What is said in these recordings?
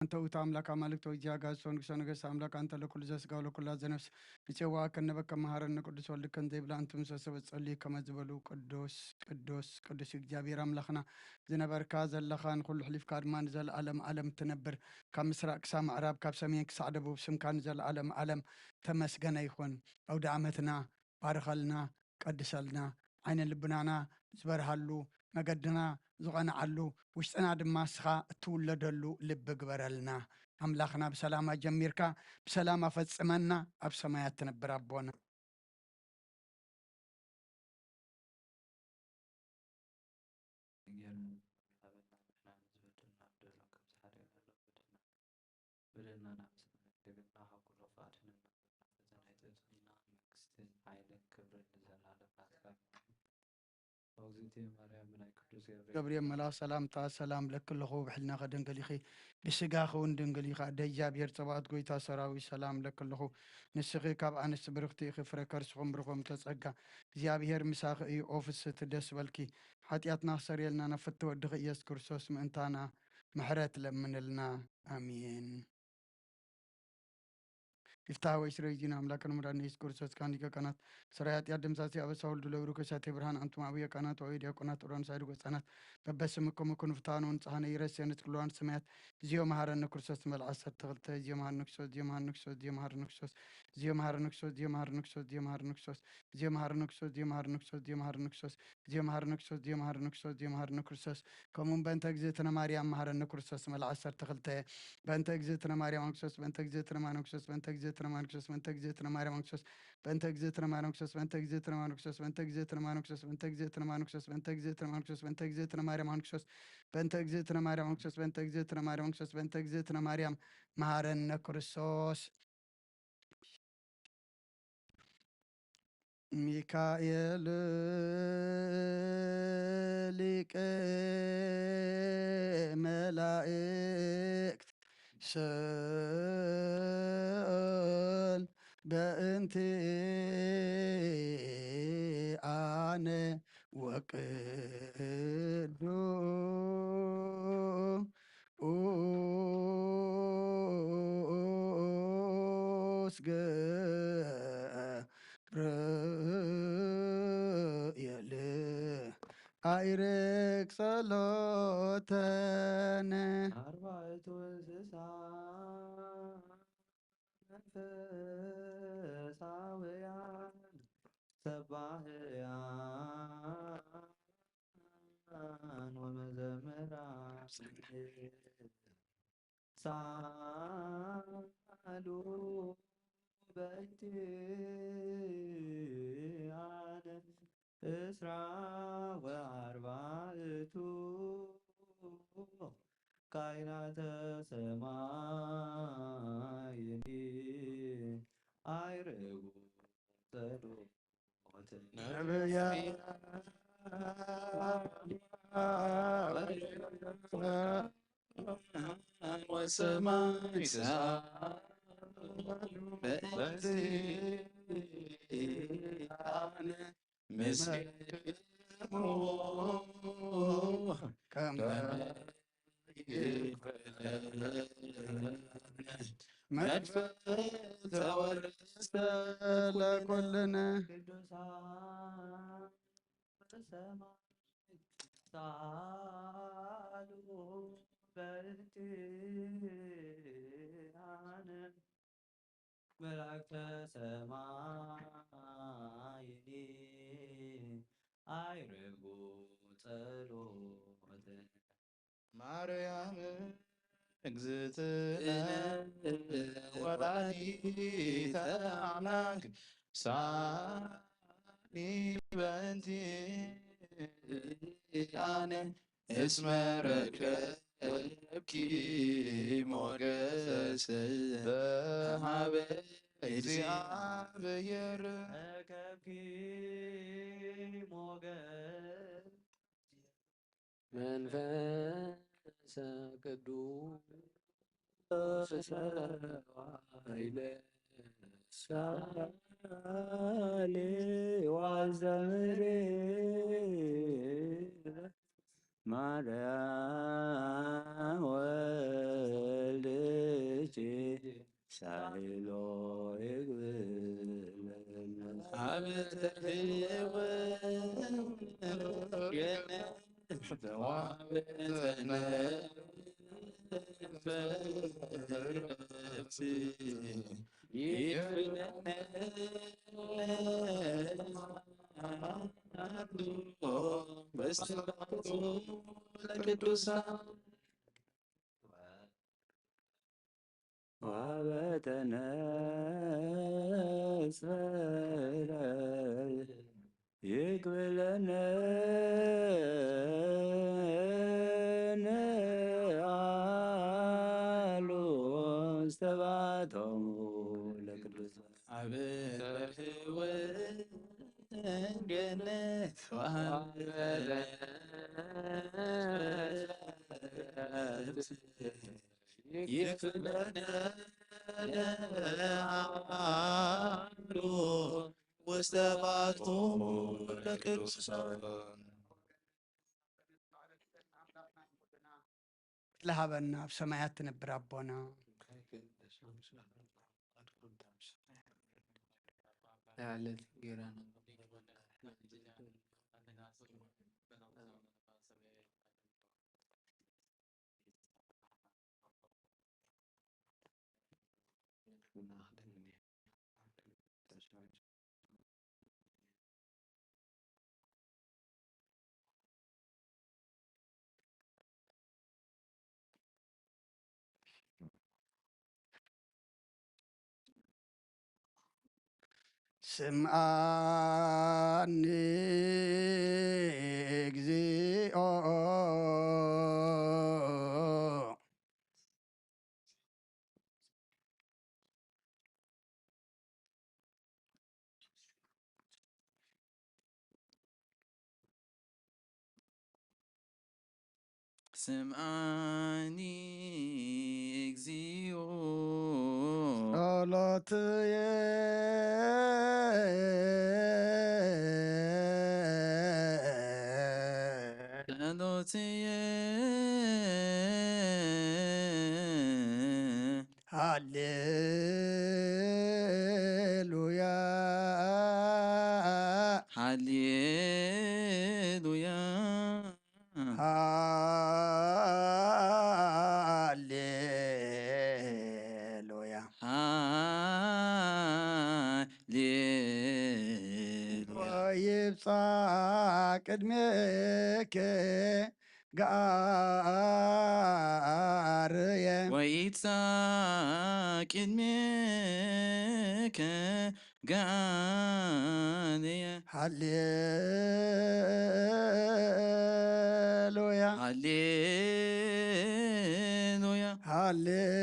ኣንተ ውእቱ ኣምላክ ኣማልክት ወእግዚእ ኣጋእዝት ወንጉሰ ነገስት ኣምላክ ኣንተ ለኩሉ ዘስጋ ወለኩላ ዘነፍስ ንጽዋዕከ ነበከ መሃረነ ቅዱስ ወልድከ እንዘ ይብላ እንቱም ሰሰበ ጸልዩ ከመ ዝበሉ ቅዱስ ቅዱስ ቅዱስ እግዚኣብሔር ኣምላኽና ዝነበርካ ዘለኻ ንኹሉ ሕሊፍካ ድማ ንዘለኣለም ኣለም ትነብር ካብ ምስራቅ ክሳብ ምዕራብ ካብ ሰሜን ክሳዕ ደቡብ ስምካ ንዘለኣለም ኣለም ተመስገነ ይኹን። ኣውደ ዓመትና ባርኸልና፣ ቀድሰልና፣ ዓይነ ልብናና ዝበርሃሉ፣ መገድና ዝቐንዓሉ፣ ውሽጥና ድማ እስኻ እትውለደሉ ልቢ ግበረልና። ኣምላኽና ብሰላም ኣጀሚርካ ብሰላም ኣፈጽመና፣ ኣብ ሰማያት ትነብር ኣቦና። ጌርና ንሓበና ንሕና ንዝበደልና በደልና ከም ዝሓደገና በደልና በደልና ናብ ሰማይ ደገምና ካብ ኩሉ ክፍኣት ንመን በደልና ናይ ትሕትና መንግስትን ሓይልን ክብርን ንዘለኣለም ናትካ እዩ። ኦግዚእትየ ማርያም ብናይ ቅዱስ ገብርኤል ገብርኤል መልኣኽ ሰላምታ ሰላም ለኪ ኣለኹ ብሕልናኸ ደንገሊኺ ብስጋኺ እውን ድንግል ኢኻ ኣደ እግዚኣብሔር ጸባኦት ጎይታ ሰራዊት ሰላም ለኪ ኣለኹ ንስኺ ካብ ኣንስቲ ብርኽቲ ኢኺ ፍረ ከርስኹም ብርኾም ተጸጋ እግዚኣብሔር ምሳኺ እዩ ኦፍስቲ ደስ በልኪ ሓጢኣትና ክሰርየልና ናብ ፍትወድኺ ኢየሱስ ክርስቶስ ምእንታና ምሕረት ለምንልና ኣሜን። ይፍታህ ወይ ስረይ ዚና ኣምላክ ንሙዳን ኢየሱስ ክርስቶስ ካን ሊቀ ካህናት ስራይ ኃጢአት ደምሳሲ አበሳ ወልዱ ለብሩ ከሳቴ ብርሃን አንቱም አብየ ካህናት ወይ ዲያቆናት ጥሮን ሳይዱ ገጻናት በበስምኩም ኩኑ ፍታኑ ንጽሐነ ይረስ የንስ ክልዋን ሰማያት ዚዮ መሐረነ ክርስቶስ መልዓ ሰርተ ክልተ ዚዮ መሐረነ ክርስቶስ ዚዮ መሐረነ ክርስቶስ ዚዮ መሐረነ ክርስቶስ ዚዮ መሐረነ ክርስቶስ ዚዮ መሐረነ ክርስቶስ ዚዮ መሐረነ ክርስቶስ ዚዮ መሐረነ ክርስቶስ ዚዮ መሐረነ ክርስቶስ ዚዮ መሐረነ ክርስቶስ ዚዮ መሐረነ ክርስቶስ ዚዮ መሐረነ ክርስቶስ ከምኡም በእንተ እግዝእትነ ማርያም መሐረነ ክርስቶስ መልዓ ሰርተ ክልተ በእንተ እግዝእትነ ማርያም ክርስቶስ በእንተ እግዝእትነ ማርያም ክርስቶስ በእንተ እግዝእትነ ማርያም ክርስቶስ በእንተ እግዝእትነ ማርያም ክርስቶስ በእንተ እግዝእትነ ማርያም ክርስቶስ በእንተ እግዝእትነ ማርያም ክርስቶስ በእንተ እግዝእትነ ማርያም ክርስቶስ በእንተ እግዝእትነ ማርያም ክርስቶስ በእንተ እግዝእትነ ማርያም ክርስቶስ በእንተ እግዝእትነ ማርያም ክርስቶስ በእንተ እግዝእትነ ማርያም ክርስቶስ በእንተ እግዝእትነ ማርያም ክርስቶስ በእንተ እግዝእትነ ማርያም መሐረነ ክርስቶስ ሚካኤል ሊቀ መላእክት ስእል በእንቲአነ ወቅዱ ኡስ ገብርኤል ኣይርቅ ጸሎተነ። አርባዕቱ እንስሳ መንፈሳውያን ሰባህያን ወመዘምራን ሳሉ በእንቲአነ እስራ ወአርባዕቱ ካይናተ ሰማይኒ አይርጉ ጸሎት ነቢያ ወሰማይ ሰአሉ በእንቲአነ ምስሌሙ ከመ ይኩነነ መድፈ ተወረስተ ለኩልነ ቅዱሳን በሰማይ ሳሉ በእንቲአነ መላእክተ ሰማይኒ አይርጉ ጸሎተ ማርያም እግዝእትነ ወላዲተ አምላክ ሳሊ በእንቲአነ እስመ ረከብኪ ሞገስ በሃበ እግዚአብሔር ረከብኪ ሞገስ መንፈሰ ቅዱስ ኃይለ ሳሌ ዋዘምሬ ማርያም ወልድ ሳይሎ ይግብለነ። ኣብ ተርፌ ወገነ ተዋህበ ተነፈሲ ይፍለነ። በስመ አብ ለቅዱሳን ወበተነስፈረ ይግብለነ ንዓሉ ውስተ ባቶም ለቅዱሳን። ኣብ ተርፌ ወገነ ተዋህበ ይፍለነ ዓሉ ውስተ ባቶም ለቅዱሳን። ለሃበና ኣብ ሰማያት ትነብር ኣቦና። ስምዓኒ እግዚኦ። ስምዓኒ እግዚኦ ጸሎትየ። ጸሎትየ። ሃሌሉያ። ሃሌሉያ። ሃሌሉያ። ሃሌሉያ። ወይብጻሕ ቅድሜከ ጋርየ። ወይብጻሕ ቅድሜከ ጋርየ። ሃሌሉያ። ሃሌሉያ። ሃሌሉያ።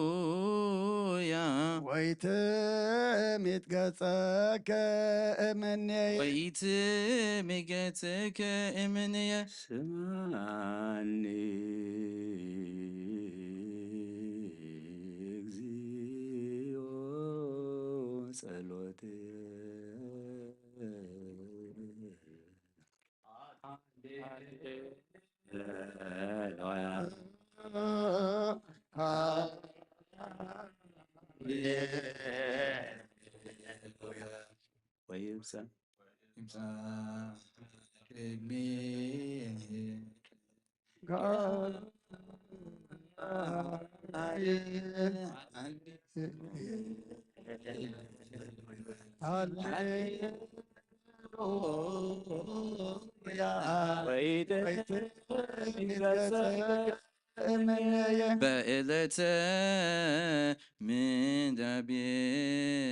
ሃሌሉያ። ወይትሚት ገጸከ እምኔየ። ወይትሚት ገጸከ እምኔየ። ስምዓኒ እግዚኦ ጸሎትየ። ወይብጻሕ በዕለተ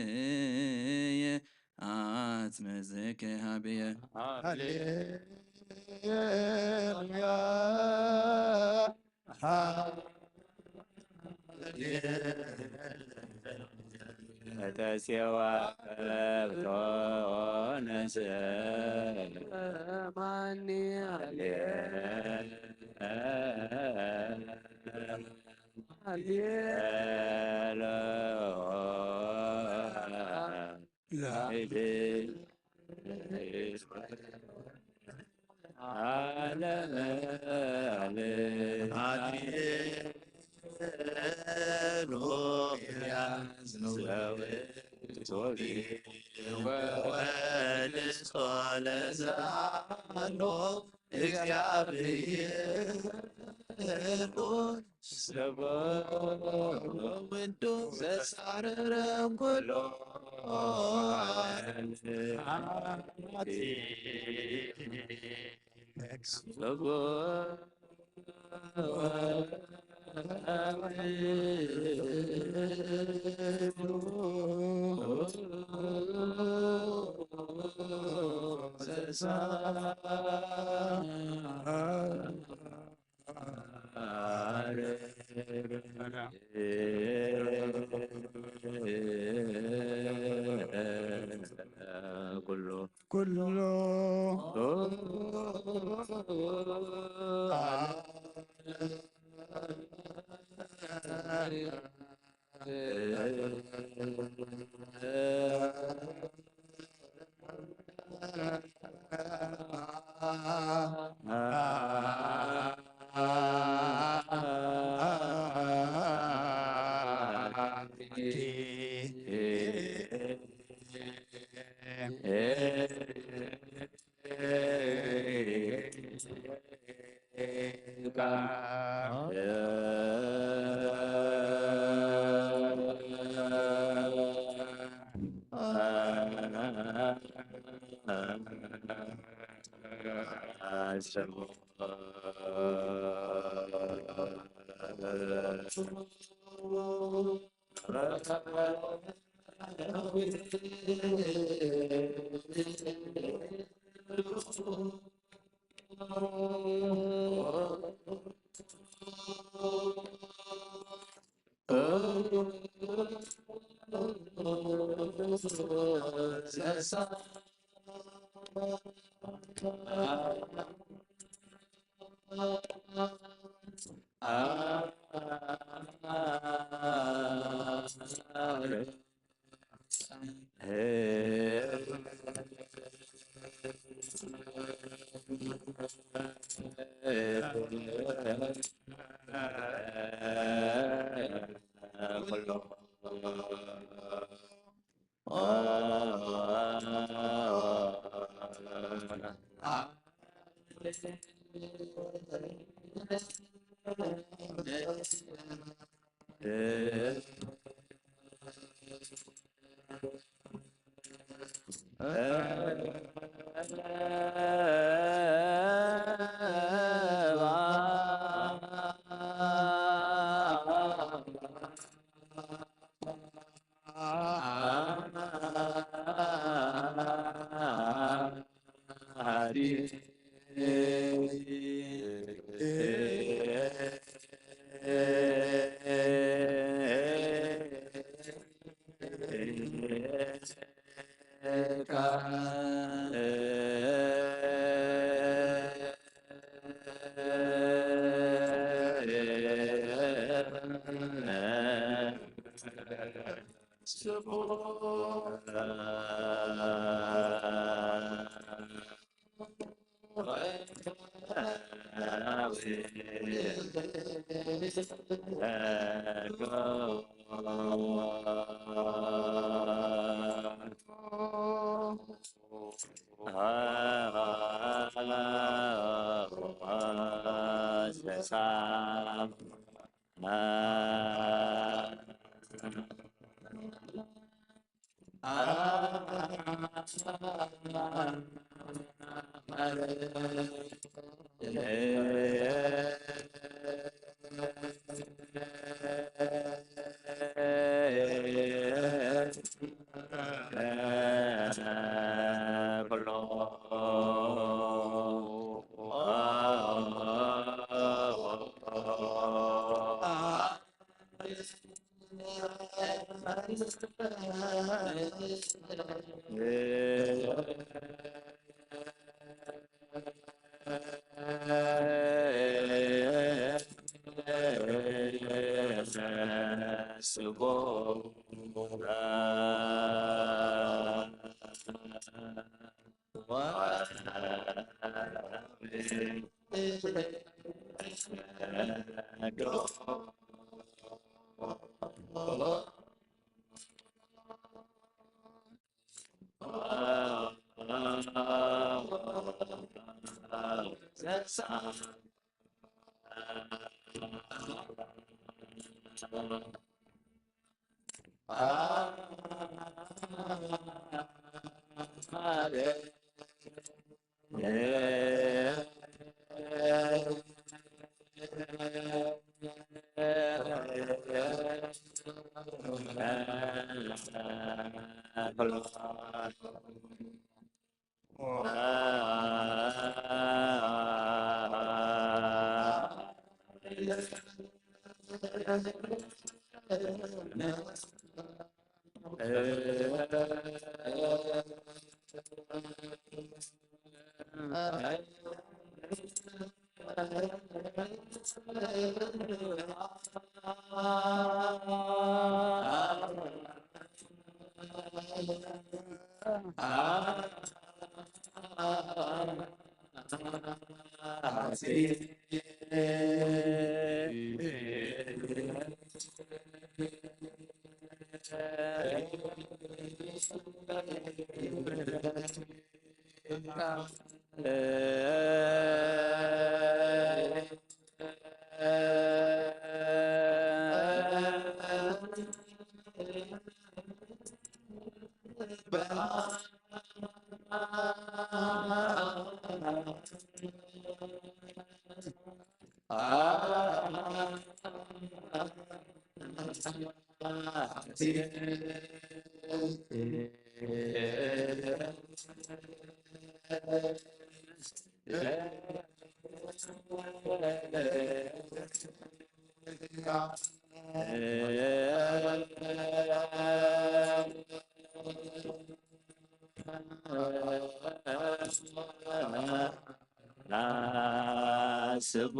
ምንዳቤየ ኣትመዘከ ሀብየ። ሃሌሉያ። ተሴዋ ከብቶ ነሰማኒ። ሃሌሉያ። ሃሌሉያ ዘውትር ወወድሶ ለዛሎ እግዚአብሔር ስብሐ ወወልድ ዘሳረረ ኩሎ ኩሉ ኩሉ ናስቦ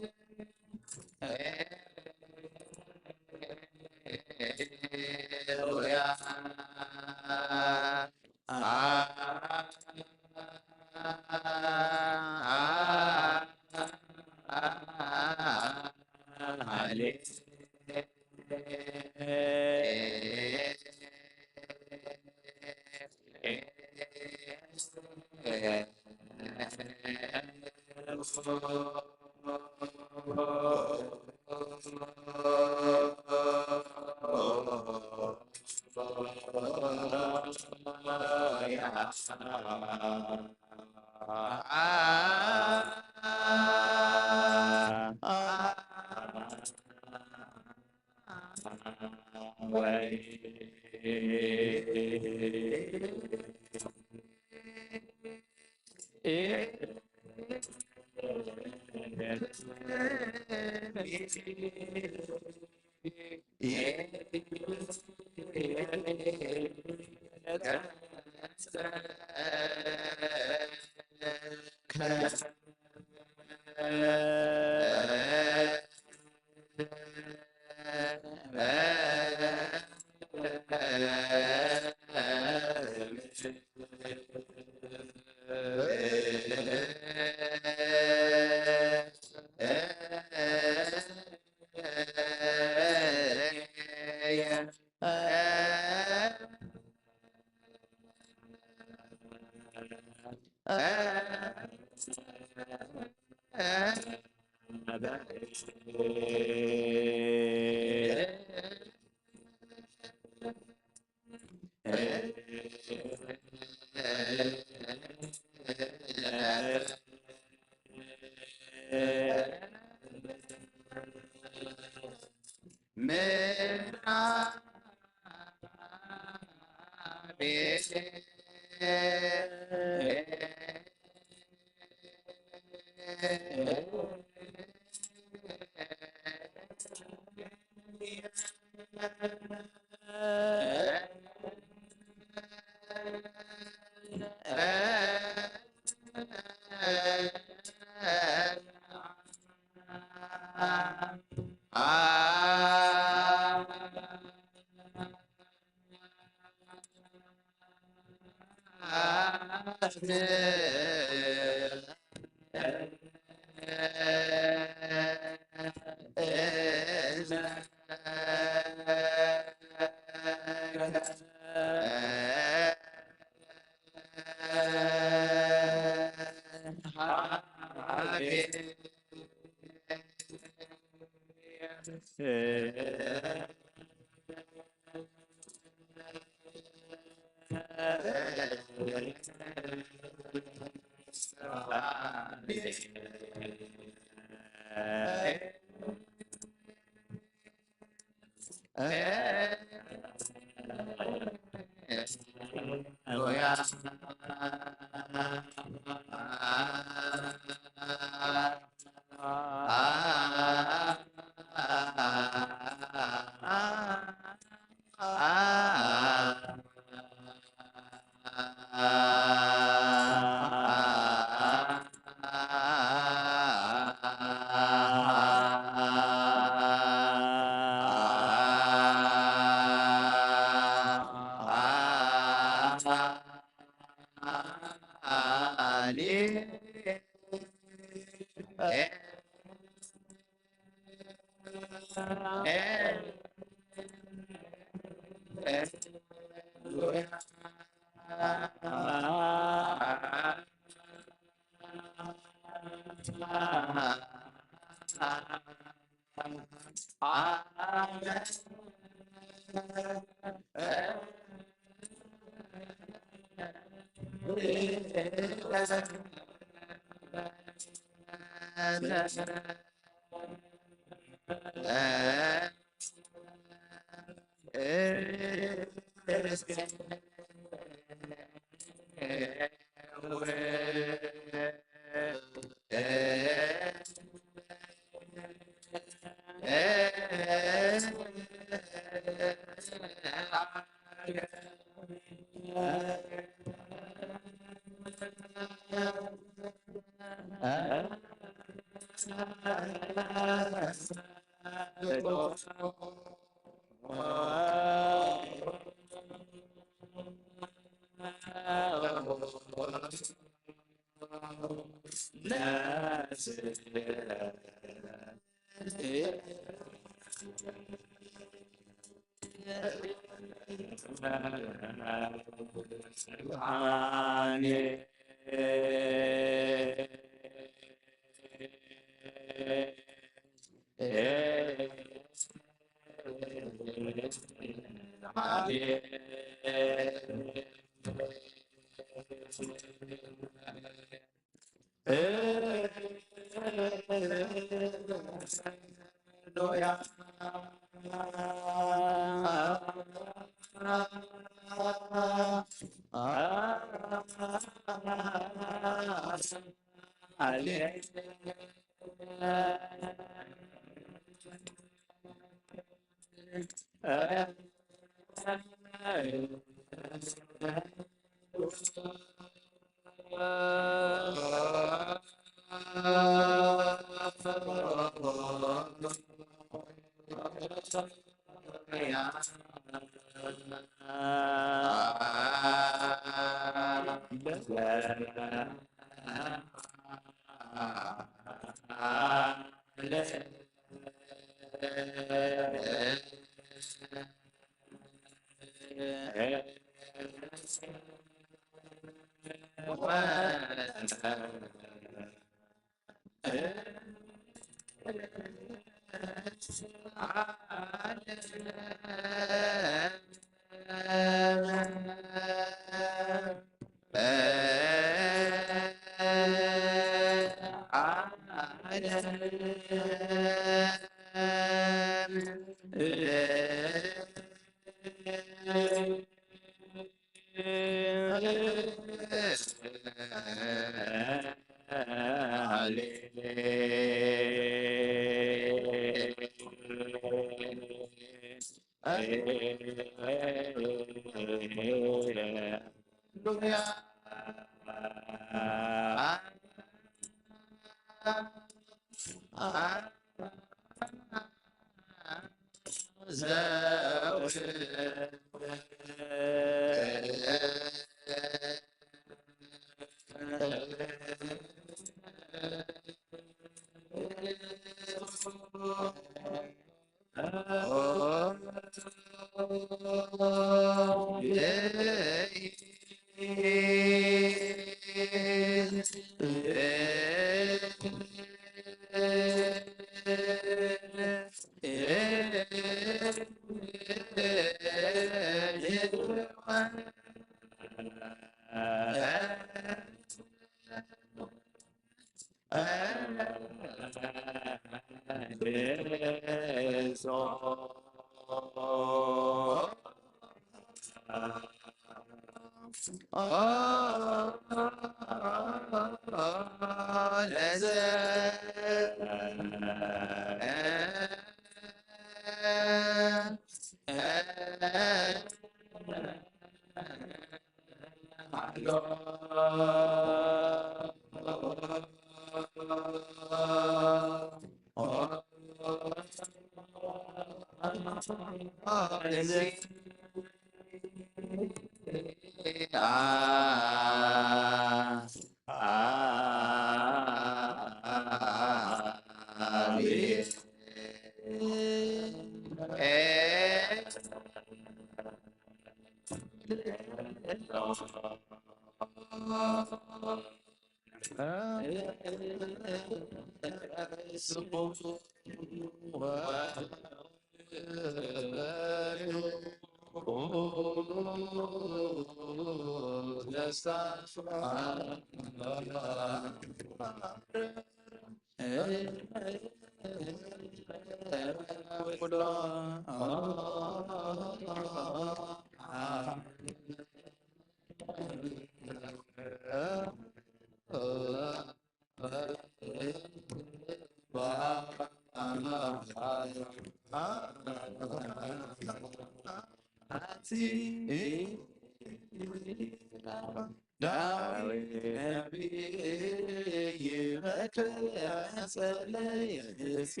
ዳዊት ነቢይ መከራ ጸለየ፣ እስኪ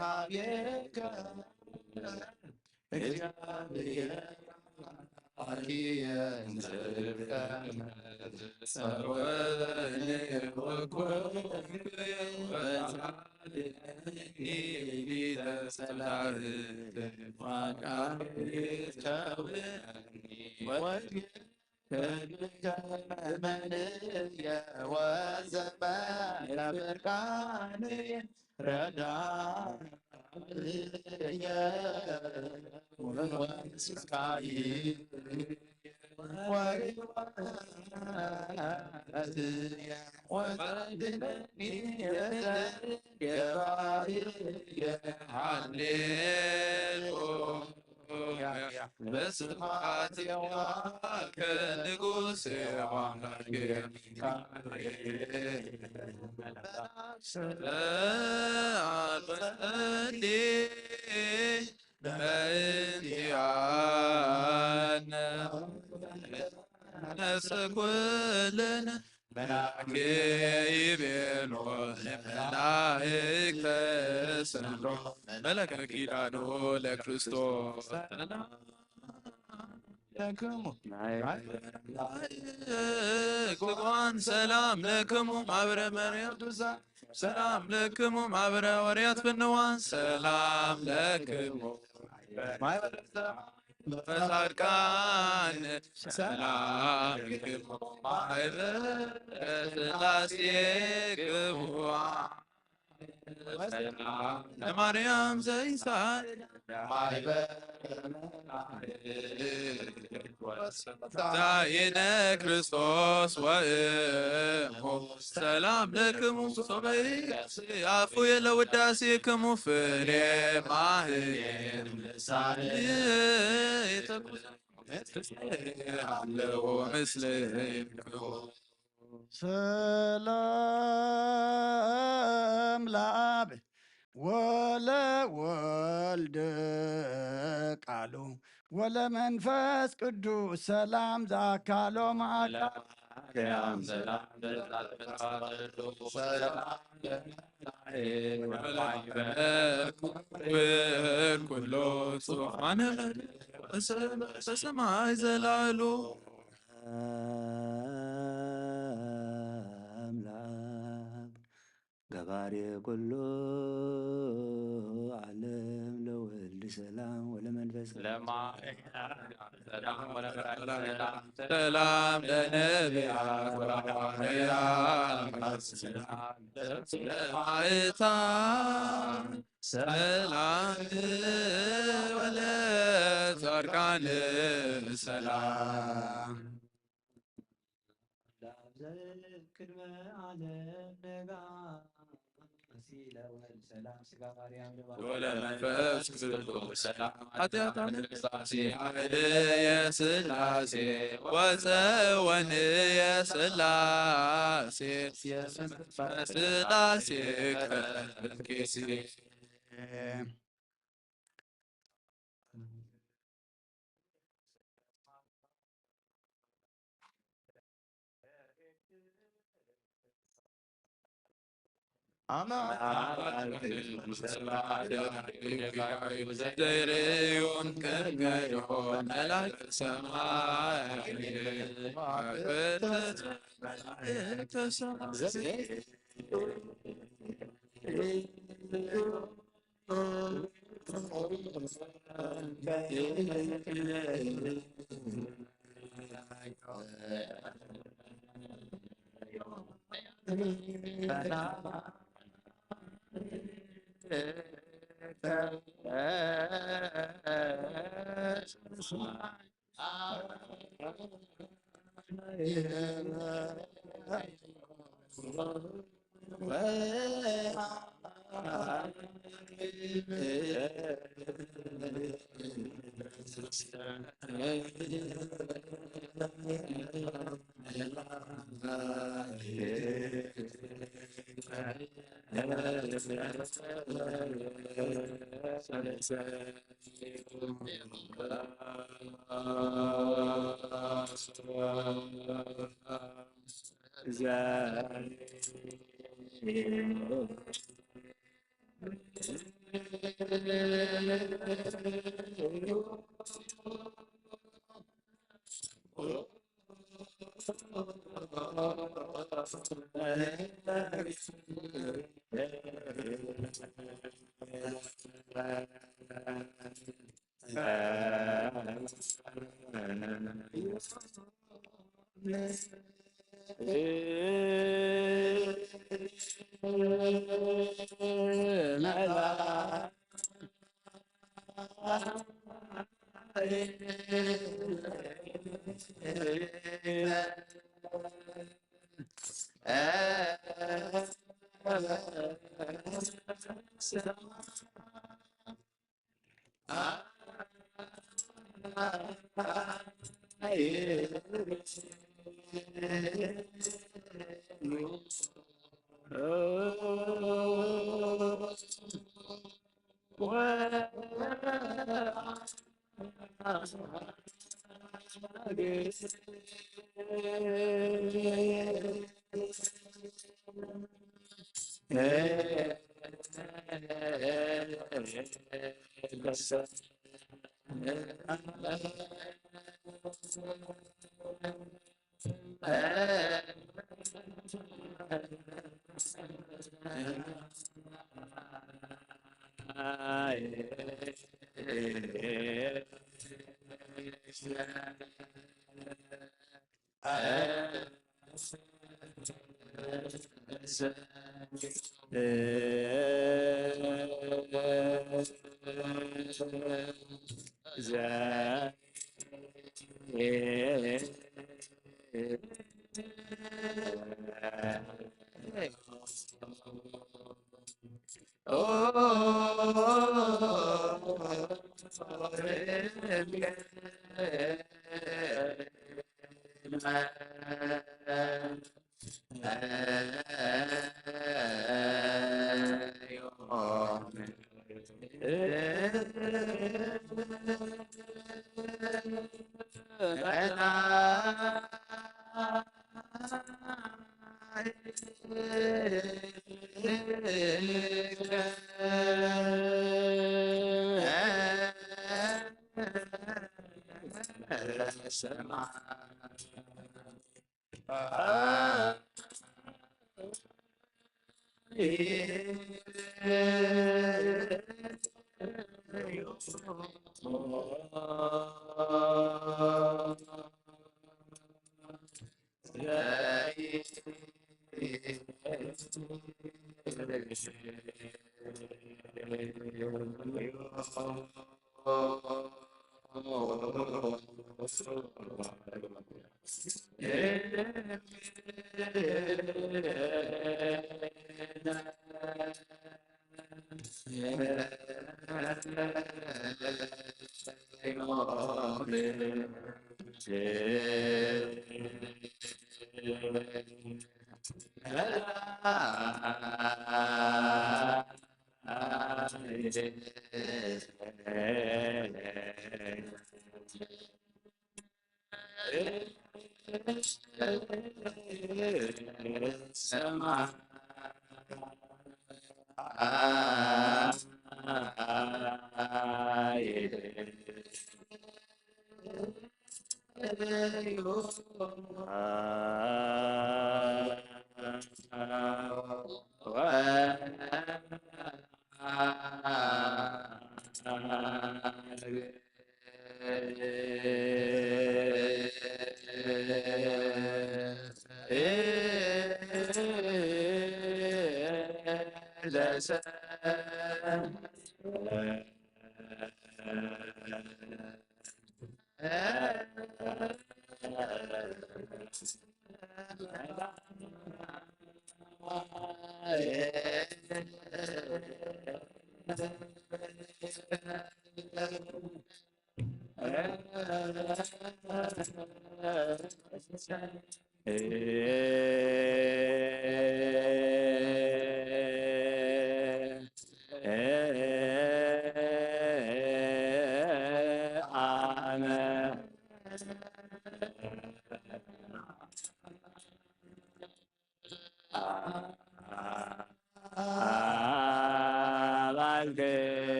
ሃብየካ። በስብሐት የዋከ ንጉሥ የዋሃድ ሰላም ጸሊ በእንቲአነ ነፍሰ ኩልነ መላኬ ይቤሎ ለመላእክተ ሰምሮ መለከ ኪዳኑ ለክርስቶስ። ለክሙ ጉባን ሰላም ለክሙ ማህበረ መርያም ቅዱሳን ሰላም ለክሙ ማህበረ ወርያት ፍንዋን ሰላም ለክሙ ማህበረ ጻድቃን ሰላም ለክሙ ማህበረ ስላሴ ክቡራን ለማርያም ዘይሳል ዳይነ ክርስቶስ ወእሙ ሰላም ለክሙ ሶበይ አፉ ለውዳሴክሙ ፍሬ ማህሌት ልሳን የተኩ አለው ምስሌክሙ። ሰላም ለአብ ወለወልድ ቃሉ ወለመንፈስ ቅዱስ ሰላም ዘአካሎ ማዕዳ ማርያም ሰላም ኩሎ ጹፋነ በሰማይ ዘላሉ አምላክ ገባሬ ኩሉ ዓለም ለወልድ ሰላም ወለመንፈስ ቅዱስ ለማርያም ሰላም ወለመንፈስ ሰላም ሰላም ለነቢያት ወሐዋርያት ሰላም ለማእታ ሰላም ወለጻድቃን ሰላም ቅድመ ዓለም ነጋ ሲለ ወልድ ሰላም ስጋ ማርያም ለባህሪ ወለመንፈስ ቅዱስ ሰላም ኃጢአት ዓለም ጣሲ ኃይል የስላሴ ወፀወን የስላሴ የመንፈስ ስላሴ ከርኪሲ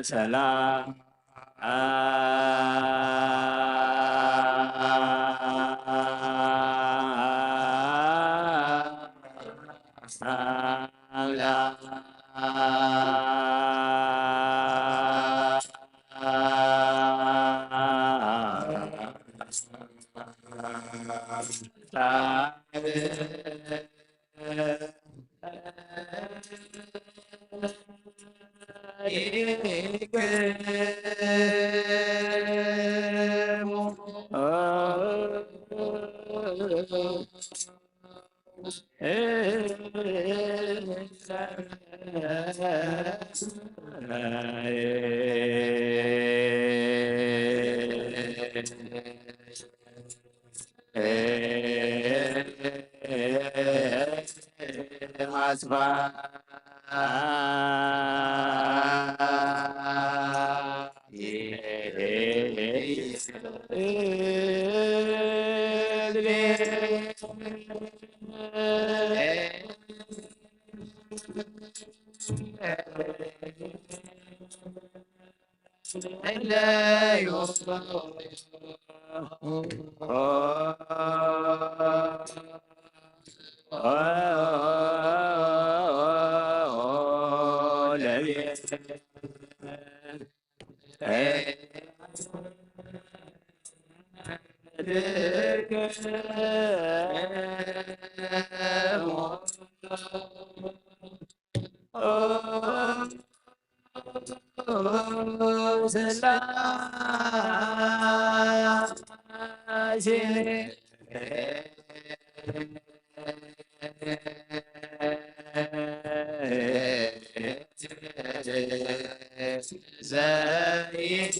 ሰላም ዘይት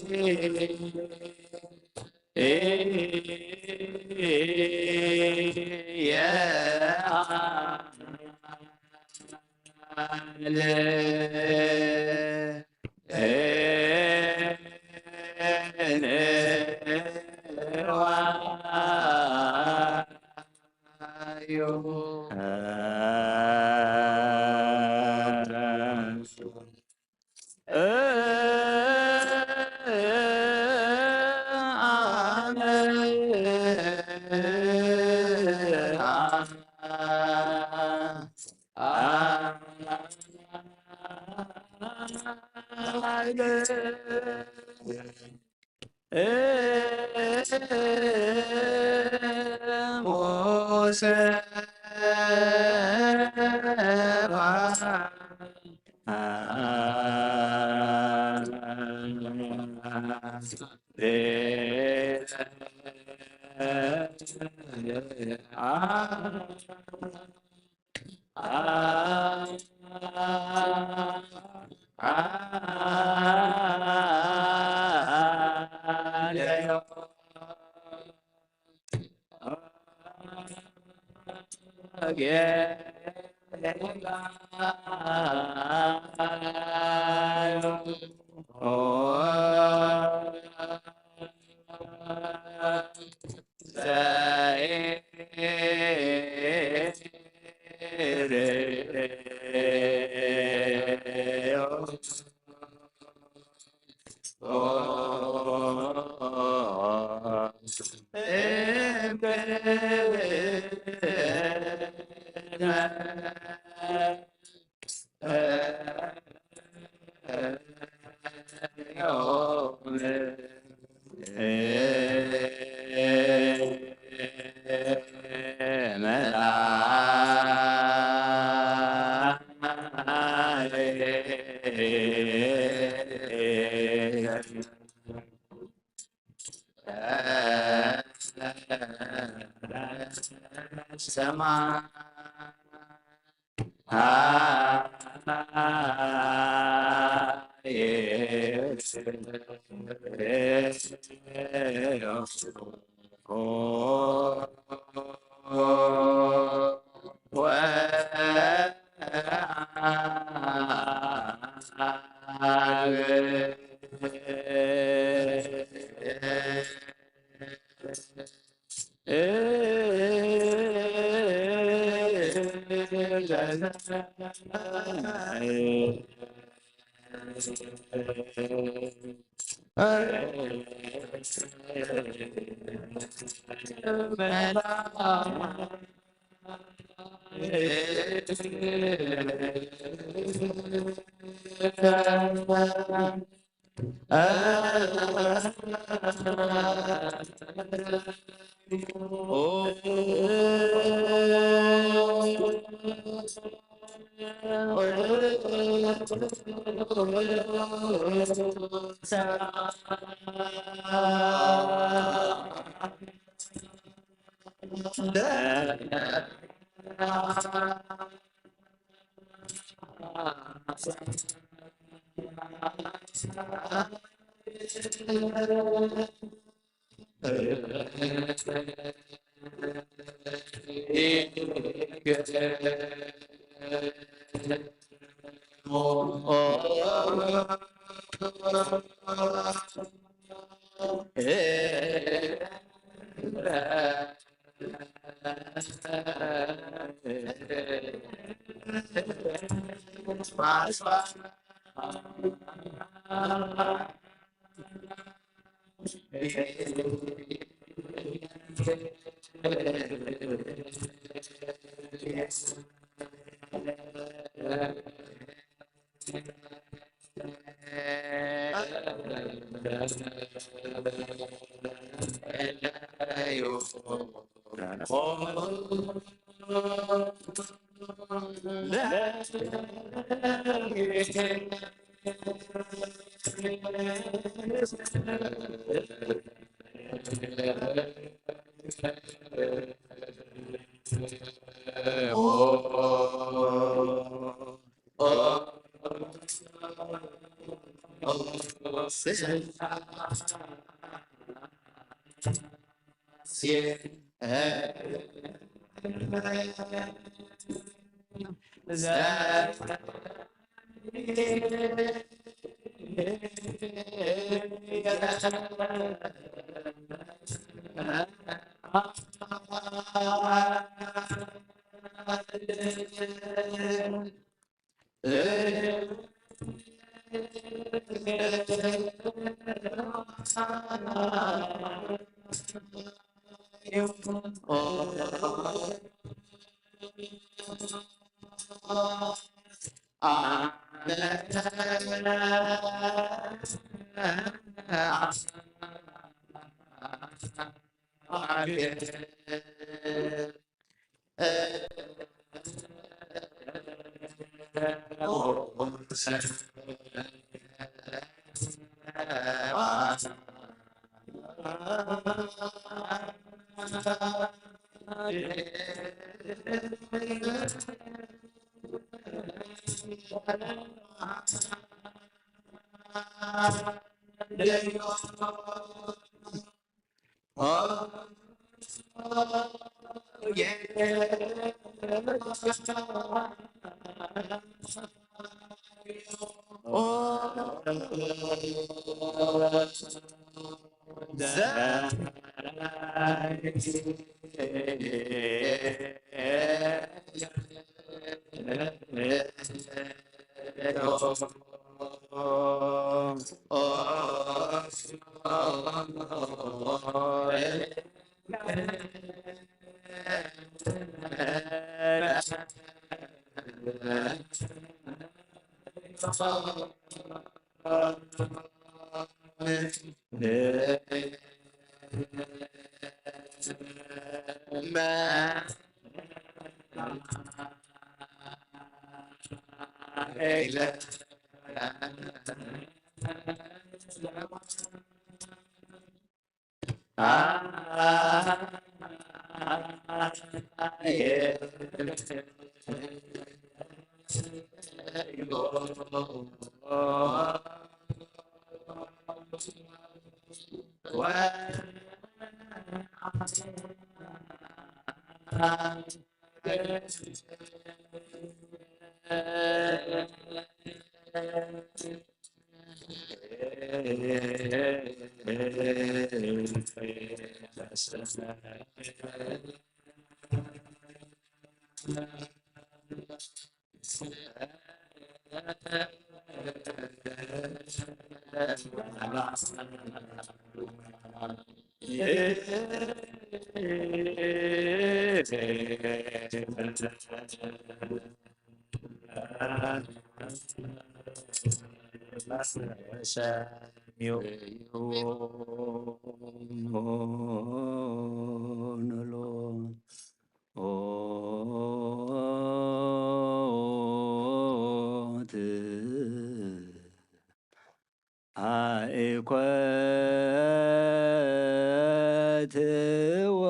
ኣኢኮትዎ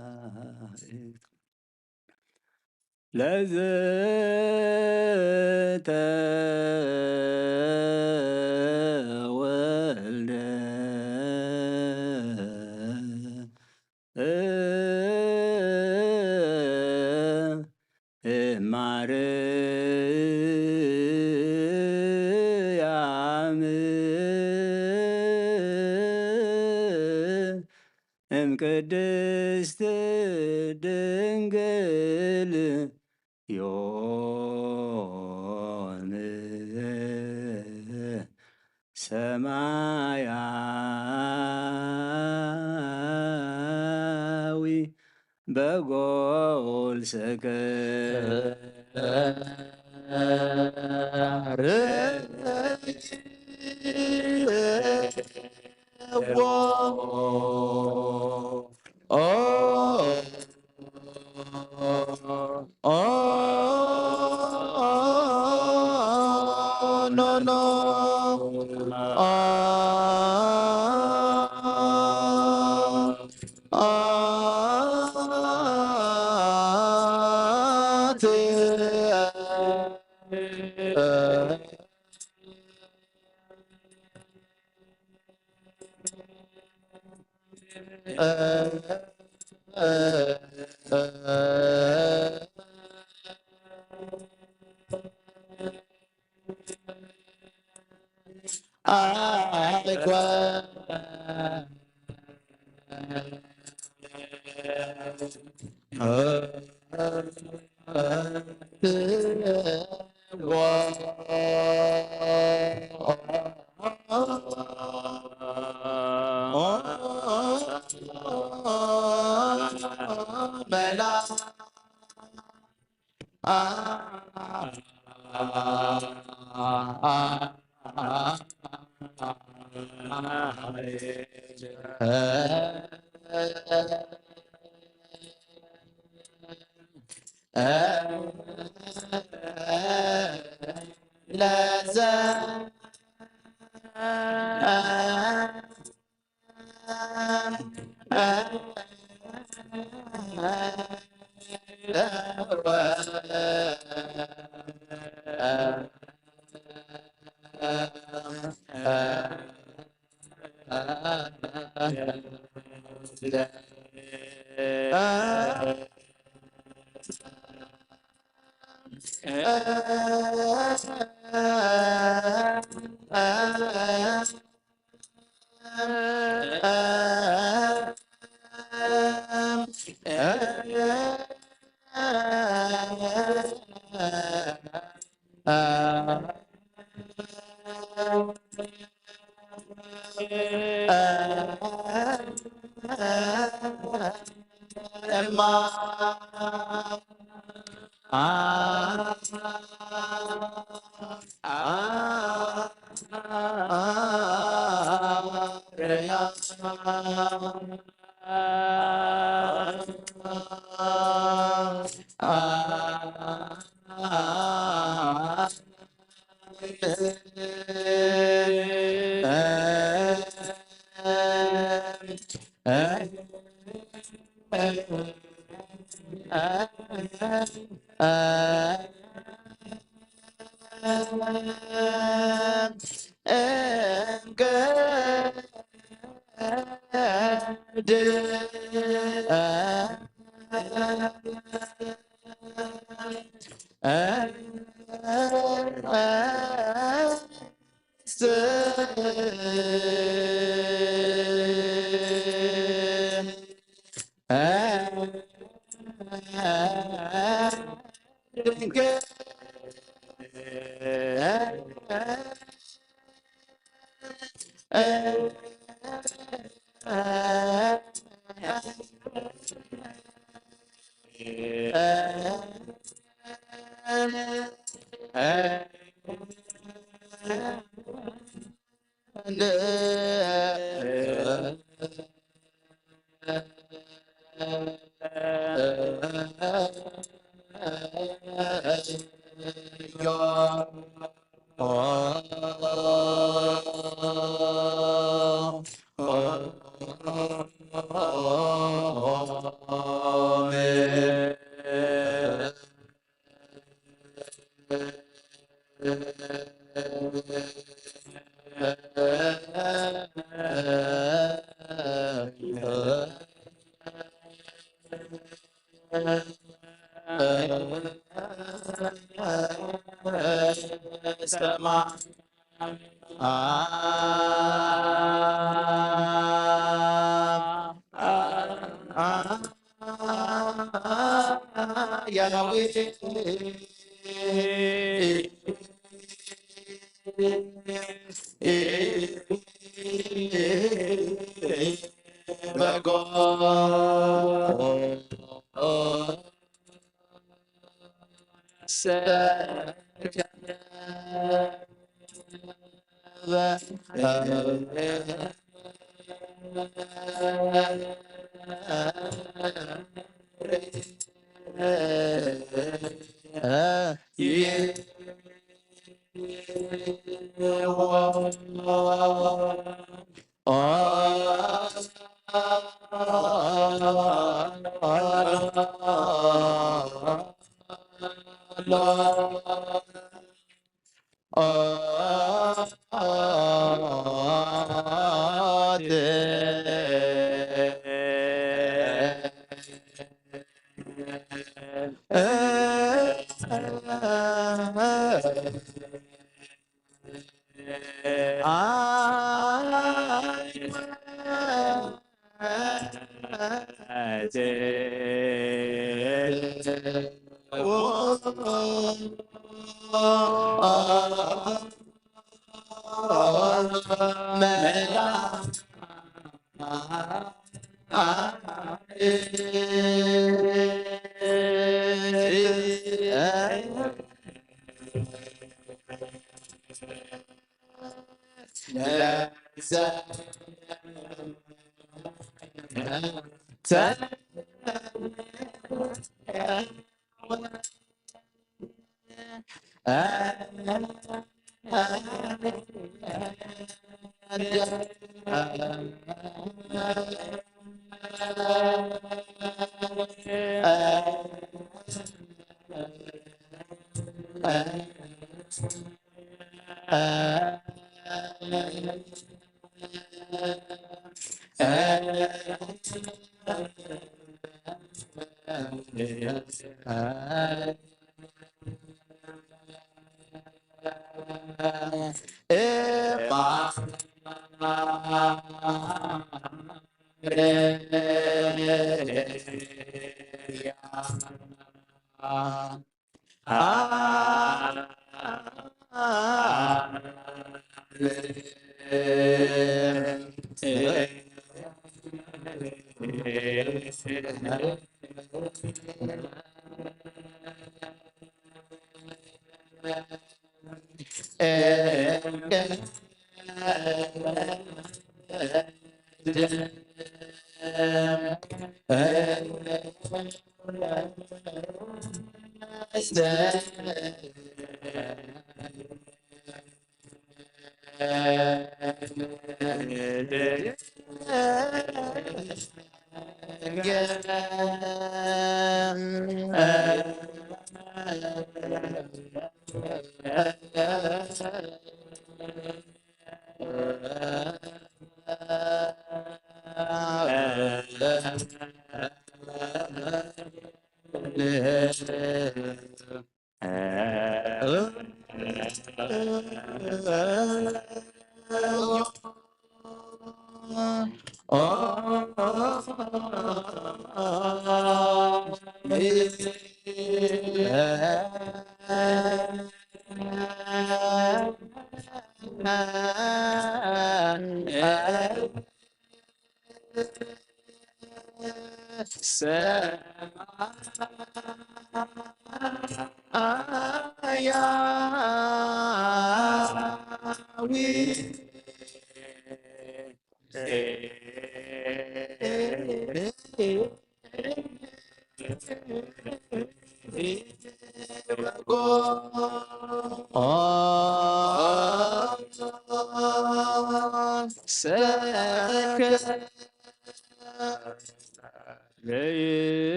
መላእክት ለዘተወልደ እማርያም እምቅድስት ድንግል ዮም ሰማያዊ በጎል ሰቀር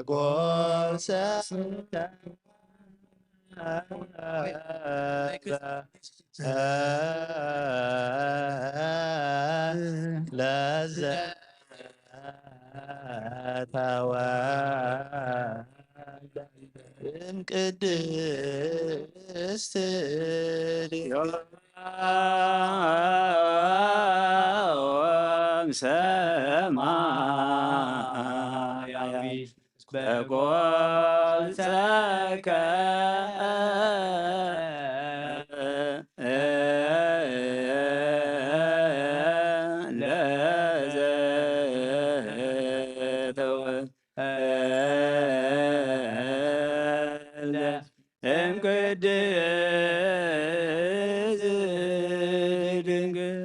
ጎሰ ለዘተወልደ እምቅድስት ድንግል ሰማያዊ በጎልተከ ለዘተወልደ እምቅድስት ድንግል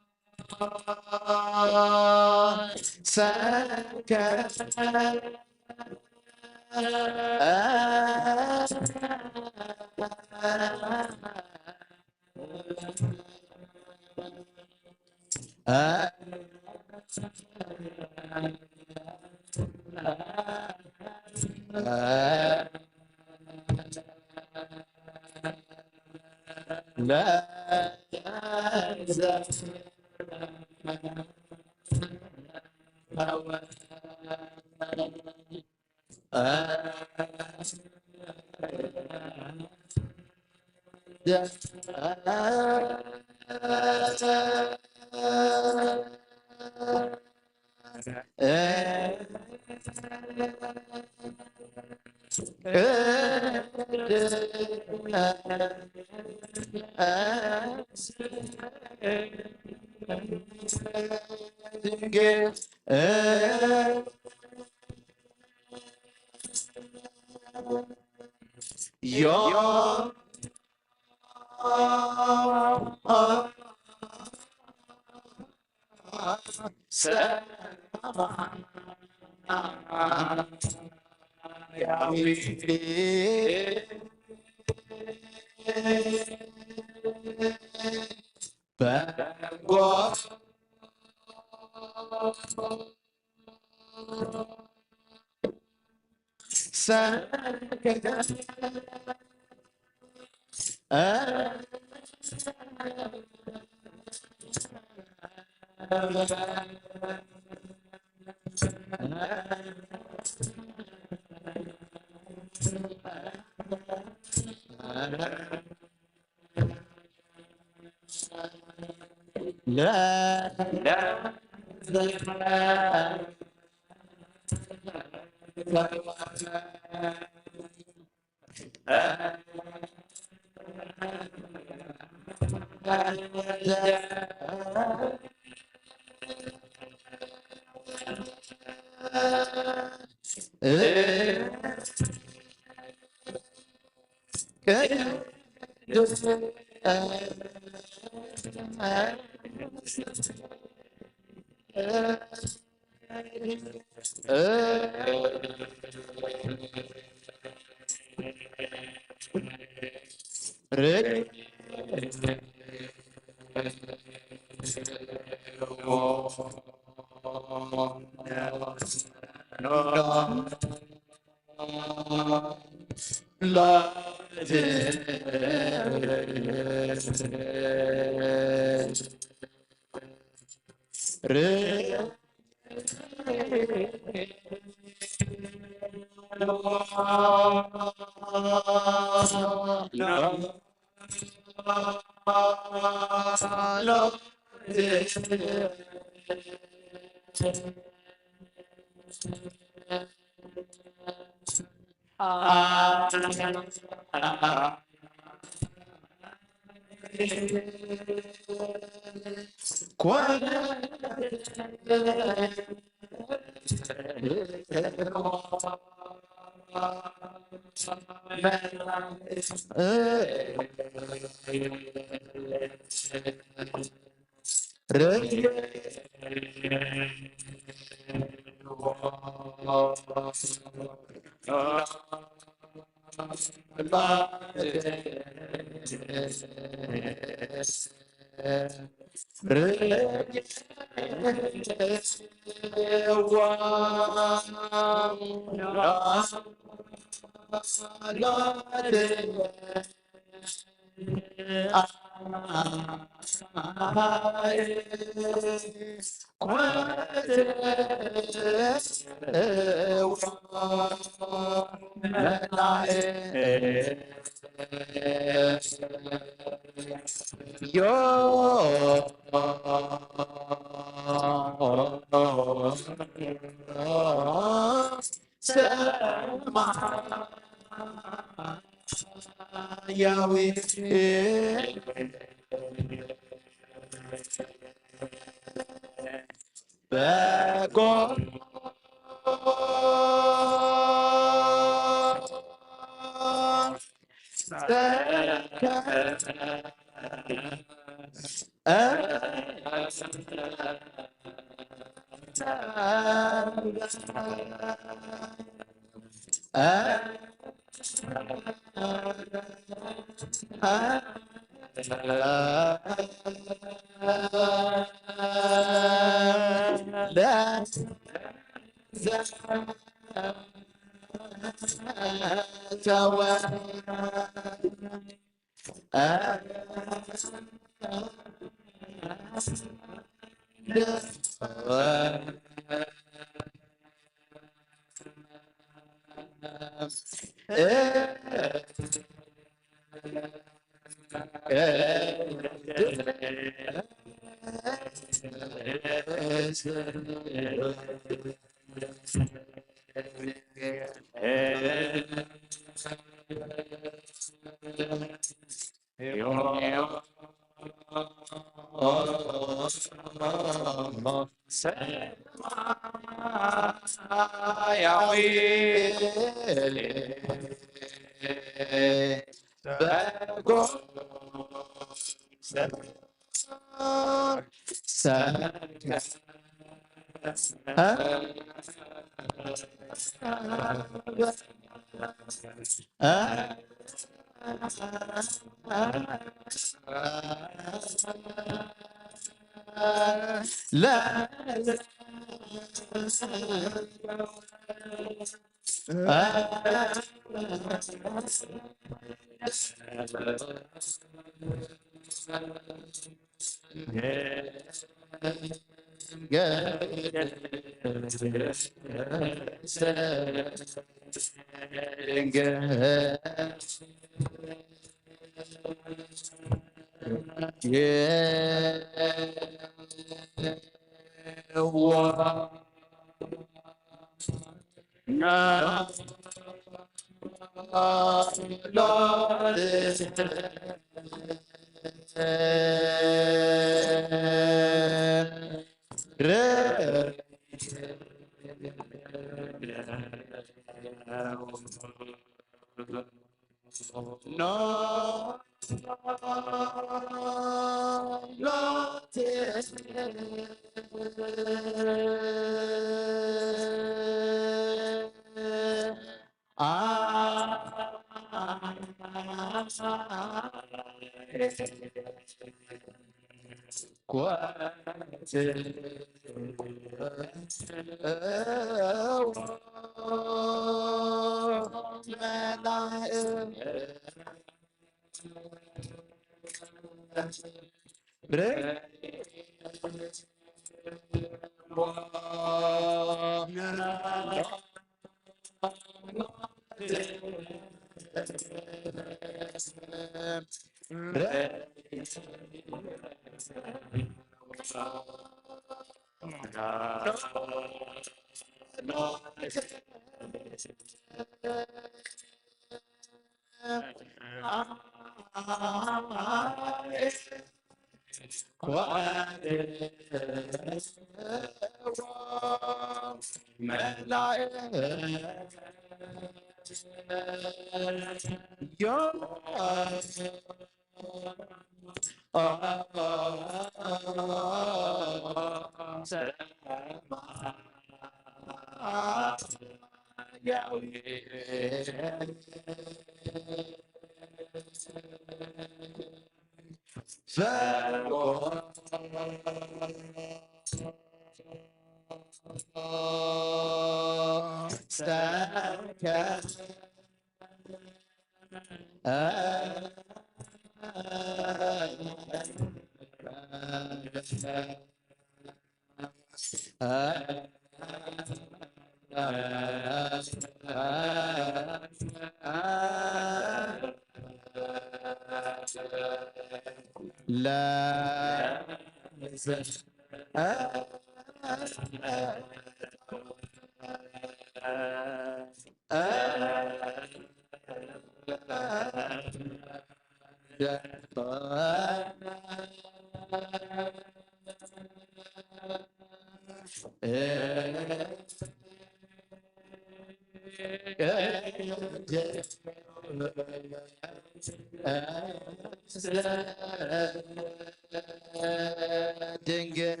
ድንግል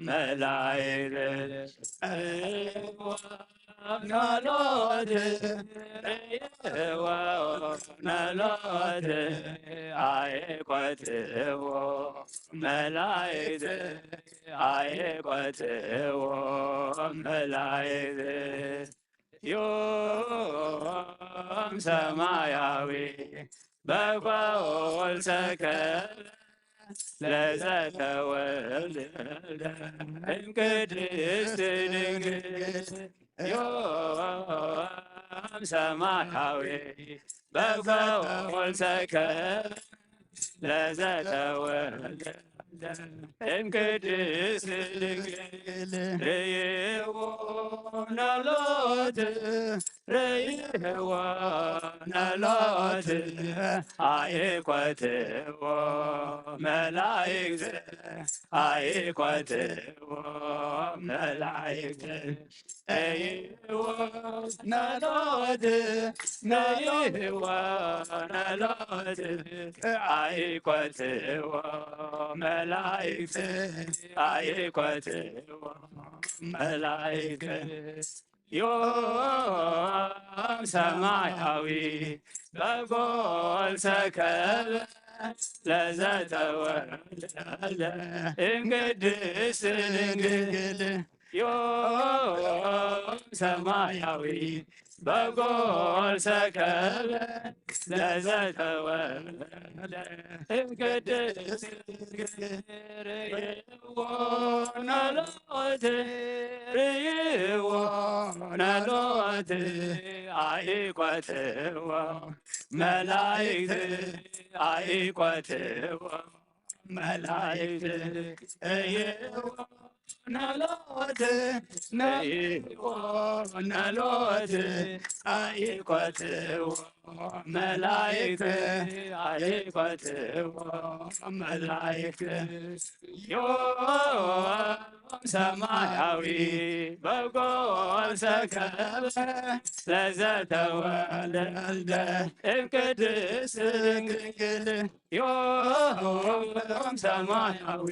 መላእክት ርእይዎ ናሎት፣ ርእይዎ ናሎት፣ ኣይቆጥዎ መላእክት፣ ኣይቆጥዎ መላእክት። ዮም ሰማያዊ በጎል ሰከበ ለዘተወልደ እምቅድስት ድንግል። ዮም ሰማያዊ በጎል ሰከበ ለዘተወልደ እምቅድስት ድንግል። ርእይዎ ናሎት፣ ርእይዎ ናሎት፣ ኣይቆጥዎ መላእክት፣ ኣይቆጥዎ መላእክት። ርእይዎ ናሎት፣ ርእይዎ ናሎት፣ ኣይቆጥዎ መላእክት፣ ኣይቆጥዎ መላእክት። ዮም ሰማያዊ በጎል ሰከበ ለዘተወልደ እምቅድስት ድንግል። ዮም ሰማያዊ በጎል ሰከበ ለዘተወልደ እምቅድስት ድንግል። ርእይዎ ናሎት፣ ርእይዎ ናሎት፣ ኣይቆጥዎ መላእክት፣ ኣይቆጥዎ መላእክት። ርእይዎ ናሎት፣ ርእይዎ ናሎት፣ ኣይቆጥዎ መላእክት፣ ኣይቆጥዎ መላእክት። ዮም ሰማያዊ በጎል ሰከበ ለዘተወልደ እምቅድስት ድንግል። ዮም ሰማያዊ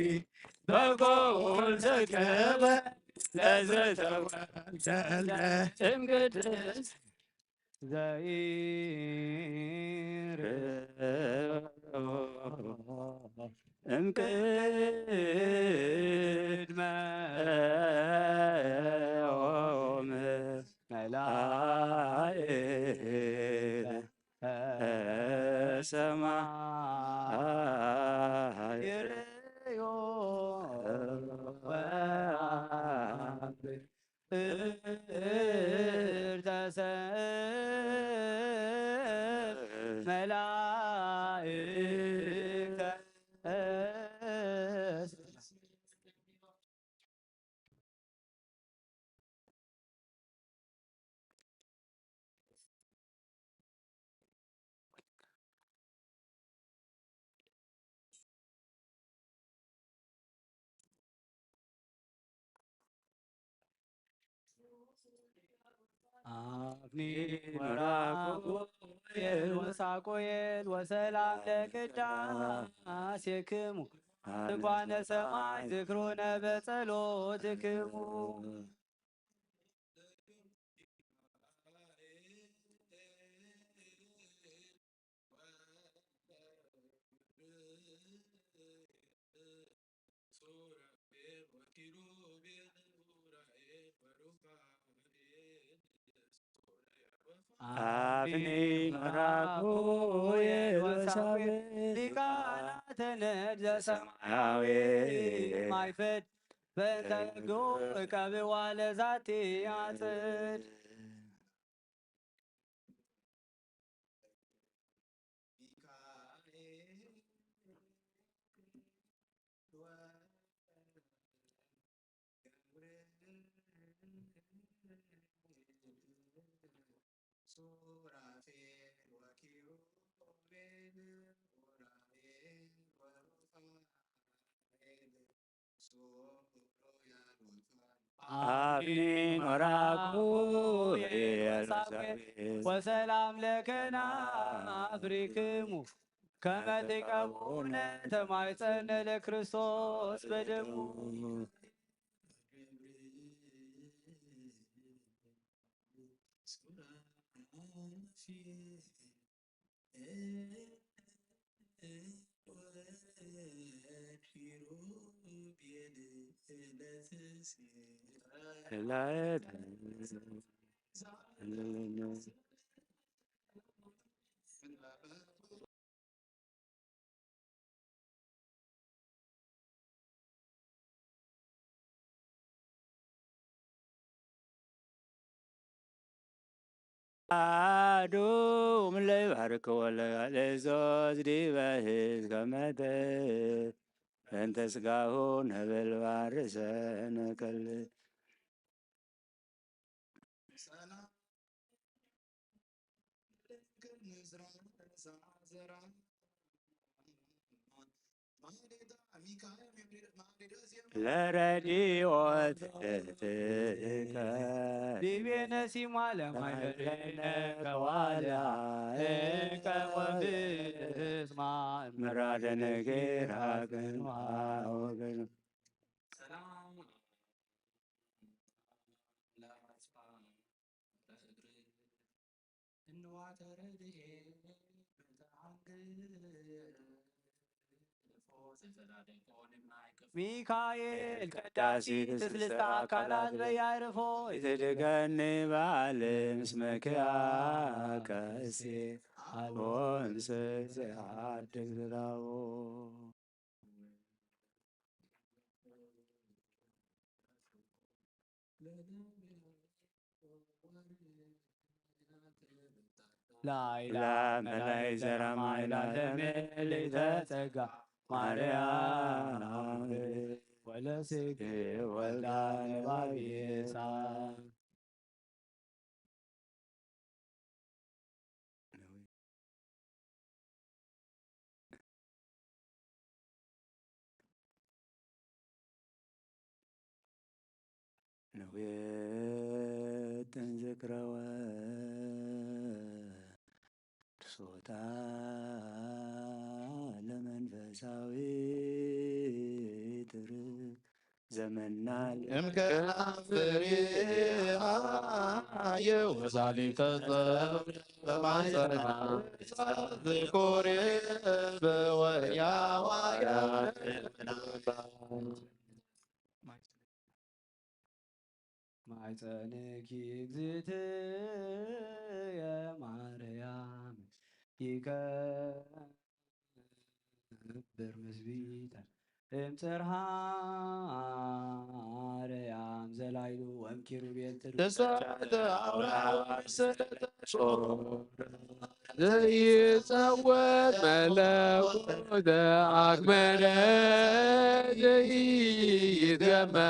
በጎል ሰከበ ለዘተወልደ እምቅድስት ዘይርእ እምቅድመ ዮም መላእክት ሰማይ ይርእዮ ወአብ እርተሰ መላእክተ አፍኒ ወራጉኤል ወሳቁኤል ወሰላም ለቅዳሴክሙ ትጓነ ሰማይ ዝክሩነ በጸሎትክሙ። አፍኒ መራኩ የወሳዌ ሊቃናተ ነድ ዘሰማያዊ ማይፈድ በእንተ እቀብዋ ለዛቲ አጽድ። አፍኒ መራኩ ኤልሳቤጥ ወሰላም ለከና አፍሪክሙ ከመ ትቀውነ ተማይጸነ ለክርስቶስ በደሙ። አሐዱ እምለ ይባርክ ወለ ጋሌዞ ዝዲበ ህዝብ ከመተ በእንተ ስጋሁ ነበልባል ርእሰነ ከልእ። ለረድኤትከ ዲቤነ ሲማ ለማይበሬነ ከዋልያከ ወብስማ ምራደ ነጌራ ቅንዋ ወገን። ሚካኤል ቀዳሲ ትስልስተ አካላት በያዕርፎ ይትድገኒ በዓል ምስመኪያ ቀሴ አልቦ እንስስ ዘሐድግ ዝራቦ። ላይላ መላይ ዘራማ ይላለም ልዕልተ ጸጋ ማርያም ወለስግ ወልዳ ነባቤሳ። ነዌትን ዝክረወ ርሶታ ለመንፈሳዊ ትርክ ዘመናል እምከፍሬሃ የወዛሊተ ጸብለ በማይጸና ዝኮሬ በወያዋያ ማይጸንኪ እግዝእትየ ማርያም ይከ ነብር ምስቢተ እምጽርሃ አርያም ዘላይሉ ወም ኪሩቤል ትርፍ ተሳተ አውራ ወሰተ ጾር ዘይጸወት መለኮተ አክመረ ዘይትገመር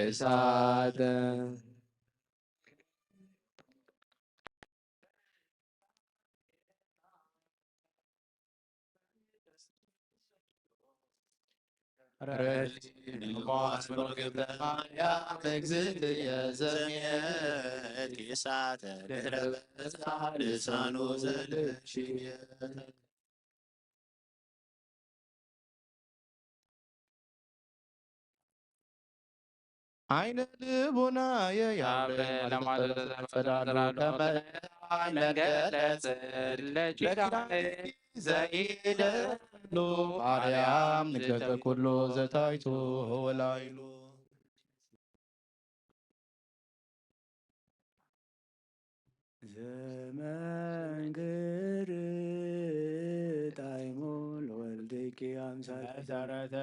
እሳተ። ረድኤት እግዝእትየ ዘምየት ኪሳተ ድሕረ በጻ ልሳኑ ዘልሽየ። አይነ ልቡናየ ያብረ ለማለት ተፈዳሉ ከመ አይነ ገለጽ ለኪዳነ ዘይደሉ ማርያም ንግደተ ኩሉ ዘታይቱ ወላይሉ። ዘመንክር ጣይሙ ለወልድኪ አምሳል መሰረተ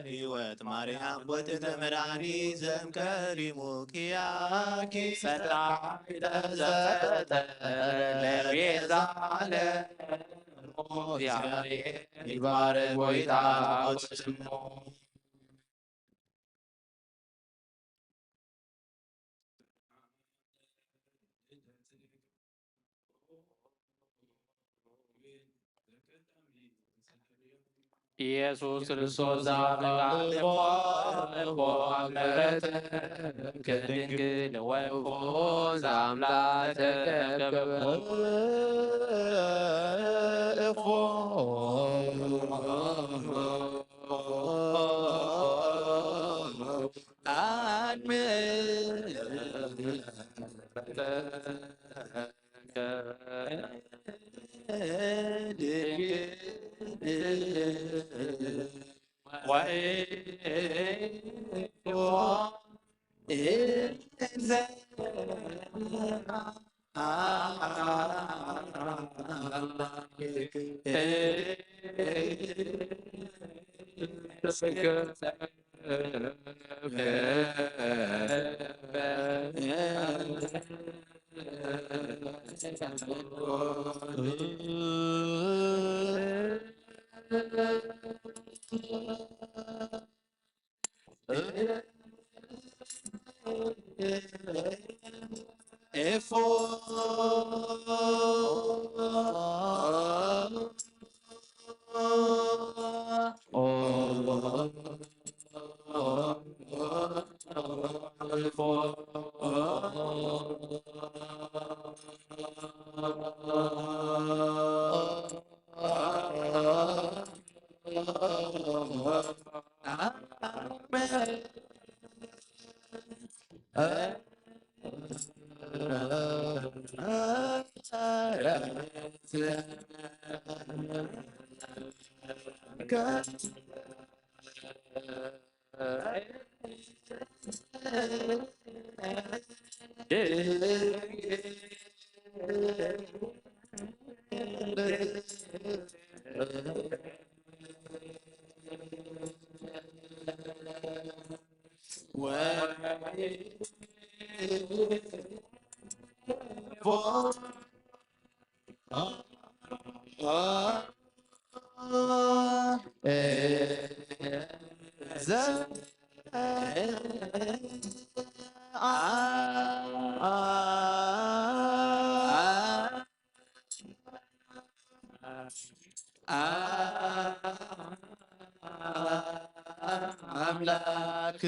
ሕይወት ማርያም ወትተ መድኃኒ ዘምቀሪሙ ኪያኪ ሰጣይ ተዘፈጠረ ለቤዛ ለሙ እግዚአብሔር ይባረክ ወይታ ወስሙ። ኢየሱስ ክርስቶስ ዘኣመልካልፎ እፎ ኣብ ምሕረት ከድንግል ወእፎ ዘኣምላክ ተከበ። እፎ ኣድምር ኤፎ ኣምላክ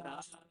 ኣምላክ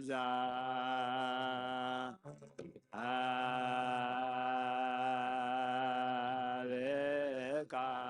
ዛ ኣብ ቃል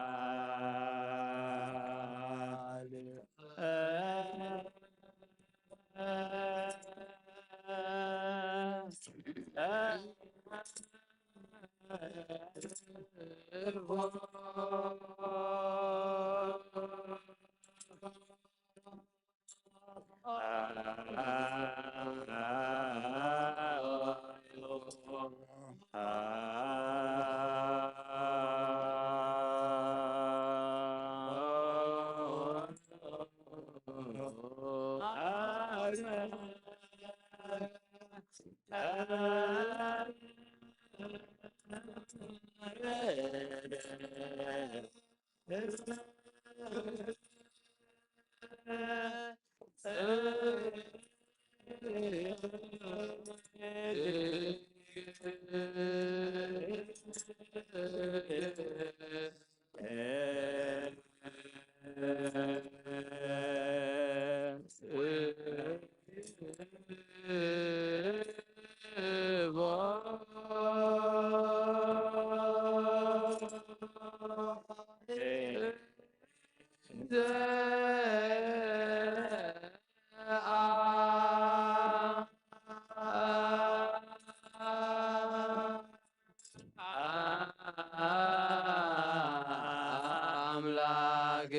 ኣምላክ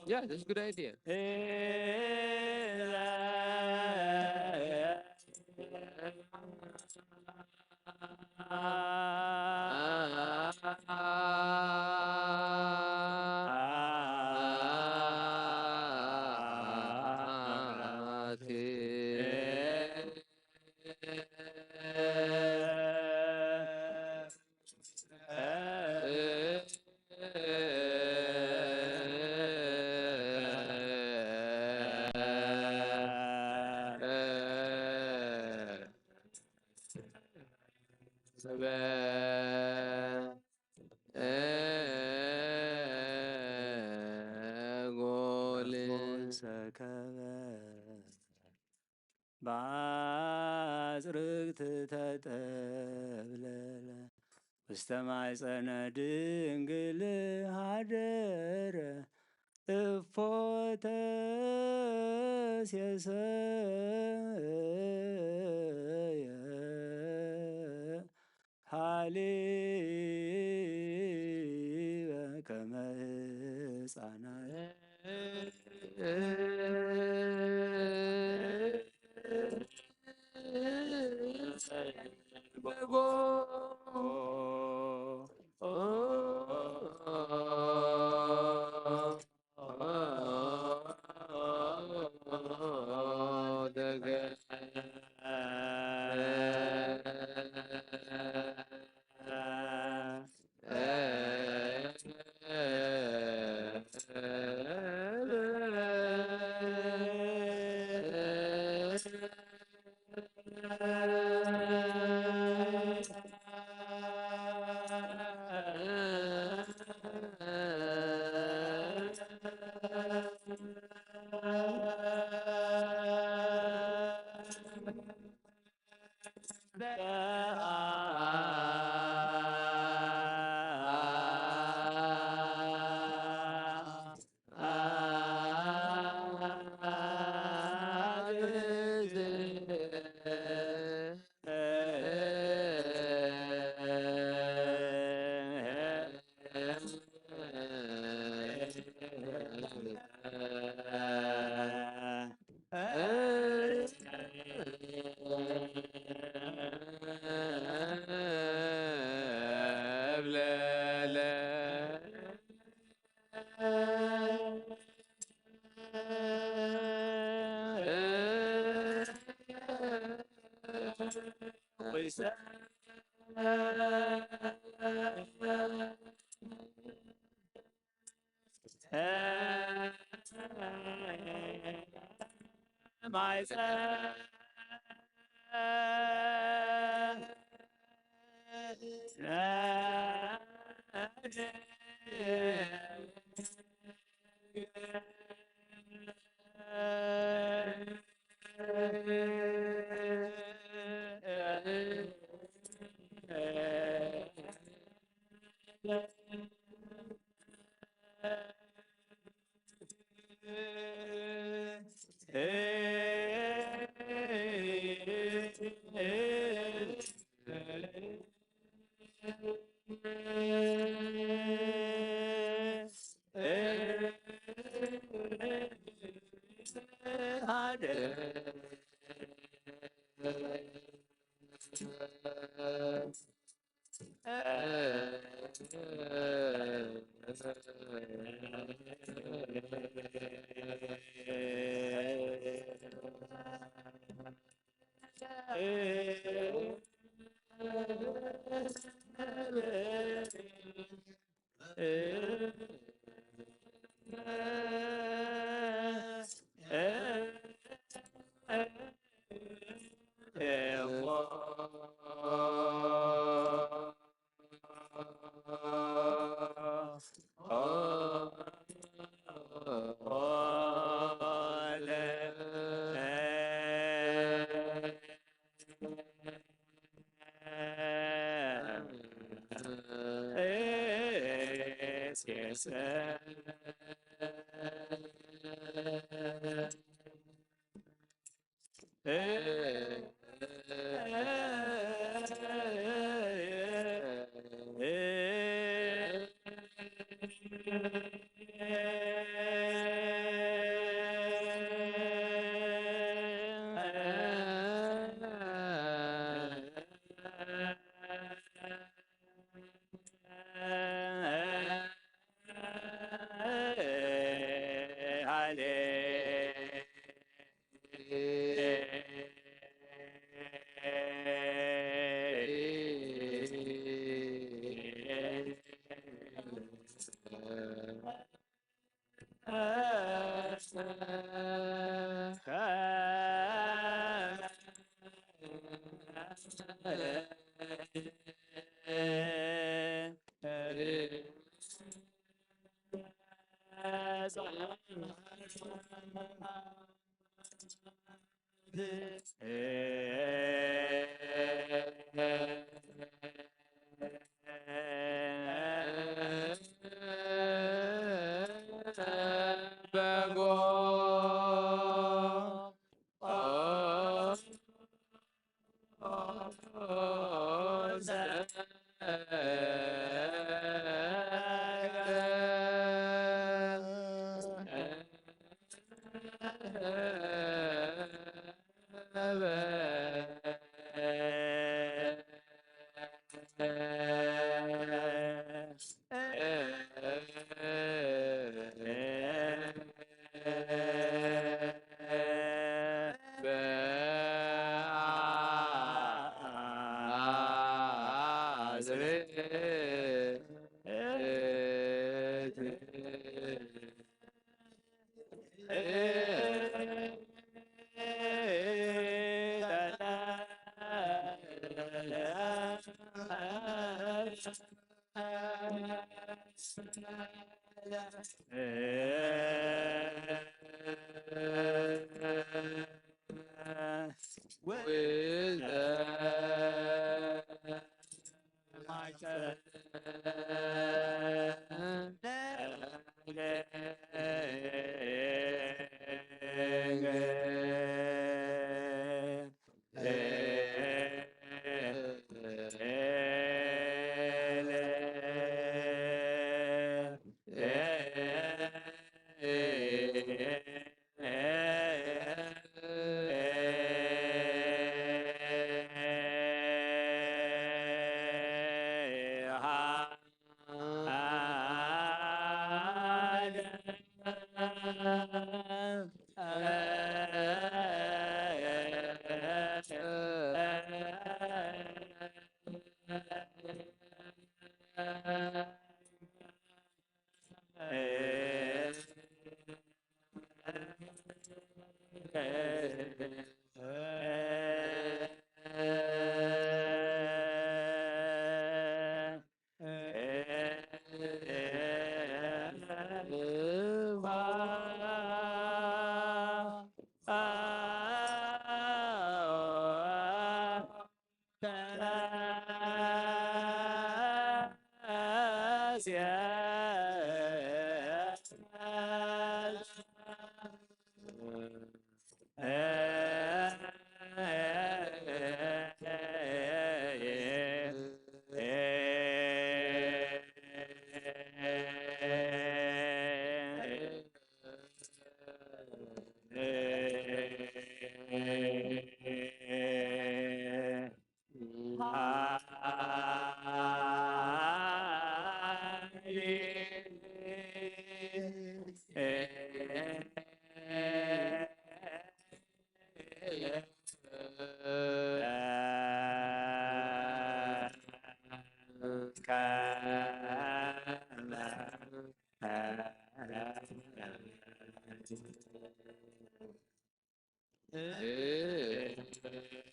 Yeah, that's a good idea. ሰከበ በአጽርቅት ተጠብለለ ውስተ ማይጸነ ድንግል ሀደረ እፎ ተሴሰየ ሀሊበ ከመ ህፃናት።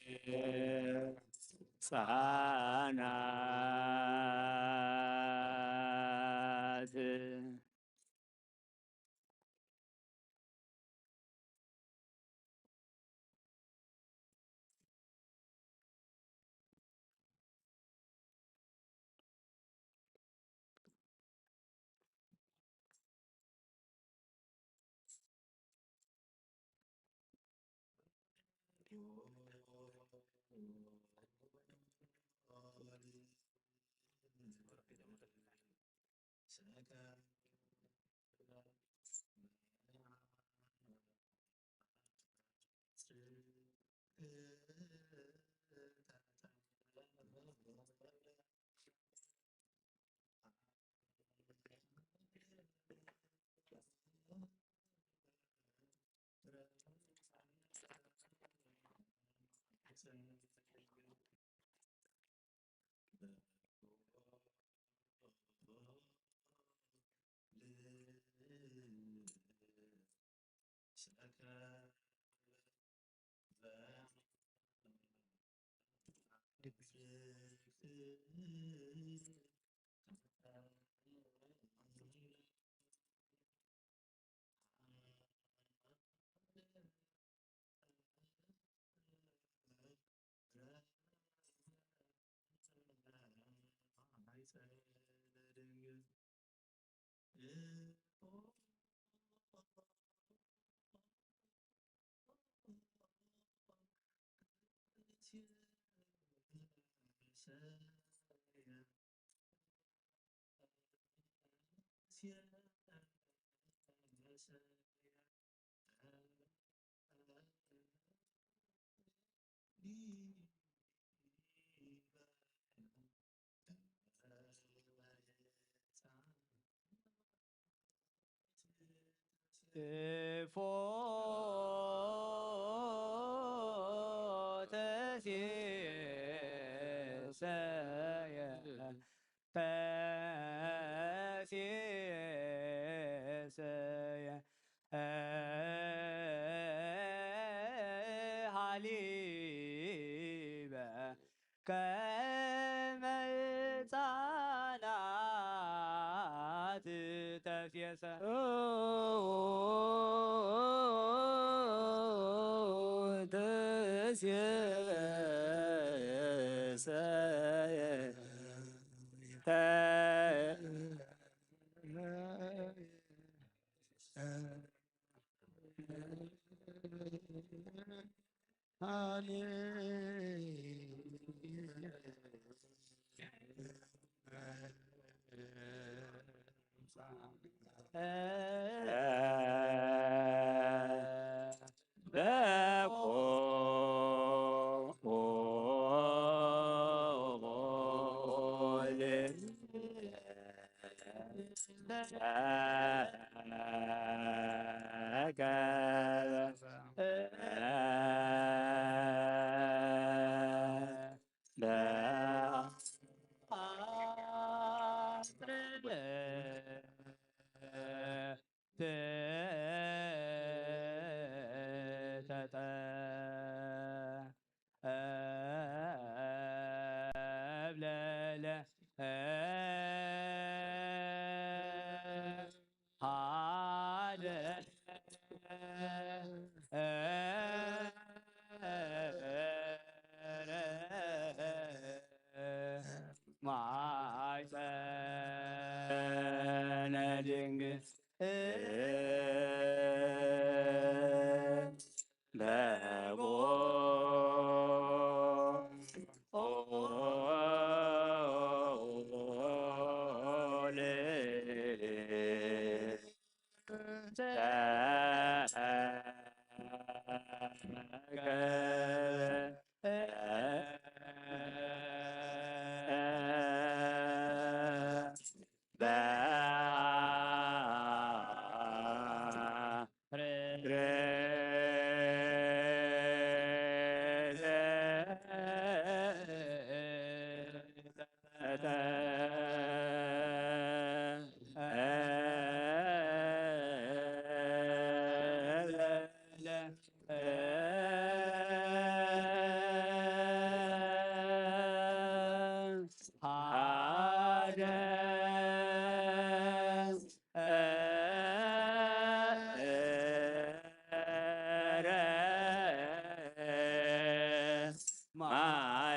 ሕፃናት።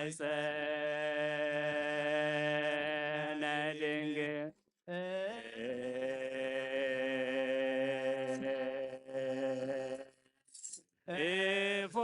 ማይፀነ ድንግል እፎ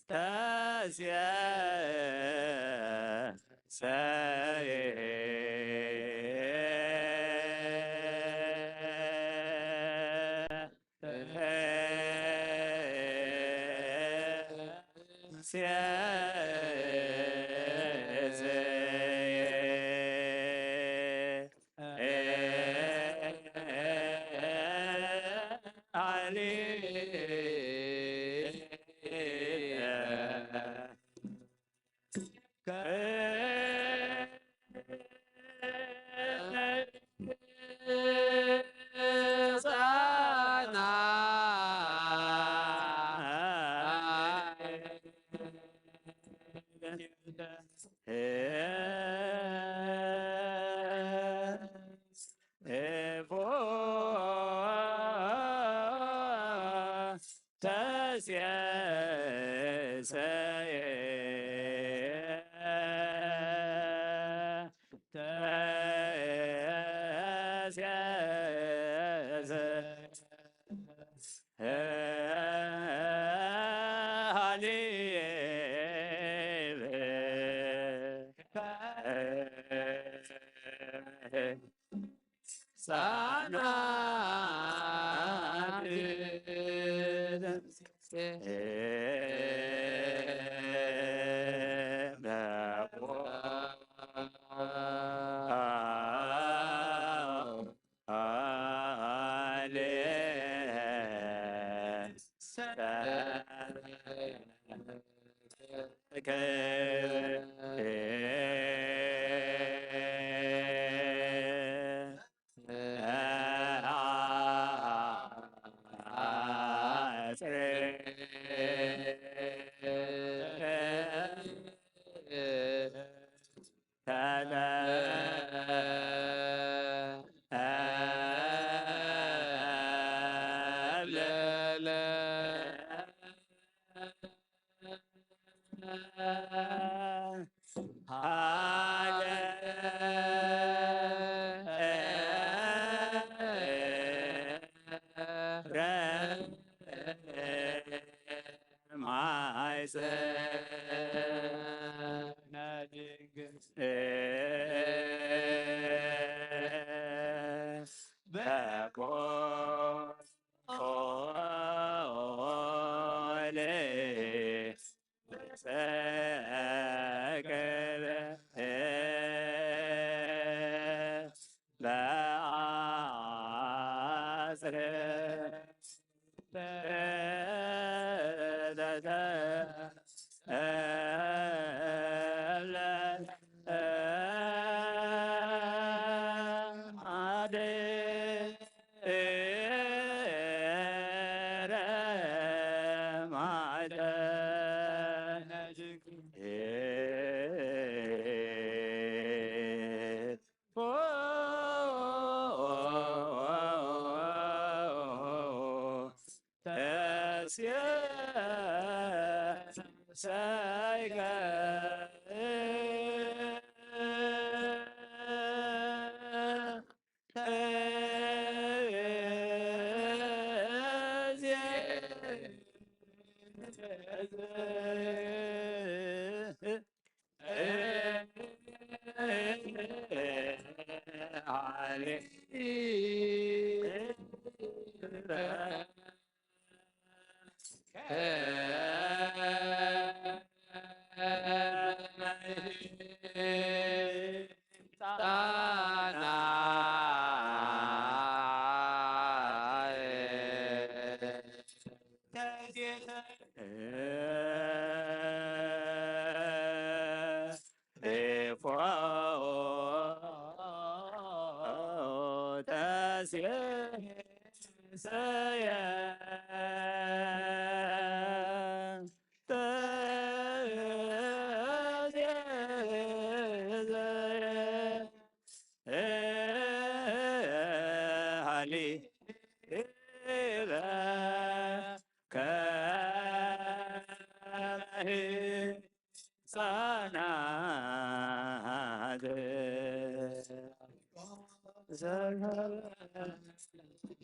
ተሴሰየ ሃሌ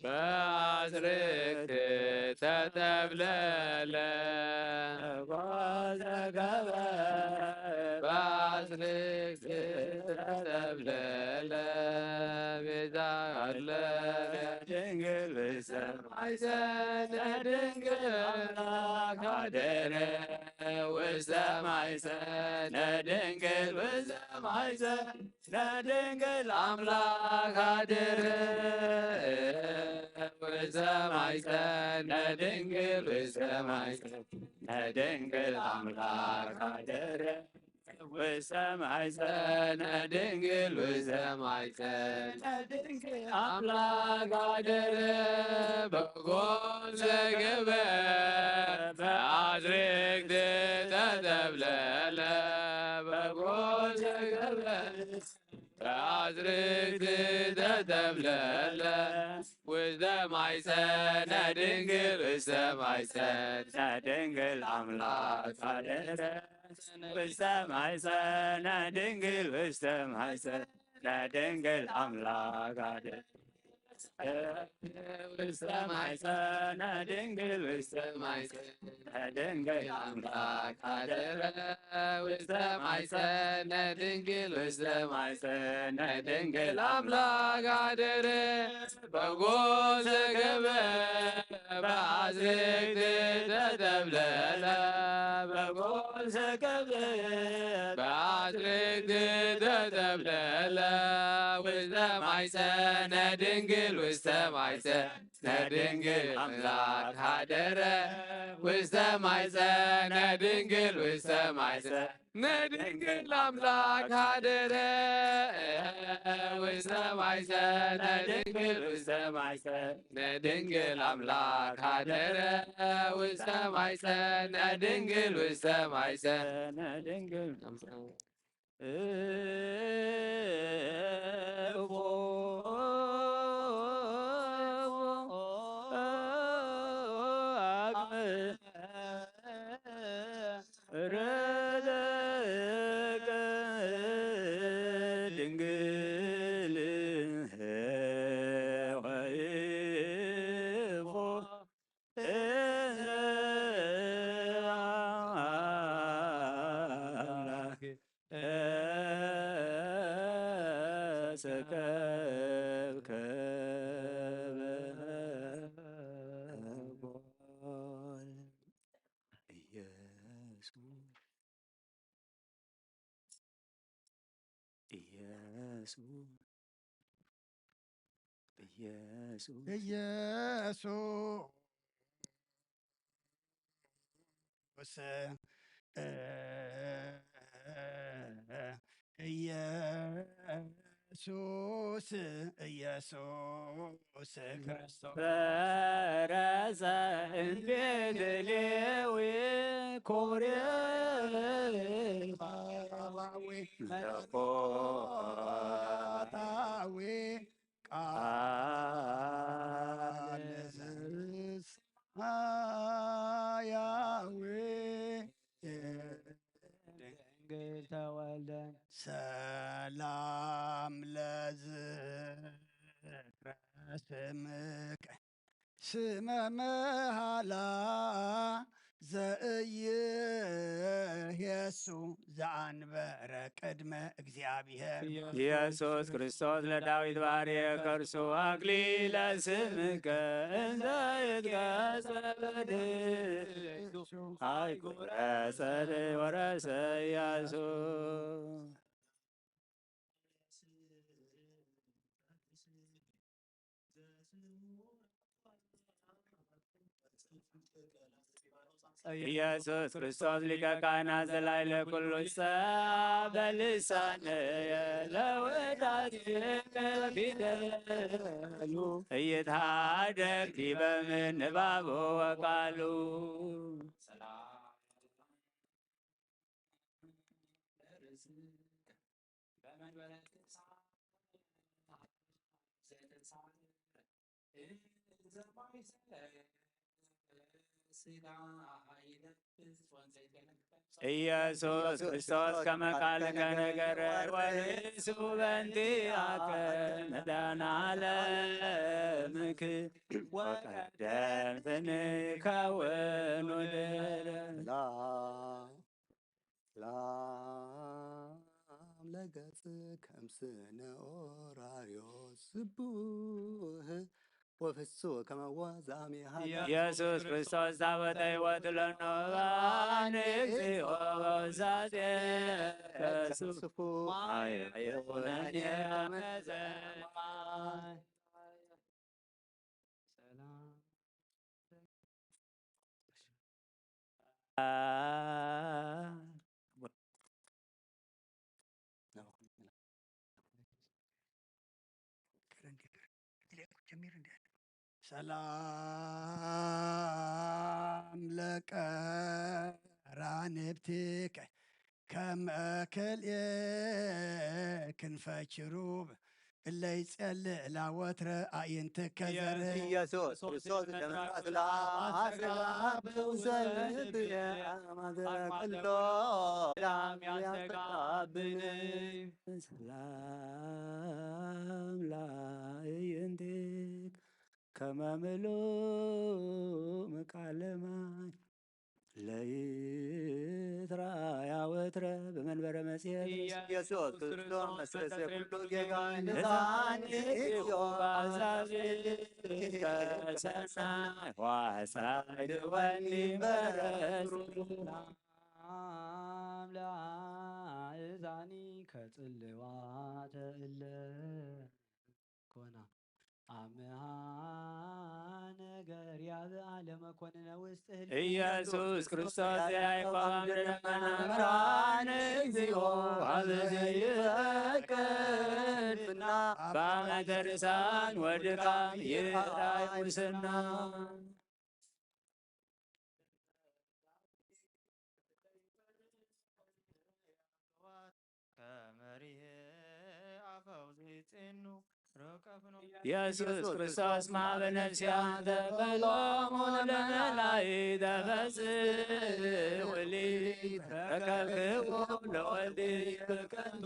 በአዝርዕት ተጠብለለ። በአዝርዕት ተጠብለለ። ቤዛ አለ ድንግል ውስተ ማሕፀነ ድንግል አምላክ አደረ ውስተ ማሕፀነ ድንግል ውስተ ማሕፀነ ድንግል አምላክ አደረ። ውስተ ማይፀነ ድንግል ውስተ ማይፀነ ድንግል ኣምላክ ሓደረ። ውስተ ማይፀነ ድንግል ውስተ ማይፀነ ድንግል ኣምላክ ሓደረ። በጎ ዘገበ በአዝርዕት ተተብለለ። በጎ ዘገበ በአዝርዕት ተተብለለ። ውስተ ማይፀነ ድንግል ውስተ ማይፀነ ድንግል ኣምላክ ሓደረ። ውስተ ማይፀነ ድንግል ውስተ ማይፀነ ድንግል ኣምላክ ሓደረ። ውስተ ማይፀነ ድንግል ውስተ ማይፀነ ድንግል ኣምላክ ሓደረ። ውስተ ማይፀነ ድንግል ውስተ ማይፀነ ድንግል ኣምላክ ሓደረ። በጎ ዘገበ በአዝርዕት ተተብለለ። በጎ ዘገበ በአዝርዕት ተተብለለ። ውስተ ማይፀነ ድንግል ውስተ ማይፀነ ድንግል ኣምላክ ሓደረ። ውስተ ማይፀነ ድንግል ውስተ ማይፀነ ድንግል ኣምላክ ሓደረ። ውስተ ማይፀነ ድንግል ውስተ ማይፀነ ድንግል ኣምላክ ሓደረ። ውስተ ማይፀነ ድንግል ውስተ ማይፀነ ድንግል ኢየሱስ ኢየሱስ ክርስቶስ ፈረሰ እንዴት ሌዊ ኮሬ መለኮታዊ ቃል ሰማያዊ ድንግል ተወልደ ሰላም ለዝክረ ስምከ ስመ መሃላ ዘእይሄሱ ዘአንበረ ቅድመ እግዚአብሔር። ኢየሱስ ክርስቶስ ለዳዊት ባርየ ከርሱ አክሊለ ስምከ እንዘ ይትቀጸ በድሱ አይጉረ ሰደ ወረሰ ኢያሱ። ኢየሱስ ክርስቶስ ሊቀ ካህናት ዘላይለ ኩሉ ይሰብሐ በልሳንየ ለወዳሴከ ፊደሉ ይትሃደግ ዲበ ምንባቡ ወቃሉ። ኢየሱስ ክርስቶስ ከመ ቃልከ ነገረ ወርእሱ በእንቲአከ መድኃኔ ዓለምክ ወቀደም ስንከውን ወልደ ላም ለገጽ ከምስነ ኦራሪዮስ ስቡህ ወፍጹ ከመ ወዛሚሃ ኢየሱስ ክርስቶስ ታቦተ ሕይወት ለኖ ባን እግዚኦ ዛዜ ከስፉ ማየ የውነን የመዘማይ ሰላም ለቀራንብትከ ከመ ክልኤ ክንፈ ኪሩብ እለ ይጼልእ ላወትረ ኣዕይንትከ ዘርእ። ኢየሱስ ክርስቶስ ደመራ ስላ ኣስላ ብውሰን ልብ ኣማዘ ኩሎ ሰላም ያስተጋብን። ሰላም ለአዕይንትከ ከመ ምሉእ ምቃለ ማይ ለይትራያ ወትረ ብመንበረ መጽሔት ኢየሱስ ክርስቶስ መስረሰ ኩሉ ጌጋ ንዛኒ ኢዮ አዛዚ ከሰናይ ዋሳይ ድወኒ በረሱ። አምላክ እዛኒ ከጽልዋ ተእለ ኮና። አምሃ ነገር ያብ ዓለመ ኮንነ ውስጥ ህል ኢየሱስ ክርስቶስ ያይፋም ደመና መራን እግዚኦ አብ ዘይፈቅድና በአመተ ርሳን ወድካም ይታይ ሙስና። ከመሪህ አፈው ዘይጼኑ ርከፍኖ ኢየሱስ ክርስቶስ ማበ ነፍስያ ተበሎሙ ለመላይ ተፈጽእ ውሊ ተከብክቡ ለወልድ ከንቱ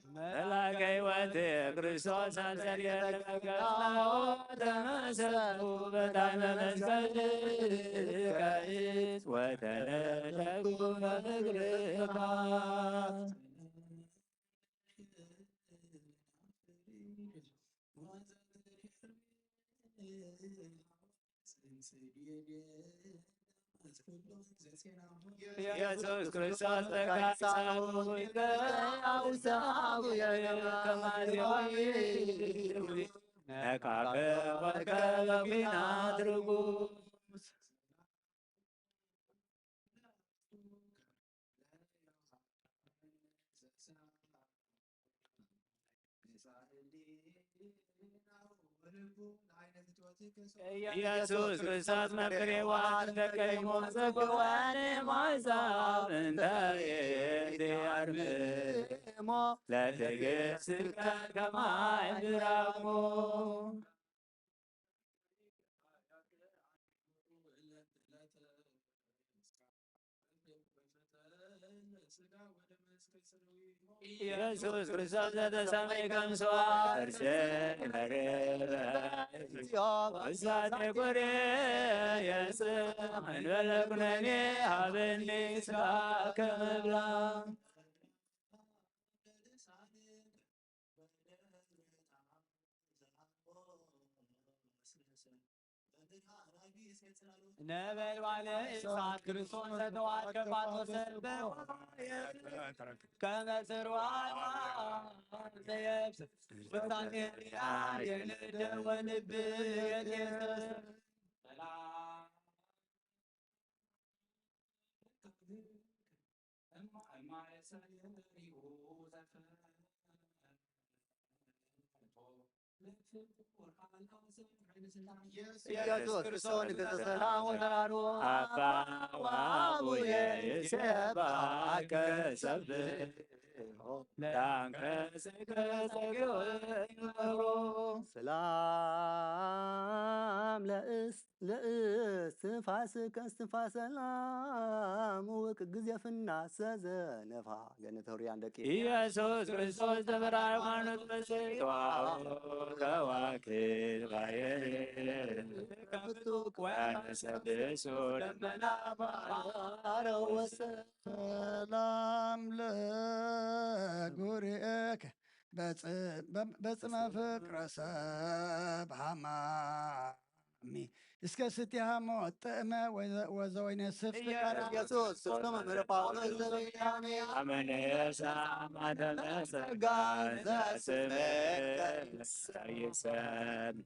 መላከ ሕይወት ክርስቶስ አብሰር የተከከፍናዎ ተመሰሉ በታሕመ መስቀል ከይት ወተለለኩ በፍቅርካ። ኢየሱስ ክርስቶስ ተካሳዊ አውሳዊ ከማዚያዊ ነካከ ወከበ ቢና ትርጉስ ኢየሱስ ክርስቶስ መፍሬዋ ተቀይሞ ዘግዋን ማዛብ እንተ የድያርምሞ ለትግስትከ ከማይ ብራሞ። ኢየሱስ ክርስቶስ ዘተሰመይ ከም ሰዋ እርሴ መሬበ እሳቴ ጎሬ የስም እንበለ ኩነኔ ሀበኒ ስጋ ከመብላ። ነበልባለ እሳት ክርስቶስ ዘተዋት ከባቶ ሰልበ ከመ ጽርዋ ዘየብስ ውሳኔ የልደ ወልብ የቴስስ ሰላም ኢየሱስ ክርስቶስ ንግሥተ ሰላም ወተራሮ አባ ወአቡየ ይሴባከ ሰብሖ ላንከ ስከ ጸግዮ ይመሮ። ሰላም ለእስ ለእስትንፋስከ እስትንፋሰ ሰላም ውቅ ጊዜ ፍናሰ ዘነፋ ገነተ ውርያን ደቂ ኢየሱስ ክርስቶስ ተፈራ ሃይማኖት መስል ተዋው ከዋክብ ባየር ከፍቱቅ ወነሰብሱ ደመና ባረወሰ ሰላም ለጉርኤከ በጽመ ፍቅረ ሰብ ሃማሚ እስከ ስቲ ሃሞ ጥዕመ ወዘወይነ ስፍት ኢየሱስ እሱ መምህር ጳውሎስ ዘበያሜ አመኔሳ ማተመሰጋ ዘስመከ ይሰም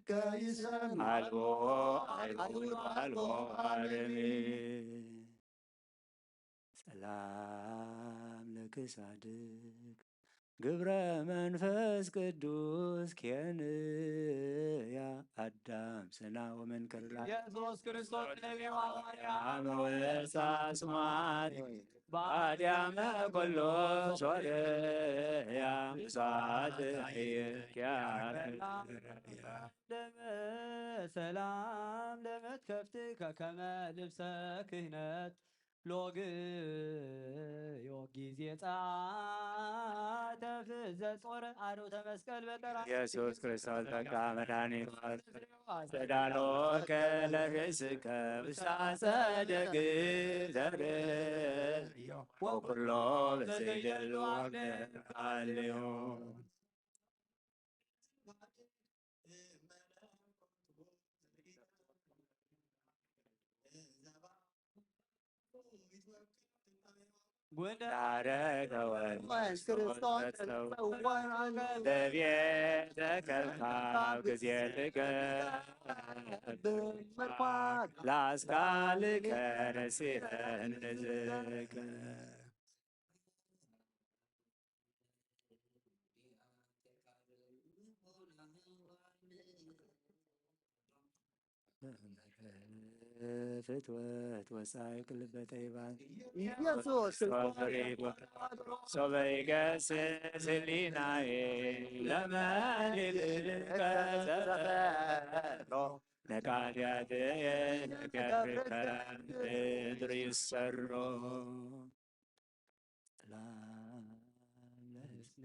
ከይሰም አልቦ አልቦ አልቦ አርሚ ሰላም ለክሳድክ ግብረ መንፈስ ቅዱስ ኬንያ አዳም ሰና ወመንክርላ ኢየሱስ ክርስቶስ ነቢዩ ሐዋርያ መወሳ ስማት ባዲያመ ኮሎ ሶርያ ምሳት ኪያ ደመ ሰላም ለመትከፍትከ ከመ ልብሰ ክህነት ሎግዮ ጊዜ ጸአተ ፍዘ ጾረ አርዑተ መስቀል በቀራ ኢየሱስ ክርስቶስ ጸጋ መድኃኒት ተዳሎከ ለርእስከ ውስተ አጸደ ግዘር ወኩሎ በዘይደሉ አልዮ ጉንደ ዳረገወን ክርስቶስ ጸወራለ ለቤተ ከልካብ ጊዜ ትገብር ምርኳት ላስካልከ ነሲረን ንዝክ ፍትወት ወሳይክ ልበ ጠይባን ኢየሱስ ሶበ ይገስጽ ህሊናዬ ለመሊልከ ዘፈሮ ነቃትያትየ ለገብርከ ምድር ይሰሮ ሰላም ለህዝብከ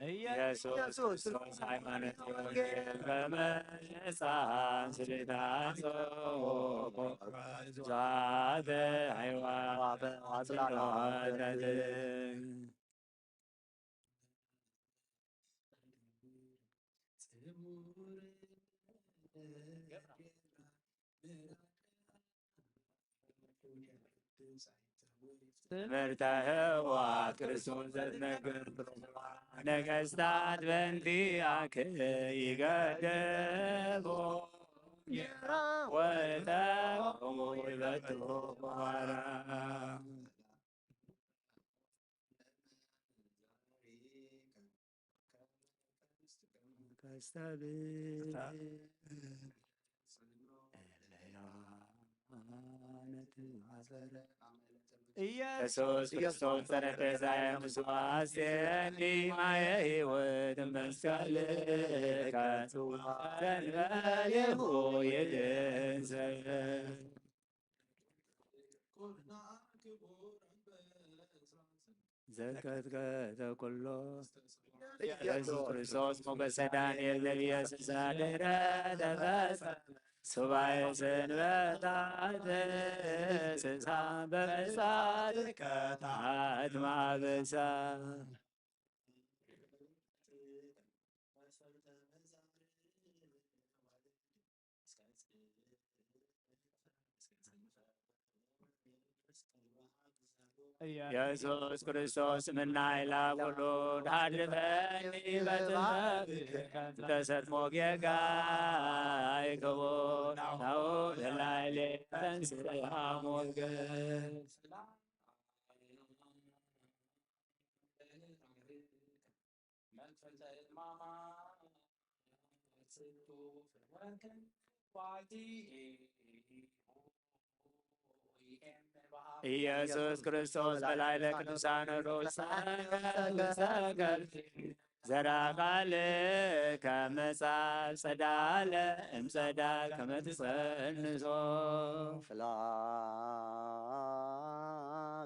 ኢየሱስ ክርስቶስ ሃይማኖት ወንጌል በመጻን ስልጣን ዛተ ሃይዋ ጽንዋተት ትምህርተ ህዋት ክርስቶስ ዘትነግር ነገስታት በንቲአክ ይገደቦ ወተቆሙ ይበቱ ዋራ ኢየሱስ ክርስቶስ ጠረጴዛየ ምስዋስቴኒ ማየ ህይወት መስቀልከ ጽዋ ዘንበሌሁ ይድንሰ ዘቀጥቀጠ ኩሎ ኢየሱስ ክርስቶስ ሞገሰ ዳንኤል ነቢየ ስሳ ድህረ ተፈጸመ ሱባኤ ሰንበታት ስሳ በመጻድቀ ታት ማበሳ ኢየሱስ ክርስቶስ ምናይላ ኩሉ ድሃድፈኒ በጥበብ ተሰጥሞ ጌጋ ይከቦ ናሁ ለላይሌ ተንስራ ሞገስ ኢየሱስ ክርስቶስ በላዕለ ቅዱሳን ሩሳን ሰገድ ዘራቃል ከመጻ ጸዳለ እምጸዳል ከመትጸንሶ ፍላ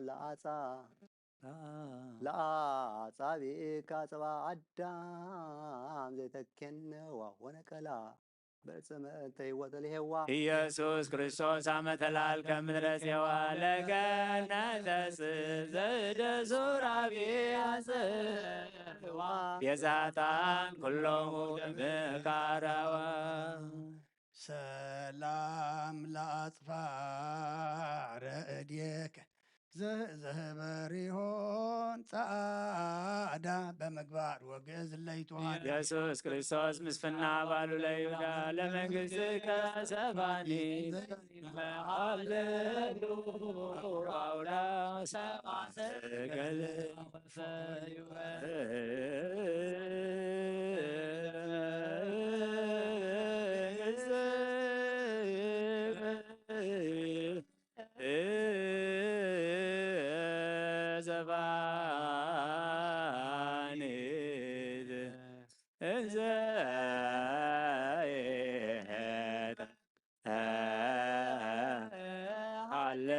ለአጻ ለአጻብእካ ጽባ አዳም ዘይተኬነ ዋሆነ ቀላ በእፀ መእንተ ህይወተ ለሄዋ ኢየሱስ ክርስቶስ ኣመ ተላልከ ምድረ ጼዋ ለገነተ ዘእደ ሱራፌል አጽዋ ቤዛታን ኩሎሙ ለምካረዋ ሰላም ለአጽፋረ እዴከ ዘህበሪሆን ጸዓዳ በምግባር ወግእዝ ለይትውሃድ ኢየሱስ ክርስቶስ ምስፍና ባሉ ለይሁዳ ለመንግሥትከ ሰባኒ ሃሌሉ አውዳ ሰባ ሰገል ዘባኒት እንዘ ሃለ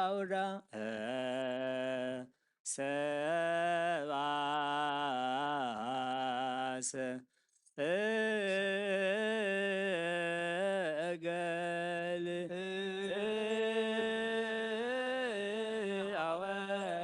አውዳ ሰባሰ እገል አወፈዩ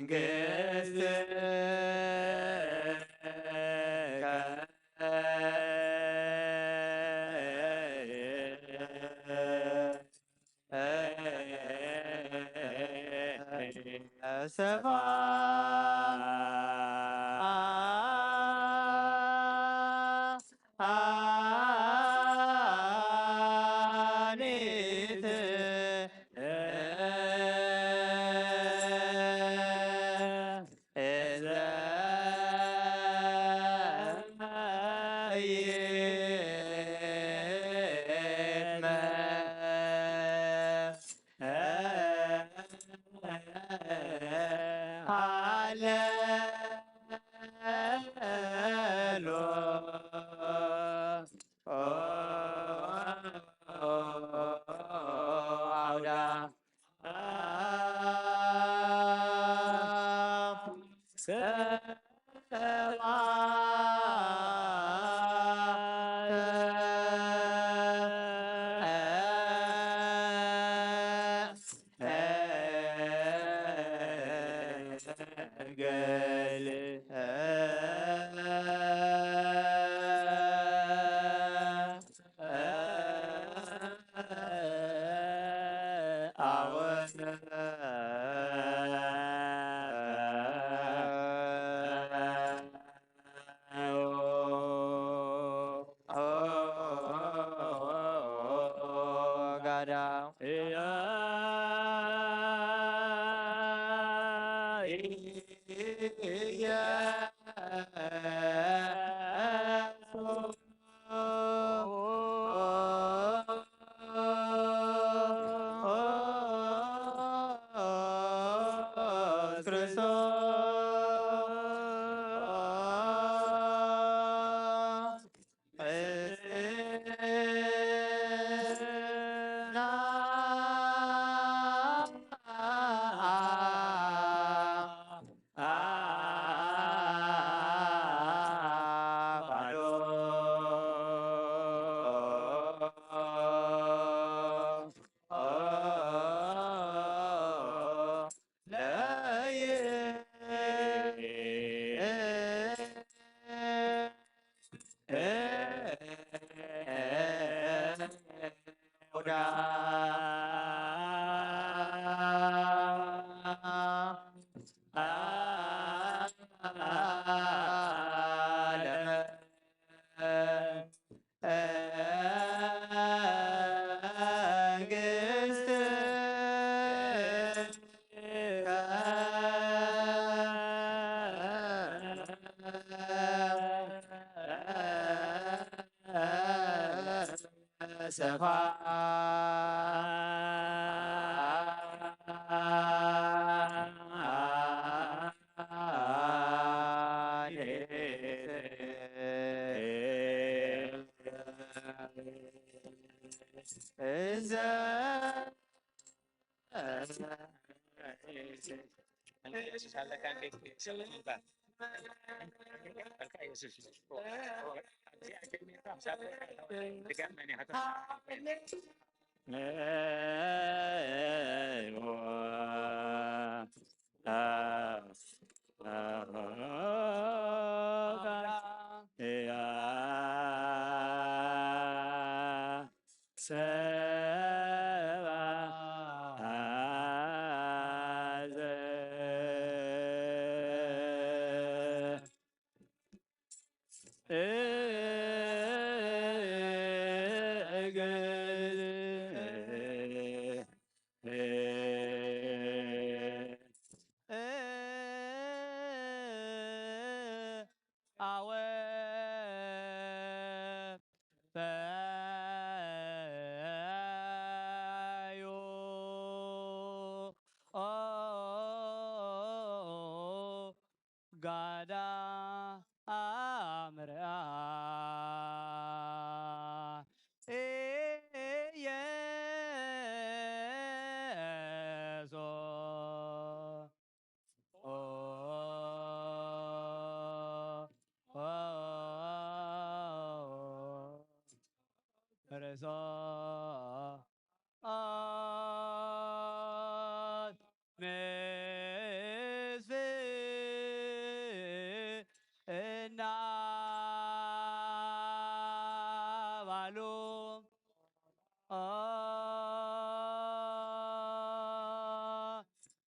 መንግስትከ ሰፋ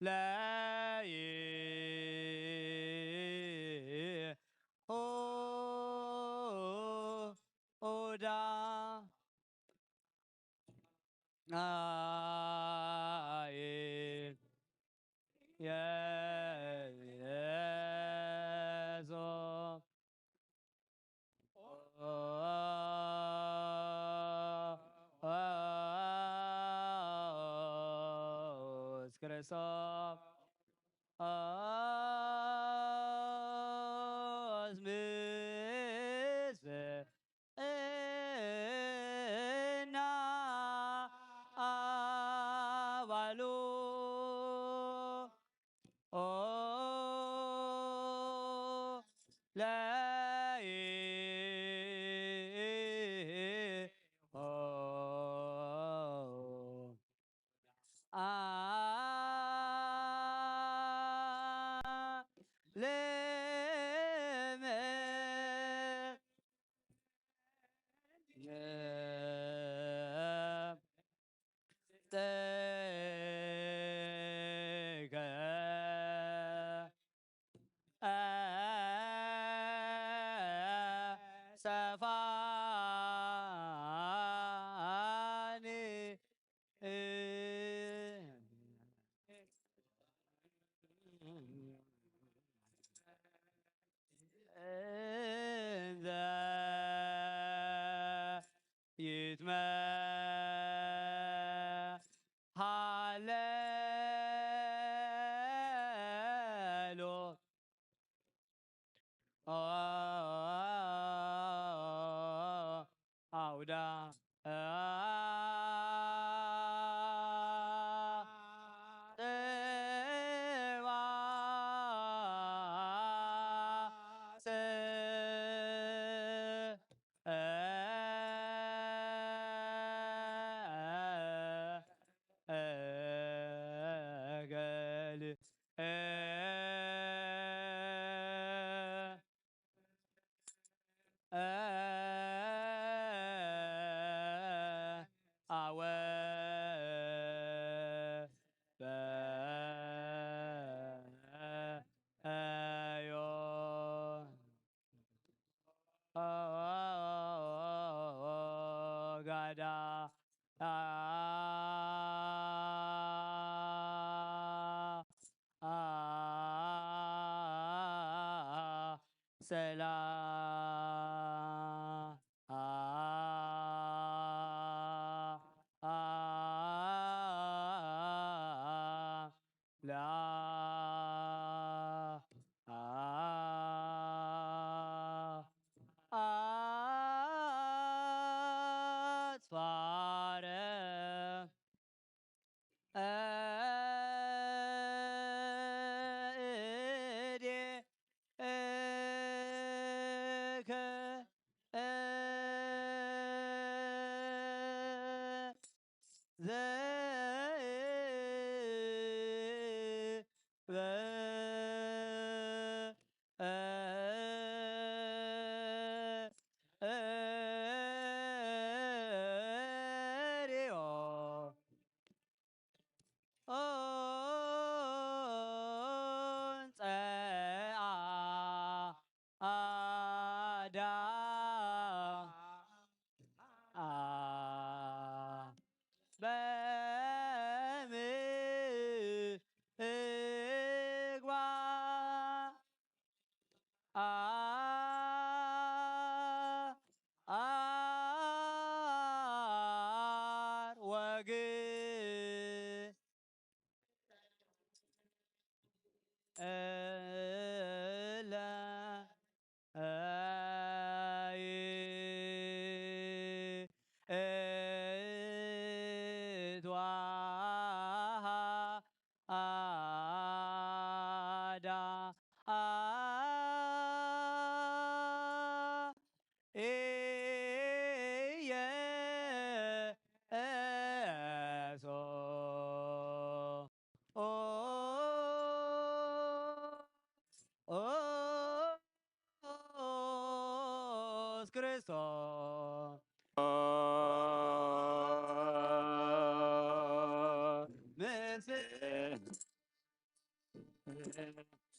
ለይሁዳ ኢየሱስ ክርስቶስ ምስና ኣባሉ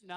ና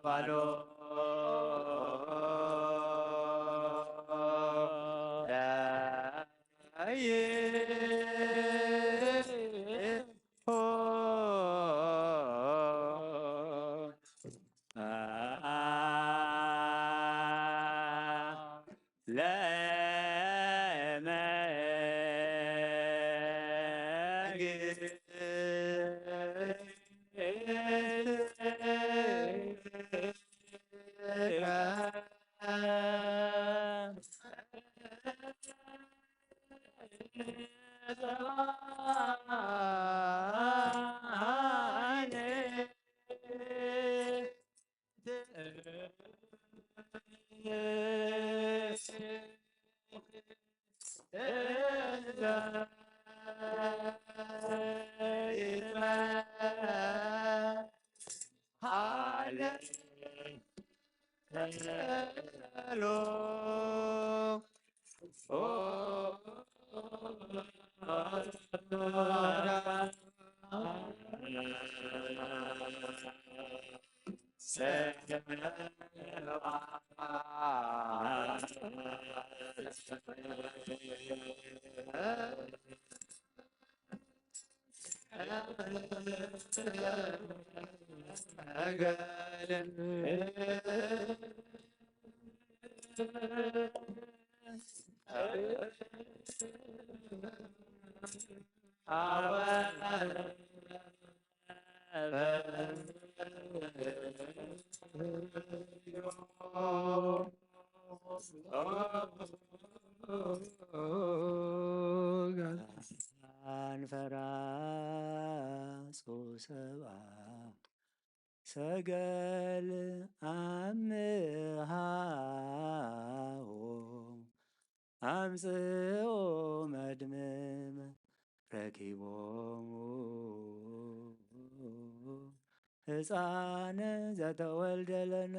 ባሉ ለመንግስት ኣንፈራጹ ሰብኣ ሰገል ኣምሃዎ ኣምጽኦ መድምም ረኪቦሙ ህፃን ዘተወልደለን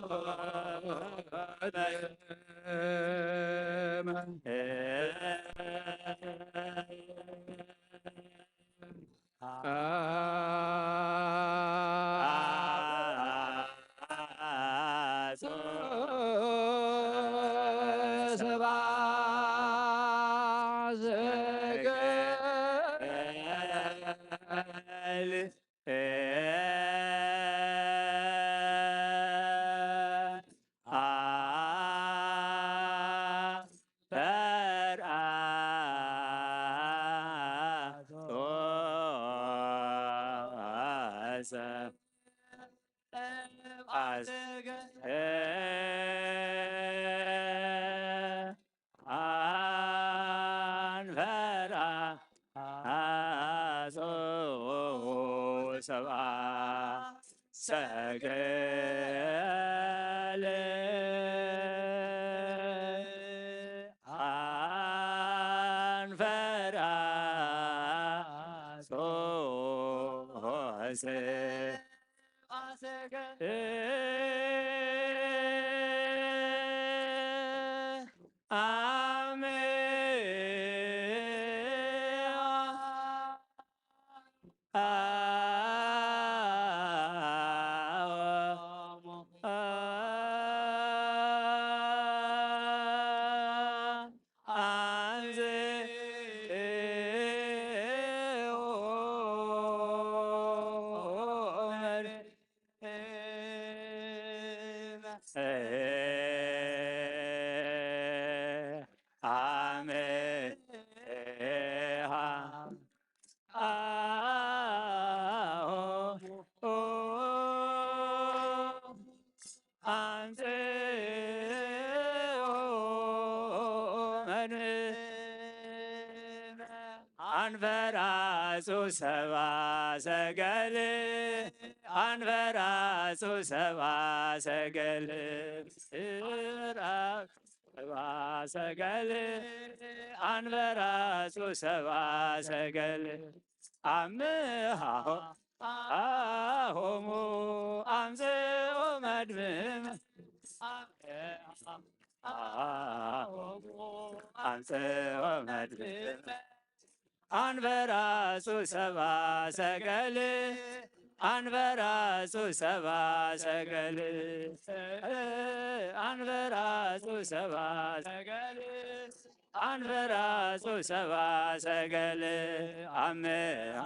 ኣንፈራሶ ሰብኣ ሰገል ኣንፈራሶ ኣንፈራሱ ሰባ ሰገል ኣንፈራሱ ሰባ ሰገል ሰባ ሰገል ኣንፈራሱ ሰባ ሰገል ኣምሃ ኣሆሙ ኣምጽኦ መድምም ኣምጽኦ መድምም ኣንበራሱ ሰባ ሰገል ኣንበራሱ ሰባ ሰገል ኣንበራሱ ሰባ ሰገል ኣንበራሱ ሰባ ሰገል ኣምሃ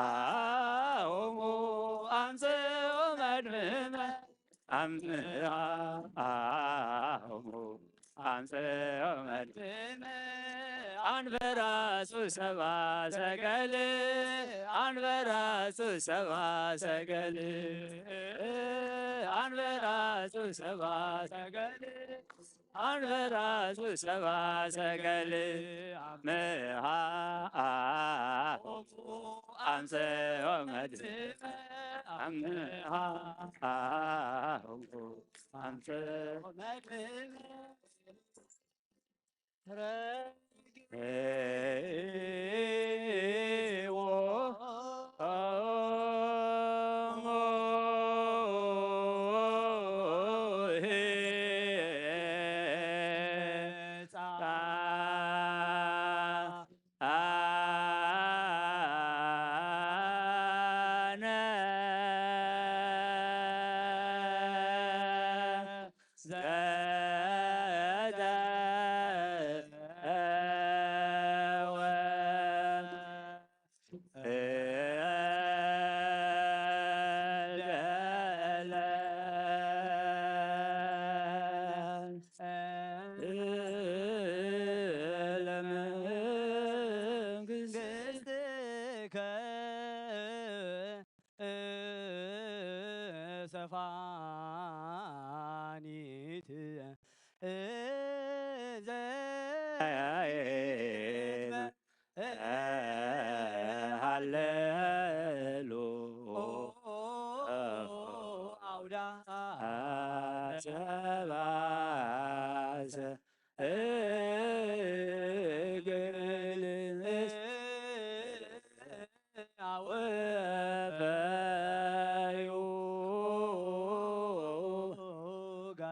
ኣሆሙ ኣምጽኦ መድምም ኣምሃ ኣሆሙ ኣምጽኦ መድምም ኣንበራሱ ሰባ ሰገል ኣንበራሱ ሰባ ሰገል ኣንበራሱ ሰባ ሰገል ኣንበራሱ ሰባ ሰገል ኣምሃ ኣምጽኦ መድህነ ኣምሃ ኣምጽኦ መድህነ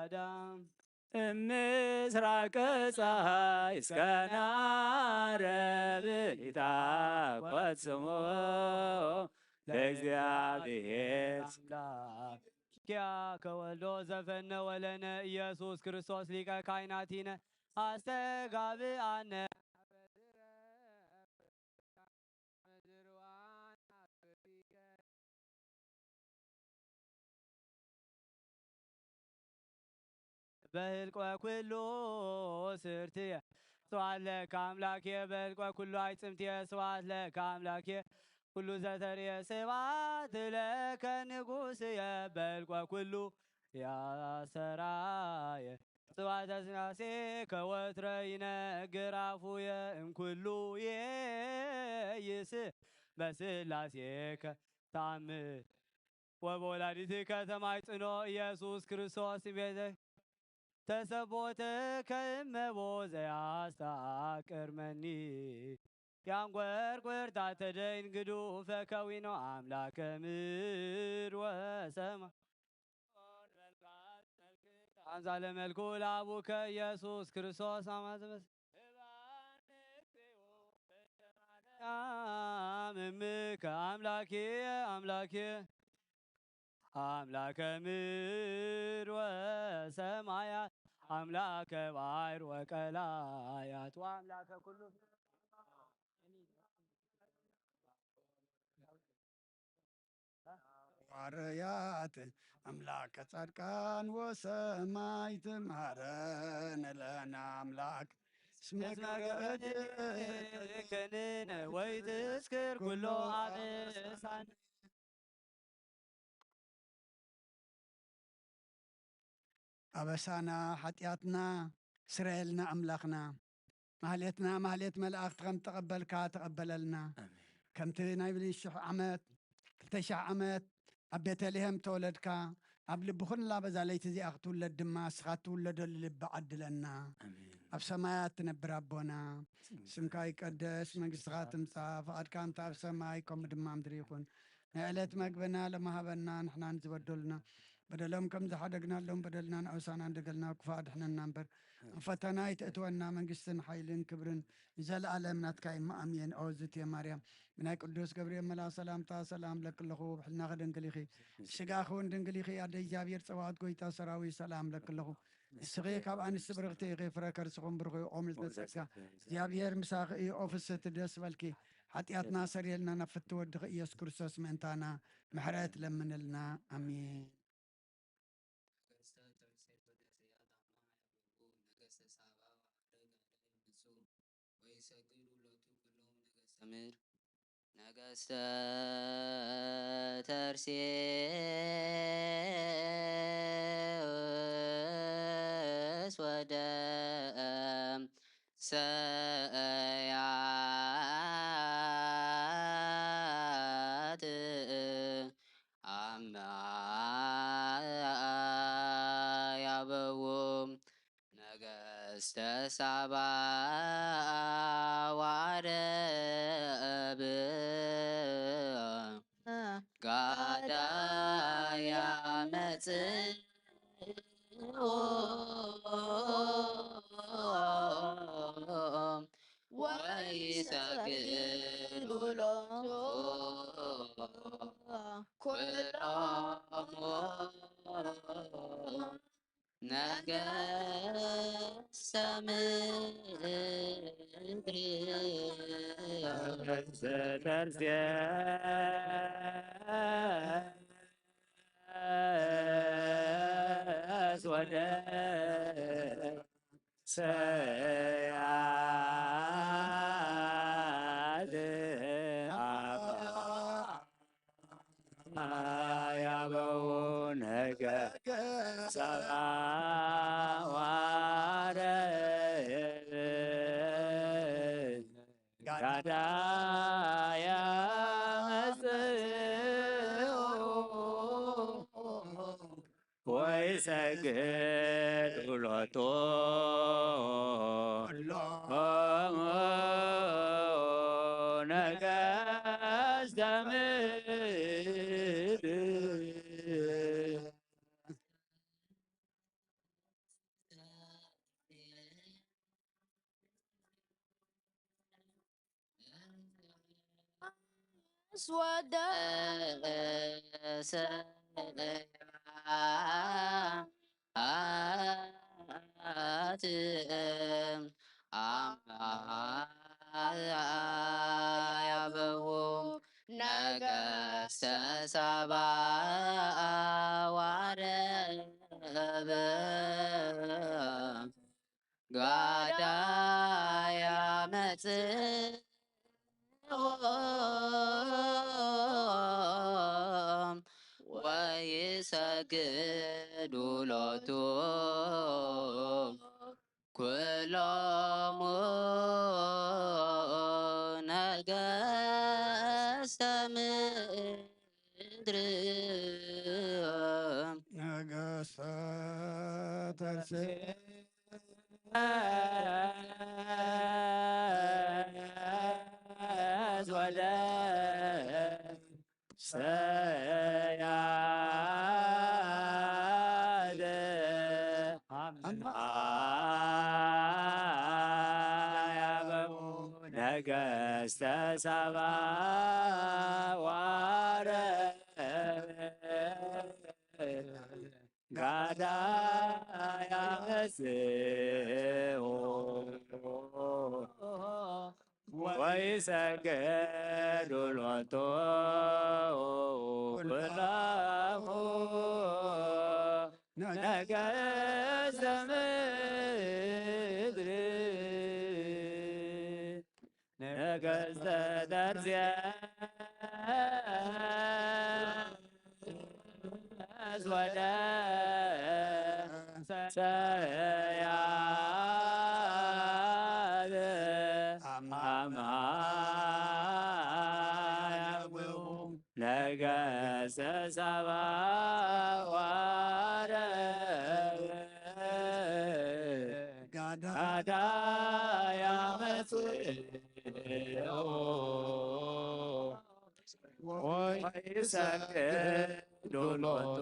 አዳም እምስራቀ ፀሐይ እስከ ናረብ ይትሐጎል ስሙ ለእግዚአብሔር። አምላክ ኪያከ ወልዶ ዘፈነወ ለነ ኢየሱስ ክርስቶስ ሊቀ ካህናቲነ አስተጋብአነ በህልቆ ኩሉ ስርትየ ስብሐት ለከ አምላኬ በህልቆ ኩሉ አይጽምትየ ስብሐት ለከ አምላኬ ኩሉ ዘተርየ ስብሐት ለከ ንጉስየ በህልቆ ኩሉ ያሰራየ ስብሐተ ስላሴ ከወትረ ይነግር አፉየ እምኩሉ ይይስ በስላሴከ ታምር ወበወላዲትከ ተማይጽኖ ኢየሱስ ክርስቶስ ቤተ ተሰቦተ ከእመቦ ዘያስተአቅር መኒ ያንጎርጎር ታተደይን ግዱፈ ከዊኖ አምላከ ምድር ወሰማይ። አንዛ ለመልኩ ለአቡከ ኢየሱስ ክርስቶስ አማዘበስ አምምከ አምላኬ አምላኬ አምላከ ምድር ወሰማያት አምላከ ባሕር ወቀላያት ወአምላከ ኩሉ ዋርያት አምላከ ጻድቃን ወሰማይት ማረነ ለነ አምላክ እስመ እስመ ገበርከ ገበርከ ክህነ ወይትስክር ኩሎ አበሳነ። ኣበሳና ሓጢኣትና ስረየልና ኣምላኽና። ማህሌትና ማህሌት መላእኽቲ ከም ተቐበልካ ተቐበለልና። ኣሜን። ከምቲ ናይ ብሊ ሽሕ ዓመት፣ ክልተ ሽሕ ዓመት ኣብ ቤተልሔም ተወለድካ፣ ኣብ ልቢ ኩላ በዛ ለይቲ እዚኣ ክትውለድ ድማ እስኻ እትውለደሉ ልቢ ዓድለና። ኣሜን። ኣብ ሰማያት ትነብር ኣቦና፣ ስምካ ይቀደስ፣ መንግስትኻ ትምጻእ፣ ፍቓድካ እንተ ኣብ ሰማይ ከምኡ ድማ ምድሪ ይኹን። ናይ ዕለት መግብና ሎሚ ሃበና፣ ንሕናን ዝበደሉና በደሎም ከም ዝሓደግናሎም በደልና ንኣውሳና እንደገልና ክፉእ ኣድሕነና እምበር፣ ኣብ ፈተና ኣይተእትወና። መንግስትን ሓይልን ክብርን ንዘለኣለም ናትካ እዩ። ኣሜን። ኦ ዝትየ ማርያም፣ ብናይ ቅዱስ ገብርኤል መልኣኽ ሰላምታ ሰላም ለክለኹ፣ ብሕልናኺ ድንግል ኢኺ፣ ስጋኺ እውን ድንግል ኢኺ። ኣደ እግዚኣብሔር ጸባኦት፣ ጎይታ ሰራዊት፣ ሰላም ለክለኹ። ንስኺ ካብ ኣንስቲ ብርኽቲ ኢኺ፣ ፍረ ከርስኹም ብሩኽ እዩ። ኦም ልተጸጋ እግዚኣብሔር ምሳኺ እዩ። ኦ ፍስህቲ ደስ በልኪ፣ ሓጢኣትና ሰሪየልና፣ ናብ ፍቲ ወድኺ ኢየሱስ ክርስቶስ ምእንታና ምሕረት ለምንልና። ኣሜን። ነገስተ ሳባ ወአረጋዳ ይመጹ ወይሰግዱ ሎቱ ኩሎም ነገስተ ምድር። ነገስተ ተርሴስ ወደ ሰያት አማ ያበዉ ነገስተ ሳባ ወአረብ ጋዳ ያመጽ ወይሰግዱ ሎቱ ኩሎሙ ነገስተ ምድር። ዘተርሴስ ወደ ሰያድ አባ ያበው ነገ ሰባ ዋረ ጋዳ ያመጽኡ ወይሰግድ ሎቱ ኩሎሙ ነገስተ ምድር። ወደ ሰያ አትም አምሃ ያበው ነገስተ ሳባ ዋረበ ጋዳ ያመጽእ ወይሰግዱ ሎቱ ኩሎሙ ነገስተ ምድር ነገስተ ተርሴስ ወደ ሰያደ አማ ያበው ነገስተ ሳባ ዋረ ጋዳ ያመጽኡ ወይሰገዱ ሎቱ ኩሎሙ ነገስተ ምድር ነገስተ ተርሴስ ወደ ሰያብ አማ ያበው ነገሰ ሳባ ዋረ ጋዳ ያመጽኦ ወይሰግዱ ሎቱ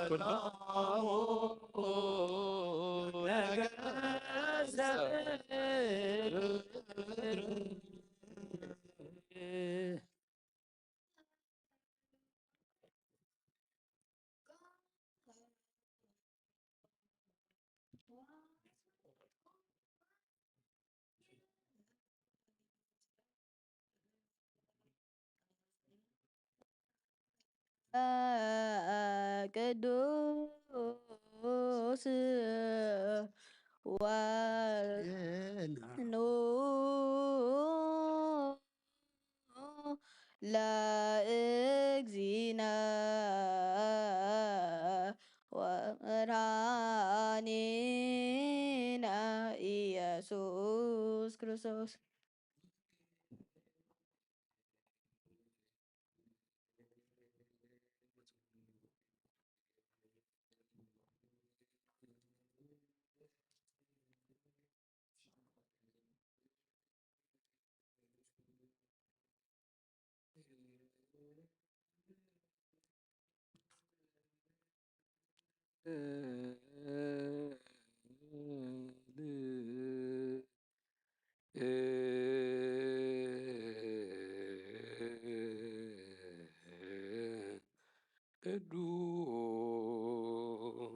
ኩሎሙ ነገስተ ምድር። ቅዱስ ወኑ ለእግዚእነ ወመድኃኒነ ኢየሱስ ክርስቶስ።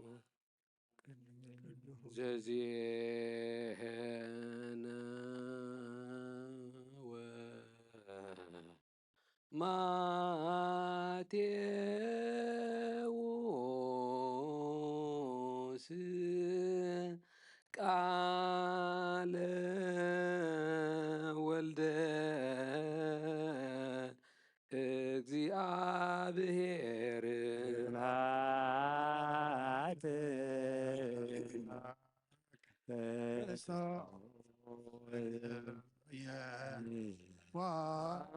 ቅዱስ ዘዜነ ወማቴዎስ ቃለ ወልደ እግዚአብሔር ስብሐት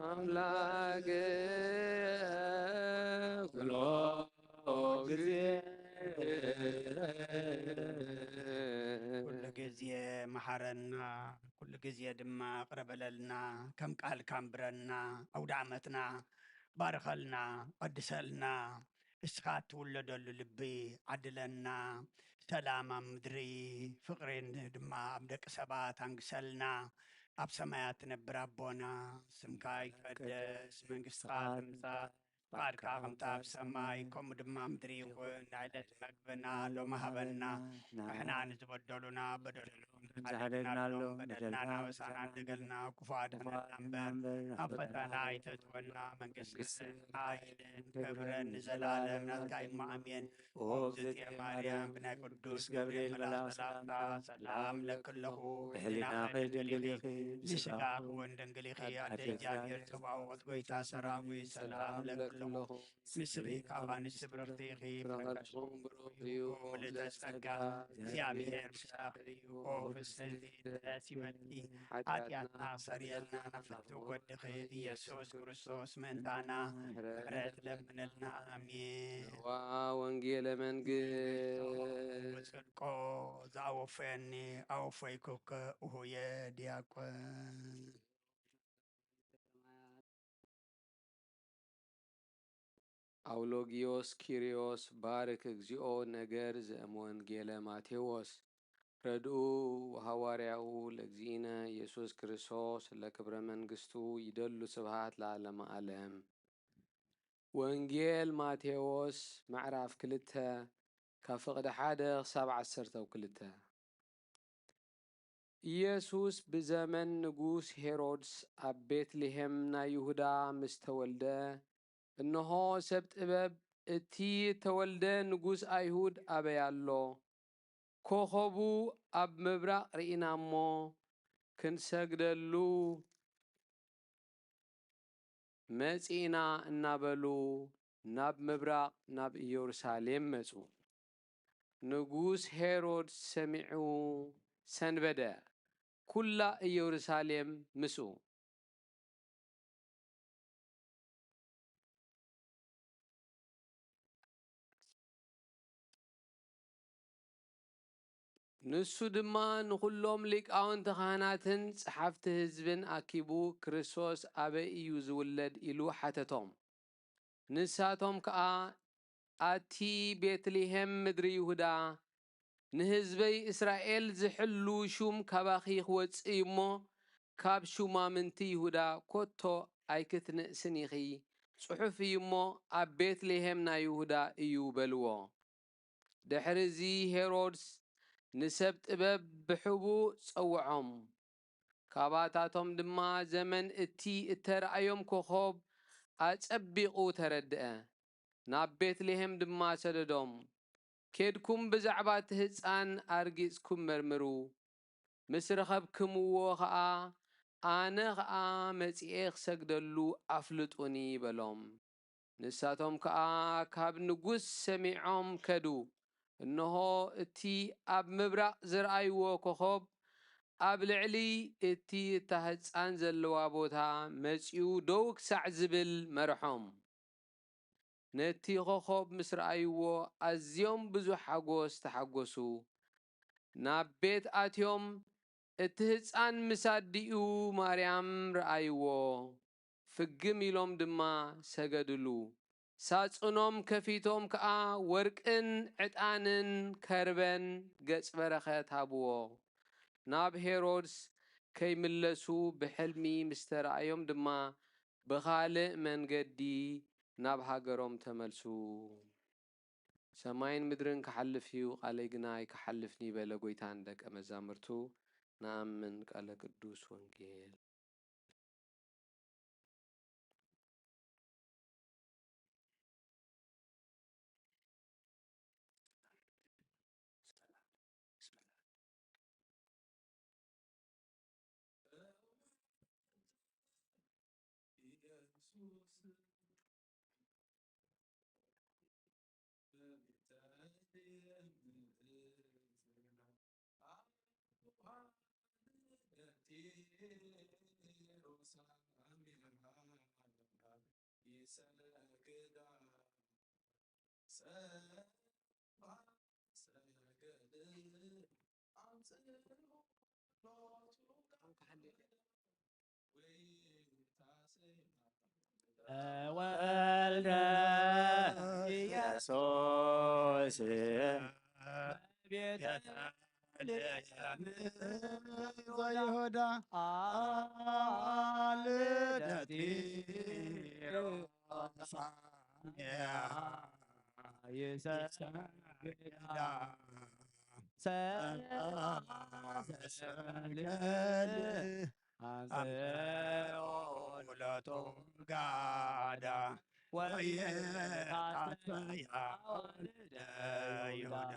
አምላክ ኩሎ ጊዜ። ኩሉ ግዜ መሓረና፣ ኩሉ ግዜ ድማ ይቕረ በለልና፣ ከም ቃልካ ኣንብረና፣ ኣውደ ዓመትና ባርኸልና፣ ቀድሰልና። እስኻ እትውለደሉ ልቢ ዓድለና፣ ሰላም ኣብ ምድሪ፣ ፍቕሪ ድማ ኣብ ደቂ ሰባት ኣንግሰልና። ኣብ ሰማያት ትነብር ኣቦና፣ ስምካ ይትቀደስ፣ መንግስትኻ ትምጻእ፣ ፍቓድካ ከምታ ኣብ ሰማይ ከምኡ ድማ ምድሪ ይኹን። ናይ ዕለት መግብና ሎሚ ሃበና፣ ንሕና ንዝበደሉና በደሎም ሓደግናሎም፣ በደልና ወሳና እንደገልና፣ ክፉ ኣድሕነና እምበር፣ ኣብ ፈተና ኣይተእትወና፣ መንግስቲ ሓይልን ክብርን ንዘለኣለም ናትካ እዩ። ኣሜን። ኦ እግዝእትየ ማርያም፣ ብናይ ቅዱስ ገብርኤል መልኣኽ ሰላምታ ሰላም እብለኪ ኣለኹ። ብህሊናኺ ድንግል ኢኺ፣ ብስጋኺ እውን ድንግል ኢኺ። ኣደ እግዚኣብሔር ጸባኦት፣ ጎይታ ሰራዊት፣ ሰላም እብለኪ ኣለኹ። ንስኺ ካብ ኣንስቲ ብርኽቲ ኢኺ፣ ፍረ ከርስኺ እውን ብሩኽ እዩ። ምልዕተ ጸጋ፣ እግዚኣብሔር ምሳኺ እዩ። ኦ ፍስሕቲ ደስ ይበልኪ፣ ሓጢኣትና ኣስተሰርየልና፣ ናብ ፍትው ወድኺ ኢየሱስ ክርስቶስ ምእንታና ምሕረት ለምነልና። ኣሜን። ዋ ወንጌለ መንግስት። ጽድቆ ዘኣወፈየኒ ኣወፈይኩከ፣ እሁየ ዲያቆን። ኣውሎጊዮስ ኪርዮስ ባርክ እግዚኦ። ነገር ዘእም ወንጌለ ማቴዎስ። ረድኡ ወሃዋርያኡ ለእግዚእነ ኢየሱስ ክርስቶስ ለክብረ መንግስቱ ይደሉ። ስብሃት ለዓለመ ዓለም። ወንጌል ማቴዎስ ምዕራፍ ክልተ ካብ ፍቕዲ ሓደ ክሳብ ዓሰርተ ክልተ። ኢየሱስ ብዘመን ንጉስ ሄሮድስ ኣብ ቤትልሄም ናይ ይሁዳ ምስ ተወልደ፣ እንሆ ሰብ ጥበብ፣ እቲ እተወልደ ንጉስ ኣይሁድ ኣበይ ኣሎ? ኮኸቡ ኣብ ምብራቕ ርኢና እሞ ክንሰግደሉ መጺእና እናበሉ ናብ ምብራቕ ናብ ኢየሩሳሌም መጹ። ንጉስ ሄሮድስ ሰሚዑ ሰንበደ፣ ኩላ ኢየሩሳሌም ምስኡ። ንሱ ድማ ንኹሎም ሊቃውንቲ ካህናትን ጸሓፍቲ ህዝብን ኣኪቡ፣ ክርስቶስ ኣበይ እዩ ዝውለድ? ኢሉ ሓተቶም። ንሳቶም ከኣ፣ ኣቲ ቤትልሄም ምድሪ ይሁዳ፣ ንህዝበይ እስራኤል ዝሕሉ ሹም ካባኺ ክወጽእ እዩ እሞ፣ ካብ ሹማምንቲ ይሁዳ ኮቶ ኣይክትንእስን ኢኺ፣ ጽሑፍ እዩ እሞ፣ ኣብ ቤትልሄም ናይ ይሁዳ እዩ በልዎ። ድሕሪ እዚ ሄሮድስ ንሰብ ጥበብ ብሕቡእ ጸውዖም። ካባታቶም ድማ ዘመን እቲ እተራእዮም ኮኾብ ኣጸቢቑ ተረድአ። ናብ ቤትልሄም ድማ ሰደዶም። ኬድኩም ብዛዕባ እቲ ህጻን ኣርጊጽኩም መርምሩ። ምስ ረኸብክምዎ ኸኣ፣ ኣነ ኸኣ መጺኤ ክሰግደሉ ኣፍልጡኒ በሎም። ንሳቶም ከኣ ካብ ንጉስ ሰሚዖም ከዱ። እንሆ እቲ ኣብ ምብራቕ ዝረኣይዎ ኮኾብ ኣብ ልዕሊ እቲ እታ ህጻን ዘለዋ ቦታ መጺኡ ደው ክሳዕ ዝብል መርሖም። ነቲ ኮኾብ ምስ ረኣይዎ ኣዝዮም ብዙሕ ሓጎስ ተሓጎሱ። ናብ ቤት ኣትዮም እቲ ህጻን ምስ ኣዲኡ ማርያም ረኣይዎ። ፍግም ኢሎም ድማ ሰገድሉ። ሳጽኖም ከፊቶም ከኣ ወርቅን ዕጣንን ከርበን ገጽ በረኸት ሃብዎ። ናብ ሄሮድስ ከይምለሱ ብሕልሚ ምስ ተራእዮም ድማ ብኻልእ መንገዲ ናብ ሃገሮም ተመልሱ። ሰማይን ምድርን ክሓልፍ እዩ፣ ቃለይ ግና ኣይክሓልፍን እዩ በለ ጎይታ ንደቀ መዛሙርቱ። ንኣምን ቃለ ቅዱስ ወንጌል። ተወልደ ኢየሱስ ቤተ ዘይሁዳ ኣልደቲ ይሰግዳ ሰገል ኣንተ ኦለቶ ጋዳ ወየታሰያ ወልደ ይሁዳ።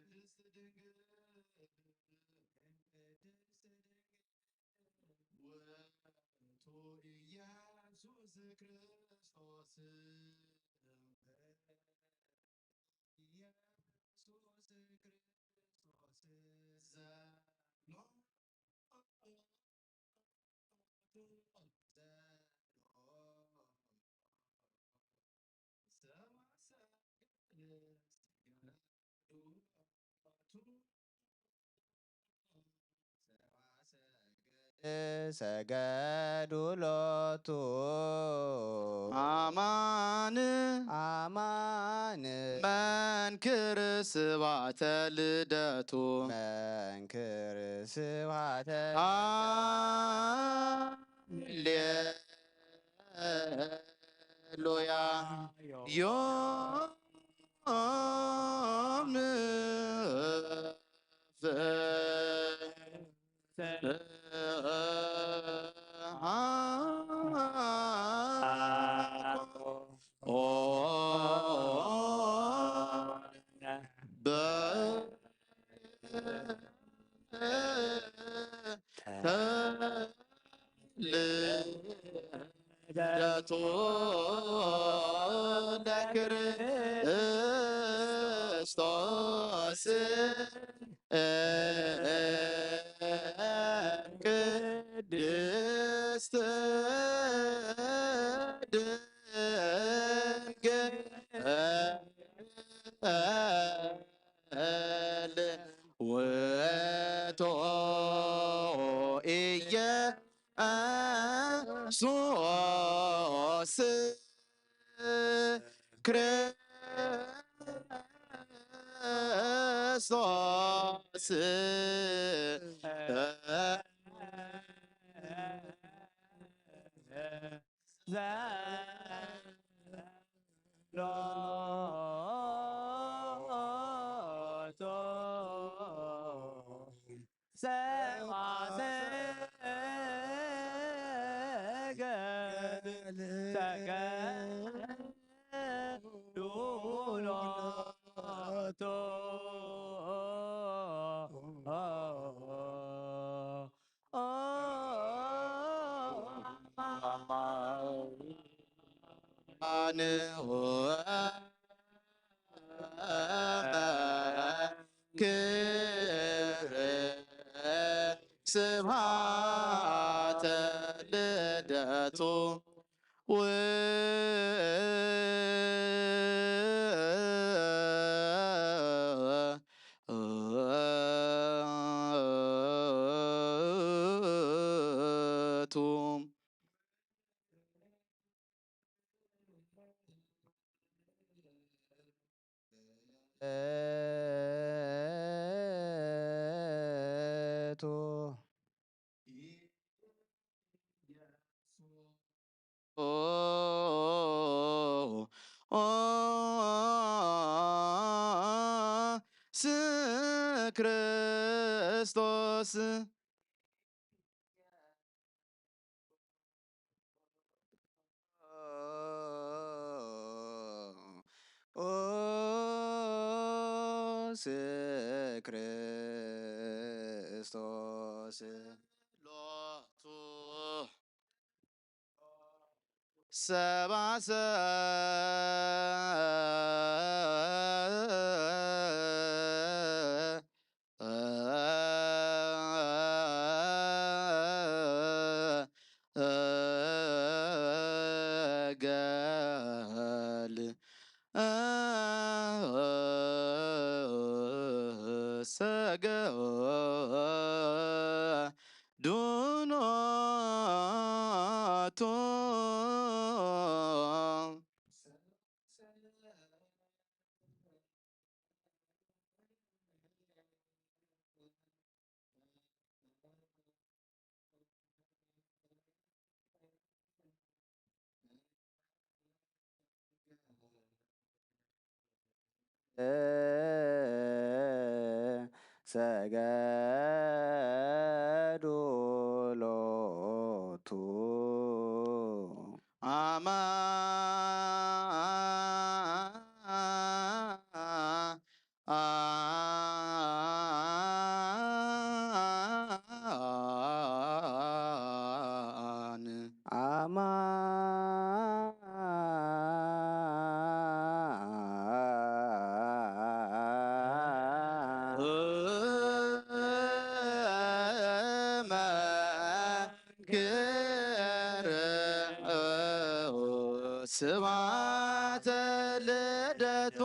ውእቱ ኢየሱስ ክርስቶስ፣ ኢየሱስ ክርስቶስ ዘሎቱ ሰገዱ ሎቱ። አማን አማን መንክር ስብሐተ ልደቱ። መንክር ስብሐተ ሃሌ ሉያ ዮም ልደቱ ለክርስቶስ ቅድስት ድንግል ውእቱ ኢየሱስ ክርስቶስ። ጸዋሰ ገል ሰገዱ ሎቱ። ክብር ስብሐተ ልደቱ ውእቱ። ክርስቶስ። ኦስ ክርስቶስ ሎቱ ሰባሰ ገል ሰገ ዱኖቱ ሰገዱ ሎቱ አማ አን አማን መንክር ስብሐተ ልደቱ።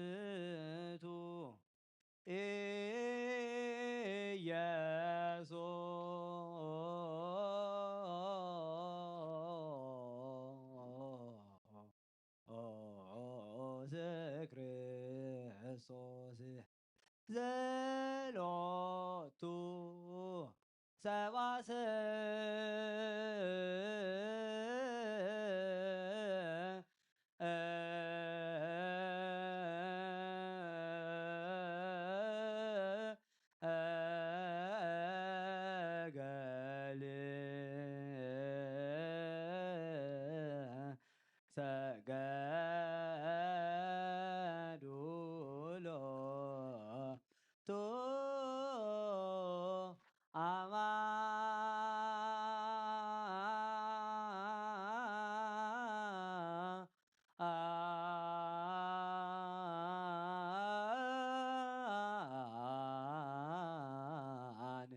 ውእቱ ኢየሱስ ክርስቶስ ዘሎቱ ሰብአ ሰገል ሰገዱ ሎቱ አማን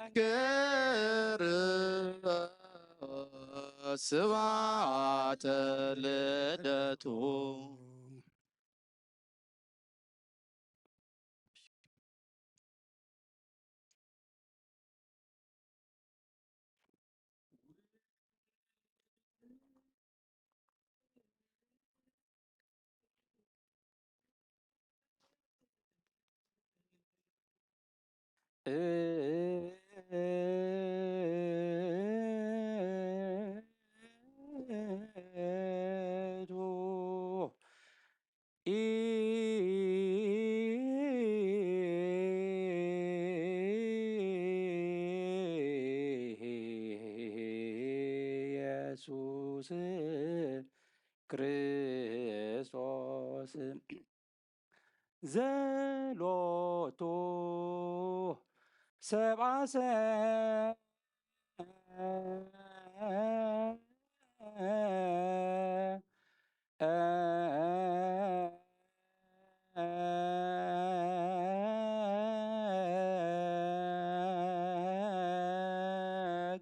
መንክር ስብሐተ ልደቱ። ኢየሱስ ክርስቶስ ዘሎቱ ሰብአ ሰ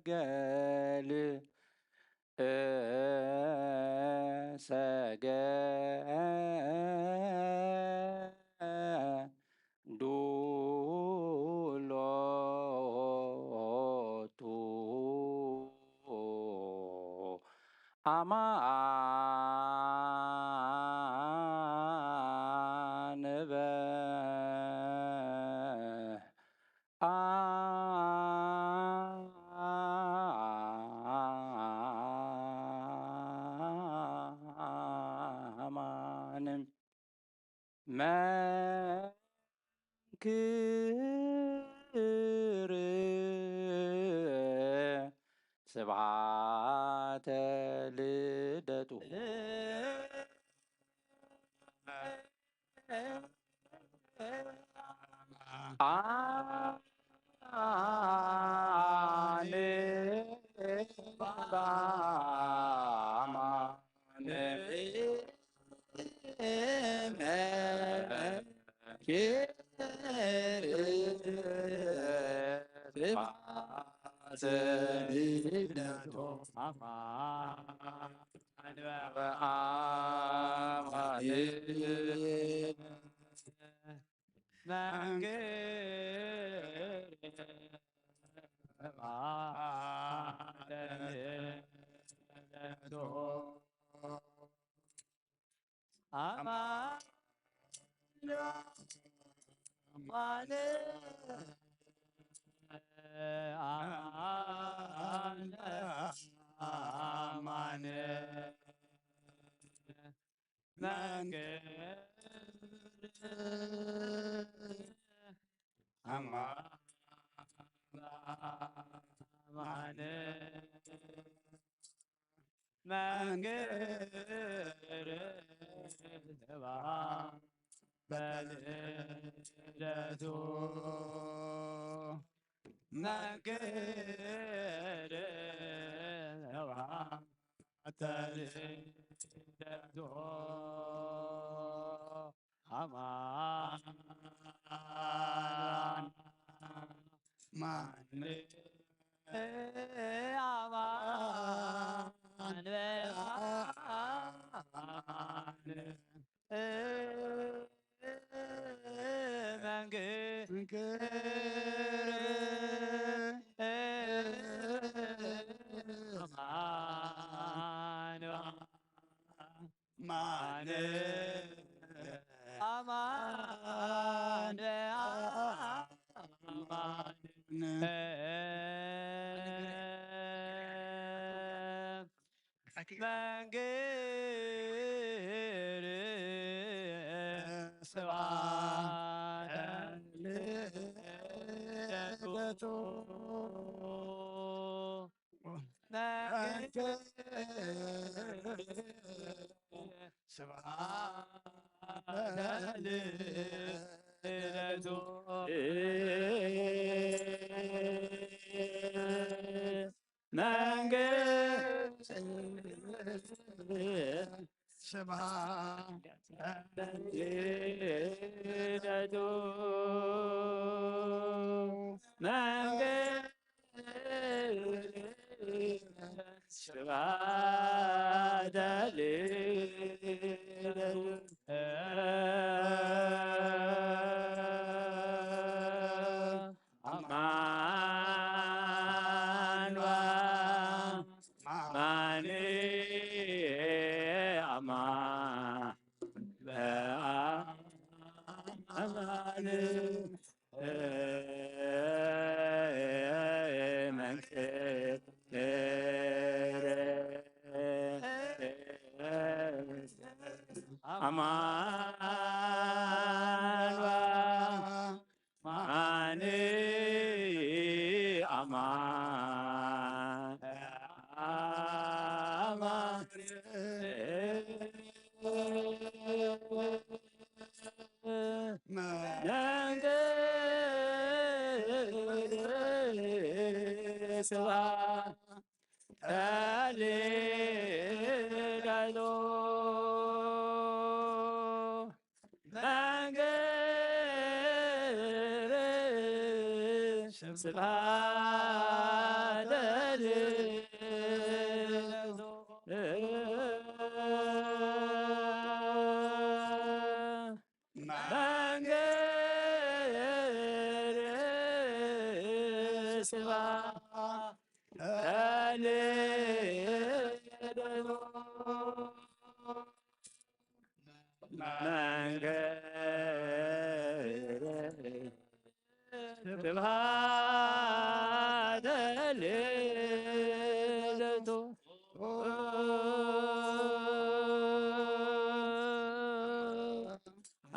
ገል ሰገዱ ሎቱ አማን በ አ መንክር ስብዓተ ልደቱ።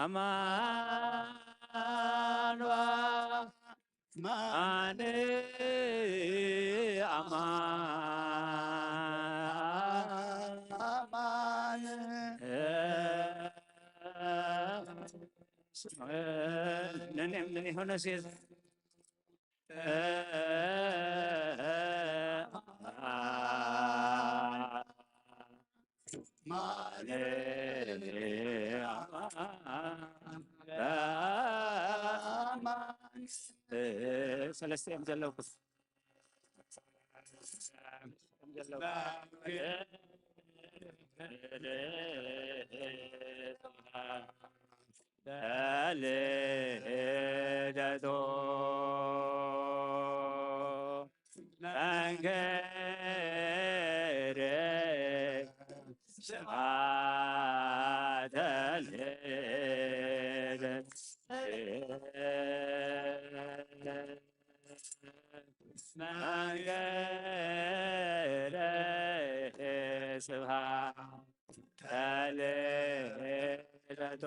ኣማን ኣማን ኣማን ነኔም ነኔ ሆነ ሴት ሰለስተ እዮም ዘለውኩስ። ተልደቶ መንገድ ስብሐተ ልደት መንገደ ስብሐተ ልደቶ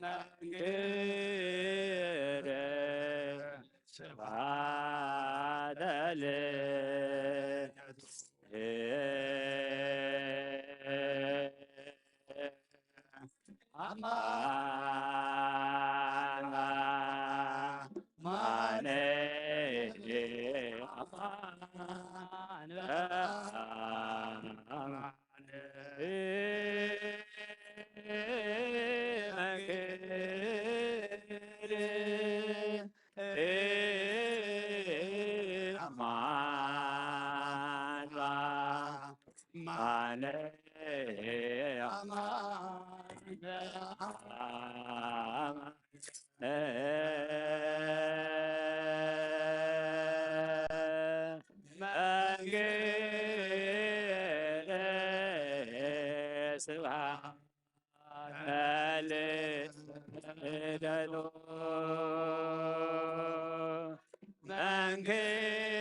መንገደ ስብሐተ ልደቶ አማን አማን አማን አማን አማን አማን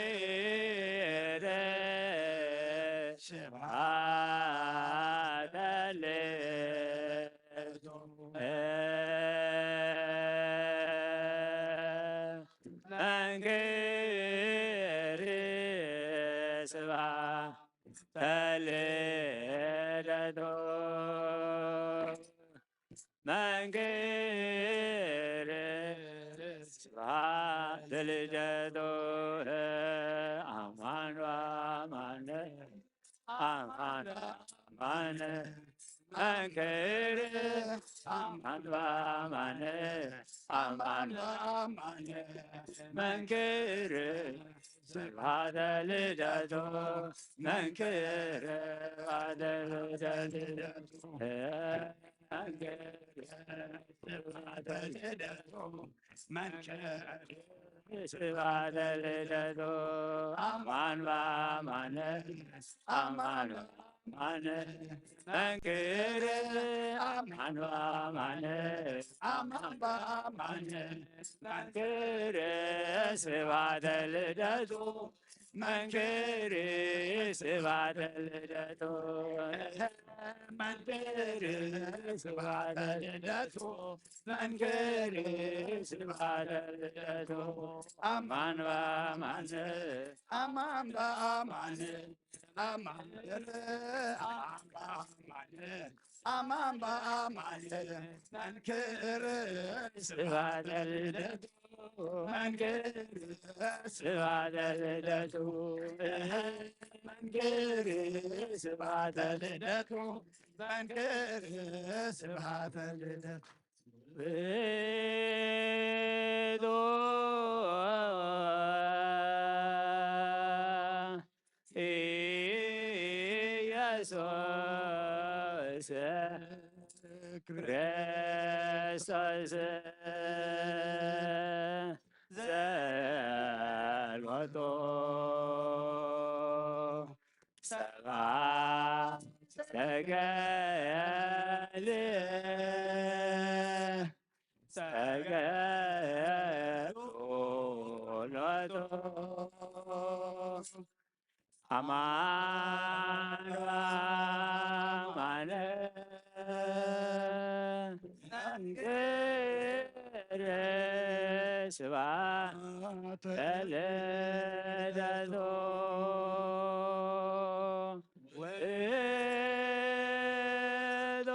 መንግስተ ስብሐት ልደቱ መንክር ስብሐተ ልደቱ መንክር ስብሐተ ልደቱ መንክር ስብሐተ ልደቱ አማን አማን አማን አማን መንክር አማን አማን አማን አማን መንክር ስብሐተ ልደቱ መንክር ስብሐተ ልደቱ መንክር ስብሐተ ልደቱ መንክር ስብሐተ ልደቱ አማን በአማን አማን በአማን መንክር አማን በአማን አማን በአማን መንክር ስብሐተ ልደቱ መንክር ስብሐተ ልደቱ መንክር ስብሐተ ልደቱ መንክር ስብሐተ ልደቱ አማን በአማን አማን በአማን አማን አማን አማን በአማን መንክር ስብሐተ ልደቱ መንክር ስብሐተ ልደቱ መንክር ስብሐተ ልደቱ መንክር ስብሐተ ልደቱ ውእቱ ኢየሱስ ክርስቶስ ዘሎቱ ሰብአ ሰገል ሰገል ሎቱ አማን አማን ስብሐት ለልደቱ ውእቱ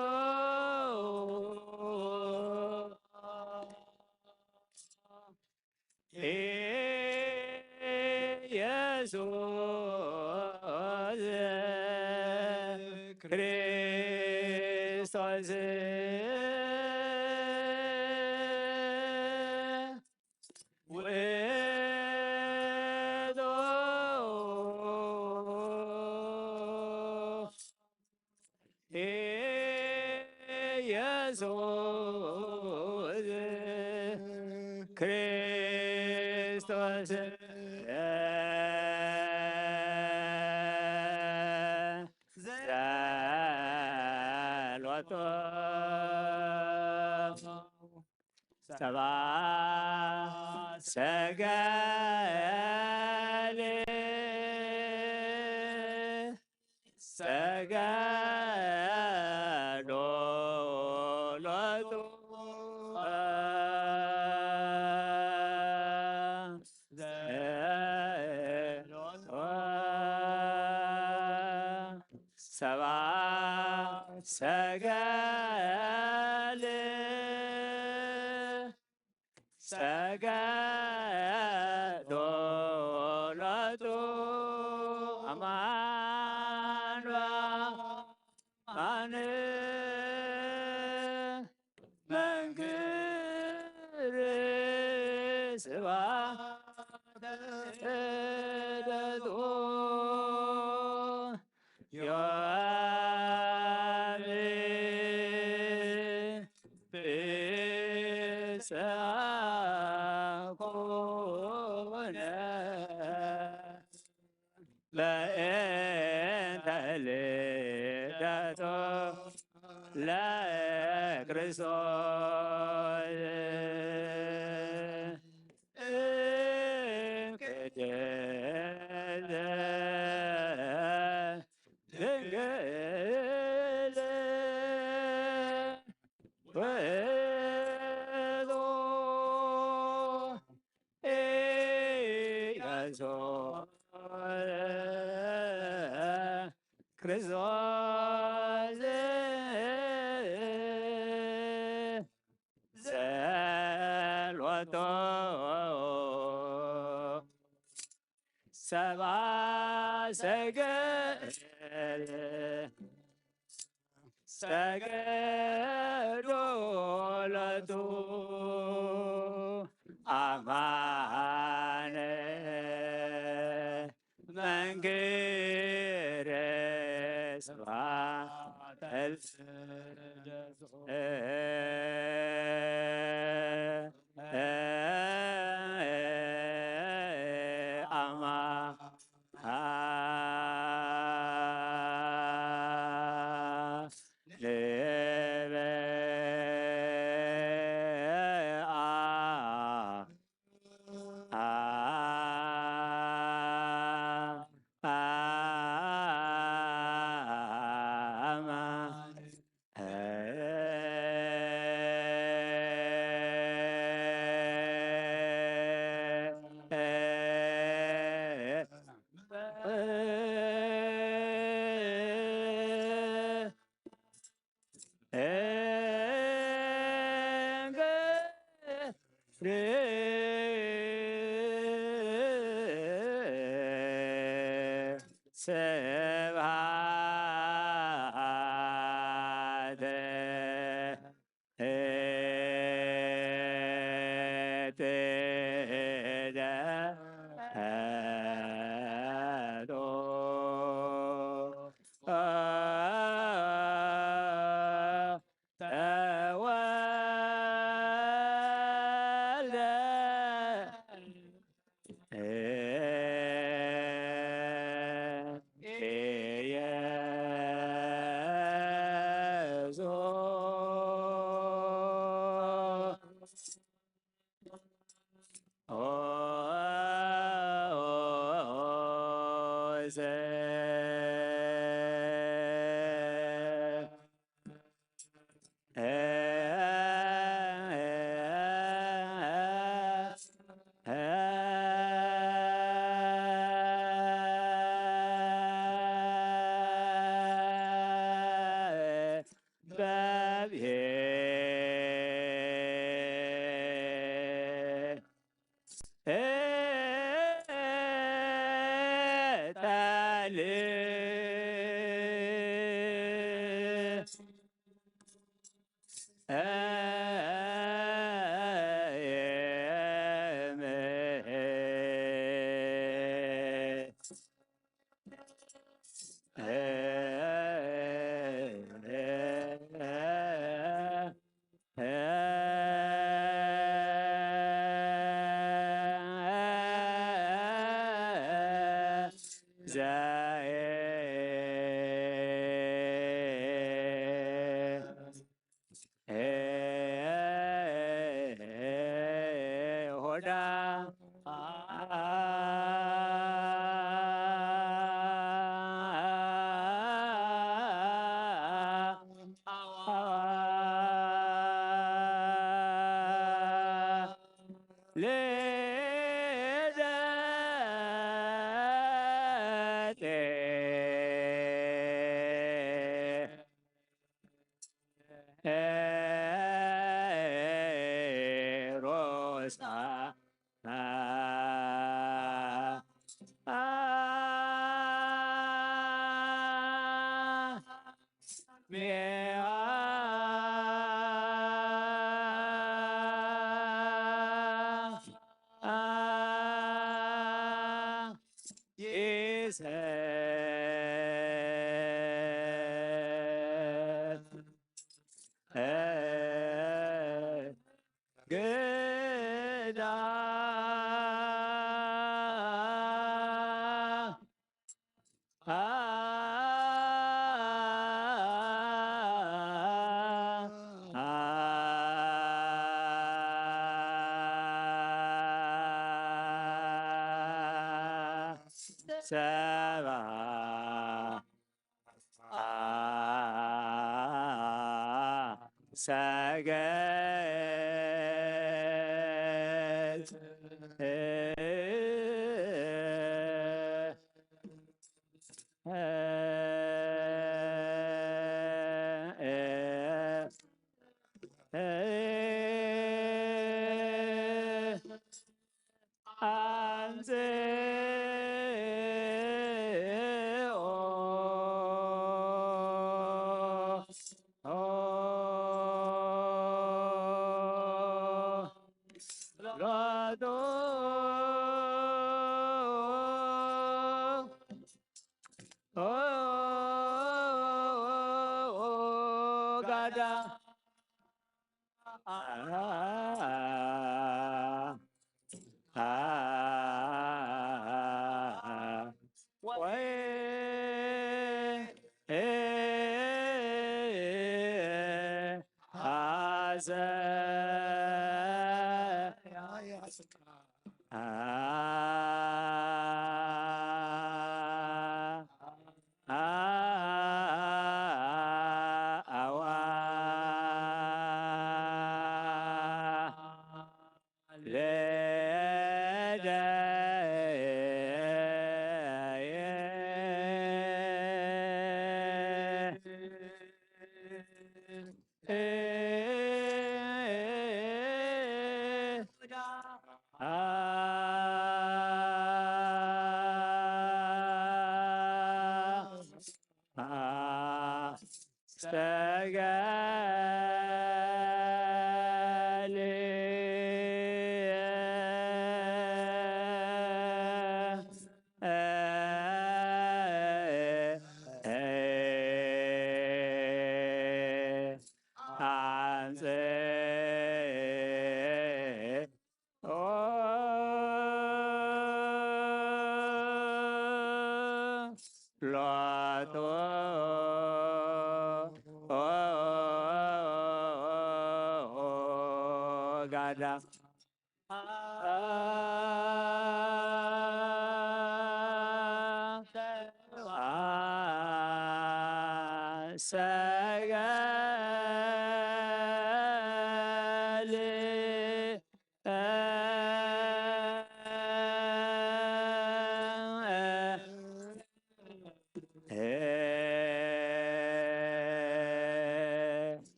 ኢየሱስ ክርስቶስ ውእቱ ኢየሱስ ክርስቶስ ዘሎቱ ሰብአ ሰገል ሰገዶ ሎቱ ዘሎቱ ሰብአ ሰገል ሰገዶ ሎቱ አማኑኤል መንክር ስብሐተ ልደቱ ዮም ፍስሐ ኮነ በእንተ ልደቱ ለክርስቶስ እምቅድስት ድንግል ውእቱ ኢየሱስ ክርስቶስ ዘሎቱ ሰብአ ሰገል ሰገዶ ሎቱ አማነ መንክር ስብሐተ ልደቱ አማ ስብሐት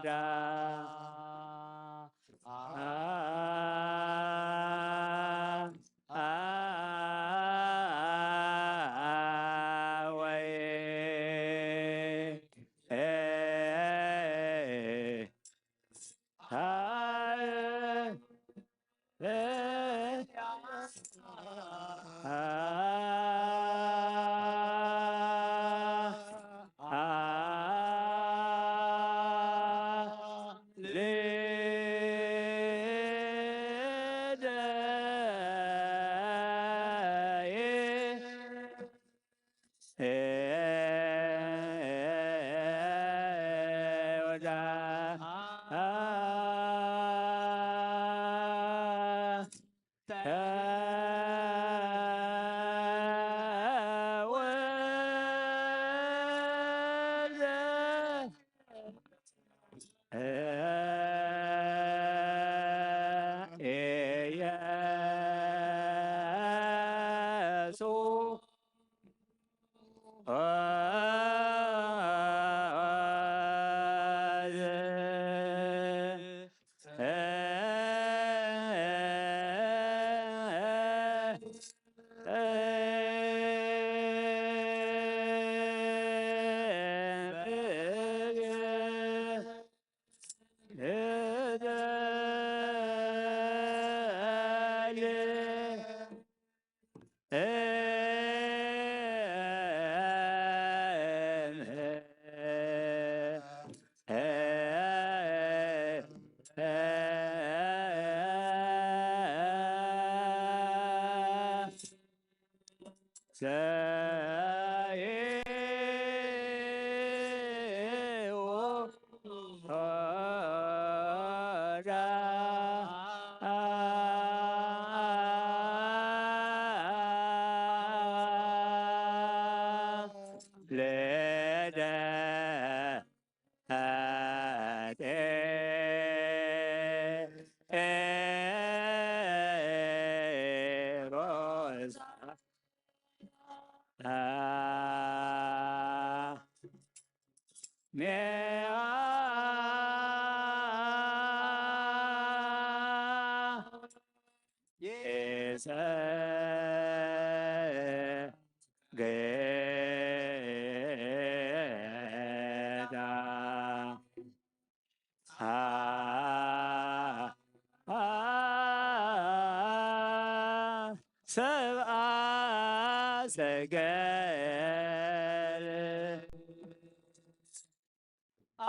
ዳ አ አ ወይ አ ሰብኣ ሰገል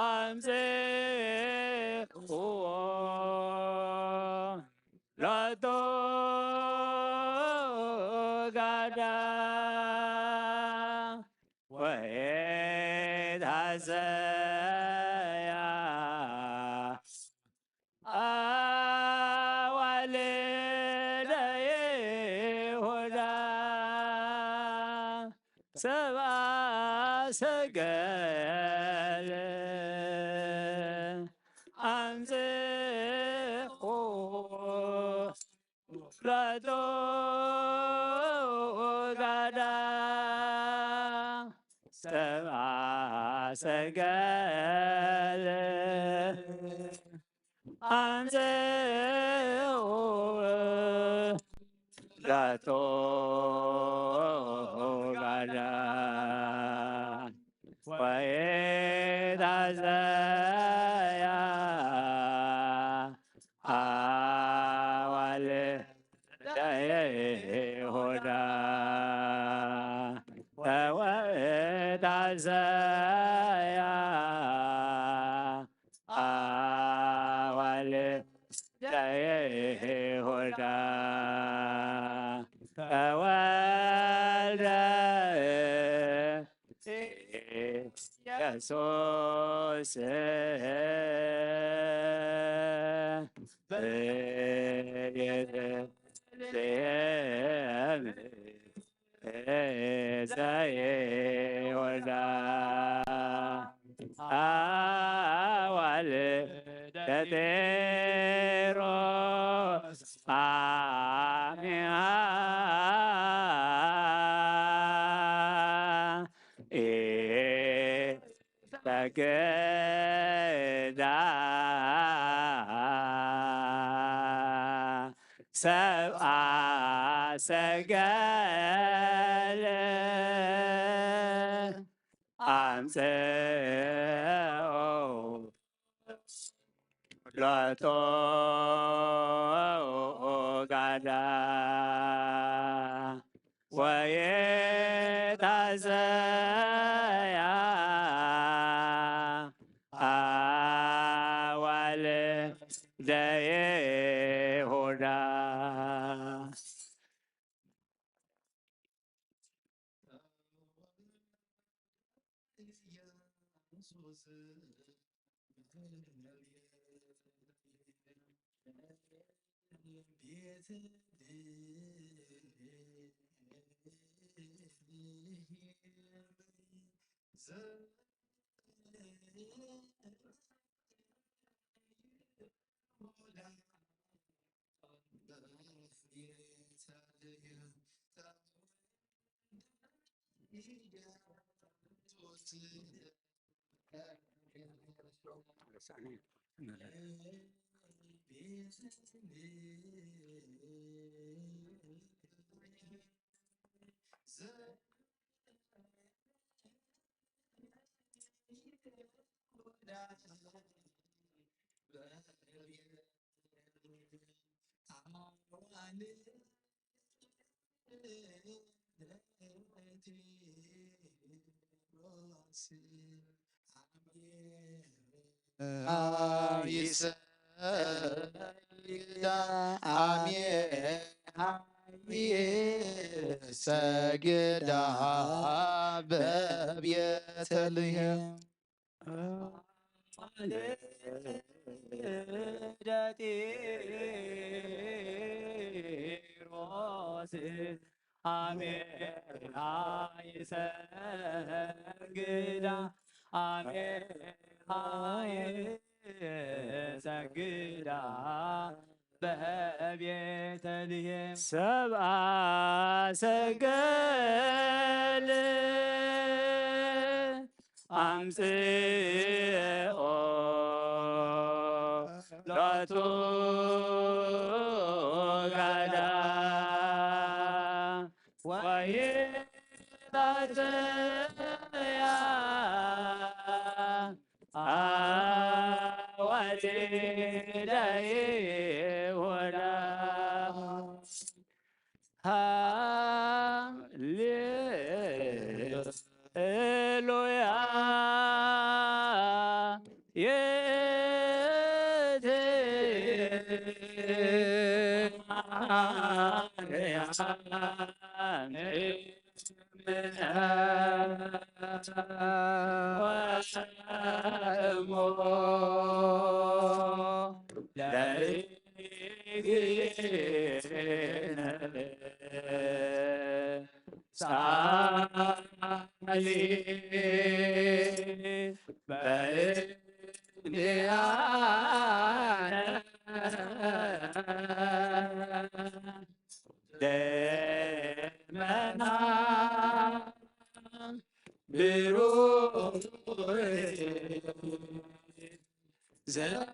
ኣምጽእዎ ሎቱ ጋዳ ወይታዘያ ኣዋልደ ይሁዳ ሰብኣ ሰገል ኣምጽኡ ሎቱ ጋዳ ሰብኣ ሰገል ኣምጽኡ ሎቱ ጋዳ ወይታዘያ ኣዋልደ ይሁዳ ወይታዘያ ኣዋልደ ይሁዳ ተወልደ ኢየሱስ በቤተልሔም ዘይወልዳ ኣዋልደ ጢሮስ ኣሚሃ ኢተክዳ ሰብአ ሰገል ኣምጽኦ ሎቱ ጋዳ ወየታዘያ ኣዋልደ ይሁዳ። ይሰግዳ አሜሃ ይሰግዳ በቤተልሔም። ማልደ ጢሮስ አሜሃ ይሰግዳ አሜሃ ይሰግዳ በቤተልሔም። ሰብአ ሰገል ኣምጽኦ ሎቱ ጋዳ ወይታዘያ አዋልደ ይሁዳ። ሃሌሉያ። የእቴ ማርያም ወእሞ ለእግዚእነ ሳሊ በእንዲአነ ደመና ብሩህ ዘለዋ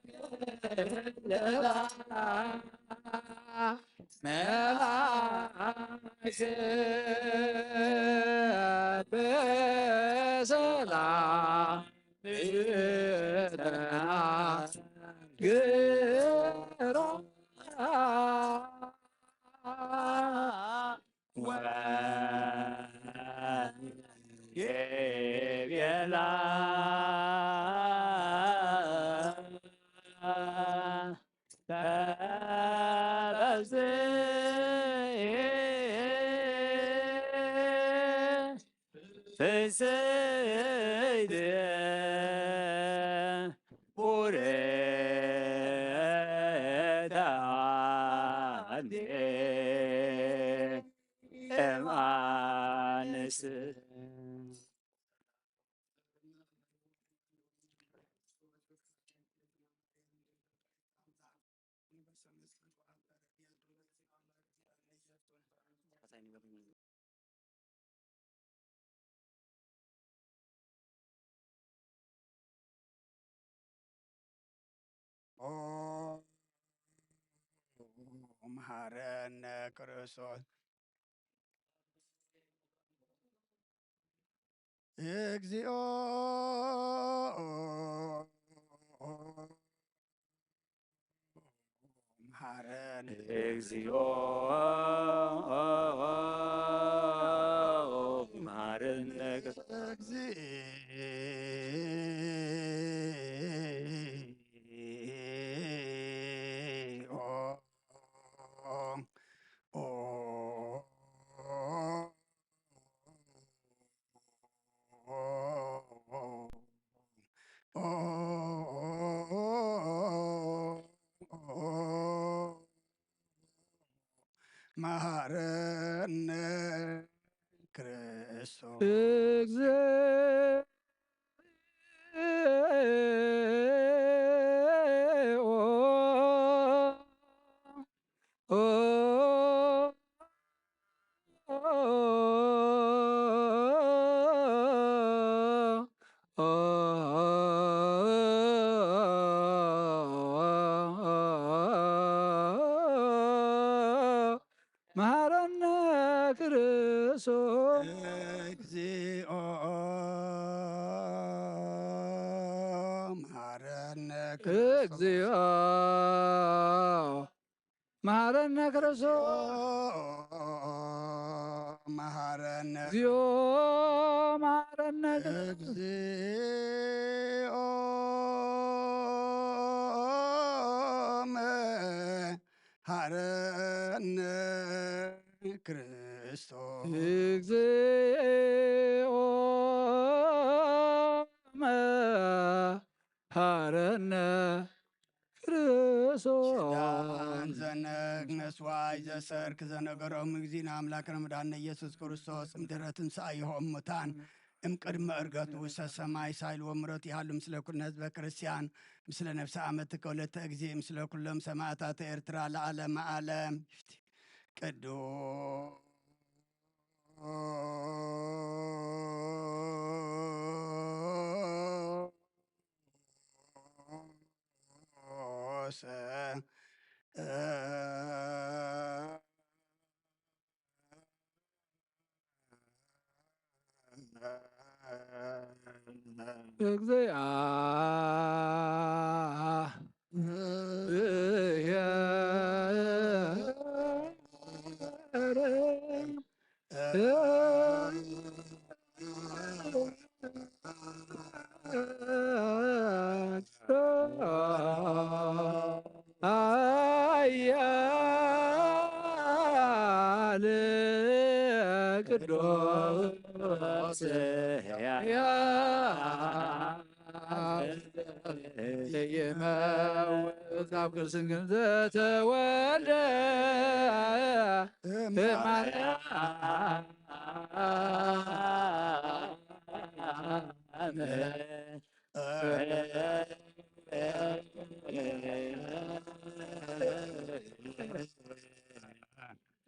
መልአክ በሰላም ግራ ወይቤላ ተበዝሕ ፍስሕት ቡርክት አንቲ እም አንስት። መሃረነ ክርስቶስ። እግዚኦ መሃረነ። እግዚኦ መሃረነ። እግዚኦ መሃረነ ክርስቶስ። እግዚኦ መሃረነ ክርስቶስ። እግዚኦ መሃረነ ክርስቶስ። እግዚኦ መሃረነ ክርስቶስ። መሃረነ። እግዚኦ መሃረነ ክርስቶስ። እግዚኦ መሃረነ ክርስቶስ። እግዚኦ መሃረነ ክርስቶስ። ኪዳን ዘነግ መስዋይ ዘሰርክ ዘነገሮም እግዚእነ አምላክነ መድኃኒነ ኢየሱስ ክርስቶስ እምድረ ትንሣኤሆም ሙታን እምቅድመ ዕርገቱ ውስተ ሰማይ ሳይል ወምሕረት ይሃሉ ምስለ ኩልነ ህዝበ ክርስቲያን ምስለ ነፍሰ አመትከ ወለተ እግዚእ ምስለ ኩሎም ሰማዕታተ ኤርትራ ለዓለመ ዓለም። ቅዱስ እግዚአ ኃያል ቅዱስ ሕያው ዘይመውት ኣብ ቅድስት ድንግል ዘተወልደ እማርያም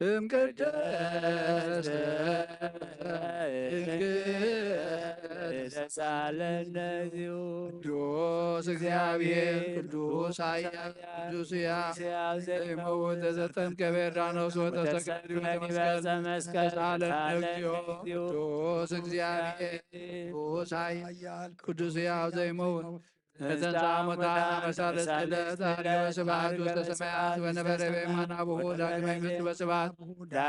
እም ቅድስት ድንግል ተሳለነ እግዚኦ። ቅዱስ እግዚአብሔር፣ ቅዱስ ኃያል፣ ቅዱስ ሕያው ዘይመውት ዘተጠምቀ በዮርዳኖስ ወተሰቅለ በመስቀል ተሳለነ እግዚኦ። ቅዱስ እግዚአብሔር፣ ቅዱስ ኃያል፣ ቅዱስ ሕያው ዘይመውት ተንሥአ እሙታን በሳልስት ዕለት አርዮ ስብሐት ውስተ ሰማያት ወነበረ በየማነ አቡሁ ዳግመ ይመጽእ በስብሐት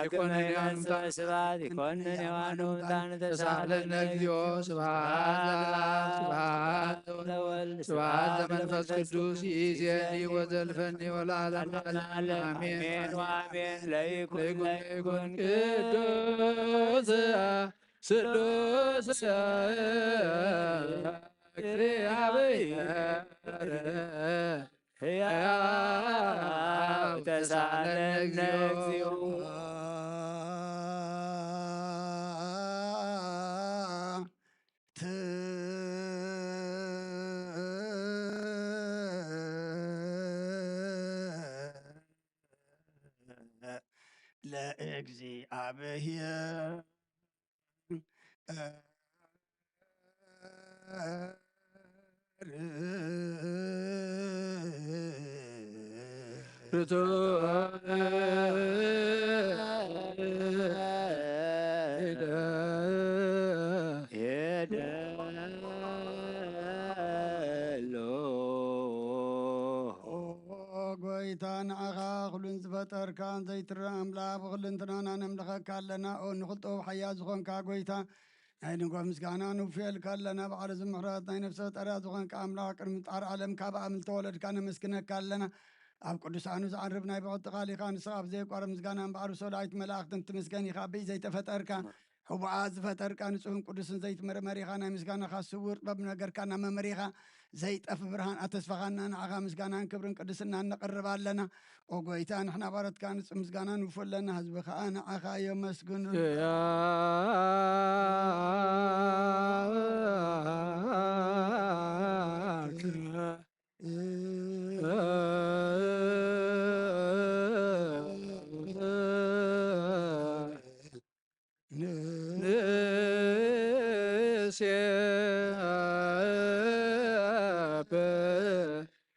ይኮንን ሕያዋን ሙታን። ስብሐት ይኮንን ሕያዋን ሙታን ተሳለነ እግዚኦ። ስብሐት ለአብ ስብሐት ለወልድ ስብሐት ለመንፈስ ቅዱስ ይእዜኒ ወዘልፈኒ ወለዓለመ ዓለም አሜን። አሜን ወአሜን። ለይኩን ለይኩን ቅዱስ ስሉስ እግዚአብሔር ሕያው ተሳለነ እግዚኦ። ለእግዚአብሔር ኦ ጎይታ፣ ንዓኻ ኩሉን ዝፈጠርካን ዘይትረእ ኣምላኽ፣ ብኹልንትናና ነምልኸካ ኣለና። ኦ ንኹልጦ ሓያል ዝኾንካ ጎይታ፣ ናይ ንጎ ምስጋና ንውፍየልካ ኣለና። ባዕሉ ዝምሕረት ናይ ነፍሰ ጠርያ ዝኾንካ ኣምላኽ፣ ቅድሚ ምጣር ዓለም ካብ ኣም ዝተወለድካ ነመስግነካ ኣለና። ኣብ ቅዱሳኑ ዝዓርብ ናይ ብቕጥቃሊኻ ንስኻ ብዘየቋርብ ምስጋና እምበኣር ብሰላይት መላእኽትን ትምስገን ኢኻ። ብይ ዘይተፈጠርካ፣ ህቡኣ ዝፈጠርካ ንጹህን ቅዱስን ዘይትመርመር ኢኻ። ናይ ምስጋናኻ ስውር ጥበብ ነገርካ እናመመሪኻ ዘይጠፍ ብርሃን ኣተስፋኻና። ንዓኻ ምስጋናን ክብርን ቅድስናን ነቕርብ ኣለና። ኦ ጎይታ፣ ንሕና ባሮትካ ንጹህ ምስጋና ንውፉ ኣለና። ህዝቢ ኸኣ ንዓኻ የመስግኑ።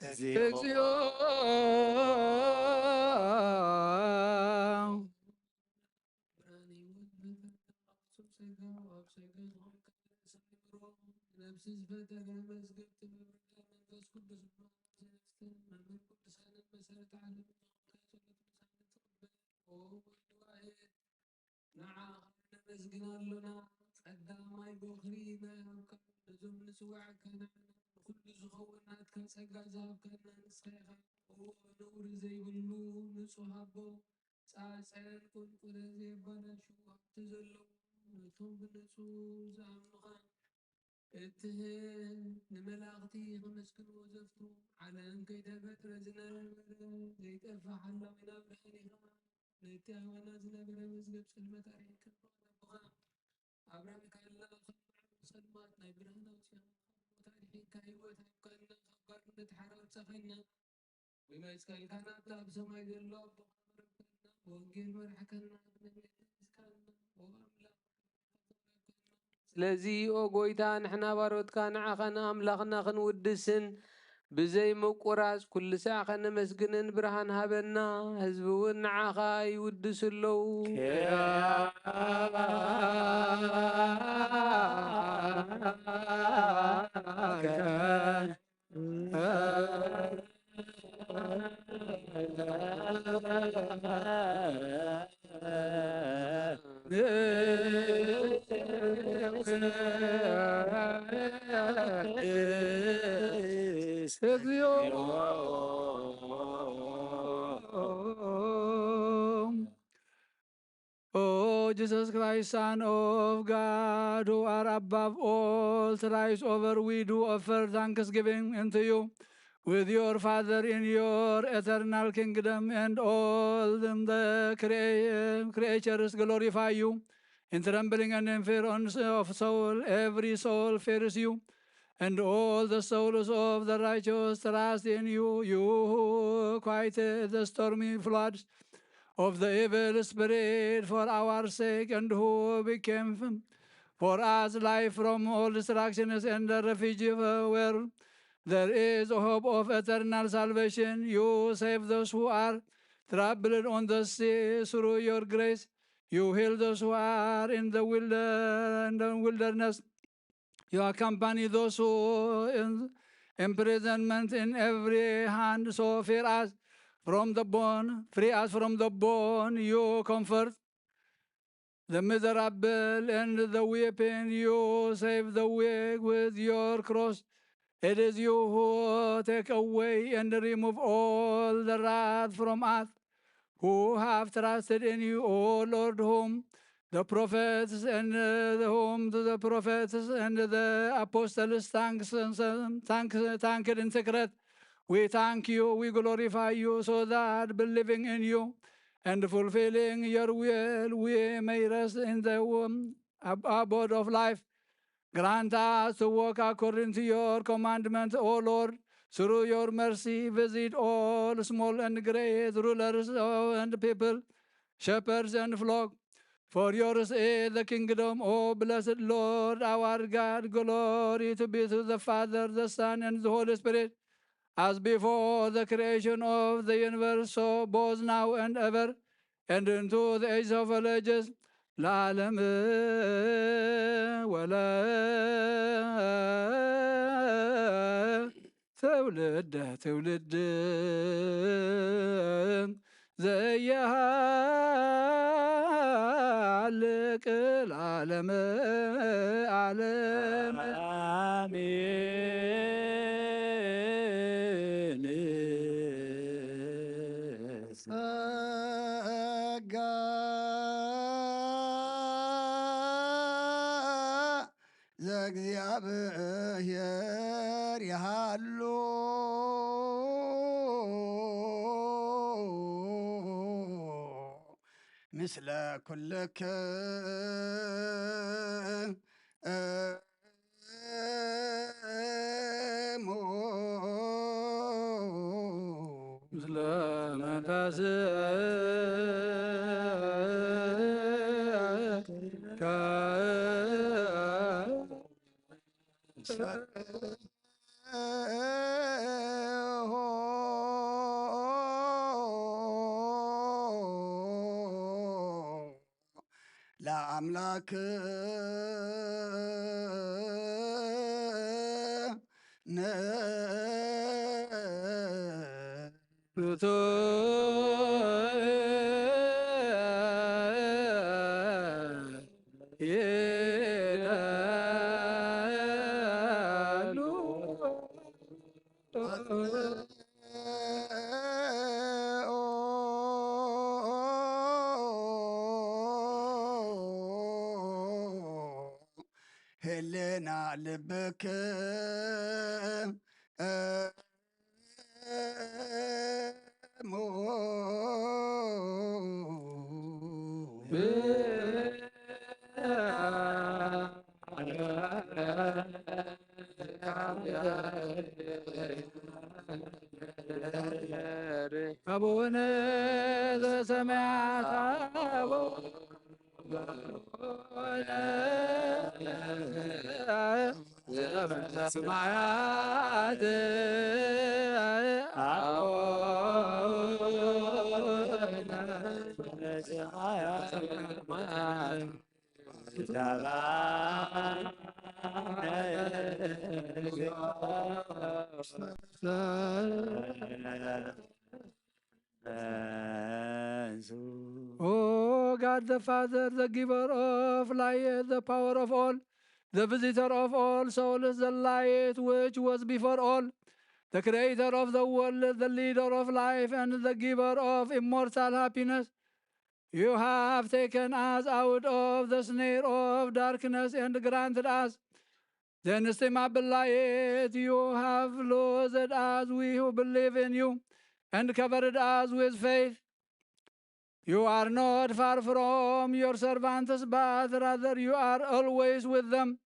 ንሴብህ እግዚኦ። ነፍሲ ዝፈጠረ መዝገብቲ መብርሂ መንፈስ ቅዱስ ብመንፈስን መምህር ቅዱሳንን መሰረተ ዓለም ከጸሎት ምሳሌ ትቕበል። ኦ ወልድ ዋሕድ፣ ንዓኻ ነመስግን ኣሎና። ቀዳማይ ቦኽሪ ናይ ሃብካ፣ ነዞም ንጽውዓካ ንዓና ንኹሉ ዝኸውን ናትካ ጸጋ ዝሃብካና ንስኻ ኢኻ። ኦ ነውሪ ዘይብሉ ንጹህ ኣቦ፣ ጻጸን ቁልቁለ ዘየባላሹ ሃብቲ ዘለዎ፣ ነቶም ብንጹህ ዝኣምኑኻ እትህብ፣ ንመላእኽቲ ከመስግንዎ ዘፍትዉ፣ ዓለም ከይተፈጥረ ዝነበረ ዘይጠፍእ ሓላዊና ብርሃን ኢኻ። ነቲ ኣባና ዝነበረ መዝገብ ጸልማት ኣርሒቕካ፣ ኣቦኻ ኣብርሃምካ ኣላ፣ ካብ መዓሙቕ ጸልማት ናይ ብርሃን ኣውጺእኻ፣ ካብ ሞት ኣድሒንካ፣ ህይወት ሃብካና፣ ካብ ባርነት ሓራ ኣውጻኻና። ብመስቀልካ ናብታ ኣብ ሰማይ ዘሎ ኣቦኻ ቀረብካና፣ ብወንጌል መራሕካና፣ ብነቢያት ተመሲልካና። ኦ ኣምላኽ፣ ስለዚ ኦ ጎይታ፣ ንሕና ባሮትካ ንዓኻን ኣምላኽና ክንውድስን ብዘይ ምቁራጽ ኩሉ ሳዕ ከነመስግንን ብርሃን ሃበና። ህዝቢ እውን ንዓኻ ይውድሱ ኣለዉ። እግዚኦ። O Jesus Christ, Son of God, who are above all thrice over, we do offer thanksgiving unto you with your Father in your eternal kingdom, and all the crea- creatures glorify you. In trembling and in fear on- of soul, every soul fears you, and all the souls of the righteous trust in you. You who quieted the stormy floods of the evil spirit for our sake, and who became for us life from all destructions and the refuge where there is a hope of eternal salvation. You save those who are troubled on the sea through your grace. You heal those who are in the wilder- in the wilderness. You accompany those who in imprisonment in every hand. So fear us from the bond, free us from the bond. You comfort the miserable and the weeping. You save the weak with your cross. It is you who take away and remove all the wrath from us who have trusted in you, O Lord, whom the prophets and uh, whom the prophets and the apostles thanks, thanks, thanked in secret. We thank you, we glorify you, so that believing in you and fulfilling your will, we may rest in the um, ab- abode of life. Grant us to walk according to your commandments, O Lord. Through your mercy, visit all small and great rulers and people, shepherds and flock. For yours is the kingdom, O blessed Lord, our God. Glory to be to the Father, the Son, and the Holy Spirit, as before the creation of the universe, so both now and ever, and into the age of all ages, ለዓለም ወለ ትውልደ ትውልድ ዘየሃልቅ ለዓለመ ዓለም። አሜን። ጸጋ ዘእግዚኣብሔር ይሃሉ ምስለ ኩልክሙ። ምስለ መንፈስከ። ለአምላክ ህልና ልብክ አቡነ ዘበሰማያት አቡነ ዘበሰማያት አቡነ ዘበሰማያት። O God the Father, the giver of light, the power of all, the visitor of all souls, the light which was before all, the creator of the world, the leader of life, and the giver of immortal happiness, you have taken us out of the snare of darkness and granted us the inestimable light. You have clothed us, we who believe in you, and covered us with faith. You are not far from your servants, but rather you are always with them.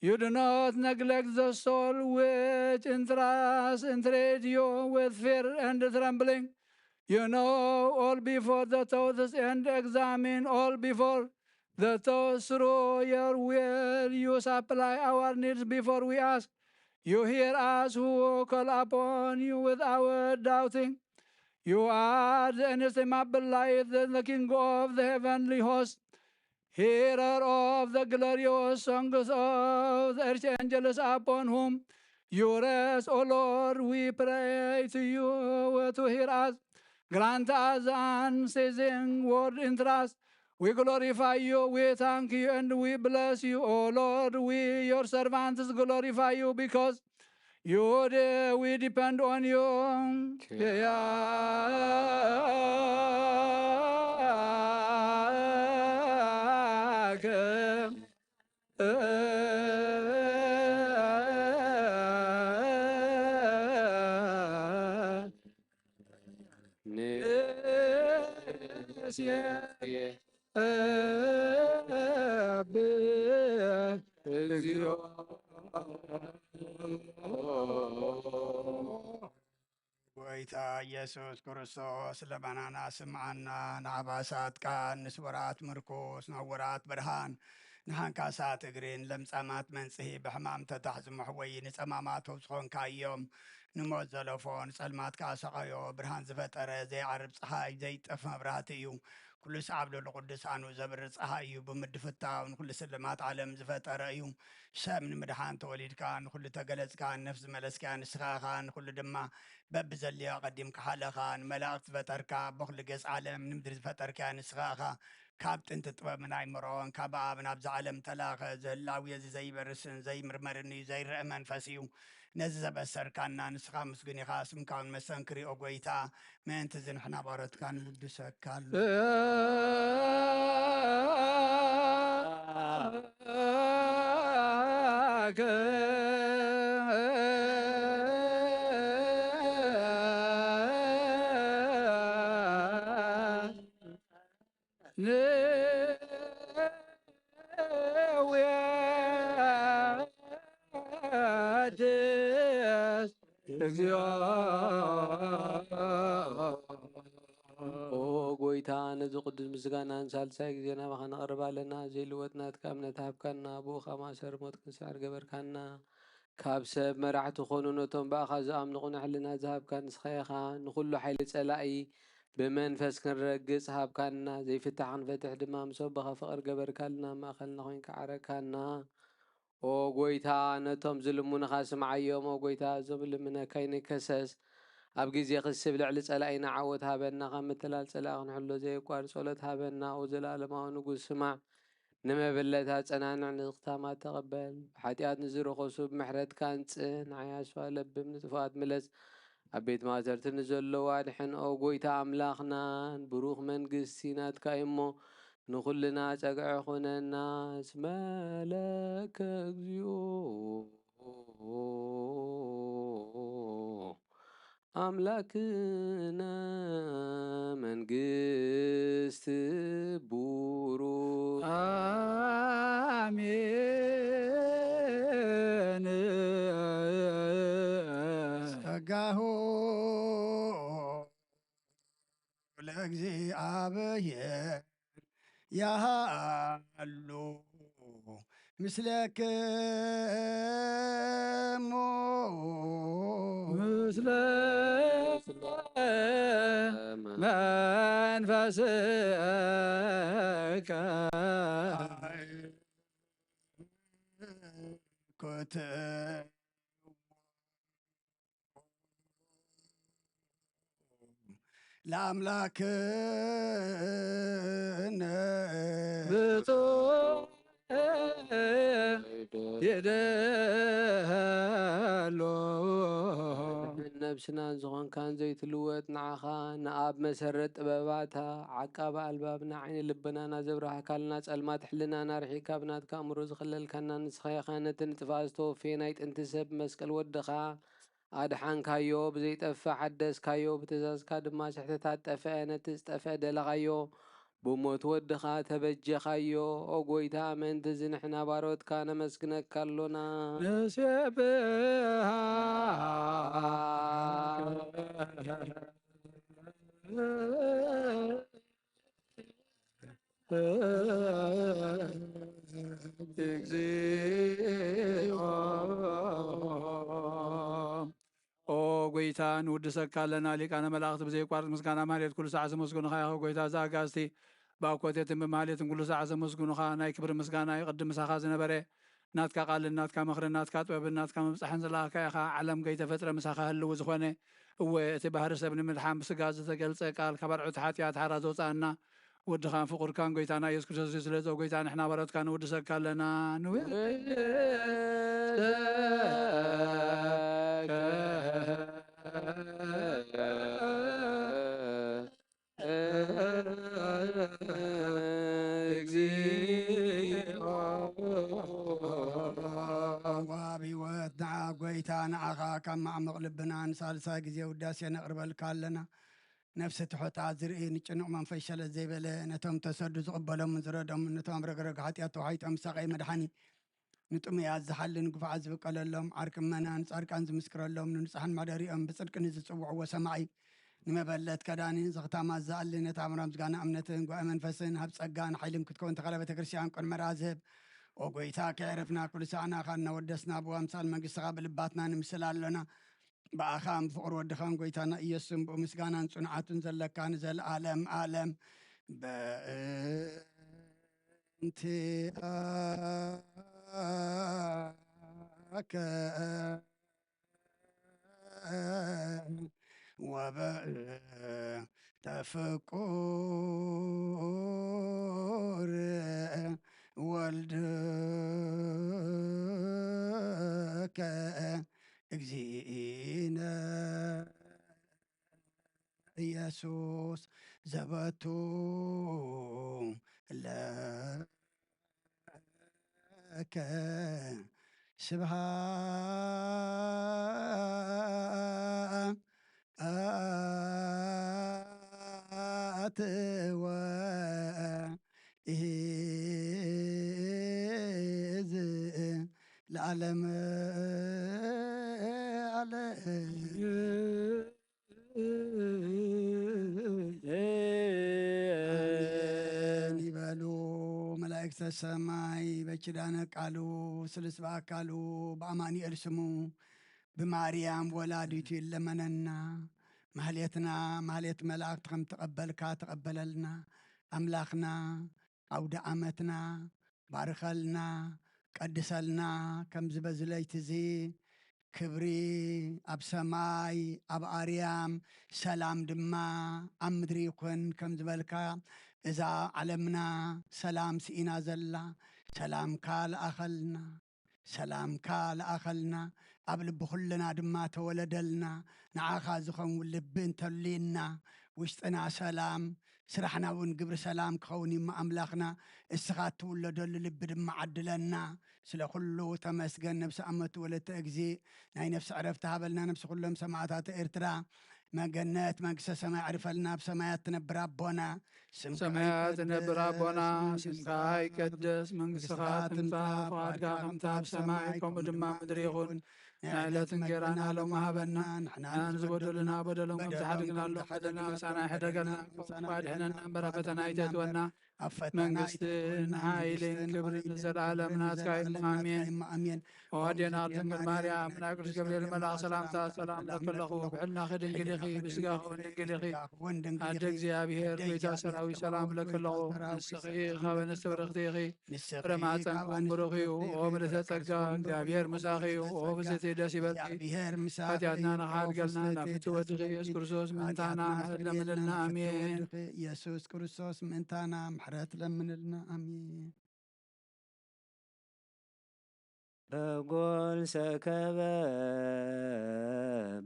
You do not neglect the soul which entrusts, entreat you with fear and trembling. You know all before the thoughts and examine all before the thoughts. Through your will, you supply our needs before we ask. You hear us who call upon you without doubting. You are the inestimable light, the King of the heavenly host, hearer of the glorious songs of the archangels upon whom you rest. O Lord, we pray to you to hear us. Grant us the unceasing word in trust. We glorify you, we thank you, and we bless you, O Lord. We, your servants, glorify you because you de-, we depend on you. ኪያከ ንሴ እግዚኦ። ጎይታ ኢየሱስ ክርስቶስ ለባናና ስምዓና፣ ንዓባሳት ቃል፣ ንስወራት ምርኩስ፣ ንዕውራት ብርሃን፣ ንሓንካሳት እግሪ፣ ንለምጻማት መንጽሂ፣ ብሕማም ተታሕዚ መሕወዪ፣ ንጸማማት ዝኾንካ እዮም። ንሞት ዘለፎ፣ ንጸልማት ከኣ ሰቐዮ፣ ብርሃን ዝፈጠረ፣ ዘይዓርብ ጸሓይ፣ ዘይጠፍ መብራህቲ እዩ። ኩሉ ሰዓብ ልዕሊ ቅዱሳኑ ዘብርህ ጸሓይ እዩ። ብምድፍታው ንኹሉ ስልማት ዓለም ዝፈጠረ እዩ። ሰብ ንምድሓን ተወሊድካ፣ ንኹሉ ተገለጽካ፣ ነፍሲ መለስካ ንስኻ ኢኻ፣ ንኹሉ ድማ በብዘድልዮ ኣቐዲምካ ሓለኻ። ንመላእኽቲ ዝፈጠርካ፣ ኣቦ ኩሉ ገጽ ዓለም ንምድሪ ዝፈጠርካያ ንስኻ ኢኻ። ካብ ጥንቲ ጥበብን ኣይምሮን፣ ካብ ኣብ ናብዚ ዓለም ተላኸ። ዝህላዊ እዚ ዘይበርስን ዘይምርመርን እዩ፣ ዘይረአ መንፈስ እዩ። ነዚ ዘበሰርካና ንስኻ ምስጉን ኢኻ። ስምካ እውን መሰንክር እዩ፣ ኦ ጎይታ። ምእንቲ እዚ ንሕና ባሮትካ ንውድሰካ ኣሎ። ነውየድስ እግዚኦ። ኦ ጎይታ፣ ነዚ ቅዱስ ምስጋናን ሳልሳይ ግዜ ናባኻ ነቕርብ ኣለና። ዘይልወጥ ናትካ እምነት ሃብካና፣ ብኡ ኸኣ ማእሰር ሞት ክንስዕር ገበርካና። ካብ ሰብ መራሕቲ ኾኑ ነቶም ብኣኻ ዝኣምኑ ቅኑዕ ሕልና ዝሃብካ ንስኻ ኢኻ። ንኹሉ ሓይሊ ጸላኢ ብመንፈስ ክንረግጽ ሃብካና። ዘይፍታሕ ክንፈትሕ ድማ ምስ ኣቦኻ ፍቕሪ ገበርካልና። ኣብ ማእከልና ኮይንካ ዓረካና። ኦ ጎይታ፣ ነቶም ዝልምኑኻ ስምዓዮም። ኦ ጎይታ፣ እዞም ልምነካ ይንከሰስ። ኣብ ግዜ ክስብ ልዕሊ ጸላኢና ዓወት ሃበና። ካብ ምትላል ጸላኢ ክንሕሎ ዘየቋርጽ ጸሎት ሃበና። ኦ ዘለኣለማዊ ንጉስ፣ ስማዕ። ንመበለት ኣጸናንዕ፣ ንዝኽታማት ተቐበል። ብሓጢኣት ንዝረኸሱ ብምሕረትካ ኣንጽህ። ንዓይ ኣስፋ ለብም፣ ንጥፉኣት ምለስ። ኣብ ቤት ማእሰርቲ ንዘለዉ ኣድሕን። ኦ ጎይታ ኣምላኽና፣ ብሩኽ መንግስቲ ናትካ እዩ እሞ፣ ንኹልና ጸግዒ ኹነና። እስመ ለከ እግዚኦ ኣምላክነ መንግስት ቡሩክ። ኣሜን። ጸጋሁ ለእግዚኣብሔር ያሃሉ ምስለክሙ ምስለ መንፈስከ። ኮተ ለአምላክነ ብፁዕ ይደሎ። ነብስናን ዝኾንካን ዘይትልወጥ ንዓኻ ንኣብ መሰረት ጥበባታ ዓቃቢ ኣልባብና ዓይኒ ልብናና ዘብራህካልና ጸልማት ሕልናና ርሒካ ብናትካ ኣእምሮ ዝኸለልካና ንስኻ ኢኻ። ነቲ ንጥፋእ ዝተወፈየ ናይ ጥንቲ ሰብ መስቀል ወድኻ ኣድሓንካዮ፣ ብዘይጠፍእ ሓደስካዮ፣ ብትእዛዝካ ድማ ስሕተታት ጠፍአ፣ ነቲ ዝጠፍአ ደለኻዮ፣ ብሞት ወድኻ ተበጀኻዮ። ኦ ጎይታ፣ ምእንቲ እዚ ንሕና ባሮትካ ነመስግነካ ኣሎና። ንሴብሃ እግዚኦ። ኦ ጎይታ፣ ንውድሰካ ኣለና። ሊቃነ መላእኽቲ ብዘይቋርጽ ምስጋና ማህሌት ኩሉ ሰዓት ዘመስግኑኻ ኢኻ። ጎይታ ዘኣጋዝቲ ብኣኮቴትን ብማህሌትን ኩሉ ሰዓት ዘመስግኑኻ። ናይ ክብሪ ምስጋና እዩ ቅድም ምሳኻ ዝነበረ። ናትካ ቃልን ናትካ ምኽርን ናትካ ጥበብን ናትካ ምብጻሕን ዝለኣኽካ ኢኻ። ዓለም ከይተፈጥረ ምሳኻ ህልው ዝኾነ። እወ፣ እቲ ባህሪ ሰብ ንምድሓን ብስጋ ዝተገልጸ ቃል ካብ ኣርዑት ሓጢኣት ሓራ ዘውጽኣና ወድኻን ፍቑርካን ጎይታና ኢየሱስ ክርስቶስ እዩ። ስለዚ ኦ ጎይታ፣ ንሕና ባሮትካ ንውድሰካ ኣለና። ንውድሰካ እግዚኦ። ወሃቢ ህይወት ንዓ ጎይታ፣ ንዓኻ ካብ ማዕሙቕ ልብና ንሳልሳይ ግዜ ውዳሴ ነቕርበልካ ኣለና። ነፍሲ ትሑታት ዝርኢ፣ ንጭኑቕ መንፈስ ሸለል ዘይበለ፣ ነቶም ተሰዱ ዝቕበሎምን ዝረዶምን፣ ነቶም ኣብ ረግረግ ሓጢኣት ተዋሒጦም ዝሳቐዩ መድሓኒ፣ ንጥሙያት ዝሓሊ፣ ንግፉዓት ዝብቀለሎም፣ ዓርኪ ምእመናን ጻድቃን ዝምስክረሎም፣ ንንጹሓን መሕደሪኦም፣ ብጽድቂ ንዝጽውዕዎ ሰማዒ፣ ንመበለት ከዳኒ፣ ንዝኽታማት ዝኣሊ፣ ነታ ኣምራ ምስጋና እምነትን ጉባኤ መንፈስን ሃብ ጸጋን ሓይልን ክትከውን ተኸለ ቤተ ክርስቲያን ቅድመ ራዝህብ ኦ ጎይታ፣ ከየዕረፍና ኩሉ ሳዕ ንኣኻ እናወደስና፣ ብኣምሳል መንግስትኻ ብልባትና ንምስል ኣሎና። ብኣኻን ብፍቕሪ ወድኻን ጎይታና ኢየሱስን ብኡ ምስጋናን ጽንዓቱን ዘለካ ንዘለኣለም ኣለም። በእንቲኣከ ወበእንተ ፍቁር ወልድከ እግዚእነ ኢየሱስ ዘበቱ ለከ ስብሃት ወኢዝ ለዓለም ዓለም። ኣሜን ይበሉ መላእክተ ሰማይ። በኪዳነ ቃሉ ስልስ በአካሉ በአማኑኤል ስሙ ብማርያም ወላዲቱ ይለመነና። ማህሌትና ማህሌት መላእክት ከም ተቐበልካ ተቐበለልና። ኣምላኽና ኣውደ ዓመትና ባርከልና፣ ቀድሰልና። ከምዚ በዚ ለይቲ እዚ ክብሪ ኣብ ሰማይ ኣብ ኣርያም፣ ሰላም ድማ ኣብ ምድሪ ይኹን ከም ዝበልካ፣ እዛ ዓለምና ሰላም ስኢና ዘላ፣ ሰላምካ ለኣኸልና፣ ሰላምካ ለኣኸልና፣ ኣብ ልቢ ኩልና ድማ ተወለደልና። ንዓኻ ዝኸውን ልቢ እንተልዩና፣ ውሽጥና ሰላም፣ ስራሕና እውን ግብሪ ሰላም ክኸውን እዩ እሞ ኣምላኽና፣ እስኻ እትውለደሉ ልቢ ድማ ዓድለና። ስለ ኩሉ ተመስገን። ነብሲ ኣመት ወለተ እግዚእ ናይ ነፍሲ ዕረፍቲ ሃበልና። ነብሲ ኩሎም ሰማዕታት ኤርትራ መገነት መንግስተ ሰማይ ዕርፈልና። ኣብ ሰማያት ትነብር ኣቦና፣ ስምካ ሰማያት ይቀደስ፣ ትነብር ኣቦና፣ ስምካ ስምካ ይቀደስ፣ መንግስትኻ ትምጻእ፣ ፍቓድካ ከምታ ኣብ ሰማይ ከምኡ ድማ ምድሪ ይኹን። ናይ ዕለት እንጌራና ሎሚ ሃበና፣ ንሕና ንዝበደሉና በደሎም ከም ዝሓደግናሎም በደልና ምሳና ይሕደገልና፣ ካብ ክፉእ ኣድሕነና እምበር ኣብ ፈተና ኣይተእትወና። ኣብ ፈተና መንግስትን ኣይትእትወና፣ ሓይልን መንግስትን ክብርን ሓይልን ንዘለኣለም ክብርን ናትካ እዩ። ንዘለኣለም ናትካ ኣሜን። እዩ። ኣሜን። ኦ ኣዴና ድንግል ማርያም፣ ናይ ቅዱስ ገብርኤል መልኣኽ ሰላምታ ሰላም ለክለኹ፣ ብሕልናኺ ድንግል ኢኺ፣ ብስጋኺ እውን ድንግል ኢኺ። ኣደ እግዚኣብሔር፣ ጎይታ ሰራዊት ሰላም ለክለኹ፣ ንስኺ ካብ ኣንስቲ ብርኽቲ ኢኺ፣ ንስኺ ፍረ ማሕፀንኪ እውን ብሩኽ እዩ። ኦ ምልእተ ጸጋ፣ እግዚኣብሔር ምሳኺ እዩ። ኦ ብዝቲ ደስ ይበልኪ። ኃጢኣትና ንኻሓድገልና ናብ ፍትወትኺ ኢየሱስ ክርስቶስ ምእንታና ምሕረት ለምንልና። ኣሜን። ኢየሱስ ክርስቶስ ምእንታና ምሕረት ለምንልና። ኣሜን። በጎል ሰከበ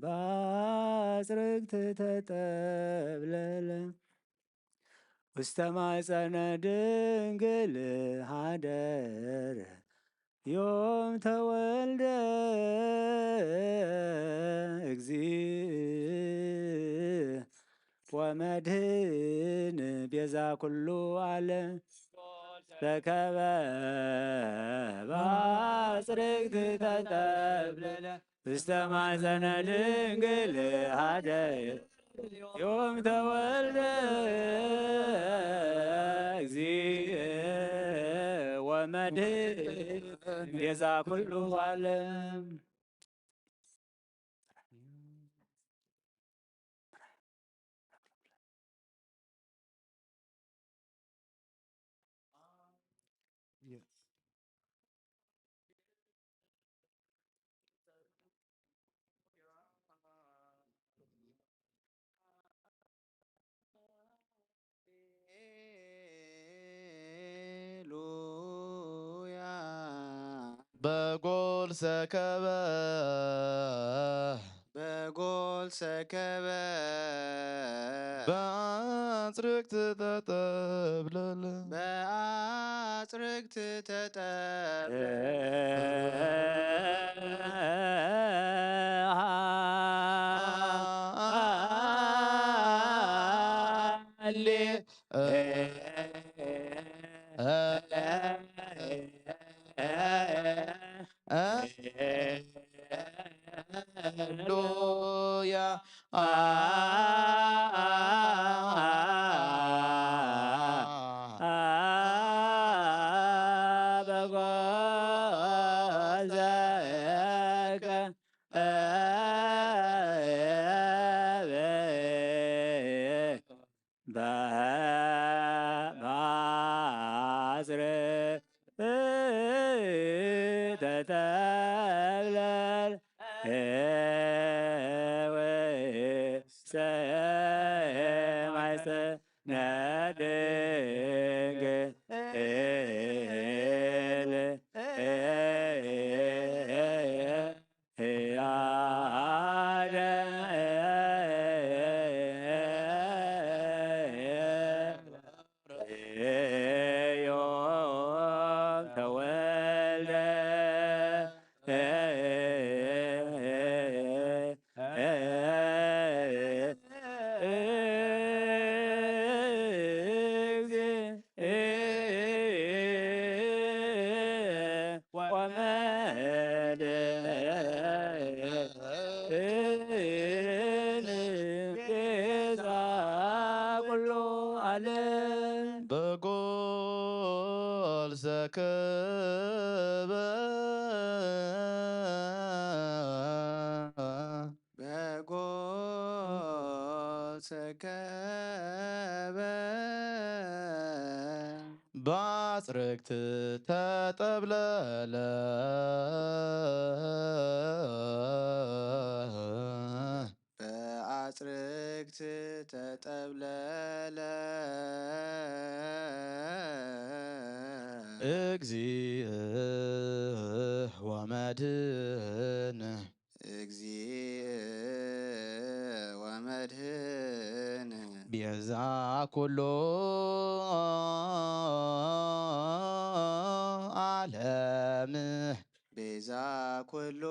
ባጽርግት ተጠብለለ፣ ውስተ ማጸነ ድንግል ሃደረ፣ ዮም ተወልደ እግዚእ ወመድህን ቤዛ ኩሉ ዓለም። ሰከበ ባጽርግት ተጠብለለ፣ ውስተ ማሕፀነ ድንግል ሃደረ፣ ዮም ተወልደ እግዚእ ወመድህን ቤዛ ኩሉ ዓለም። Yes. ሃሌሉያ። በጎል ሰከበ። በጎል ሰከበ። በአጽርቅት ተጠብለለ። በአጽርቅት ተጠብለለ። ሃሌ ሃሌሉያ። ባጽር ተተብለል ወሰማይ ነድንግል ዮም ተወልደ ወመድን ቤዛ ኩሉ ዓለም። በጎል ሰከበ በጎል ሰከበ ባጽርግት ተጠብለለ በአጽርግት ተጠብለለ እግዚእ ወመድን እግዚእ ወመድህን ቤዛ ኩሉ ዓለም ቤዛ ኩሉ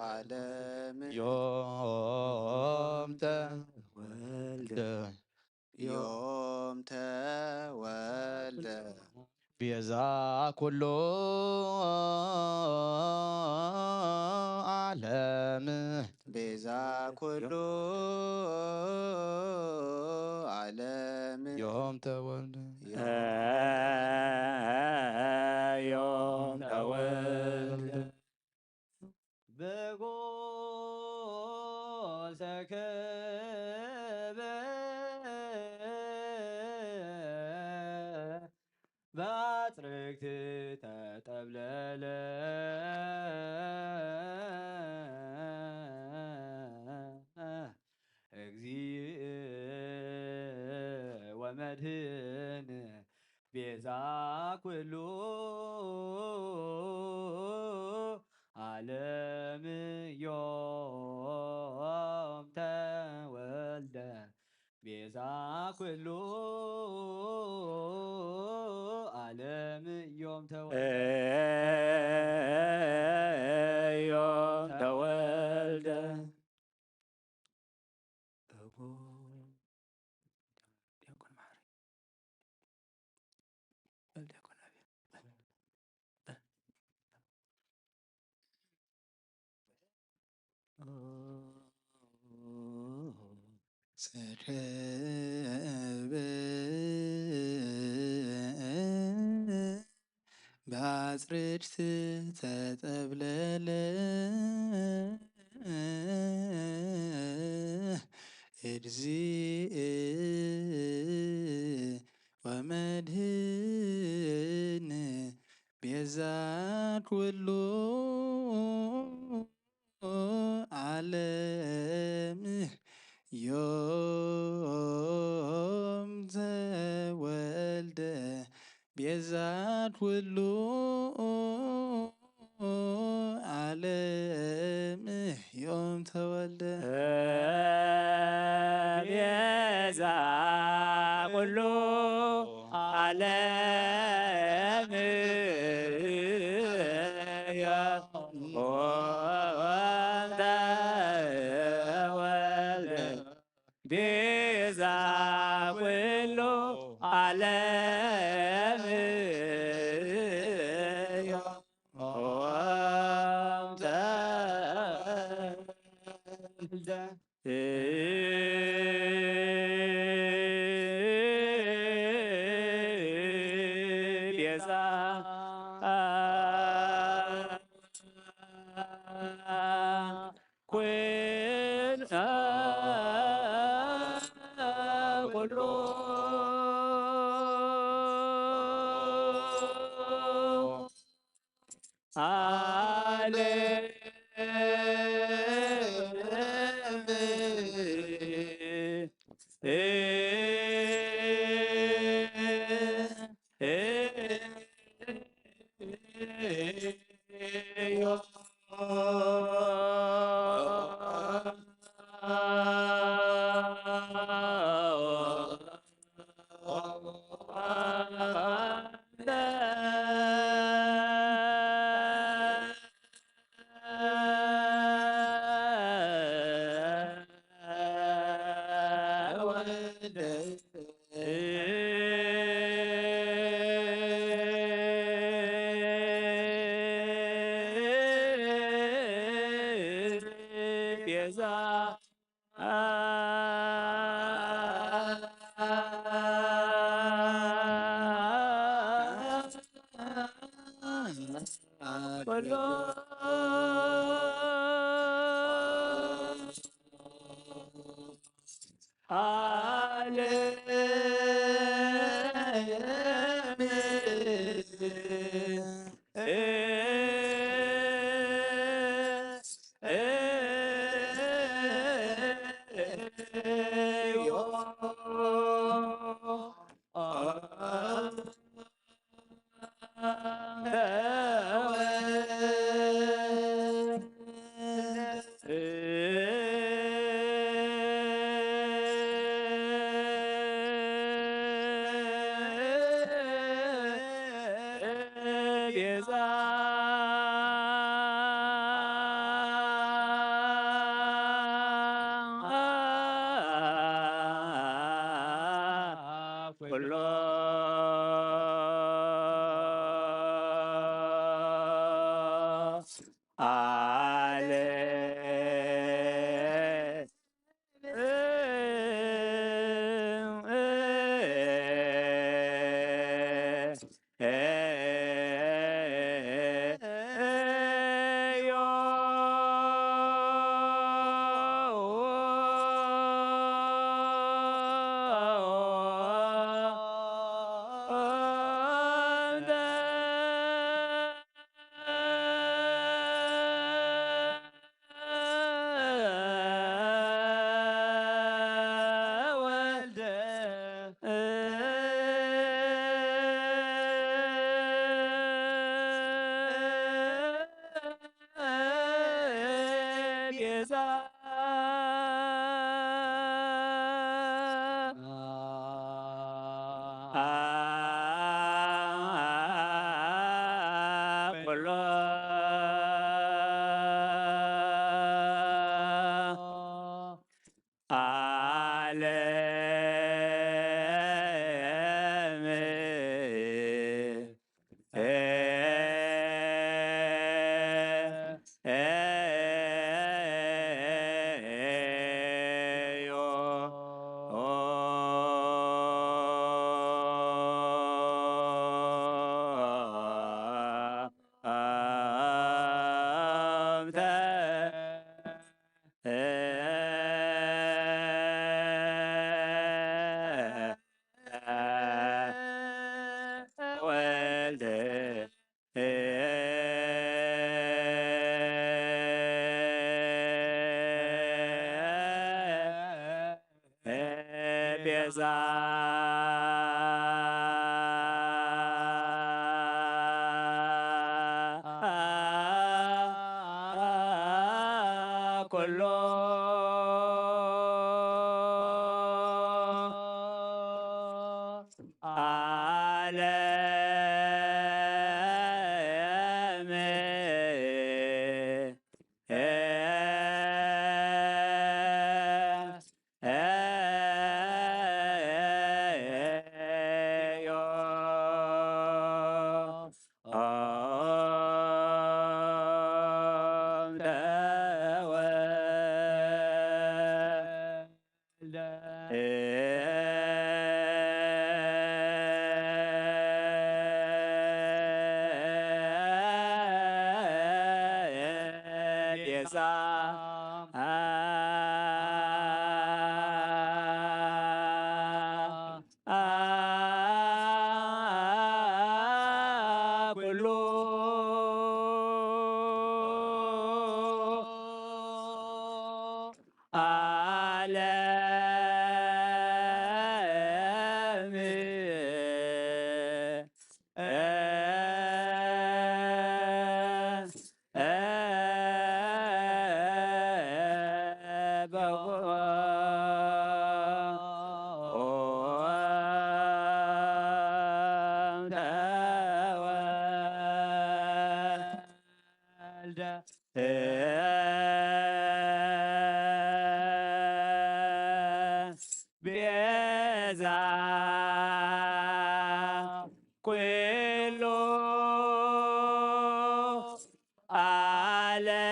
ዓለም ዮም ተወልደ ዮም ተወልደ ቤዛ ኩሉ ዓለም ቤዛ ኩሉ ዓለም ዮም ተወልደ ዮም ተወልደ በጎል ሰከበ በአጽርግት ተጠብለለ እግዚእ ወመድህን ቤዛ ኩሉ ዓለም ዮም ተወልደ ቤዛ ኩሉ ዓለም ዮም ተወልደ ዮም ተወልደ ዲያቆን መሓሪ በል ዲያቆን ኣቤል በል። ሰከበ በአጽርግት ተጠብለለ እግዚእ ወመድህን ቤዛ ኩሉ ዓለም ዮም ተወልደ ቤዛ ኩሉ ዓለም ዮም ተወልደ ቤዛ ኩሉ ዓለም ዮም ተወልደ ቤዛ ኩሉ ዓለም ዮም ተወልደ ቤዛ ዓለም ቤዛ ኩሉ ዓለም ቤዛ ኩሎ ዓለም ወልደ ቤዛ ኩሎ ዓለም ወልደ ቤዛ ኩሎ ዓለም ቤዛ ኩሉ ዓለም ቤዛ ኩሉ ዓለም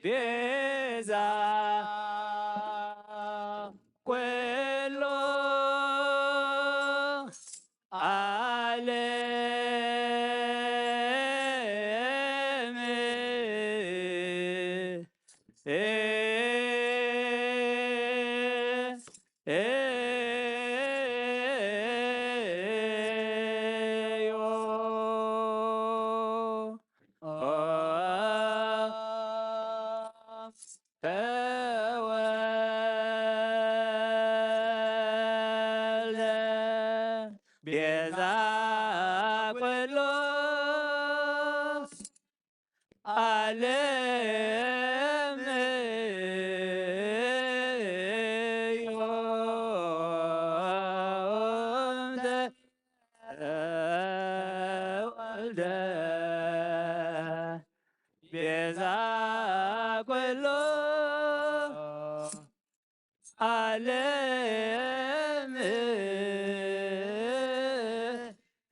ቤዛ ኩሉ ዓለም ቤዛ ኩሉ ዓለም ተወልደ ቤዛ ኩሉ ዓለም ዮም ተወልደ ቤዛ ኩሉ ዓለም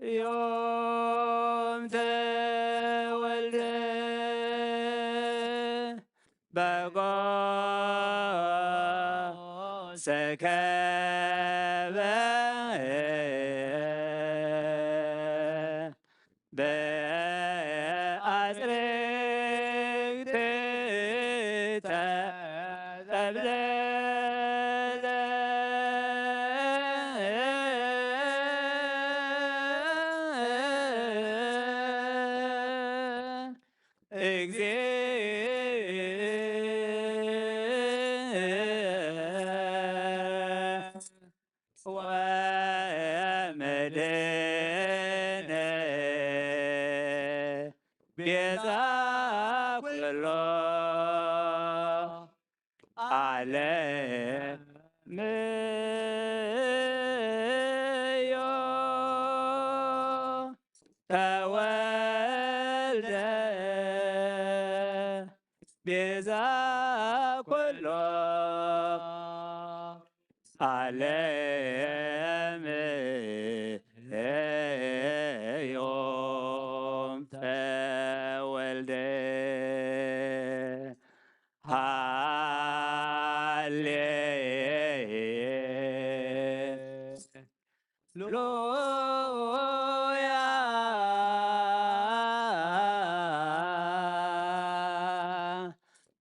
ዮም ተወልደ በጎ ሰከበ በአጽርግት ተጠብለለ። እግዚእ ወመድን ቤዛ ኩሎ ዓለም ዮም ተወልደ ቤዛ ኩሎ ዓለም ዮም ተወልደ። ሃሌ ሉያ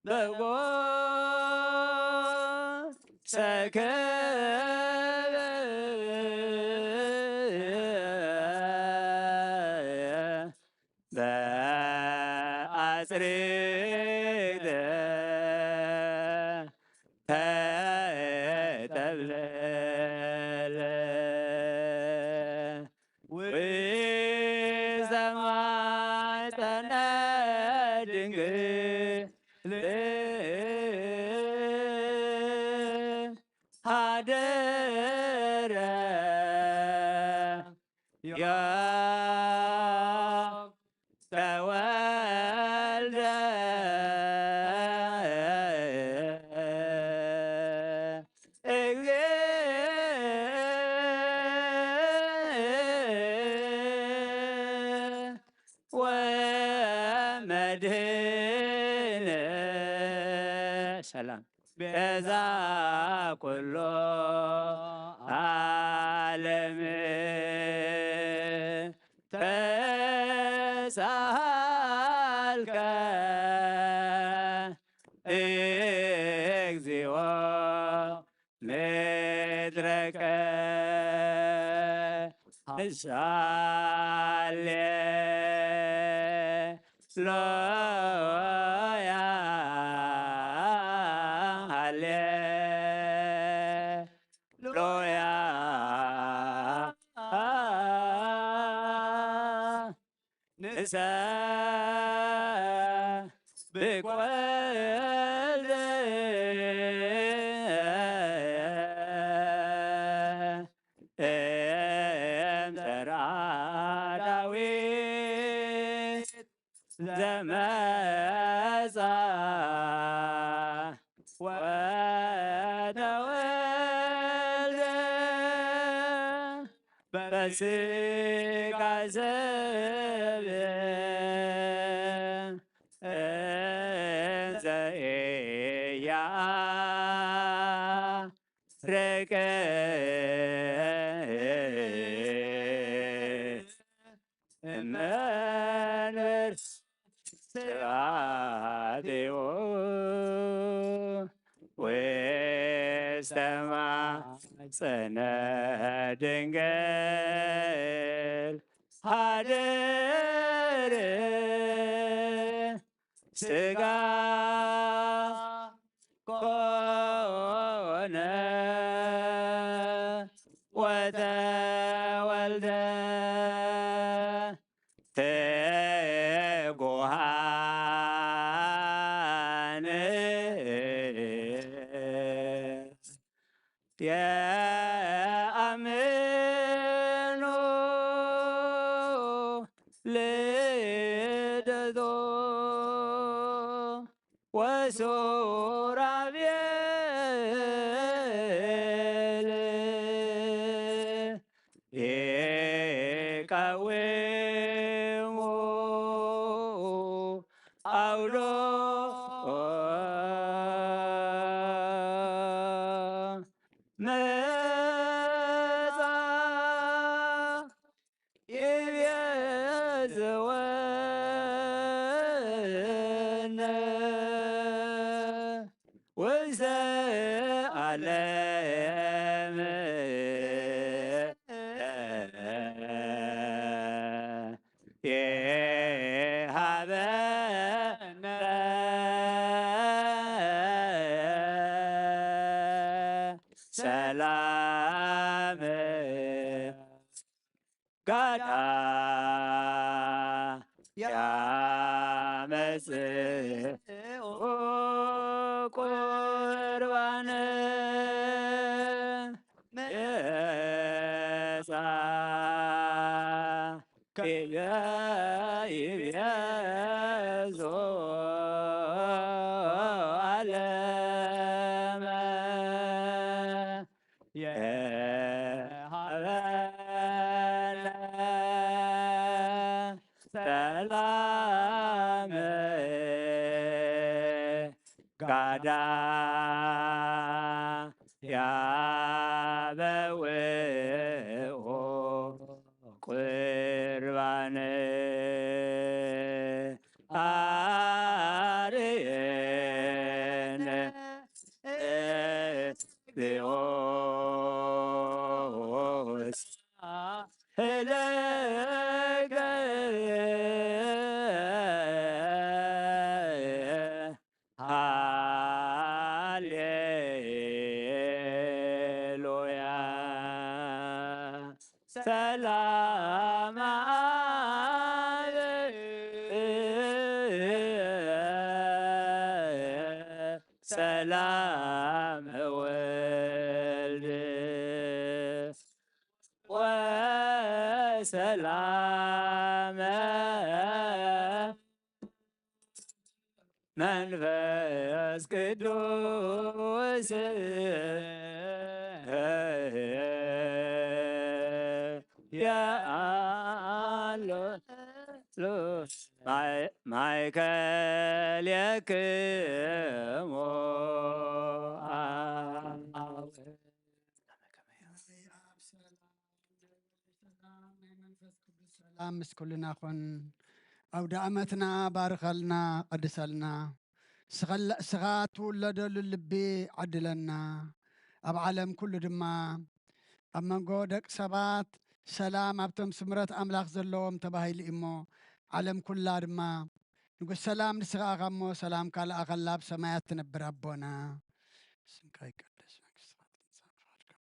በጎ ሰከበ ሃደረ ዮም ተወልደ እግዚእ ወመድህነ ሰላም ቤዛ ኩሎ ዓለም ተሳሃልከ እግዚኦ ምድረከ ንሳሌ ሎያ ሃሌ ሎያ ንሰ ብቆልደ እም ተራ ዳዊት ዘመጻ ወተወልደ በስጋ ሰብ እንዘ ኢያረቀ እመንበር ስብሐቲሁ ውስተ ማሕፀነ ድንግል ሀደረ ስጋ ኮነ ወተወልደ ትጉሃን የአምኑ ልደቶ ወሱራፌል ይቀውሙ አውሎ መጻ ይቤዝወነ ውስተ ዓለም የሃበነ ሰላም ጋዳ ያመጽእ ቁርባን መጻ ከይበ ይቤዞ ዓለመ የሃበነ ሰላም ጋዳ ያበውኦ ቁርባን አርየነ እግዚኦ ህለገ ሃሌሉያ ሰላም አብ ሰላም ወ ሰላም መንፈስ ቅዱስ የአሎ ማይ- ማእከሌክሙ። ሰላም ምስ ኩልና ኩን። ኣውደ ኣመትና ባርከልና፣ ቀድሰልና። ስኸለ- ስኻ ትውለደሉ ልቢ ዓድለና። ኣብ ዓለም ኩሉ ድማ ኣብ መንጎ ደቂ ሰባት ሰላም ኣብቶም ስምረት ኣምላኽ ዘለዎም ተባሂሉ እዩ እሞ፣ ዓለም ኩላ ድማ ንጉስ ሰላም ንስኻ ኢኻ እሞ፣ ሰላም ካልኣኸላ ኣብ ሰማያት ትነብር ኣቦና። ስምካ ይቀደስ፣ መንግስትኻ ትምጻእ፣ ፍቓድካ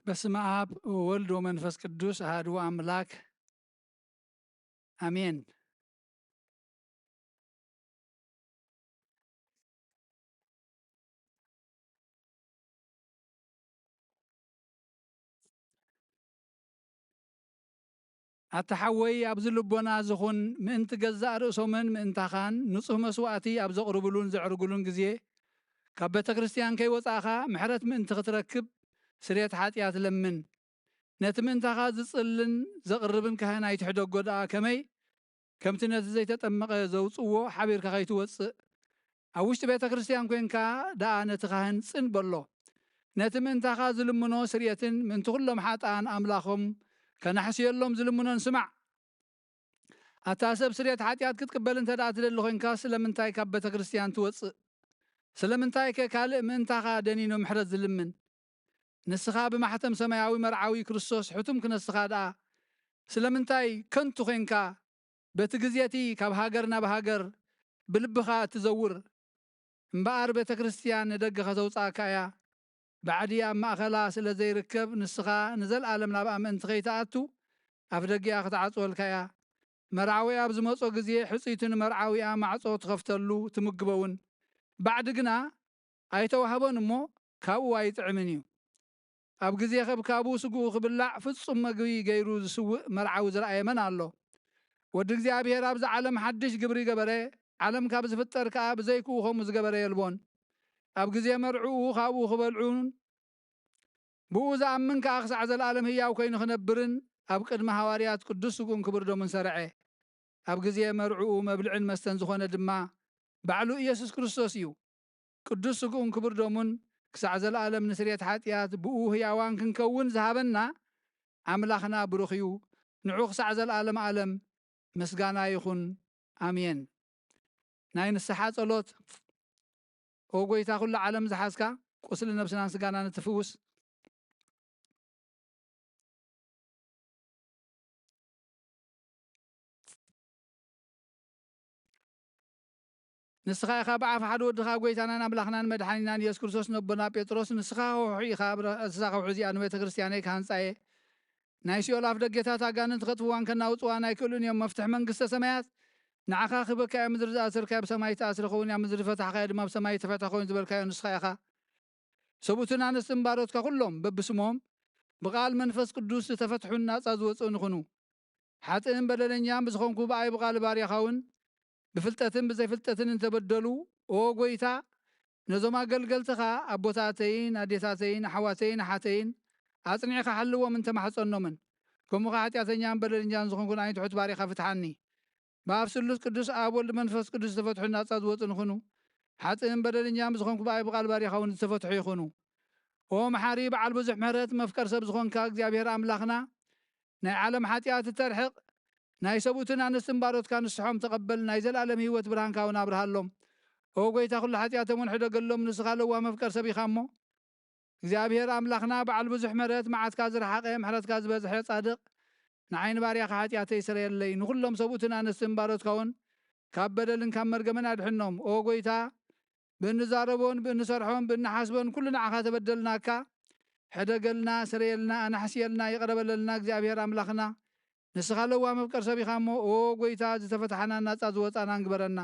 በስመ አብ ወወልድ ወመንፈስ ቅዱስ አሐዱ አምላክ አሜን። ኣታ ሓወይ፣ ኣብዚ ልቦና እዚ ኹን፣ ምእንቲ ገዛእ ርእሶምን ምእንታኻን ንጹህ መስዋእቲ ኣብ ዘቕርብሉን ዘዕርጉሉን ግዜ፣ ካብ ቤተ ክርስቲያን ከይወጻእኻ ምሕረት ምእንቲ ክትረክብ ስርየት ሓጢኣት ለምን። ነቲ ምእንታኻ ዝጽልን ዘቕርብን ካህን ኣይትሕደጎ ደኣ ከመይ፣ ከምቲ ነቲ ዘይተጠመቐ ዘውጽእዎ ሓቢርካ ከይትወጽእ፣ ኣብ ውሽጢ ቤተ ክርስቲያን ኮንካ ደኣ ነቲ ካህን ጽን በሎ። ነቲ ምእንታኻ ዝልምኖ ስርየትን ምእንቲ ኩሎም ሓጥኣን ኣምላኾም ከናሕስየሎም ዝልምኖን ስማዕ። ኣታ ሰብ፣ ስርየት ሓጢኣት ክትቅበል እንተ ደኣ ትደሊ ኮንካ፣ ስለምንታይ ካብ ቤተ ክርስቲያን ትወጽእ? ስለምንታይከ ካልእ ምእንታኻ ደኒኑ ምሕረት ዝልምን? ንስኻ ብማሕተም ሰማያዊ መርዓዊ ክርስቶስ ሕቱም ክነስኻ ደኣ፣ ስለምንታይ ከንቱ ኮንካ፣ በቲ ግዜ እቲ ካብ ሃገር ናብ ሃገር ብልብኻ እትዘውር? እምበኣር ቤተ ክርስቲያን ንደገ ከተውጽኣካ እያ። ባዕዲ ኣብ ማእከላ ስለ ዘይርከብ፣ ንስኻ ንዘለኣለም ናብኣ ምእንቲ ከይትኣቱ፣ ኣፍ ደጊኣ ክትዓጽወልካ እያ። መርዓዊ ኣብ ዝመጾ ግዜ፣ ሕጽይቲ ንመርዓዊኣ ማዕጾ ትኸፍተሉ፣ ትምግቦ እውን። ባዕዲ ግና ኣይተዋህቦን እሞ፣ ካብኡ ኣይጥዕምን እዩ። ኣብ ግዜ ከብካቡ ስግኡ ክብላዕ ፍጹም መግቢ ገይሩ ዝስውእ መርዓዊ ዝረኣየ መን ኣሎ? ወዲ እግዚኣብሔር ኣብዚ ዓለም ሓድሽ ግብሪ ገበረ፣ ዓለም ካብ ዝፍጠር ከኣ ብዘይክኡ ከምኡ ዝገበረ የልቦን። ኣብ ግዜ መርዕኡ ካብኡ ክበልዑን ብኡ ዝኣምን ከኣ ክሳዕ ዘለኣለም ህያው ኮይኑ ክነብርን ኣብ ቅድሚ ሃዋርያት ቅዱስ ስግኡን ክቡር ደሙን ሰርዐ። ኣብ ግዜ መርዕኡ መብልዕን መስተን ዝኾነ ድማ ባዕሉ ኢየሱስ ክርስቶስ እዩ። ቅዱስ ስግኡን ክቡር ደሙን ክሳዕ ዘለኣለም ንስርየት ሓጢኣት ብኡ ህያዋን ክንከውን ዝሃበና ኣምላኽና ብሩኽ እዩ። ንዑ ክሳዕ ዘለኣለም ዓለም ምስጋና ይኹን። ኣሜን። ናይ ንስሓ ጸሎት። ኦ ጐይታ፣ ኩሉ ዓለም ዝሓዝካ፣ ቁስሊ ነብስናን ስጋናን እትፍውስ፣ ንስኻ ኢኻ ብኣፍ ሓደ ወድኻ ጐይታናን ኣምላኽናን መድሓኒናን ኢየሱስ ክርስቶስ ነቦና ጴጥሮስ፣ ንስኻ ከውሒ ኢኻ፣ ብረ-፣ ንስኻ ከውሒ እዚኣ ንቤተ ክርስቲያነይ ክሃንጻ እየ። ናይ ሲኦል ኣፍ ደጌታት ኣጋንንት ከጥፍዋን ከናውጽዋን ኣይክእሉን እዮም። መፍትሒ መንግስተ ሰማያት ንዓኻ ክህበካ እያ። ምድሪ ዝኣሰርካዮ ኣብ ሰማይ ይተኣስር ክኸውን እያ። ምድሪ ዝፈታሕካዮ ድማ ኣብ ሰማይ ይተፈትሐ ክኸውን ዝበልካዮ ንስኻ ኢኻ። ሰብኡትን ኣንስትን ባሮትካ ኩሎም በብስሞም ብቓል መንፈስ ቅዱስ ዝተፈትሑን ናጻ ዝወጽኡን ይኹኑ። ሓጥእን በደለኛን ብዝኾንኩ ብኣይ ብቓል ባርያኻውን ብፍልጠትን ብዘይፍልጠትን እንተበደሉ፣ ኦ ጐይታ፣ ነዞም ኣገልገልትኻ ኣቦታተይን ኣዴታተይን ኣሕዋተይን ኣሓተይን ኣጽኒዕካ ሓልዎም እንተማሕጸኖምን፣ ከምኡ ኸኣ ሓጢኣተኛን በደለኛን ዝኾንኩ ንኣይ ትሑት ባርያኻ ፍትሓኒ። ብኣብ ስሉስ ቅዱስ ኣብ ወልድ መንፈስ ቅዱስ ዝተፈትሑ ናጻ ዝወጹ ንኹኑ። ሓጥእን በደለኛን ብዝኾንኩ ብኣይ ብቓል ባርያኻ እውን ዝተፈትሑ ይኹኑ። ኦ መሓሪ በዓል ብዙሕ ምሕረት መፍቀር ሰብ ዝኾንካ እግዚኣብሔር ኣምላኽና፣ ናይ ዓለም ሓጢኣት እተርሕቕ፣ ናይ ሰብኡትን ኣንስትን ባሮትካ ንስሖም ተቐበል፣ ናይ ዘለኣለም ህይወት ብርሃንካ እውን ኣብርሃሎም። ኦ ጐይታ፣ ኩሉ ሓጢኣቶም እውን ሕደገሎም፣ ንስኻ ለዋህ መፍቀር ሰብ ኢኻ እሞ። እግዚኣብሔር ኣምላኽና በዓል ብዙሕ ምሕረት፣ መዓትካ ዝረሓቐ፣ ምሕረትካ ዝበዝሐ ጻድቕ፣ ንዓይ ንባርያኻ ሓጢኣተይ ስረየለይ፣ ንኹሎም ሰብኡትን ኣንስትን ባሮትካ እውን ካብ በደልን ካብ መርገምን ኣድሕኖም። ኦ ጐይታ፣ ብእንዛረቦን ብእንሰርሖን ብእንሓስቦን ኩሉ ንዓኻ ተበደልናካ። ሕደገልና፣ ስረየልና፣ ኣናሕስየልና፣ ይቕረ በለልና እግዚኣብሔር ኣምላኽና። ንስኻ ለዋህ መፍቀር ሰብ ኢኻ እሞ፣ ኦ ጐይታ፣ ዝተፈትሓናን ናጻ ዝወጻናን ግበረና።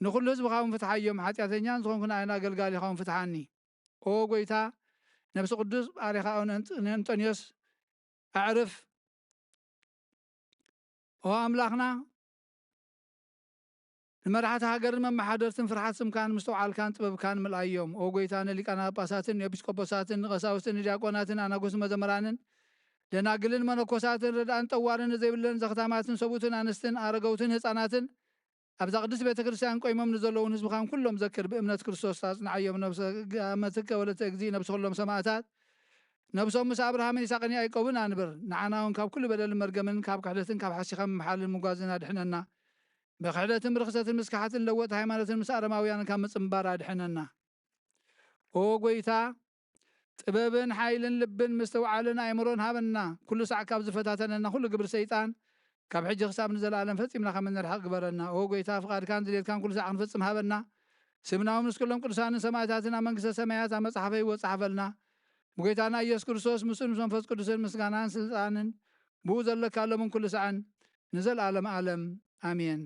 ንኹሉ ህዝብኻ እውን ፍትሓዮም፣ ሓጢኣተኛን ዝኾንኩ ንኣና ኣገልጋሊኻ እውን ፍትሓኒ። ኦ ጐይታ፣ ነብሲ ቅዱስ ባርያኻ ኣንጥ-፣ ንእንጠንዮስ ኣዕርፍ። ኦ ኣምላኽና፣ ንመራሕቲ ሃገርን መመሓደርትን ፍርሓት ስምካን ምስትውዓልካን ጥበብካን ምልኣዮም። ኦ ጐይታ፣ ንሊቃነ ጳጳሳትን ንኤጲስቆጶሳትን ንቐሳውስትን ንዲያቆናትን ኣናጉስን መዘምራንን ደናግልን መነኮሳትን ረድኣን ጠዋርን ንዘይብለን ዘኽታማትን ሰብኡትን ኣንስትን ኣረገውትን ህፃናትን ኣብዛ ቅድስት ቤተ ክርስቲያን ቆይሞም ንዘለውን ህዝብኻን ኩሎም ዘክር። ብእምነት ክርስቶስ ኣጽንዓዮም። ነብሰ ጋመትከ ወለተ እግዚእ ነብሲ ኩሎም ሰማዕታት ነብሶም ምስ ኣብርሃምን ይስሐቅን ያዕቆብን ኣንብር። ንዓና እውን ካብ ኩሉ በደልን መርገምን ካብ ክሕደትን ካብ ሓሲኻ ምምሓልን ምጓዝን ኣድሕነና። ብክሕደትን ብርኽሰትን ምስካሓትን ለወጥ ሃይማኖትን ምስ ኣረማውያን ካብ ምጽንባር ኣድሕነና። ኦ ጐይታ፣ ጥበብን ሓይልን ልብን ምስትውዓልን ኣእምሮን ሃበና። ኩሉ ሳዕ ካብ ዝፈታተነና ኩሉ ግብሪ ሰይጣን ካብ ሕጂ ክሳብ ንዘለኣለም ፈጺምና ከም እንርሕቕ ግበረና። ኦ ጐይታ፣ ፍቓድካን ድሌትካን ኩሉ ሳዕ ክንፍጽም ሃበና። ስምና እውን ምስ ኩሎም ቅዱሳንን ሰማዕታትን ኣብ መንግስተ ሰማያት ኣብ መጽሓፈ ህይወት ጸሓፈልና። ብጎይታና ኢየሱስ ክርስቶስ ምስኡ ምስ መንፈስ ቅዱስን ምስጋናን ስልጣንን ብኡ ዘለካ ሎምን ኩሉ ሰዓን ንዘለዓለም ዓለም ኣሜን።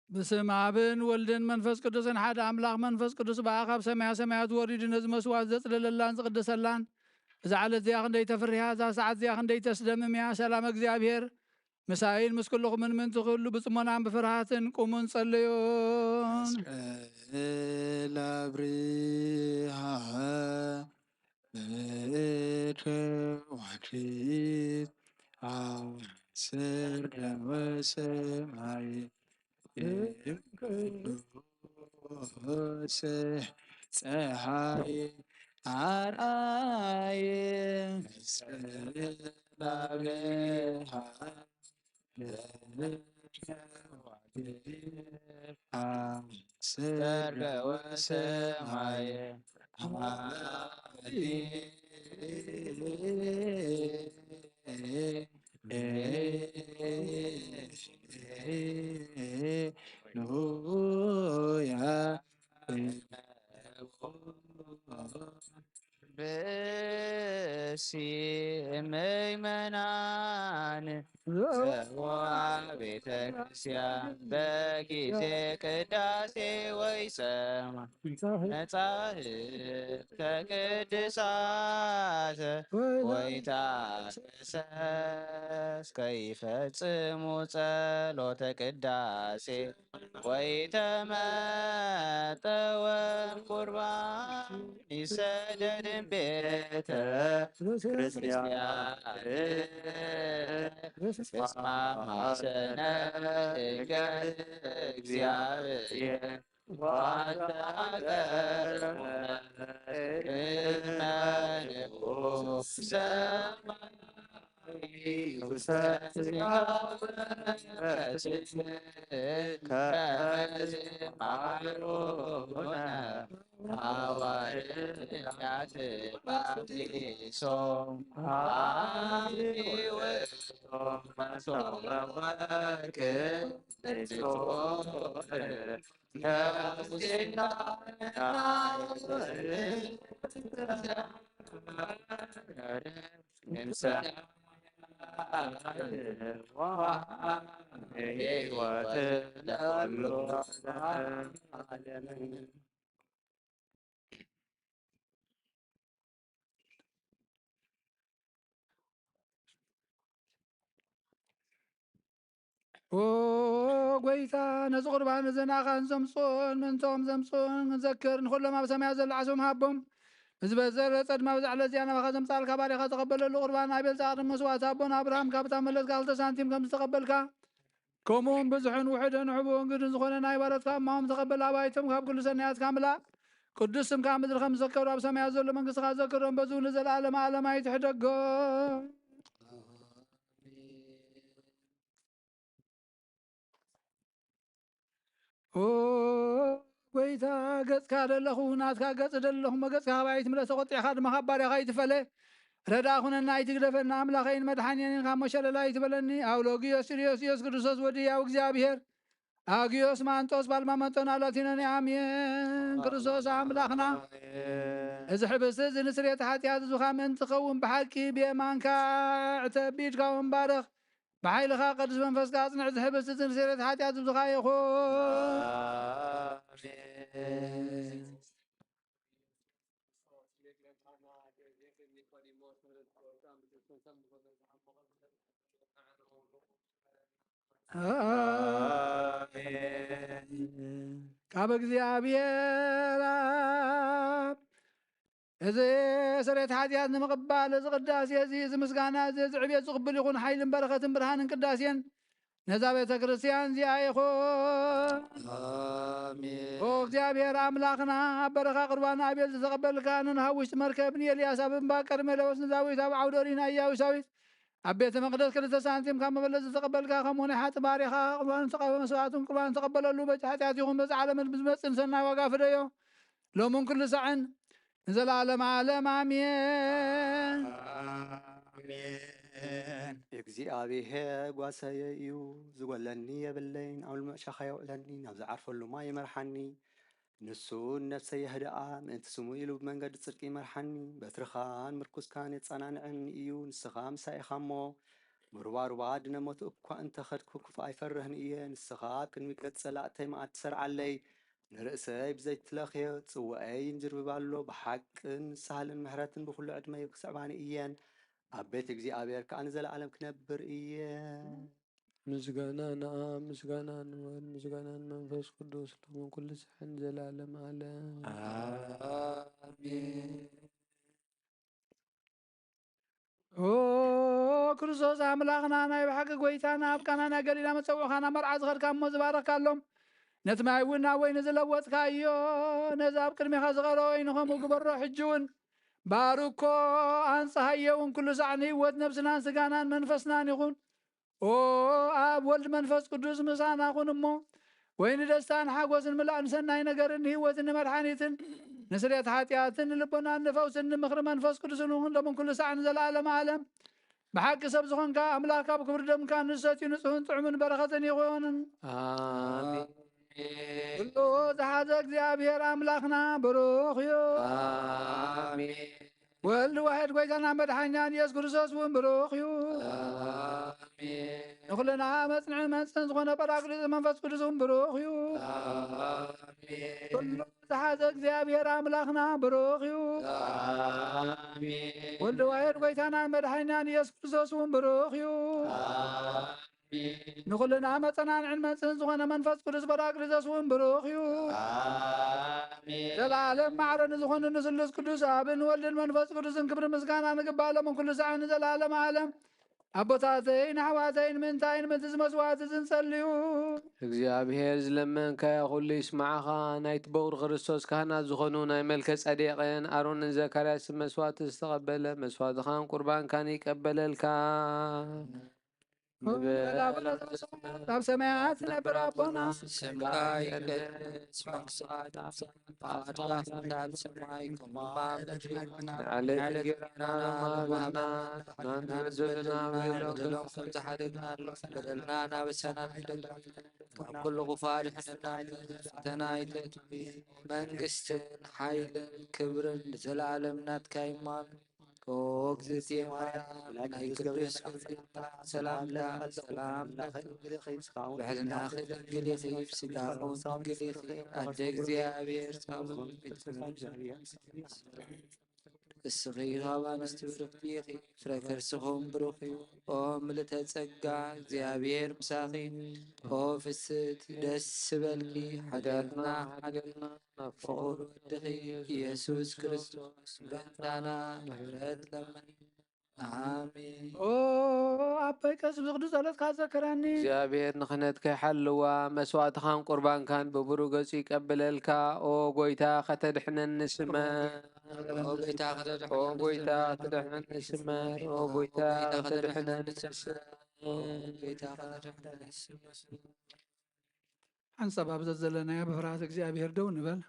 ብስም ኣብን ወልድን መንፈስ ቅዱስን ሓደ ኣምላኽ። መንፈስ ቅዱስ ብኣ ካብ ሰማያ ሰማያት ወሪዱ ነዚ መስዋዕት ዘጽለለላን ዝቕደሰላን፣ እዛ ዕለት እዚኣ ክንደይ ተፍርህያ፣ እዛ ሰዓት እዚኣ ክንደይ ተስደምም እያ። ሰላም እግዚኣብሔር ምሳይን ምስ ኩልኹምን ምእንቲ ኩሉ ብጽሞናን ብፍርሃትን ቁሙን ጸለዮን። መስቀል ኣብርሃ በእደ ዋክሊት ኣሰርገወ ሰማይ ቅዱስ ጸሓይ ኣርኣየ መስቀል ኣብርሃ በእደ ዋክሊት ኣሰርገወ ሰማይ ሃሌሉያ። ብእሲ ምእመናን ዘዋ ቤተ ክርስቲያን በጊዜ ቅዳሴ ወይ ጸማ መጻሕፍተ ቅዱሳት ወይ ታሰስ ከይፈጽሙ ጸሎተ ቅዳሴ ወይ ተመጠወም ቁርባን ይሰደድን ቤተ ክርስቲያን እስማ ማሰነ ሕገ እግዚኣብሔር ኦ ጎይታ፣ ነዚ ቁርባን እዚ ንኣኻን ዘምጽኦን ምእንቶም ዘምጽኦን ክንዘክር፣ ንኹሎም ኣብ ሰማያት ዘሎ ዓስቦም ሃቦም። እዚ በዘለ ጸድማ ብዛዕለ እዚኣ ናባኻ ዘምጻልካ ባሪኻ ተቐበለሉ። ቁርባን ኣቤል ጻዕርን መስዋዕቲ ኣቦን ኣብርሃም ካብታ መለስካ ክልተ ሳንቲም ከም ዝተቐበልካ፣ ከምኡውን ብዙሕን ውሑድን ሕቡእን ግድን ዝኾነ ናይ ባሮትካ እማሆም ተቐበል። ኣባይቶም ካብ ኩሉ ሰናያትካ ምላእ። ቅዱስ ስምካ ኣብ ምድሪ ከም ዝዘከሩ ኣብ ሰማያት ዘሎ መንግስትኻ ዘክሮም። በዚ እውን ንዘለኣለመ ዓለም ኣይትሕደጎም። ኦ ጎይታ፣ ገጽካ ደለኹ፣ ናትካ ገጽ ደለኹ፣ መገጽካ ካባይ ኣይትምለስ፣ ተቖጢዕካ ድማ ካብ ባርያኻ ኣይትፈለ። ረዳ ኩነና፣ ኣይትግደፈና፣ ኣምላኸይን መድሓኒየይን ካብ መሸለላ ኣይትበለኒ። ኣውሎጊዮስ ስርዮስ ኢየሱስ ክርስቶስ ወዲ ያው እግዚኣብሔር፣ ኣግዮስ ማንጦስ ባልማመንጦን ኣላቲኖን ኣሜን። ክርስቶስ ኣምላኽና፣ እዚ ሕብስቲ እዚ ንስርየት ሓጢኣት ህዝብኻ ምእንቲ ክኸውን ብሓቂ ብየማንካ ዕተብ፣ ብኢድካ እውን ባርኽ። ብሓይልኻ ቅዱስ መንፈስካ ኣጽንዕ። እዚ ሕብስቲ እዚ ንስርየት ሓጢኣት ህዝብኻ ይኹን። ካብ እግዚኣብሔር ኣብ እዚ ስርየት ሓጢኣት ንምቕባል እዚ ቅዳሴ እዚ፣ እዚ ምስጋና እዚ፣ እዚ ዕቤት ዝቕብል ይኹን። ሓይልን በረኸትን ብርሃንን ቅዳሴን ነዛ ቤተ ክርስቲያን እዚኣ ይኹን። ኣሜን። ኦ እግዚኣብሔር ኣምላኽና፣ ኣብ በረኻ ቁርባን ኣቤል ዝተቐበልካ፣ ንኖህ ኣብ ውሽጢ መርከብ፣ ንኤልያስ ኣብ እምባ ቀርሜሎስ፣ ንዳዊት ኣብ ዓውደ ኦሪን ኣያዊ ሳዊት፣ ኣብ ቤተ መቕደስ ክልተ ሳንቲም ካብ መበለት ዝተቐበልካ፣ ከምኡ ናይ ሓጢ ባሪኻ ቁርባን ተቐ-፣ መስዋዕትን ቁርባን ተቐበለሉ። በቲ ሓጢኣት ይኹን በዚ ዓለምን ብዝመጽእ ንሰናይ ዋጋ ፍደዮ። ሎምን ኩሉ ሳዕን ንዘለዓለመ ዓለም ኣሜን። ኣሜን። እግዚኣብሔር ጓሰየ እዩ፣ ዝጎለኒ የብለይን። ኣብ ልምሉእ ሻኻ የውዕለኒ፣ ናብ ዝዓርፈሉ ማይ ይመርሓኒ። ንሱ ንነፍሰይ የህድኣ፣ ምእንቲ ስሙ ኢሉ ብመንገዲ ጽድቂ ይመርሓኒ። በትርኻን ምርኩስካን የጸናንዐኒ እዩ፣ ንስኻ ምሳይ ኢኻ እሞ፣ ብሩባሩባ ድነ ሞት እኳ እንተ ኸድኩ ክፉእ ኣይፈርህን እየ። ንስኻ ኣብ ቅድሚ ገጽ ጸላእተይ መዓት ትሰርዓለይ። ንርእሰይ ብዘይትለኽዮ ጽዋኤይ ይንጅርብብ ኣሎ። ብሓቅን ሳህልን ምሕረትን ብኹሉ ዕድመይ ክስዕባኒ እየን። ኣብ ቤት እግዚኣብሔር ከኣ ንዘለኣለም ክነብር እየ። ምስጋና ንኣብ፣ ምስጋና ንወልድ፣ ምስጋና ንመንፈስ ቅዱስ፣ ሎምን ኩሉ ሳዕን ዘላለም ዓለም። ኣሜን። ኦ ክርስቶስ ኣምላኽና፣ ናይ ብሓቂ ጐይታና፣ ኣብ ቃና ናይ ገሊላ መጸውዕኻ ናብ መርዓ ዝኸድካ እሞ ዝባረኽካሎም፣ ነቲ ማይ እውን ናብ ወይኒ ዝለወጥካዮ፣ ነዚ ኣብ ቅድሜኻ ዝቐረበ ወይኒ ኸምኡ ግበሮ። ሕጂ እውን ባርኮ፣ ኣንጽሃዮ እውን ኩሉ ሳዕ ንህይወት ነብስናን ስጋናን መንፈስናን ይኹን። ኦ ኣብ ወልድ መንፈስ ቅዱስ ምሳና ኩን እሞ፣ ወይኒ ደስታን ሓጎስን ምላእ ንሰናይ ነገርን ንህይወትን ንመድሓኒትን ንስርየት ሓጢኣትን ንልቦናን ንፈውስን ንምኽሪ መንፈስ ቅዱስን እውን ሎምን ኩሉ ሳዕ ንዘለኣለም ዓለም። ብሓቂ ሰብ ዝኾንካ ኣምላኽ ካብ ክብሪ ደምካ ንሰትዩ ንጹህን ጥዑምን በረኸትን ይኹን። ኣሜን። ኩሉ ዝሓዘ እግዚኣብሔር ኣምላኽና ብሩኽ እዩ። ኣሜን። ወልድ ዋሕድ ጐይታና መድሓኛን ኢየሱስ ክርስቶስ እውን ብሩኽ እዩ። ኣሜን። ንኹልና መጽንዕን መንጽን ዝኾነ ጳራቅሊጦስ መንፈስ ቅዱስ እውን ብሩኽ እዩ። ኣሜን። ኩሉ ዝሓዘ እግዚኣብሔር ኣምላኽና ብሩኽ እዩ። ኣሜን። ወልድ ዋሕድ ጐይታናን መድሓኛን ኢየሱስ ክርስቶስ እውን ብሩኽ እዩ። ኣሜን። ንኹልና መጸናንዕን መንጽህን ዝኾነ መንፈስ ቅዱስ ጳራቅሊጦስ እውን ብሩኽ እዩ። ኣሜን። ዘለዓለም ማዕረ ንዝኾነ ንስሉስ ቅዱስ ኣብን ወልድን መንፈስ ቅዱስን ክብሪ ምስጋና ንግባእ ሎምን ኩሉ ሳዕ ንዘለዓለም ዓለም። ኣቦታተይን ኣሕዋተይን፣ ምእንታይን ምእንቲ እዚ መስዋዕቲ እዚ ንጸልዩ። እግዚኣብሔር ዝለመንካዮ ኩሉ ይስማዕኻ። ናይቲ በኩር ክርስቶስ ካህናት ዝኾኑ ናይ መልከ ጸዴቅን ኣሮንን ዘካርያስን መስዋዕቲ ዝተቐበለ መስዋዕትኻን ቁርባንካን ይቀበለልካ። ንበል። ኣብ ሰማያት ትነብር ኣቦና፣ ስምካ ይቀደስ፣ መንግስትኻ ትምጻእ፣ ፈቓድኻ ትኹን፣ ኣብ ሰማይ ከምኡ ኣብ ምድሪ። ንዕለተ እንጀራና ሃበና፣ ንሕና ንበድለና፣ በደልና ከም ዝሓደግና፣ በደልና ናበሰና፣ ካብ ኩሉ ክፉእ ኣድሕነና፣ ፈተና ኣይተእትወና። መንግስትን ሓይልን ክብርን ንዘለኣለም ናትካ እዩ። ኣሜን። ኦ እግዝእትየ ማርያም፣ ናይ ቅዱስ ገብርኤል ሰላምታ፣ ሰላም ለኪ፣ ብሕልናኺ ድንግል ኢኺ፣ ብስጋኺ እውን ድንግል ኢኺ፣ ኣደ እግዚኣብሔር ጻባኦት። እስኺ ካብ ኣንስቲ ብርኽቲ ኢኺ፣ ፍረ ከርስኺ እውን ብሩኽ እዩ። ኦ ምልእተ ጸጋ፣ እግዚኣብሔር ምሳኺ፣ ኦ ፍስሕቲ ደስ ይበልኪ፣ ሓጢኣትና ሓጢኣትና ናብ ፍቑር ወድኺ ኢየሱስ ክርስቶስ በእንታና ምሕረት ለምን። ኣሜን። ኦ ኣቦይ ቀስ ብዝኽዱ ጸሎትካ ዘክረኒ። እግዚኣብሔር ንኽህነትካ ይሓልዋ፣ መስዋዕትኻን ቁርባንካን ብብሩህ ገጹ ይቀበለልካ። ኦ ጐይታ ከተድሕነኒ ስመ። ኦ ጐይታ ከተድሕነኒ ስመ። ኦ ጐይታ ከተድሕነኒ ስመ። ኦ ጐይታ ከተድሕነኒ ስመ። ሓንሳብ ኣብ ዘዘለናዮ ብፍርሃት እግዚኣብሔር ደው ንበል።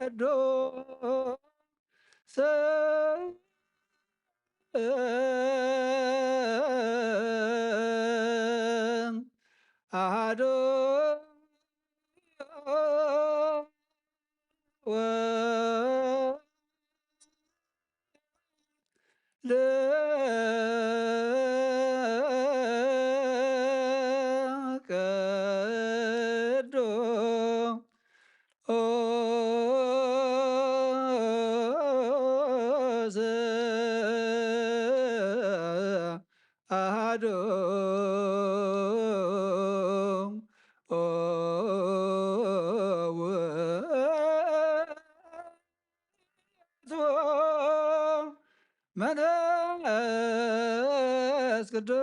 ቅዱስ ኣሐዱ ወልድ ቅዱስ ኣሐዱ መንፈስ ቅዱስ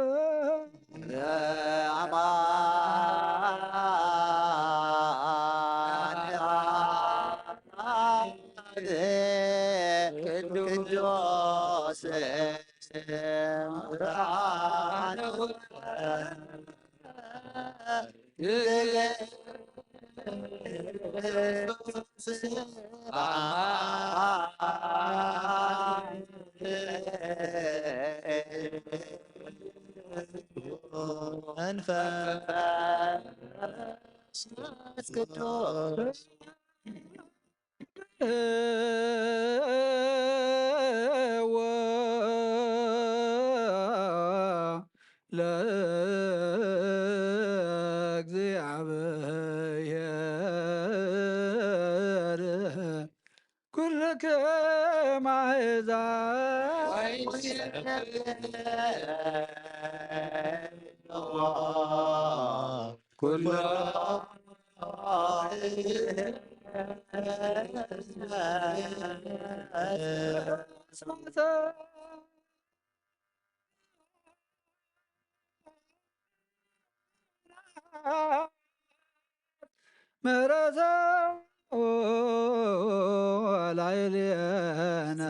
ቅዱስ መንፈስ ቅዱስ ለእግዚአብሔር ኩልክም አሕዛብ። ኩሎ ምሕረተ ላዕሌነ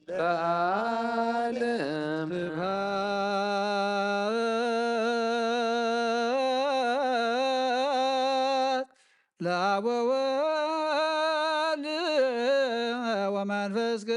ለዓለም ስብሐት ለአብ ወወልድ ወመንፈስ ቅዱስ።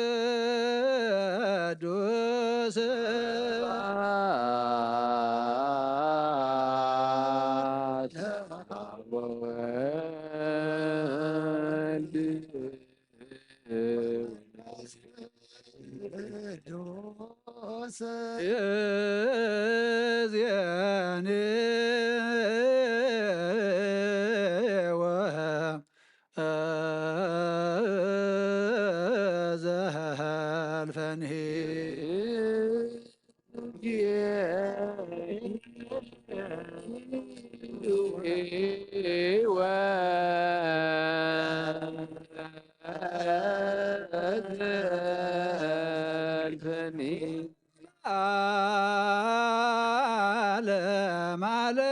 ዓለም ዓለም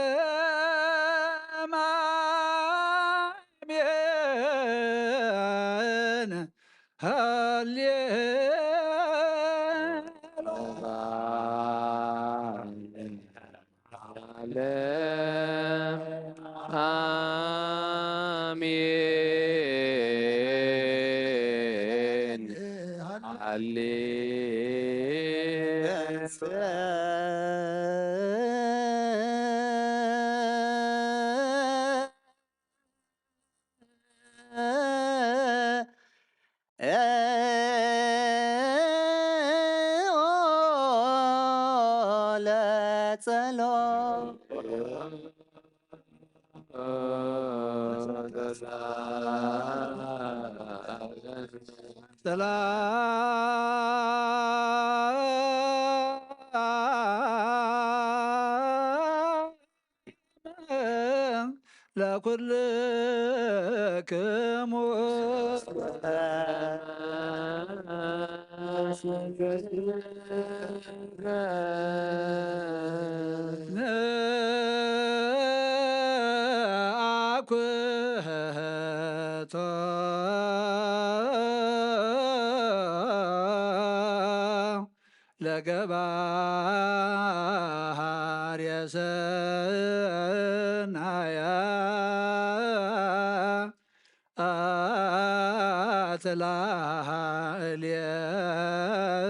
አሜን። ሃሌ አሜን። ሃሌ ለኩልክሙ ንአኩቶ ለገባር የሰናያ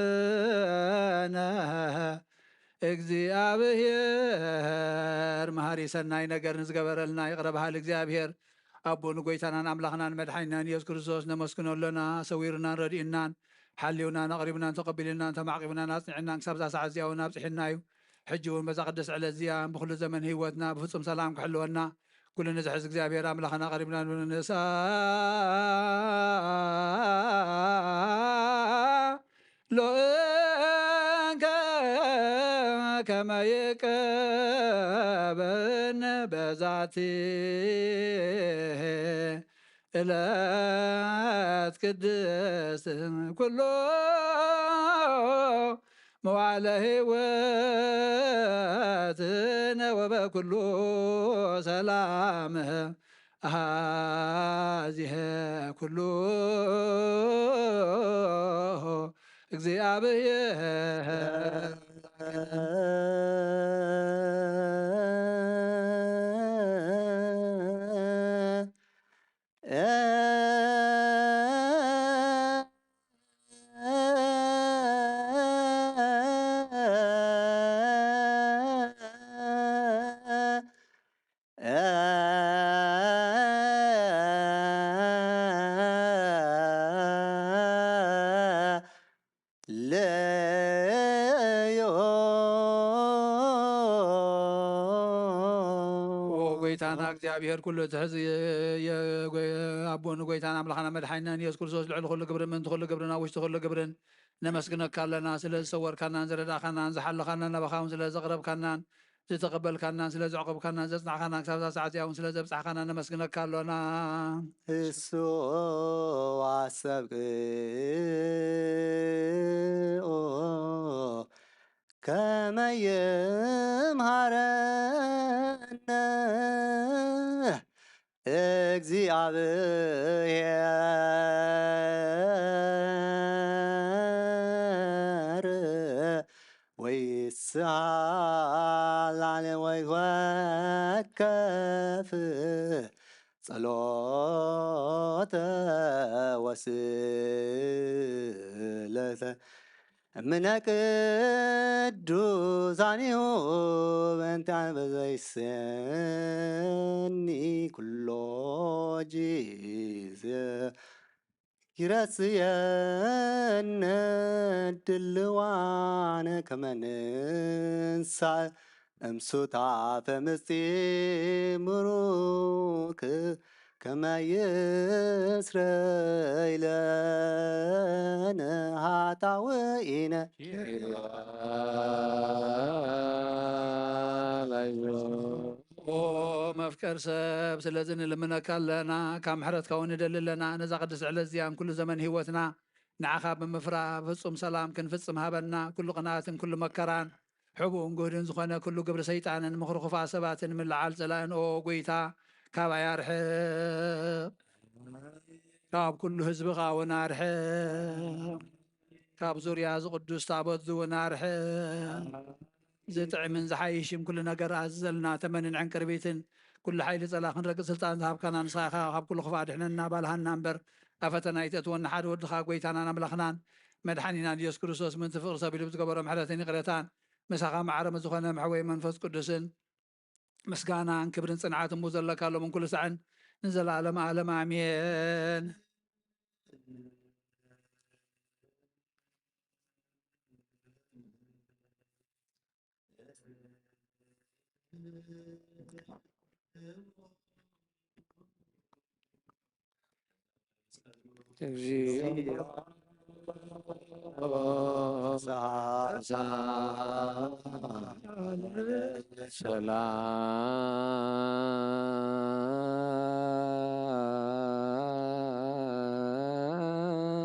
አትላልየነ። እግዚኣብሔር መሃሪ ሰናይ ነገር ንዝገበረልና ይቕረ በሃሊ እግዚኣብሔር ኣቦ ንጎይታናን ኣምላኽናን መድሓኒናን ኢየሱስ ክርስቶስ ነመስግኖ ኣሎና። ሰዊሩናን ረዲኡናን ሓልዩናን ኣቕሪቡናን ተቐቢሉናን ተማዕቂቡናን ኣጽኒዕናን ክሳብ እዛ ሰዓት እዚኣ እውን ኣብጽሒና እዩ። ሕጂ እውን በዛ ቅድስቲ ዕለት እዚኣ ብኹሉ ዘመን ህይወትና ብፍጹም ሰላም ክሕልወና ኩሉ ንዝሕዝ እግዚኣብሔር ኣምላኽና ቀሪብና ንሳ ሎእንከ ከመ ይቀበን በዛቲ እለት ቅድስት ኩሎ መዋዕለ ሕይወትነ ወበኩሉ ሰላም አሃዚሀ ኩሉ እግዚኣብሔር። ለዮ። ኦ ጎይታና እግዚኣብሔር ኩሉ ትሕዝ የ-፣ የ-፣ ጎይ-፣ ኣቦን ጎይታን ኣምላኽና መድሓኒናን ኢየሱስ ክርስቶስ ልዕሊ ኩሉ ግብርን ምእንቲ ኩሉ ግብርን ኣብ ውሽጢ ኩሉ ግብርን ነመስግነካ ኣለና። ስለ ዝሰወርካናን ዝረዳእካናን ዝሓለኻናን ናባኻ እውን ስለ ዘቕረብካናን ዝተቐበልካናን ስለ ዘዕቆብካናን ዘጽናዕካናን ክሳብ እዛ ሰዓት እዚኣ እውን ስለ ዘብጻሕካና ነመስግነካ ኣሎና። እሱ ኣሰብቅኦ ከመ ይምሃረነ እግዚአብሔር። ወይስአል ላለ ወይትወከፍ ጸሎተ ወስእለተ እምነ ቅዱሳኒሁ በእንቲአነ በዘይሴኒ ኩሎ ጊዜ ይረስየነ ድልዋነ ከመ ንንሳእ እምሱታፈ ምስጢር ምሩክ ከመ ይስረይ ለነ ኃጣውኢነ። ኦ መፍቀር ሰብ፣ ስለዚ ንልምነካ ኣለና፣ ካብ ምሕረትካ እውን ንደሊ ኣለና። ነዛ ቅድስቲ ዕለት እዚኣን ኩሉ ዘመን ህይወትና ንዓኻ ብምፍራ ፍጹም ሰላም ክንፍጽም ሃበና። ኩሉ ቅንኣትን ኩሉ መከራን ሕቡእን ግህድን ዝኾነ ኩሉ ግብሪ ሰይጣንን ምኽሪ ክፉኣት ሰባትን ምልዓል ጸላእን ኦ ጎይታ ካባይ ኣርሕቕ። ካብ ኩሉ ህዝብኻ እውን ኣርሕቕ። ካብ ዙርያ እዚ ቅዱስ ታቦት እዚ እውን ኣርሕቕ። ዝጥዕምን ዝሓይሽን ኩሉ ነገር ኣዝዘልና ተመንን ዕንቅርቢትን ኩሉ ሓይሊ ጸላ ክንረግጽ ስልጣን ዝሃብካና ንስኻ ኢኻ። ካብ ኩሉ ክፉእ ኣድሕነና ባልሃና እምበር ኣብ ፈተና ኣይተእትወና። ሓደ ወድኻ ጎይታናን ኣምላኽናን መድሓኒናን ኢየሱስ ክርስቶስ ምእንቲ ፍቕሪ ሰብ ኢሉ ብዝገበሮ ምሕረትን ይቕረታን ምሳኻ ማዕረ ምስ ዝኾነ መሕወይ መንፈስ ቅዱስን ምስጋናን ክብርን ጽንዓትን ብኡ ዘለካ ሎምን ኩሉ ሳዕን ንዘለዓለመ ዓለም ኣሜን። እግዚኦ።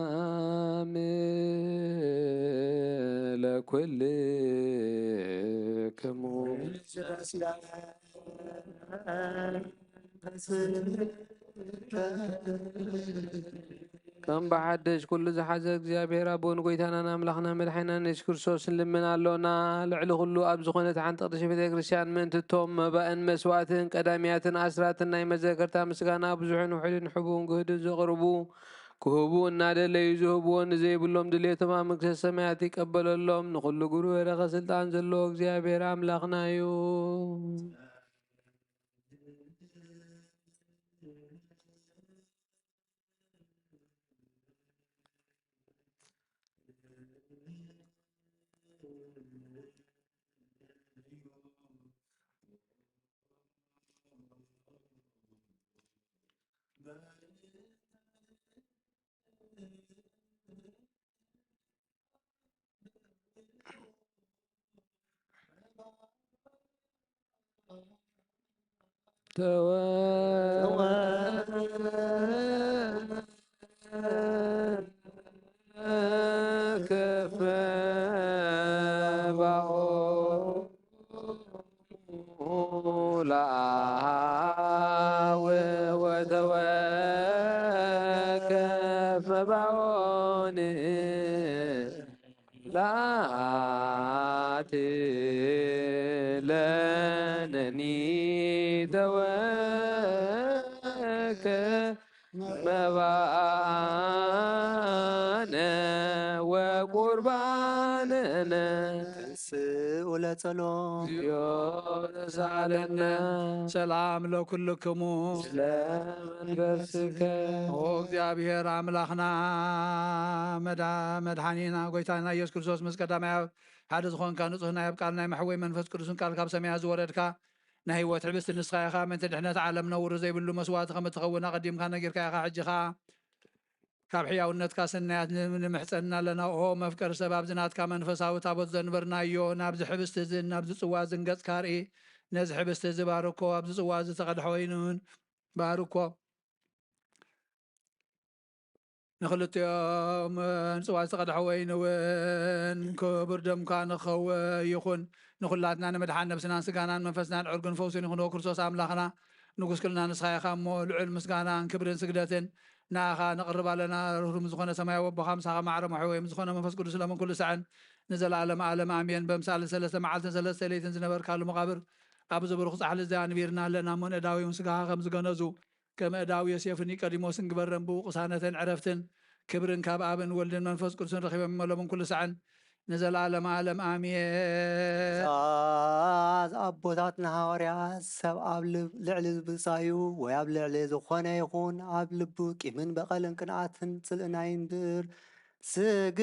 ሰላም ለኩልክሙ። ከም ብሓድሽ ኩሉ ዝሓዘ እግዚኣብሔር ኣቦን ጎይታናን ኣምላኽና መድሓኒናን የሱስ ክርስቶስ ንልምን ኣሎና። ልዕሊ ኩሉ ኣብ ዝኾነት ሓንቲ ቅድስቲ ቤተ ክርስቲያን ምእንቲ እቶም መባእን መስዋእትን ቀዳሚያትን ኣስራትን ናይ መዘከርታ ምስጋና ብዙሕን ውሑድን ሕቡን ግህድን ዘቕርቡ ክህቡ እናደለዩ ዝህብዎ ንዘይብሎም ድሌቶም ኣብ መንግስተ ሰማያት ይቀበለሎም። ንኹሉ ግብሩ በረኸ ስልጣን ዘለዎ እግዚኣብሔር ኣምላኽና እዩ። ተወከፈ ላቲ ለነኒ ተወከ መባነ ወቁርባነነ። ተንስኡ ለጸሎም። እግዚኦ ተሳለነ። ሰላም ለኩልክሙ። ለመንፈስከ። ኦ እግዚኣብሔር ኣምላኽና መዳ-፣ መድኃኒና ጎይታና ኢየሱስ ክርስቶስ ምስ ቀዳማይ ኣብ ሓደ ዝኾንካ ንጹሕ ናይ ኣብ ቃል ናይ መሕወይ መንፈስ ቅዱስን ቃል ካብ ሰማያት ዝወረድካ ናይ ህይወት ሕብስቲ ንስኻ ኢኻ። ምእንቲ ድሕነት ዓለም ነውሪ ዘይብሉ መስዋዕቲ ከም እትኸውን ኣቐዲምካ ነጊርካ ኢኻ። ሕጂ ኸኣ ካብ ሕያውነትካ ሰናያት ን-፣ ንምሕጸን ኣለና። ኦ መፍቀር ሰብ፣ ኣብዚ ናትካ መንፈሳዊ ታቦት ዘንበርናዮ፣ ናብዚ ሕብስቲ እዝን ናብዚ ጽዋ እዝን ገጽካ ርኢ። ነዚ ሕብስቲ እዚ ባርኮ፣ ኣብዚ ጽዋ እዚ ዝተቐድሐ ወይኒ እውን ባርኮ። ንኽልቲኦም ንጽዋ ዝተቐድሐ ወይኒ እውን ክቡር ደምካ ንኸው ይኹን። ንኹላትና ንምድሓን ነብስናን ስጋናን መንፈስናን ዕርጉን ፈውስን ይኹንዎ። ክርስቶስ ኣምላኽና ንጉስ ክልና ንስኻ ኢኻ እሞ፣ ልዑል ምስጋናን ክብርን ስግደትን ንኣኻ ነቕርብ ኣለና። ርህሩም ዝኾነ ሰማያዊ ኣቦኻ ምሳኻ ማዕረ መሕወዮም ዝኾነ መንፈስ ቅዱስ ለምን ኩሉ ሳዕን ንዘለኣለም ዓለም ኣሜን። በምሳሌ ሰለስተ መዓልትን ሰለስተ ለይትን ዝነበርካሉ መቓብር ኣብዚ ብሩኽ ጻሕሊ እዚ ኣንቢርና ኣለና እሞ፣ ንእዳዊውን ስጋኻ ከም ዝገነዙ ከም እዳዊ ዮሴፍን ኒቆዲሞስን ግበረን። ብኡ ቅሳነትን ዕረፍትን ክብርን ካብ ኣብን ወልድን መንፈስ ቅዱስን ረኺቦም እሞ፣ ለምን ኩሉ ሳዕን ንዘለኣለም ዓለም ኣሜን። ትእዛዝ ኣቦታትና ሃዋርያት፣ ሰብ ኣብ ልብ-፣ ልዕሊ ብጻዩ ወይ ኣብ ልዕሊ ዝኾነ ይኹን ኣብ ልቡ ቂምን በቐልን ቅንኣትን ጽልእን ኣይንብር። ስግዱ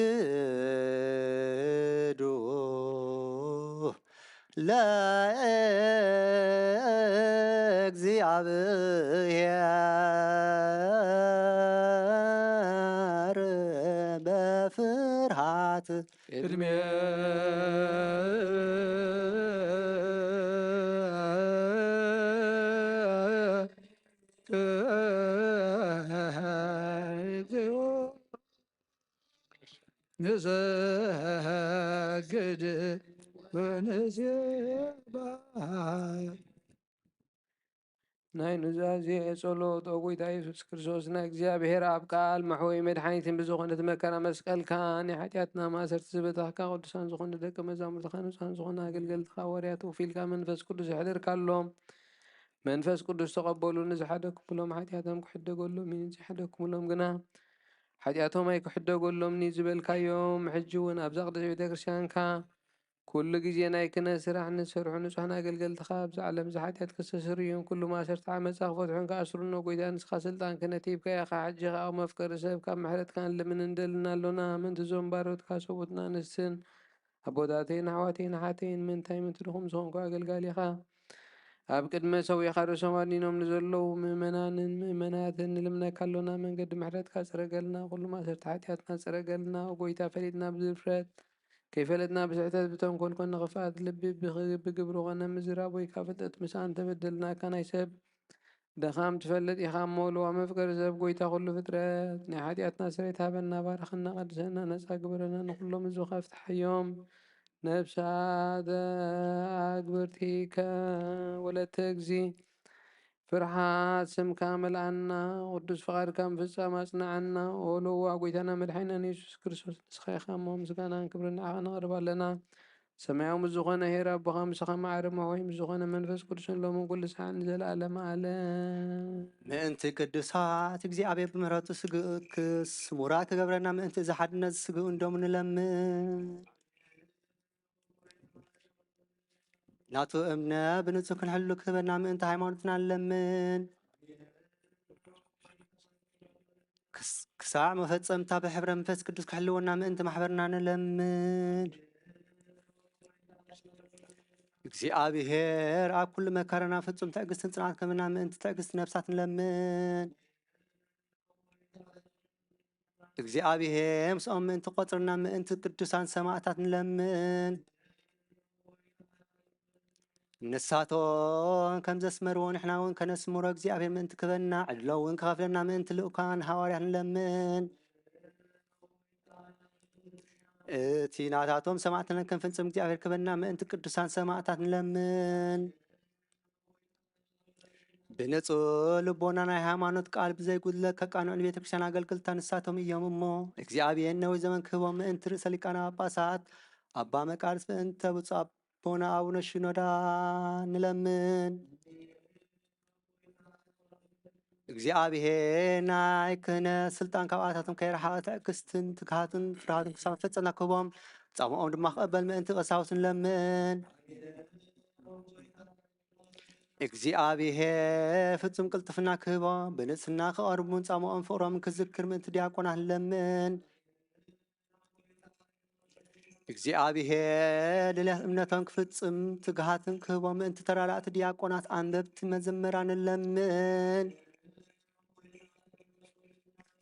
ለእግዚኣብሔር በፍርሃት። ቅድሜ ንሰግድ ወንሴባህ። ናይ ኑዛዜ ጸሎት። ኦ ጎይታ የሱስ ክርስቶስ፣ ናይ እግዚኣብሔር ኣብ ቃል መሕወይ መድሓኒትን ብዝኾነት መከራ መስቀልካ ናይ ሓጢኣትና ማእሰርቲ ዝበታሕካ፣ ቅዱሳን ዝኾኑ ደቂ መዛሙርትኻ፣ ንጹሃን ዝኾኑ ኣገልገልትኻ ሃዋርያት ወፊልካ መንፈስ ቅዱስ ኣሕደርካሎም። መንፈስ ቅዱስ ተቐበሉ። ንዝሓደግኩምሎም ሓጢኣቶም ክሕደገሎም እዩ፣ ንዘይሓደግኩምሎም ግና ሓጢኣቶም ኣይክሕደገሎምን እዩ ዝበልካዮም፣ ሕጂ እውን ኣብዛ ቅድስቲ ቤተ ክርስቲያንካ ኩሉ ግዜ ናይ ክህነት ስራሕ ንዝሰርሑ ንጹሓን ኣገልገልትኻ፣ ኣብዚ ዓለም እዚ ሓጢኣት ከስተሰርዮም፣ ኩሉ ማእሰርቲ ዓመጻ ክፈትሑን ክኣስሩን፣ ኦ ጎይታ፣ ንስኻ ስልጣን ክህነት ሂብካ ኢኻ። ሕጂ ኸኣ መፍቀሪ ሰብ፣ ካብ ምሕረትካ ንልምን እንደልን ኣሎና። ምእንቲ እዞም ባሮትካ፣ ሰብኡትን ኣንስትን፣ ኣቦታተይን ኣሕዋተይን ኣሓተይን፣ ምእንታይ ምእንቲ ድኹም ዝኾንኩ ኣገልጋሊኻ፣ ኣብ ቅድመ ሰዊእኻ ርእሶም ኣድኒኖም ንዘለዉ ምእመናንን ምእመናትን ንልምነካ ኣሎና። መንገዲ ምሕረትካ ጽረገልና፣ ኩሉ ማእሰርቲ ሓጢኣትና ጽረገልና። ኦ ጎይታ፣ ፈሊጥና ብድፍረት፣ ከይፈለጥና ብስሕተት፣ ብተንኮል ኮነ ክፍኣት ልቢ፣ ብኽ-፣ ብግብሪ ኮነ ምዝራብ ወይ ካብ ፍልጠት ምስኣን ተበደልናካ። ናይ ሰብ ድኻም ትፈልጥ ኢኻ እሞ፣ ልዋ መፍቀሪ ሰብ፣ ጎይታ ኩሉ ፍጥረት፣ ናይ ሓጢኣትና ስርየት ሃበና፣ ባርኸና፣ ቀድሰና፣ ነጻ ግበረና፣ ንኹሎም ህዝብኻ ፍትሓዮም። ነፍሳተ ኣግብርቲከ ወለተ እግዚ፣ ፍርሓት ስምካ መልኣና፣ ቅዱስ ፍቓድካ ምፍጻም ኣጽንዓና። ኦ ለዋ ጎይታና መድሓኒናን የሱስ ክርስቶስ፣ ንስኻ ኢኻ እሞ፣ ምስጋናን ክብርን ንዓኻ ነቕርብ ኣለና። ሰማያዊ ምስ ዝኾነ ኄር ኣቦኻ፣ ምሳኻ ማዕረ መሕወይ ምስ ዝኾነ መንፈስ ቅዱስን፣ ሎምን ኩሉ ሳዕን ንዘለኣለም ዓለም። ምእንቲ ቅዱሳት እግዚኣብሔር ብምሕረቱ ስግኡ ክስ ስሙራት ክገብረና፣ ምእንቲ እዚ ሓድነት ስግኡ እንደሙ ንለምን። ናቱ እምነ ብንጹህ ክንሕሉ ክህበና፣ ምእንቲ ሃይማኖትና ንለምን። ክስ-፣ ክሳዕ መፈጸምታ ብሕብረ መንፈስ ቅዱስ ክሕልወና፣ ምእንቲ ማሕበርና ንለምን። እግዚኣብሔር ኣብ ኩሉ መከራና ፍጹም ትዕግስትን ጽንዓት ክህበና፣ ምእንቲ ትዕግስቲ ነፍሳት ንለምን። እግዚኣብሔር ምስኦም ምእንቲ ቆጽርና፣ ምእንቲ ቅዱሳን ሰማእታት ንለምን። ንሳቶም ከም ዘስመርዎ ንሕና እውን ከነስምሮ፣ እግዚኣብሔር ምእንቲ ክህበና፣ ዕድሎ እውን ክኸፍለና፣ ምእንቲ ልኡካን ሃዋርያት ንለምን። እቲ ናታቶም ሰማእትነት ክንፍጽም እግዚኣብሔር ክህበና፣ ምእንቲ ቅዱሳን ሰማእታት ንለምን። ብንጹህ ልቦና ናይ ሃይማኖት ቃል ብዘይጉድለት ከቃንዑ ንቤተ ክርስቲያን ኣገልግልታ ንሳቶም እዮም እሞ፣ እግዚኣብሔር ነዊሕ ዘመን ክህቦም ምእንቲ ርእሰ ሊቃነ ጳጳሳት ኣባ መቃርስ ምእንተ ብፁዕ ኣቦና ኣቡነ ሽኖዳ ንለምን። እግዚኣብሔር ናይ ክህነት ስልጣን ካብኣታቶም ከይረሓቐ ትዕግስትን ትግሃትን ፍርሃትን ክሳብ መፈጸምታ ክህቦም፣ ጻምኦም ድማ ክቕበል ምእንቲ ቀሳውስት ንለምን። እግዚኣብሔር ፍጹም ቅልጥፍና ክህቦም፣ ብንጽህና ክቐርቡን ጻምኦም ፍቕሮምን ክዝክር ምእንቲ ዲያቆናት ንለምን። እግዚኣብሔር ድልየት እምነቶም ክፍጽም ትግሃትን ክህቦም ምእንቲ ተራዳእቲ ዲያቆናት፣ ኣንበብቲ፣ መዘምራን ንለምን።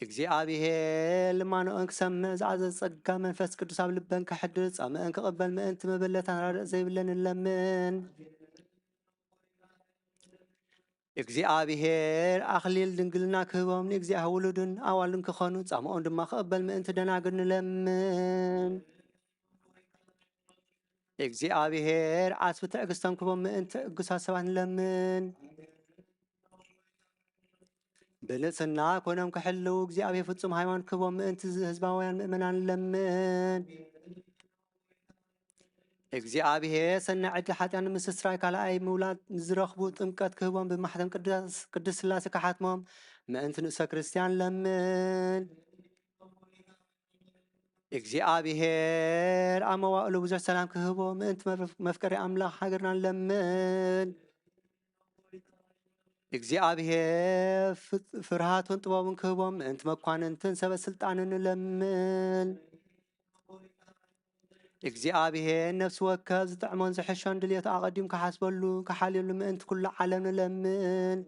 እግዚኣብሔር ልማኖአን ክሰምዕ ዝኣዘዘ ጸጋ መንፈስ ቅዱስ ኣብ ልበን ከሕድር ጻምእን ክቕበል ምእንቲ መበለታን ራድእ ዘይብለን ንለምን። እግዚኣብሔር ኣኽሊል ድንግልና ክህቦም ንእግዚኣብሔር ውሉድን ኣዋልድን ክኾኑ ጻምኦም ድማ ክቕበል ምእንቲ ደናግል ንለምን። እግዚኣብሔር ዓስቢ ትዕግስቶም ክህቦም ምእንቲ ዕጉሳት ሰባት ንለምን። ብንጽህና ኮይኖም ክሕልው እግዚኣብሔር ፍጹም ሃይማኖት ክህቦም ምእንቲ ህዝባውያን ምእመናን ንለምን። እግዚኣብሔር ሰናይ ዕድል ሓጢኣን ንምስስራይ ካልኣይ ምውላድ ንዝረኽቡ ጥምቀት ክህቦም ብማሕተም ቅዳስ-፣ ቅድስት ሥላሴ ክሓትሞም ምእንቲ ንእሰ ክርስቲያን ንለምን። እግዚኣብሔር ኣብ መዋእሉ ብዙሕ ሰላም ክህቦም ምእንቲ መፍ-፣ መፍቀሪ ኣምላኽ ሃገርና ንለምን። እግዚኣብሔር ፍ-፣ ፍርሃቱን ጥበቡን ክህቦም ምእንቲ መኳንንትን ሰበ ስልጣንን ንለምን። እግዚኣብሔር ነፍሲ ወከፍ ዝጥዕሞን ዝሕሾን ድልየቱ ኣቐዲሙ ክሓስበሉ ክሓልየሉ ምእንቲ ኩሉ ዓለም ንለምን።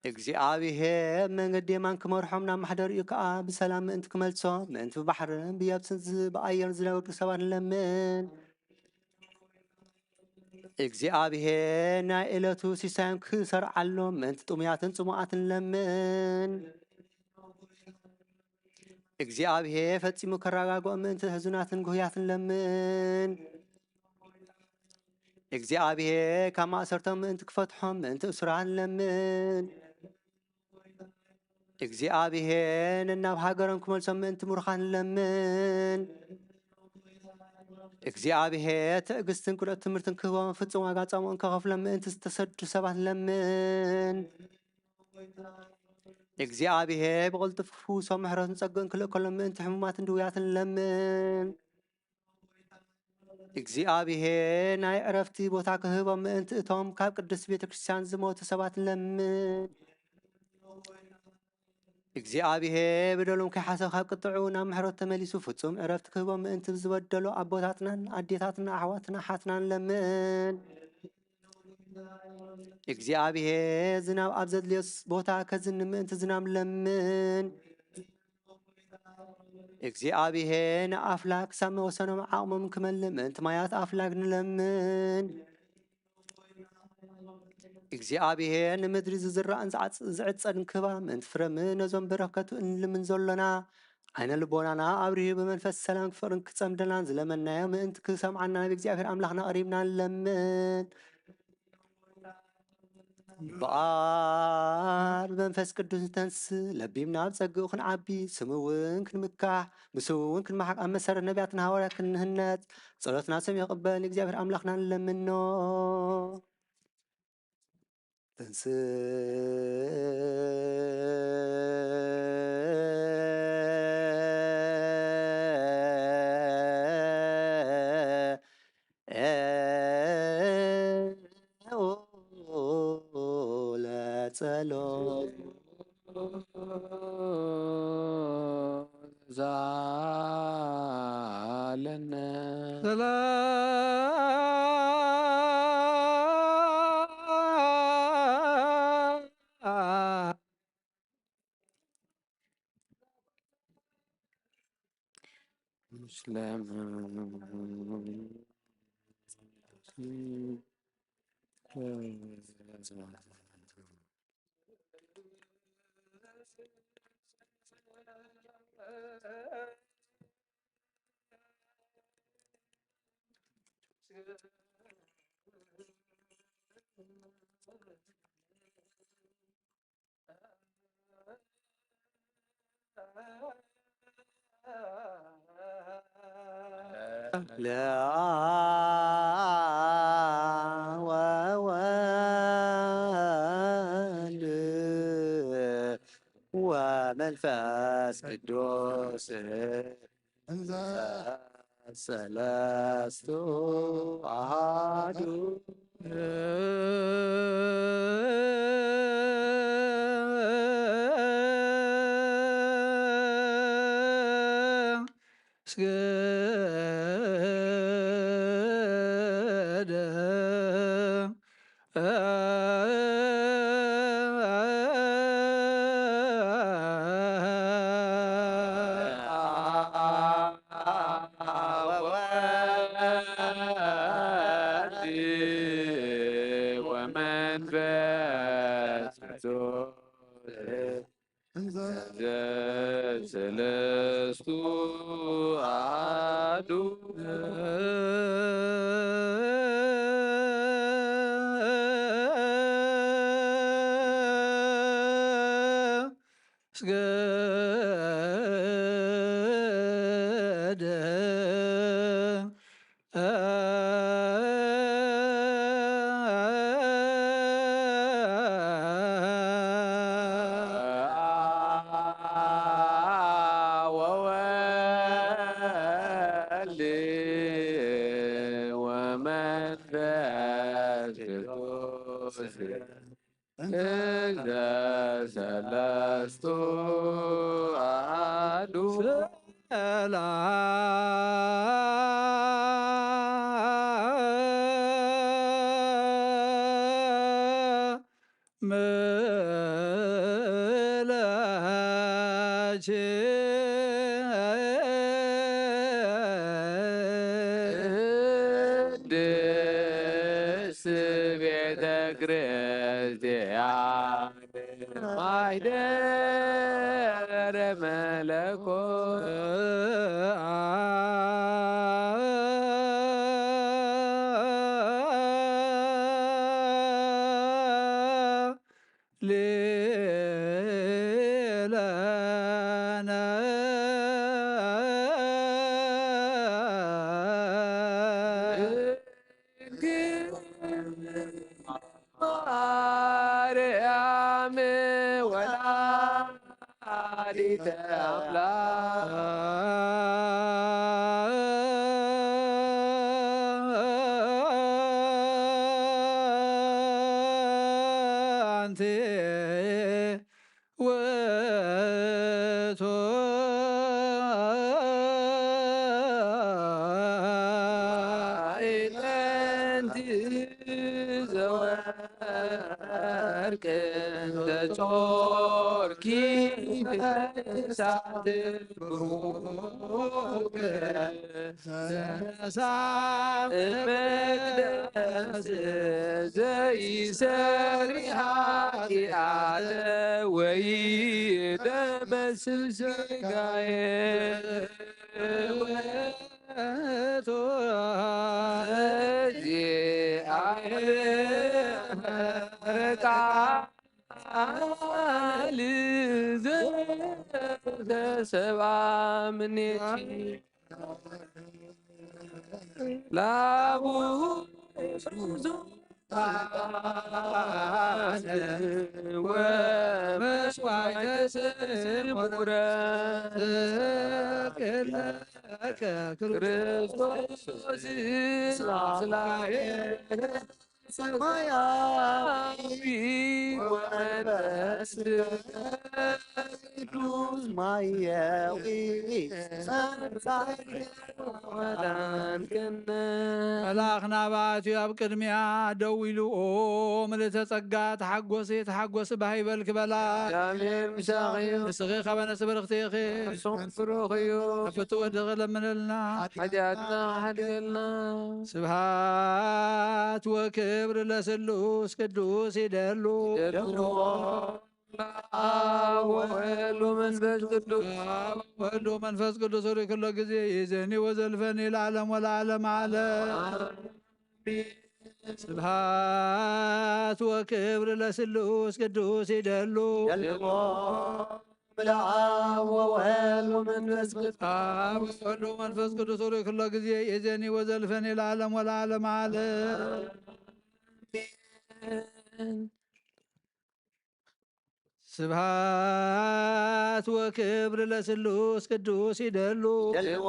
እግዚኣብሔር መንገዲ የማን ክመርሖም ናብ ማሕደሪኡ ከኣ ብሰላም ምእንቲ ክመልሶም ምእንቲ ብባሕርን ብየብስን ዝ-፣ ብኣየር ዝነብሩ ሰባት ንለምን። እግዚኣብሔር ናይ ዕለቱ ሲሳዮም ክሰርዓሎም ምእንቲ ጥሙያትን ጽሙኣትን ንለምን። እግዚኣብሔር ፈጺሙ ከረጋግኦም ምእንቲ ሕዙናትን ጉህያትን ንለምን። እግዚኣብሔር ካብ ማእሰርቶም ምእንቲ ክፈትሖም ምእንቲ እሱራት ንለምን። እግዚኣብሔር ነናብ ሃገሮም ክመልሶም ምእንቲ ምሩኻት ንለምን። እግዚኣብሔር ትዕግስትን ቅኑዕ ትምህርትን ክህቦም ፍጹም ዋጋ ጻምኦም ከኸፍሎም ምእንቲ ዝተሰዱ ሰባት ንለምን። እግዚኣብሔር ብቕልጡፍ ክፍውሶም ምሕረቱን ጸግኡን ክልእከሎም ምእንቲ ሕሙማትን ድውያትን ንለምን። እግዚኣብሔር ናይ ዕረፍቲ ቦታ ክህቦም ምእንቲ እቶም ካብ ቅድስቲ ቤተ ክርስቲያን ዝሞቱ ሰባት ንለምን። እግዚኣብሔር በደሎም ከይሓሰብ ካብ ቅጥዑ ናብ ምሕረቱ ተመሊሱ ፍጹም ዕረፍቲ ክህቦም ምእንቲ ዝበደሉ ኣቦታትናን ኣዴታትና ኣሕዋትና ኣሓትናን ንለምን። እግዚኣብሔር ዝናብ ኣብ ዘድልዮ ቦታ ከዝንብ ምእንቲ ዝናብ ንለምን። እግዚኣብሔር ንኣፍላግ ክሳብ መወሰኖም ዓቕሞም ክመልእ ምእንቲ ማያት ኣፍላግ ንለምን። እግዚኣብሔር ንምድሪ ዝዝራእን ዝዓጽ-፣ ዝዕጸድን ክህባ ምእንቲ ፍረ ምእንቲ ነዞም በረከቱ እንልምን ዘሎና፣ ዓይነ ልቦናና ኣብሪሁ ብመንፈስ ሰላም ፍቕርን ክጸምደናን ዝለመንናዮ ምእንቲ ክሰምዓና ናብ እግዚኣብሔር ኣምላኽና ቀሪብና ንለምን። በኣብ መንፈስ ቅዱስ ንተንስ ለቢብና ኣብ ጸግኡ ክንዓቢ፣ ስሙ እውን ክንምካሕ፣ ብስሙ እውን ክንመሓቅ፣ ኣብ መሰረት ነቢያትን ሃዋርያትን ክንህነጽ፣ ጸሎትና ሰሚዑ ክቕበል ንእግዚኣብሔር ኣምላኽና ንለምኖ። ተንስ ለጸሎት ዛለነ ሰላም ለአ ወወልድ ወመንፈስ ቅዱስ እንዘ ሰለስቱ አሃዱ። ስገደ ወወልድ ወመንፈስ ቅዱስ እንዘ ሰለስቱ አሐዱ። ስገደ ወወልድ ወመንፈስ ቅዱስ እንዘ ሰለስቱ አሐዱ። ሰላም ለኪ ቅድስት ቤተ ክርስቲያን ማይደረ መለኮት ሌለነ ማርያም ወላዲተ አምላክ አንቲ ውእቱ ማዕጠንቲ ዘወርቅ ተጾርኪ ብእሳት ብሩክ ዘነሳ መቅደስ ዘይሰሪ ኃጢአት ወይ ደመስስ ሥጋዬ ውእቱ ቃል ዘተሰብአ ምኔኪ ላቡ ወመስዋዕተ ስሙረ ክርስቶስ ስላሴ ሰማያዊ ወመንፈስ ቅዱስ ማያዊ ጸንሳይ ወዳንክነ። መልኣኽ ናባእቲ ኣብ ቅድሚያ ደው ኢሉ፣ ኦ ምልእተ ጸጋ፣ ተሓጎሲ፣ ተሓጎሲ፣ ባህ ይበልኪ በላ። እግዚኣብሔር ምሳኺ እዩ። ንስኺ ከበነስ ብርኽቲ ኢኺ። እርሱም ብሩኽ እዩ። ፍትው ወድኺ ለምንልና። ሓጢኣትና ሓድገልና። ስብሃት ወክብር ለስሉስ ቅዱስ ይደሉ። ይደሉ። አብ ወወልድ ወመንፈስ ቅዱስ። አብ ወወልድ ወመንፈስ ቅዱስ ሪ ኩሎ ጊዜ ይእዜኒ ወዘልፈኒ ለዓለም ወለዓለም ዓለም። አሜን። ስብሐት ወክብር ለስሉስ ቅዱስ ይደሉ። ይደልዎ ለአብ ወወልድ ወመንፈስ ቅዱስ። አብ ወወልድ ወመንፈስ ቅዱስ ሩይ ኩሎ ጊዜ የዜኒ ወዘልፈኒ ለዓለም ወለዓለም ዓለም። ስብሐት ወክብር ለስሉስ ቅዱስ ይደሉ። ይደልዎ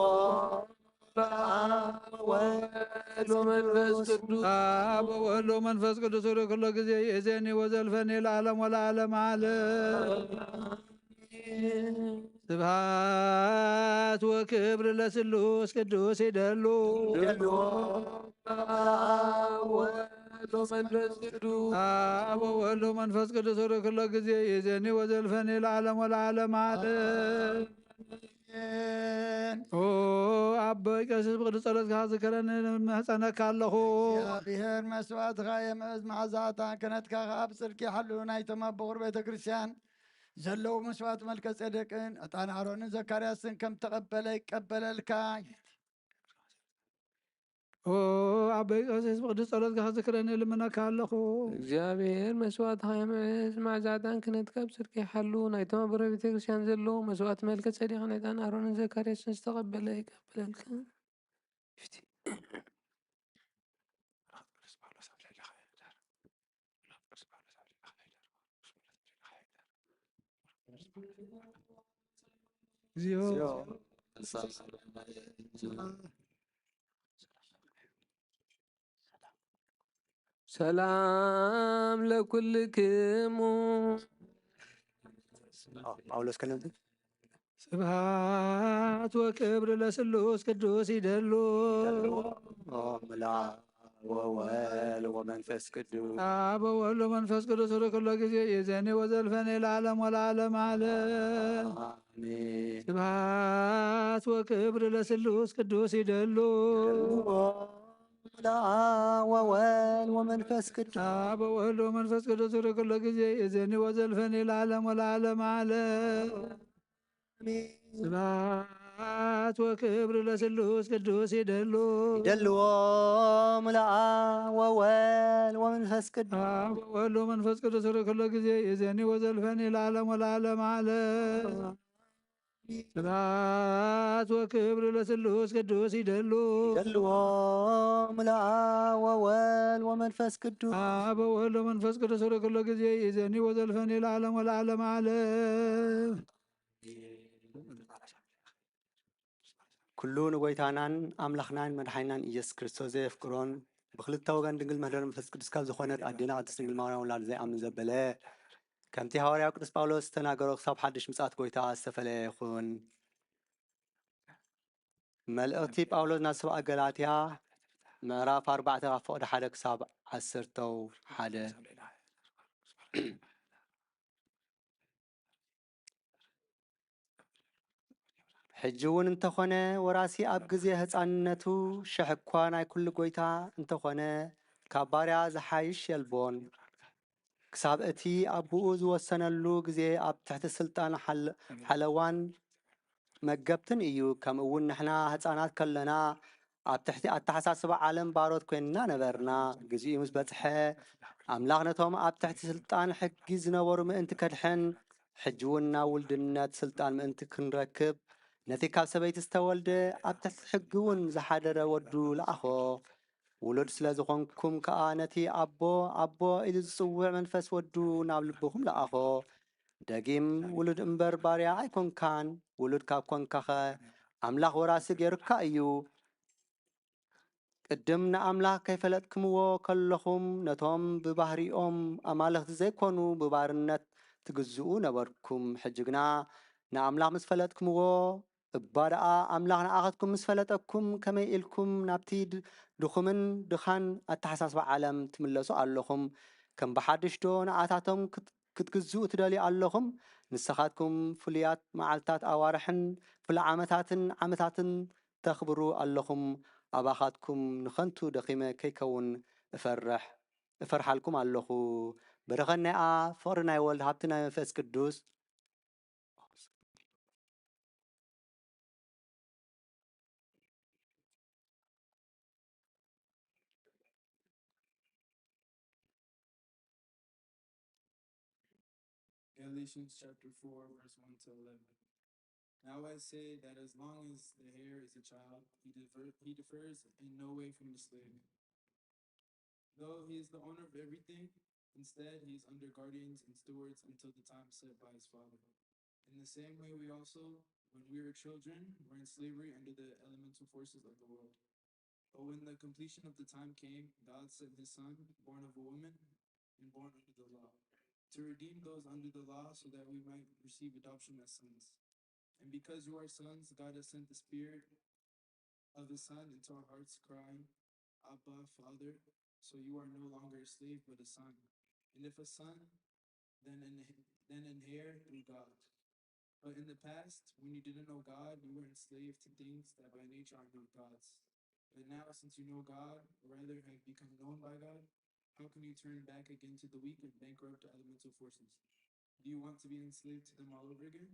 ለአብ ወወልድ ወመንፈስ ቅዱስ። አብ ወወልድ ወመንፈስ ቅዱስ ሩይ ኩሎ ጊዜ የዜኒ ወዘልፈኒ ለዓለም ወለዓለም ዓለም። ስብሐት ወክብር ለስሉስ ቅዱስ ይደሉ። ይደልዎ ለአብ ወወልድ ወመንፈስ ቅዱስ። አብ ወወልድ ወመንፈስ ቅዱስ ሩይ ኩሎ ጊዜ የዜኒ ወዘልፈኒ ለዓለም ወለዓለም ዓለም። ኦ ኣቦይ ቀሲስ ብቅዱስ ጸሎትካ ዝከረኒ እምሕጸነካ ኣለኹ። እግዚኣብሔር መስዋዕትኻ የምዕዝ፣ መዓዛታ ክህነትካ ከኣ ብጽድቂ ይሓሉ። ናይቶም ኣብ በኹር ቤተ ክርስቲያን ዘለዉ መስዋዕት መልከ ጼዴቅን ዕጣን ኣሮንን ዘካርያስን ከም ተቐበለ ይቀበለልካ። ኦ ኣቦይ ቀሲስ ብቅዱስ ጸሎትካ ዝክረኒ ልምነካ ኣለኹ። እግዚኣብሔር መስዋዕትኻ የምዕዝ፣ መዓዛ ዕጣን ክህነትካ ብጽድቂ ይሓሉ። ናይቶም ኣብ በረ ቤተ ክርስቲያን ዘለዉ መስዋዕት መልከ ጼዴቅን ዕጣን ኣሮንን ዘካርያስን ዝተቐበለ ይቀበለልካ። እግዚኦ። ሰላም ለኩልክሙ። ኦ፣ ጳውሎስ ከለምቲ። ስብሐት ወክብር ለስሉስ ቅዱስ ይደሉ። ኦ፣ ምልኣ ወወልድ ወመንፈስ ቅዱስ። አብ ወወልድ ወመንፈስ ቅዱስ ሩይ ኩሎ ጊዜ የዜኒ ወዘልፈኒ ለዓለም ወለዓለም ዓለም። አሜን። ስብሐት ወክብር ለስሉስ ቅዱስ ይደሉ። ለአብ ወወልድ ወመንፈስ ቅዱስ። አብ ወወልድ ወመንፈስ ቅዱስ ሩይ ኩሎ ጊዜ የዜኒ ወዘልፈኒ ለዓለም ወለዓለም ዓለም። ስብሐት ወክብር ለስሉስ ቅዱስ ይደሉ። ይደልዎ ለአብ ወወልድ ወመንፈስ ቅዱስ። አብ ወወልድ ወመንፈስ ቅዱስ ሩይ ኩሎ ጊዜ የዜኒ ወዘልፈኒ ለዓለም ወለዓለም ዓለም። ስብሐት ወክብር ለስሉስ ቅዱስ ይደሉ። ይደልዎ ለአብ ወወልድ ወመንፈስ ቅዱስ። አብ ወወልድ ወመንፈስ ቅዱስ ሩይ ኩሎ ጊዜ የዜኒ ወዘልፈኒ ለዓለም ወለዓለም ዓለም። ኩሉ ንጎይታናን ኣምላኽናን መድሓኒናን ኢየሱስ ክርስቶስ ዘየፍቅሮን ብክልተ ወገን ድንግል መህደር መንፈስ ቅዱስ ካብ ዝኾነት ኣዴና ቅድስት ድንግል ማርያም ውላድ ዘይኣምን ዘበለ፣ ከምቲ ሃዋርያው ቅዱስ ጳውሎስ ዝተናገሮ፣ ክሳብ ሓድሽ ምጽኣት ጎይታ ዝተፈለየ ይኹን። መልእኽቲ ጳውሎስ ናብ ሰብኣ ገላትያ፣ ምዕራፍ ኣርባዕተ ካብ ፍቕዲ ሓደ ክሳብ ዓሰርተው ሓደ። ሕጂ እውን እንተኾነ፣ ወራሲ ኣብ ግዜ ህፃንነቱ ሽሕ እኳ ናይ ኩሉ ጎይታ እንተኾነ፣ ካብ ባርያ ዝሓይሽ የልቦን። ክሳብ እቲ ኣቦኡ ዝወሰነሉ ግዜ ኣብ ትሕቲ ስልጣን ሓል-፣ ሓለዋን መገብትን እዩ። ከምኡ እውን ንሕና ህፃናት ከለና ኣብ ትሕቲ ኣተሓሳስባ ዓለም ባሮት ኮይንና ነበርና። ግዜኡ ምስ በጽሐ፣ ኣምላኽ ነቶም ኣብ ትሕቲ ስልጣን ሕጊ ዝነበሩ ምእንቲ ከድሕን፣ ሕጂ እውን ናብ ውልድነት ስልጣን ምእንቲ ክንረክብ፣ ነቲ ካብ ሰበይቲ ዝተወልደ ኣብ ትሕቲ ሕጊ እውን ዝሓደረ ወዱ ለኣኾ። ውሉድ ስለ ዝኾንኩም ከኣ ነቲ ኣቦ፣ ኣቦ ኢሉ ዝጽውዕ መንፈስ ወዱ ናብ ልብኹም ለኣኾ። ደጊም ውሉድ እምበር ባርያ ኣይኮንካን፣ ውሉድ ካብ ኮንካኸ ኣምላኽ ወራሲ ገይሩካ እዩ። ቅድም ንኣምላኽ ከይፈለጥክምዎ ከለኹም፣ ነቶም ብባህሪኦም ኣማልኽቲ ዘይኮኑ ብባርነት ትግዝኡ ነበርኩም። ሕጂ ግና ንኣምላኽ ምስ ፈለጥክምዎ፣ እባ ደኣ ኣምላኽ ንኣኻትኩም ምስ ፈለጠኩም፣ ከመይ ኢልኩም ናብቲ ድ-፣ ድኹምን ድኻን ኣተሓሳስባ ዓለም ትምለሱ ኣለኹም? ከም ብሓድሽ ዶ ንኣታቶም ክት-፣ ክትግዝኡ ትደልዩ ኣለኹም? ንስኻትኩም ፍሉያት መዓልታት ኣዋርሕን ፍሉይ ዓመታትን ዓመታትን ተኽብሩ ኣለኹም። ኣባኻትኩም ንኸንቱ ደኺመ ከይከውን እፈርሕ፣ እፈርሓልኩም ኣለኹ። በረኸት ናይ ኣብ፣ ፍቕሪ ናይ ወልድ፣ ሃብቲ ናይ መንፈስ ቅዱስ። Galatians chapter four, verse one to eleven. Now I say that as long as the heir is a child, he, diver- he differs in no way from the slave, though he is the owner of everything. Instead, he is under guardians and stewards until the time set by his father. In the same way, we also, when we were children, were in slavery under the elemental forces of the world. But when the completion of the time came, God sent his Son, born of a woman and born under the law, to redeem those under the law so that we might receive adoption as sons. And because you are sons, God has sent the Spirit of his Son into our hearts, crying, Abba, Father. So you are no longer a slave, but a son. And if a son, then an, then an heir through God. But in the past, when you didn't know God, you were enslaved to things that by nature are not God's. But now, since you know God, or rather have become known by God, how can you turn back again to the weak and bankrupt elemental forces? Do you want to be enslaved to them all over again?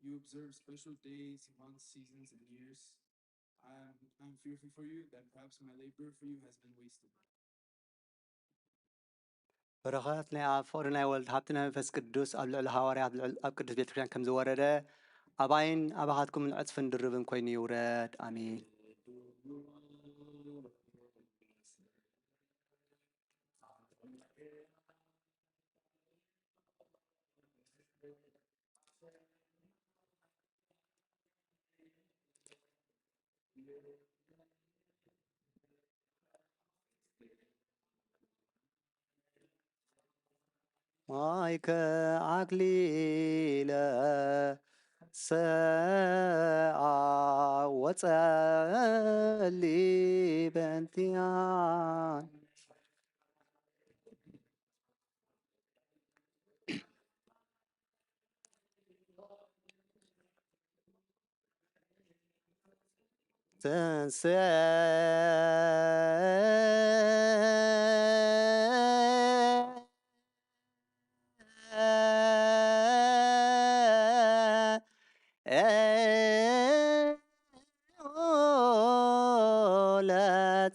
You observe special days, months, seasons, and years. I'm, I'm fearful for you that perhaps my labor for you has been wasted. በረኸት ናይ ኣብ ፍቕሪ ናይ ወልድ ሃብቲ ናይ መንፈስ ቅዱስ ኣብ ልዕሊ ሃዋርያት ልዕል ኣብ ቅዱስ ቤተ ክርስቲያን ከም ዝወረደ ኣባይን ኣባኻትኩምን ዕጽፍን ድርብን ኮይኑ ይውረድ። ኣሜን። ማይከ ኣክሊለ ሰኣ ወጸሊ በንቲያን ተንስአ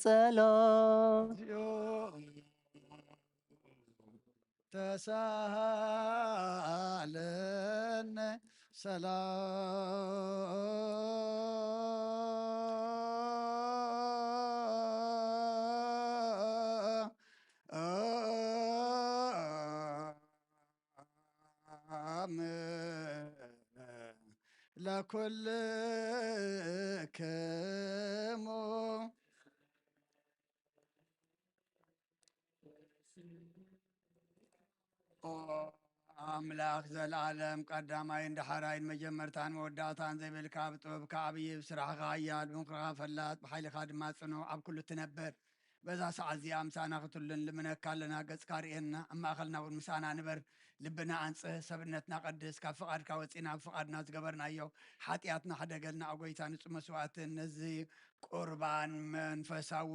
ለጸሎት ተሳሃለነ ሰላም ለኩልክሙ። ኦ ኣምላኽ ዘለዓለም ቀዳማይን ዳሕራይን መጀመርታን መወዳእታን ዘይብልካ፣ ብጥበብካ ዓብዪ፣ ብስራሕኻ ሓያል፣ ብምኽርኻ ፈላጥ፣ ብሓይልኻ ድማ ጽኑዕ፣ ኣብ ኩሉ ትነብር። በዛ ሰዓት እዚኣ ምሳና ክትህሉ ንልምነካ ኣለና። ገጽካ ርእየና፣ ኣብ ማእኸልና እውን ምሳና ንበር። ልብና ኣንጽህ፣ ሰብነትና ቀድስ፣ ካብ ፍቓድካ ወጺና ብፍቓድና ዝገበርናዮ ሓጢኣትና ሕደገልና። ኣብ ጎይታ ንጹህ መስዋእትን ነዚ ቁርባን መንፈሳዊ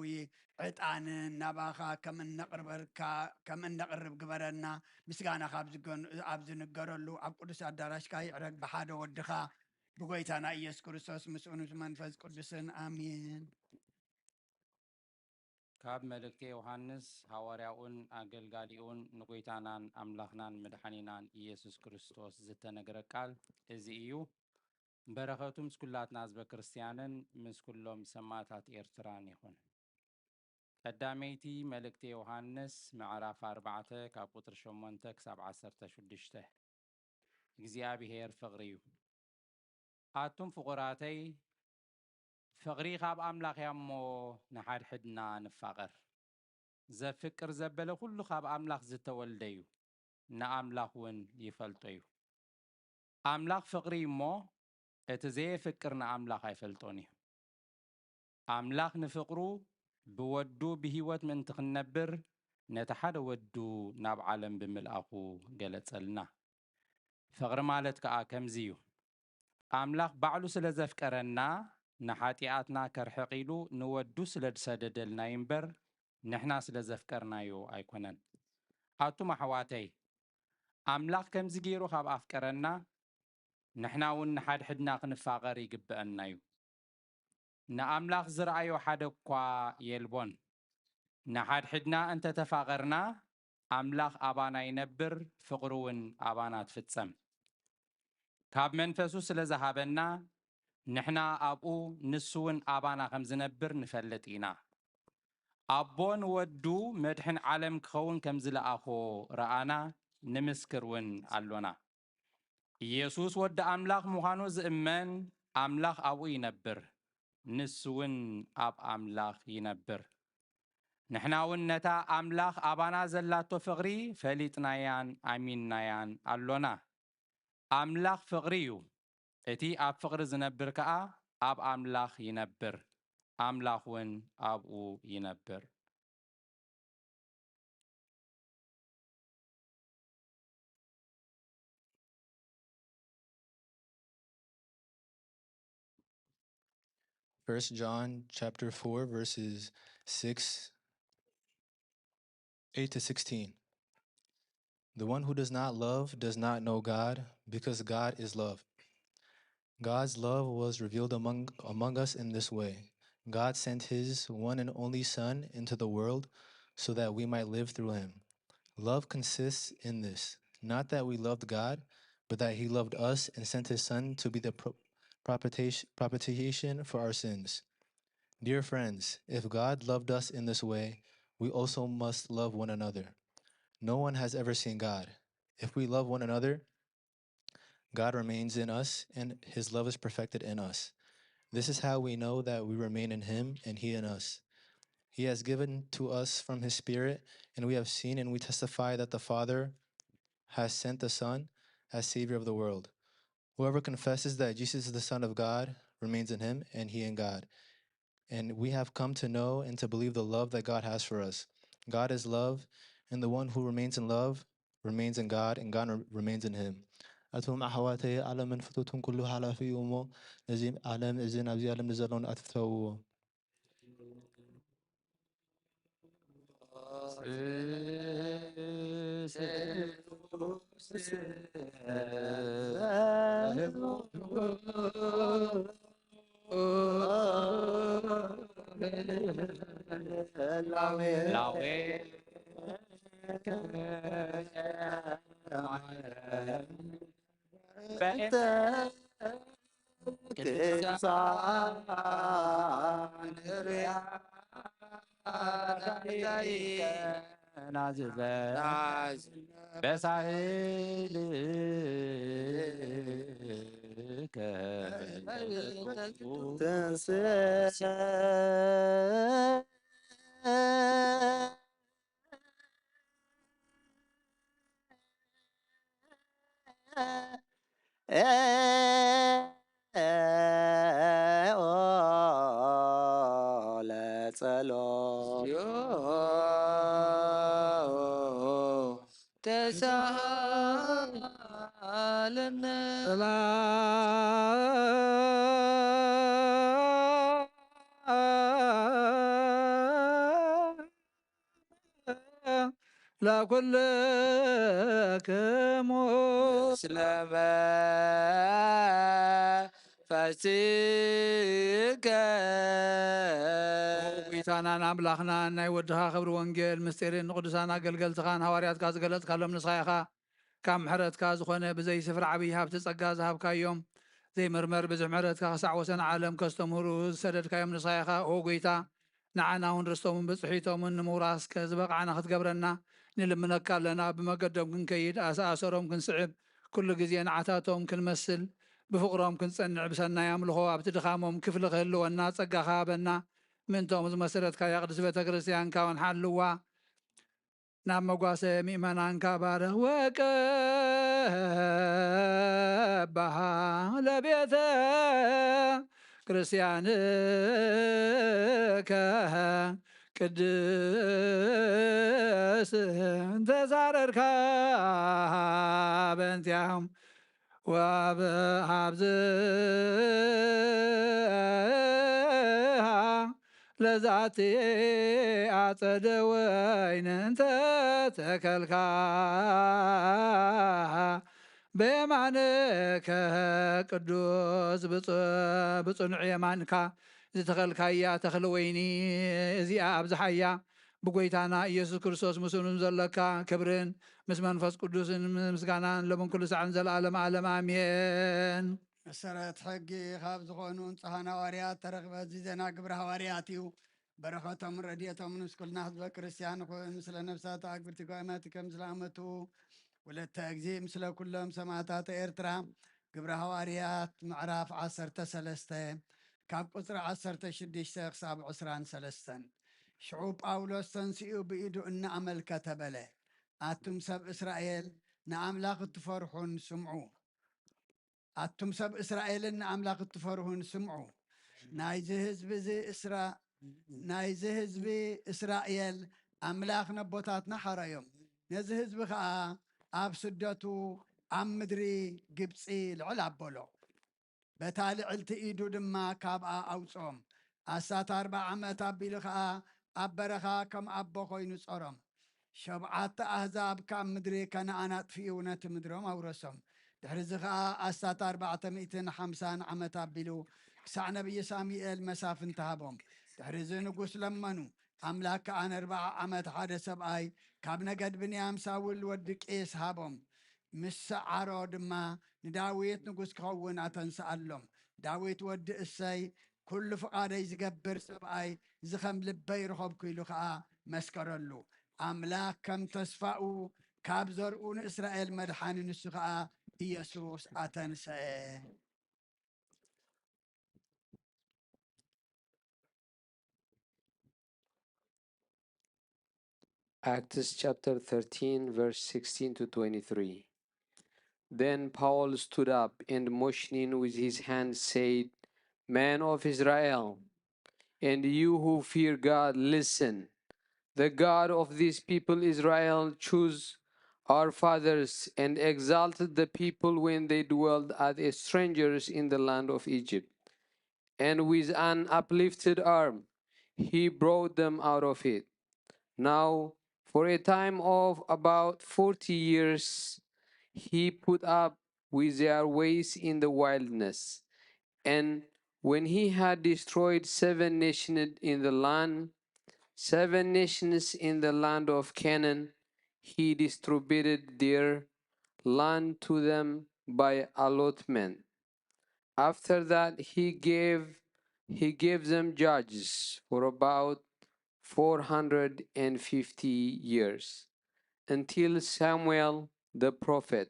ዕጣንን ናባኻ ከም እነቕርበልካ ከም እነቕርብ ግበረና። ምስጋናኻ ኣብ ዝገን- ኣብ ዝንገረሉ ኣብ ቅዱስ ኣዳራሽካ ይዕረግ ብሓደ ወድኻ ብጎይታና ኢየሱስ ክርስቶስ ምስኡን ምስ መንፈስ ቅዱስን ኣሜን። ካብ መልእክተ ዮሃንስ ሃዋርያኡን ኣገልጋሊኡን ንጎይታናን ኣምላኽናን መድሓኒናን ኢየሱስ ክርስቶስ ዝተነግረ ቃል እዚ እዩ። በረኸቱ ምስ ኩላትና ህዝበ ክርስትያንን ምስ ኩሎም ሰማእታት ኤርትራን ይኹን። ቀዳመይቲ መልእክተ ዮሃንስ ምዕራፍ ኣርባዕተ ካብ ቁጽሪ ሸሞንተ ክሳብ ዓሰርተ ሽዱሽተ። እግዚኣብሄር ፍቕሪ እዩ። ኣቱም ፍቑራተይ፣ ፍቕሪ ካብ ኣምላኽ እያ እሞ ንሓድሕድና ንፋቐር። ዘፍቅር ዘበለ ኩሉ ካብ ኣምላኽ ዝተወልደ እዩ፣ ንኣምላኽ እውን ይፈልጦ እዩ። ኣምላኽ ፍቕሪ እዩ እሞ፣ እቲ ዘየፍቅር ንኣምላኽ ኣይፈልጦን እዩ። ኣምላኽ ንፍቕሩ ብወዱ ብህይወት ምእንቲ ክንነብር ነቲ ሓደ ወዱ ናብ ዓለም ብምልኣኹ ገለጸልና። ፍቕሪ ማለት ከኣ ከምዚ እዩ። ኣምላኽ ባዕሉ ስለ ዘፍቀረና ንሓጢኣትና ከርሕቕ ኢሉ ንወዱ ስለ ዝሰደደልና እዩ እምበር ንሕና ስለ ዘፍቀርናዮ ኣይኮነን። ኣቱም ኣሕዋተይ፣ ኣምላኽ ከምዚ ገይሩ ካብ ኣፍቀረና ንሕና እውን ንሓድሕድና ክንፋቐር ይግብአና እዩ። ንኣምላኽ ዝረኣዮ ሓደ እኳ የልቦን። ንሓድሕድና እንተ ተፋቐርና ኣምላኽ ኣባና ይነብር፣ ፍቕሩ እውን ኣባና ትፍጸም። ካብ መንፈሱ ስለ ዝሃበና፣ ንሕና ኣብኡ፣ ንሱ እውን ኣባና ከም ዝነብር ንፈልጥ ኢና። ኣቦ ንወዱ መድሕን ዓለም ክኸውን ከም ዝለኣኾ ረኣና፣ ንምስክር እውን ኣሎና። ኢየሱስ ወዲ ኣምላኽ ምዃኑ ዝእመን፣ ኣምላኽ ኣብኡ ይነብር፣ ንሱ እውን ኣብ ኣምላኽ ይነብር። ንሕና እውን ነታ ኣምላኽ ኣባና ዘላቶ ፍቕሪ ፈሊጥናያን ኣሚንናያን ኣሎና። ኣምላኽ ፍቕሪ እዩ። እቲ ኣብ ፍቕሪ ዝነብር ከኣ ኣብ ኣምላኽ ይነብር፣ ኣምላኽ እውን ኣብኡ ይነብር። First John chapter four, verses six, eight to sixteen. The one who does not love does not know God, because God is love. God's love was revealed among, among us in this way. God sent his one and only Son into the world so that we might live through him. Love consists in this, not that we loved God, but that he loved us and sent his Son to be the pro- propitiation, propitiation for our sins. Dear friends, if God loved us in this way, we also must love one another. No one has ever seen God. If we love one another, God remains in us, and his love is perfected in us. This is how we know that we remain in him and he in us. He has given to us from his Spirit, and we have seen and we testify that the Father has sent the Son as Savior of the world. Whoever confesses that Jesus is the Son of God remains in him, and he in God. And we have come to know and to believe the love that God has for us. God is love, and the one who remains in love remains in God, and God re- remains in him. ኣቶም ኣሕዋተይ፣ ዓለምን ፍቶቱን ኩሉ ሓላፊ እዩ እሞ፣ ነዚ ዓለም እዚ ናብዚ ዓለም ንዘለውን ኣትፍተውዎ። ለኩልክሙ ስለመ ፈሲከ ጎይታናን ኣምላኽናን ናይ ወድኻ ክብሪ ወንጌል ምስጢርን ንቅዱሳን ኣገልገልትኻን ሃዋርያትካ ዝገለጽካሎም ንስኻ ኢኻ። ካብ ምሕረትካ ዝኾነ ብዘይ ስፍራ ዓብዪ ሃብቲ ጸጋ ዝሃብካዮም ዘይምርመር ብዙሕ ምሕረትካ ክሳዕ ወሰን ዓለም ከስተምህሩ ዝሰደድካዮም ንስኻ ኢኻ። ኦ ጎይታ ንዓና እውን ርስቶምን ብጽሒቶምን ንምውራስ ዝበቕዓና ክትገብረና ንልምነካ ኣለና። ብመገዶም ክንከይድ፣ ኣሰኣሰሮም ክንስዕብ፣ ኩሉ ግዜ ንዓታቶም ክንመስል፣ ብፍቕሮም ክንጸንዕ፣ ብሰናይ ኣምልኾ ኣብቲ ድኻሞም ክፍሊ ክህልወና ጸጋኻ ሃበና። ምእንቶም ዝመሰረትካያ ቅድስት ቤተ ክርስቲያንካ እውን ሓልዋ። ናብ መጓሰ ምእመናንካ ባርኽ። ወቀባህ ለቤተ ክርስቲያንከ ቅድስት እንተ ዛረርካ በእንቲኣም ወአብዝሃ ለዛቲ አጸደ ወይን እንተ ተከልካ በየማንከ ቅዱስ ብጹ- ብጽኑዕ የማንካ ዝተኸልካያ ተኽሊ ወይኒ እዚኣ ኣብዝሓያ። ብጎይታና ኢየሱስ ክርስቶስ ምስኡን ዘለካ ክብርን ምስ መንፈስ ቅዱስን ምስጋናን ሎምን ኩሉ ሳዕን ዘለዓለም ዓለም ኣሜን። መሰረት ሕጊ ካብ ዝኾኑ ንጹሓን ሃዋርያት ተረኽበ። እዚ ዜና ግብረ ሃዋርያት እዩ። በረኸቶም ረድኤቶም ምስ ኩልና ህዝበ ክርስቲያን ይኹን። ስለ ነፍሳት ኣግብርቲ ጓይማቲ ከም ዝለኣመቱ ወለተ እግዚእ፣ ምስለ ኩሎም ሰማዕታት ኤርትራ። ግብረ ሃዋርያት ምዕራፍ ዓሰርተ ሰለስተ ካብ ቁጽሪ ዓሰርተ ሽዱሽተ ክሳብ ዕስራን ሰለስተን። ሽዑ ጳውሎስ ተንሲኡ ብኢዱ እናኣመልከተ በለ፣ ኣቱም ሰብ እስራኤል ንኣምላኽ እትፈርሑን ስምዑ። ኣቱም ሰብ እስራኤልን ንኣምላኽ እትፈርሁን ስምዑ። ናይዚ ህዝቢ እዚ እስራ-፣ ናይዚ ህዝቢ እስራኤል ኣምላኽ ነቦታትና ሓረዮም። ነዚ ህዝቢ ኸኣ ኣብ ስደቱ ኣብ ምድሪ ግብጺ ልዕል ኣበሎ። በታ ልዕልቲ ኢዱ ድማ ካብኣ ኣውጽኦም። ኣስታት ኣርብዓ ዓመት ኣቢሉ ኸኣ ኣብ በረኻ ከም ኣቦ ኾይኑ ጾሮም። ሸብዓተ ኣህዛብ ካብ ምድሪ ከነኣን ኣጥፊኡ ነቲ ምድሮም ኣውረሶም። ድሕሪዚ ኸኣ ኣስታት ኣርባዕተ ሚእትን ሓምሳን ዓመት ኣቢሉ ክሳዕ ነብዪ ሳሙኤል መሳፍንቲ ሃቦም። ድሕሪዚ ንጉስ ለመኑ። ኣምላክ ከኣ ንኣርብዓ ዓመት ሓደ ሰብኣይ ካብ ነገድ ብንያም ሳውል ወዲ ቂስ ሃቦም። ምስ ሰዓሮ ድማ ንዳዊት ንጉስ ክኸውን ኣተንስኣሎም። ዳዊት ወዲ እሰይ ኩሉ ፍቓደይ ዝገብር ሰብኣይ፣ እዚ ኸም ልበይ ረኸብኩ ኢሉ ኸኣ መስከረሉ። ኣምላኽ ከም ተስፋኡ ካብ ዘርኡ ንእስራኤል መድሓኒ ንሱ ኸኣ ኢየሱስ ኣተንሰአ። Acts chapter thirteen, verse sixteen to twenty-three. Then Paul stood up and motioning with his hand said, "Men of Israel, and you who fear God, listen. The God of this people Israel chose our fathers and exalted the people when they dwelt as strangers in the land of Egypt. And with an uplifted arm, he brought them out of it. Now, for a time of about forty years, he put up with their ways in the wilderness. And when he had destroyed seven nations in the land, seven nations in the land of Canaan, he distributed their land to them by allotment. After that, he gave, he gave them judges for about four hundred and fifty years, until Samuel the prophet.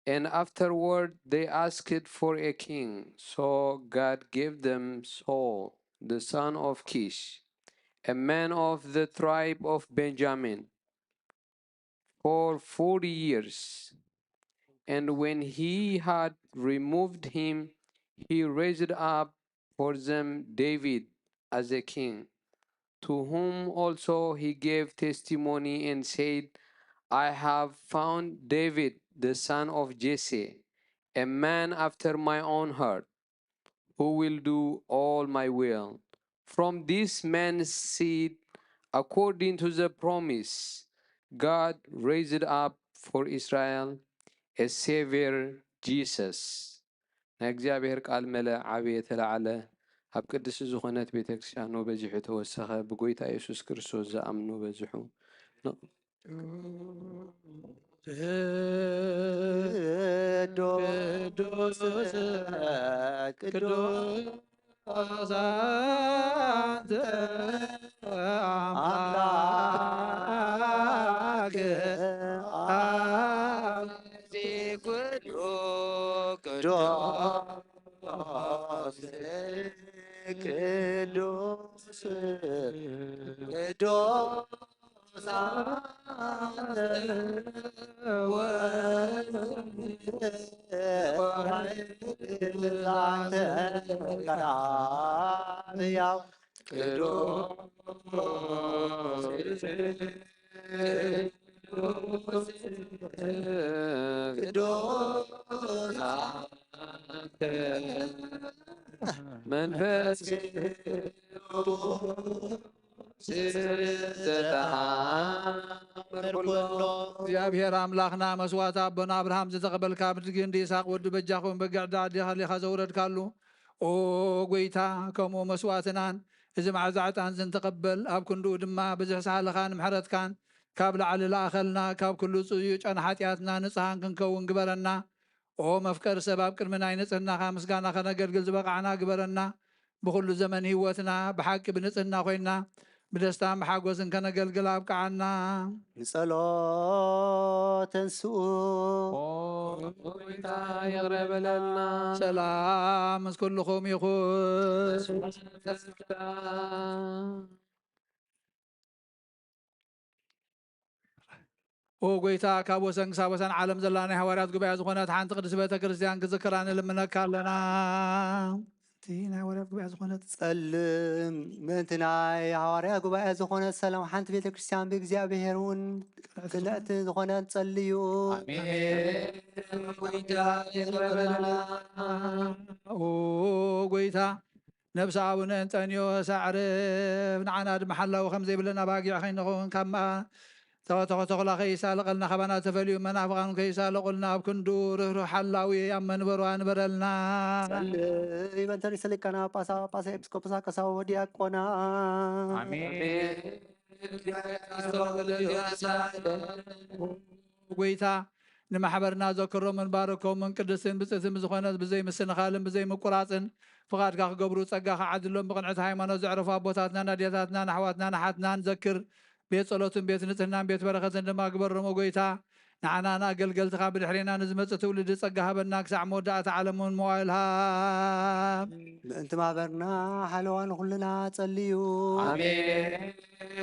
And afterward they asked for a king. So God gave them Saul, the son of Kish, a man of the tribe of Benjamin, for forty years. And when he had removed him, he raised up for them David as a king, to whom also he gave testimony and said, 'I have found David, the son of Jesse, a man after my own heart, who will do all my will.' From this man's seed, according to the promise, God raised up for Israel a Savior, Jesus. ናይ እግዚኣብሔር ቃል መለ ዓበየ ተላዕለ፣ ኣብ ቅድስቲ ዝኾነት ቤተ ክርስቲያኑ በዚሑ ተወሰኸ፣ ብጎይታ የሱስ ክርስቶስ ዝኣምኑ በዝሑ። ቅዱስ ቅዱስ ኣምላክ ኣዚ ኩሉ ቅዱስ ቅዱስ ቅዱስ መንፈስ እግዚኣብሔር ኣምላኽና መስዋእቲ ኣቦና ኣብርሃም ዝተቐበልካ ብድግን ይስሐቅ ወዱ በጃኹም በጊዕ ዳዲኻ ሊኻ ዘውረድካሉ፣ ኦ ጎይታ፣ ከምኡ መስዋእትናን እዚ መዓዛ ዕጣን እዚ እንተቐበል፣ ኣብ ክንድኡ ድማ ብዝሒ ሳህልኻን ምሕረትካን ካብ ላዕሊ ለኣኸልና፣ ካብ ኩሉ ጽዩይ ጨና ሓጢኣትና ንጹሃን ክንከውን ግበረና። ኦ መፍቀሪ ሰብ፣ ኣብ ቅድሚ ናይ ንጽህናኻ ምስጋና ከነገልግል ዝበቓዕና ግበረና። ብኹሉ ዘመን ህይወትና ብሓቂ ብንጽህና ኮይና ብደስታን ብሓጎስን ከነገልግል ኣብቅዓና። ንጸሎት ተንስኡ። ኦ ጎይታ ይቕረ በለልና። ሰላም ምስ ኩልኹም ይኹን። ኦ ጎይታ፣ ካብ ወሰን ክሳብ ወሰን ዓለም ዘላ ናይ ሃዋርያት ጉባኤ ዝኾነት ሓንቲ ቅድስቲ ቤተ ክርስቲያን ክዝክራ ንልምነካ ኣለና። እቲ ናይ ሃዋርያት ጉባኤ ዝኾነት ጸልም፣ ምእንቲ ናይ ሃዋርያት ጉባኤ ዝኾነት ሰላም ሓንቲ ቤተ ክርስቲያን ብእግዚኣብሔር እውን ቅንዕቲ ዝኾነት ጸልዩ። ኣሜን። ጎይታ ይቕረ በለና። ኦ ጎይታ፣ ነብሲ ኣቡነ እንጠንዮስ ኣዕርፍ፣ ንዓና ድማ ሓላዊ ከም ዘይብለን ኣባጊዕ ከይንኸውን፣ ካብ መኣ-፣ ተኸ-፣ ተኸ-፣ ተኹላ ከይሳለቐልና፣ ካባና ተፈልዩ መናፍቓን ከይሳለቑልና፣ ኣብ ክንዱ ርህሩህ ሓላዊ ኣብ መንበሩ ኣንበረልና። ጸልይ በእንተ ርእሰ ሊቃነ ጳጳሳት፣ ጳጳሳት፣ ኤጲስቆጶሳት፣ ቀሳውስት ወዲያቆናት። ኣሜን። ጎይታ፣ ንማሕበርና ዘክሮምን ባርኮምን ቅድስትን ብጽእትን ብዝኾነት ብዘይ ምስንኻልን ብዘይ ምቁራጽን ፍቓድካ ክገብሩ ጸጋ ክዓድሎም ብቕንዕቲ ሃይማኖት ዘዕረፉ ኣቦታትናን ኣዴታትናን ኣሕዋትናን ኣሓትናን ዘክር። ቤት ጸሎትን ቤት ንጽህናን ቤት በረኸትን ድማ ግበሮም። ኦ ጎይታ፣ ንዓና ንኣገልገልትኻ ብድሕሬና ንዝመጽእ ትውልዲ ጸጋ ሃበና፣ ክሳዕ መወዳእታ ዓለም እውን መዋእል ሃብ። ምእንቲ ማሕበርና ሓለዋ ንኹልና ጸልዩ። ኣሜን።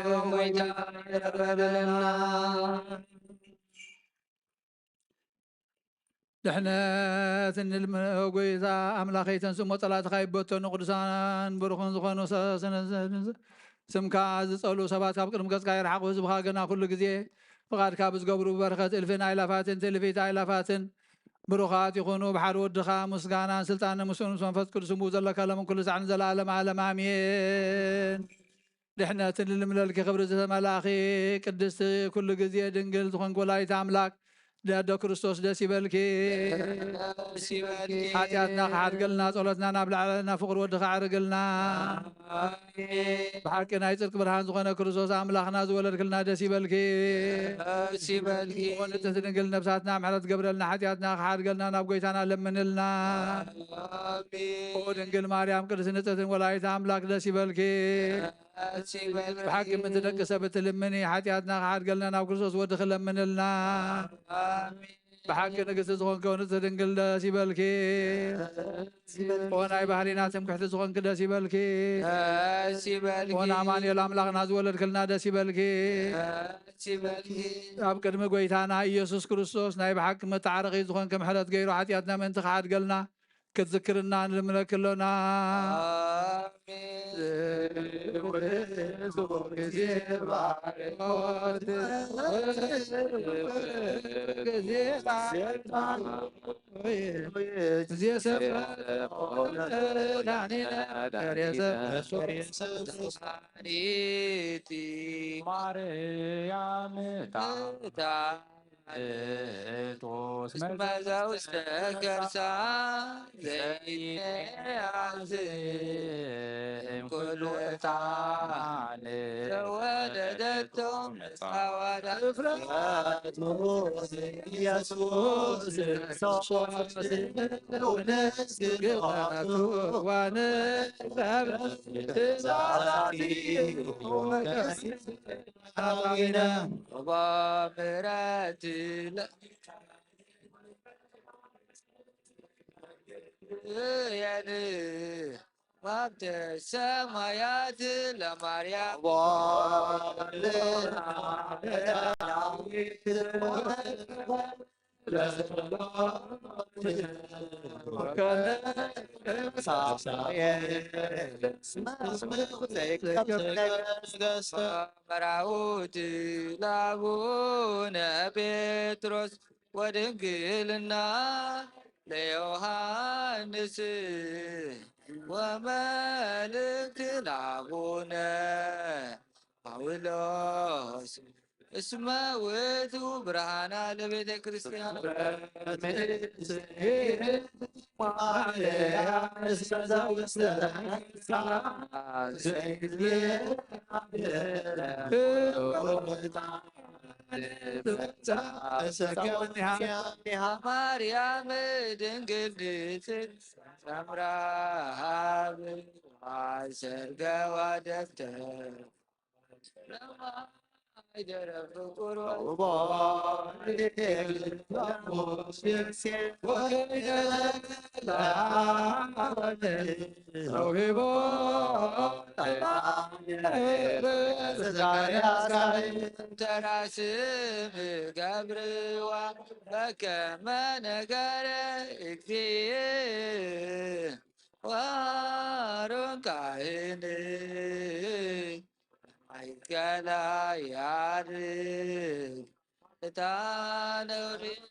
ኦ ጎይታ፣ ይቕረ በለልና። ድሕነት እንልምኖ። ጎይታ ኣምላኸይ፣ ተንስኡ እሞ ጸላእትኻ ይበተኑ፣ ቅዱሳን ብሩኽን ዝኾኑ ሰ-፣ ስነ-፣ ስምካ ዝጸልኡ ሰባት ካብ ቅድሚ ገጽካ ይርሓቑ። ህዝብኻ ግና ኩሉ ግዜ ፍቓድካ ብዝገብሩ ብበረኸት እልፍን ኣእላፋትን ትእልፊት ኣእላፋትን ብሩኻት ይኹኑ። ብሓደ ወድኻ ምስጋናን ስልጣንን ምስኡ ምስ መንፈስ ቅዱስ ብኡ ዘለካ ሎምን ኩሉ ሳዕ ንዘለኣለም ዓለም ኣሜን። ድሕነትን ልምለልኪ ክብሪ ዝተመላእኺ ቅድስቲ ኩሉ ግዜ ድንግል ዝኾንኪ ወላዲተ ኣምላክ፣ ኣዶ ክርስቶስ ደስ ይበልኪ። ደስ ይበልኪ። ሓጢኣትና ክሓድገልና፣ ጸሎትና ናብ ላዕሊ ናብ ፍቕሪ ወድኻ ኣዕርግልና። ኣሜን። ብሓቂ ናይ ጽድቂ ብርሃን ዝኾነ ክርስቶስ ኣምላኽና ዝወለድክልና ደስ ይበልኪ። ደስ ይበልኪ። ኦ ንጽሕቲ ድንግል ነብሳትና ምሕረት ገብረልና፣ ሓጢኣትና ክሓድገልና ናብ ጎይታና ለምንልና። ኣሜን። ኦ ድንግል ማርያም ቅድስቲ ንጽሕትን ወላዲተ ኣምላክ ደስ ይበልኪ። ደስ ይበልኪ። ብሓቂ ምእንቲ ደቂ ሰብ እትልምኒ፣ ሓጢኣትና ክሓድገልና ናብ ክርስቶስ ወድኺ ለምንልና። ኣሜን። ብሓቂ ንግስቲ ዝኾንኪ ኦ ንጽሕቲ ድንግል ደስ ይበልኪ። ደስ ይበልኪ። ኦ ናይ ባህሪና ትምክሕቲ ዝኾንኪ ደስ ይበልኪ። ደስ ይበልኪ። ኦ ንኣማኑኤል ኣምላኽና ዝወለድክልና ደስ ይበልኪ። ደስ ይበልኪ። ኣብ ቅድሚ ጎይታና ኢየሱስ ክርስቶስ ናይ ብሓቂ መተዓረቒ ዝኾንኪ ምሕረት ገይሩ ሓጢኣትና ምእንቲ ክሓድገልና ክትዝክርና ንልምነኪ ኣሎና። ኣሜን። ማርያም ጣ ጣ ጢጦስ መዘውስተ ከርሳ ዘይትያዝ እምኩሉ ዕጣን ተወለደቶ መጻወዳ እፍረት ኢየሱስ ክርስቶስ ወንስግባቱ ዋነ ዛቲ አቡነ ባምረት ለ-፣ ያን ሀብተ ሰማያት ለማርያም መራውት ለአቡነ ጴጥሮስ ወድንግልና ለዮሐንስ ወመልእክት ለአቡነ ጳውሎስ እስመ ውእቱ ብርሃና ለቤተ ክርስቲያን። ማርያም ድንግል ንጽሕት ሰምራ ሀብ አሰገዋ ደብተር ለማይደረብ ፍቁር ተራስም ገብርዋ በከመ ነገረ እግዚእ ወአሮን ካህን ማእከላ ያርግ ዕጣነ ኡሪት።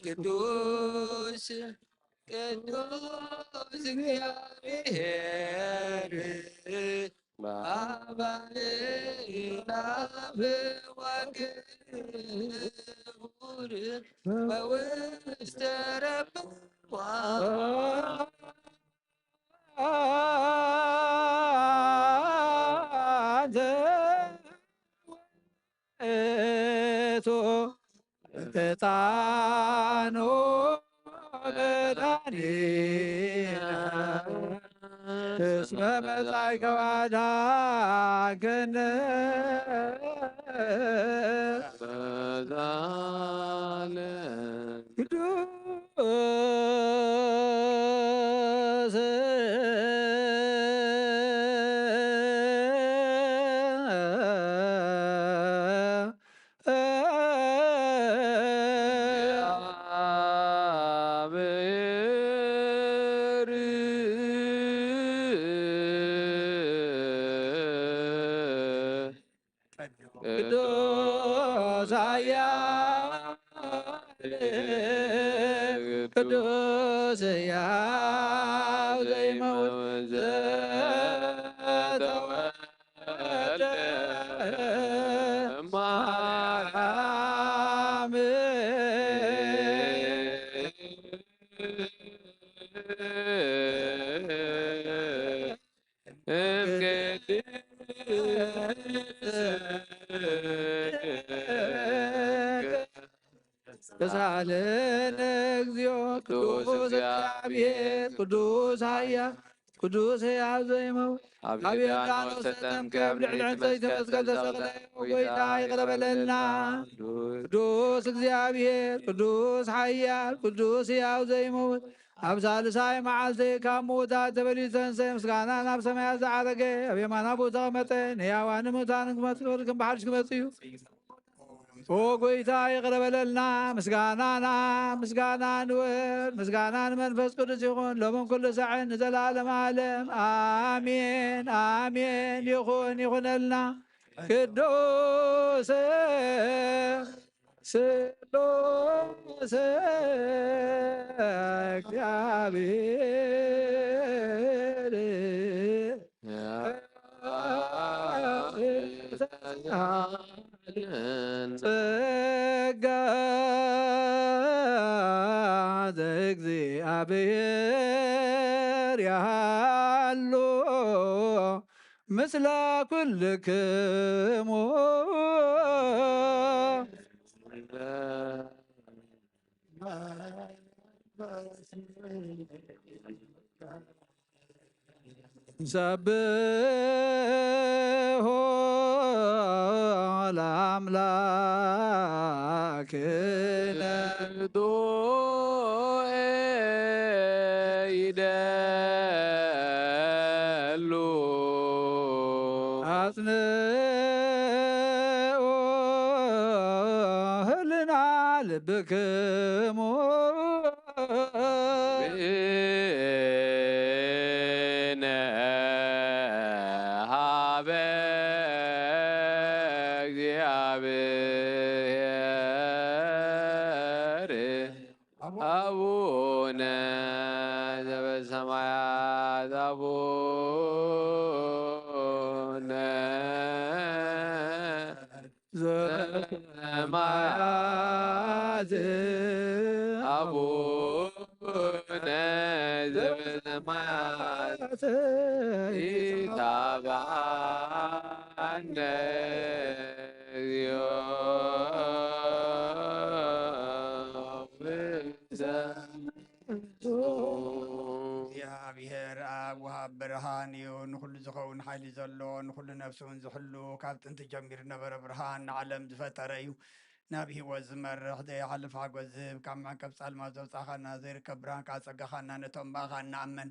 ቅዱስ ቅዱስ እግዚአብሔር በአባይና በወግቡር በውስተ ረብዋ እቱ ዕጣኑ መድኃኒነ እስመ መጻእከ ወአድኃንከነ። ቅዱስ ቅዱስ ኃያል ቅዱስ ሕያው ዘይመውት ዘተወልደ ማርያም እምቅድስት ተሳለነ እግዚኦ ቅዱስ እግዚአብሔር ቅዱስ ኃያል ቅዱስ ሕያው ዘይመውት ኣብ ዮርዳኖስ ተጠምቀ ኣብ ልዕሊ ዕንጸይቲ መስቀል ተሰቕለ። ጎይታ ይቕረ በለልና። ቅዱስ እግዚኣብሔር ቅዱስ ሓያል ቅዱስ ሕያው ዘይመውት ኣብ ሳልሳይ መዓልቲ ካብ ምዉታት ተበሊጹ ተንሥአ። ምስጋና ናብ ሰማያት ዝዓረገ ኣብ የማና ቦታ ተቐመጠ። ንሕያዋን ንሙታንን ክመጽእ ክም ብሓድሽ ክመጽእ እዩ። ኦ ጎይታ ይቕረ በለልና። ምስጋናና ምስጋና ንወልድ ምስጋና ንመንፈስ ቅዱስ ይኹን ሎምን ኩሉ ሳዕን ንዘለዓለም ዓለም ኣሜን ኣሜን። ይኹን ይኹነልና። ቅዱስ ስሉስ እግዚአብሔር ጸጋ ዘእግዚአብሔር ያሉ ምስለ ኩልክሙ። ሰብሖ ለአምላክነ። ይደሉ አጽንኦ ልብክሙ ብነ ሃበ እግዚኣብሔር። አቡነ ዘበሰማያት፣ አቡነ ዘበሰማያት፣ አቡነ ዘበሰማያት፣ ይትባረክ ስምከ እግዚኦ። እግዚኣብሔር ኣብ ወሃብ ብርሃን እዩ። ንኹሉ ዝኸውን ሓይሊ ዘሎ፣ ንኹሉ ነፍሲ እውን ዝሕሉ፣ ካብ ጥንቲ ጀሚሩ ነበረ ብርሃን፣ ንዓለም ዝፈጠረ እዩ። ናብ ህይወት ዝመርሕ፣ ዘይሓልፍ ሓጎስ ዝህብ፣ ካብ መዕቀብ ጻልማት ዘውጻኻና፣ ዘይርከብ ብርሃን ካብ ጸጋኻና፣ ነቶም ብኣኻ እንኣምን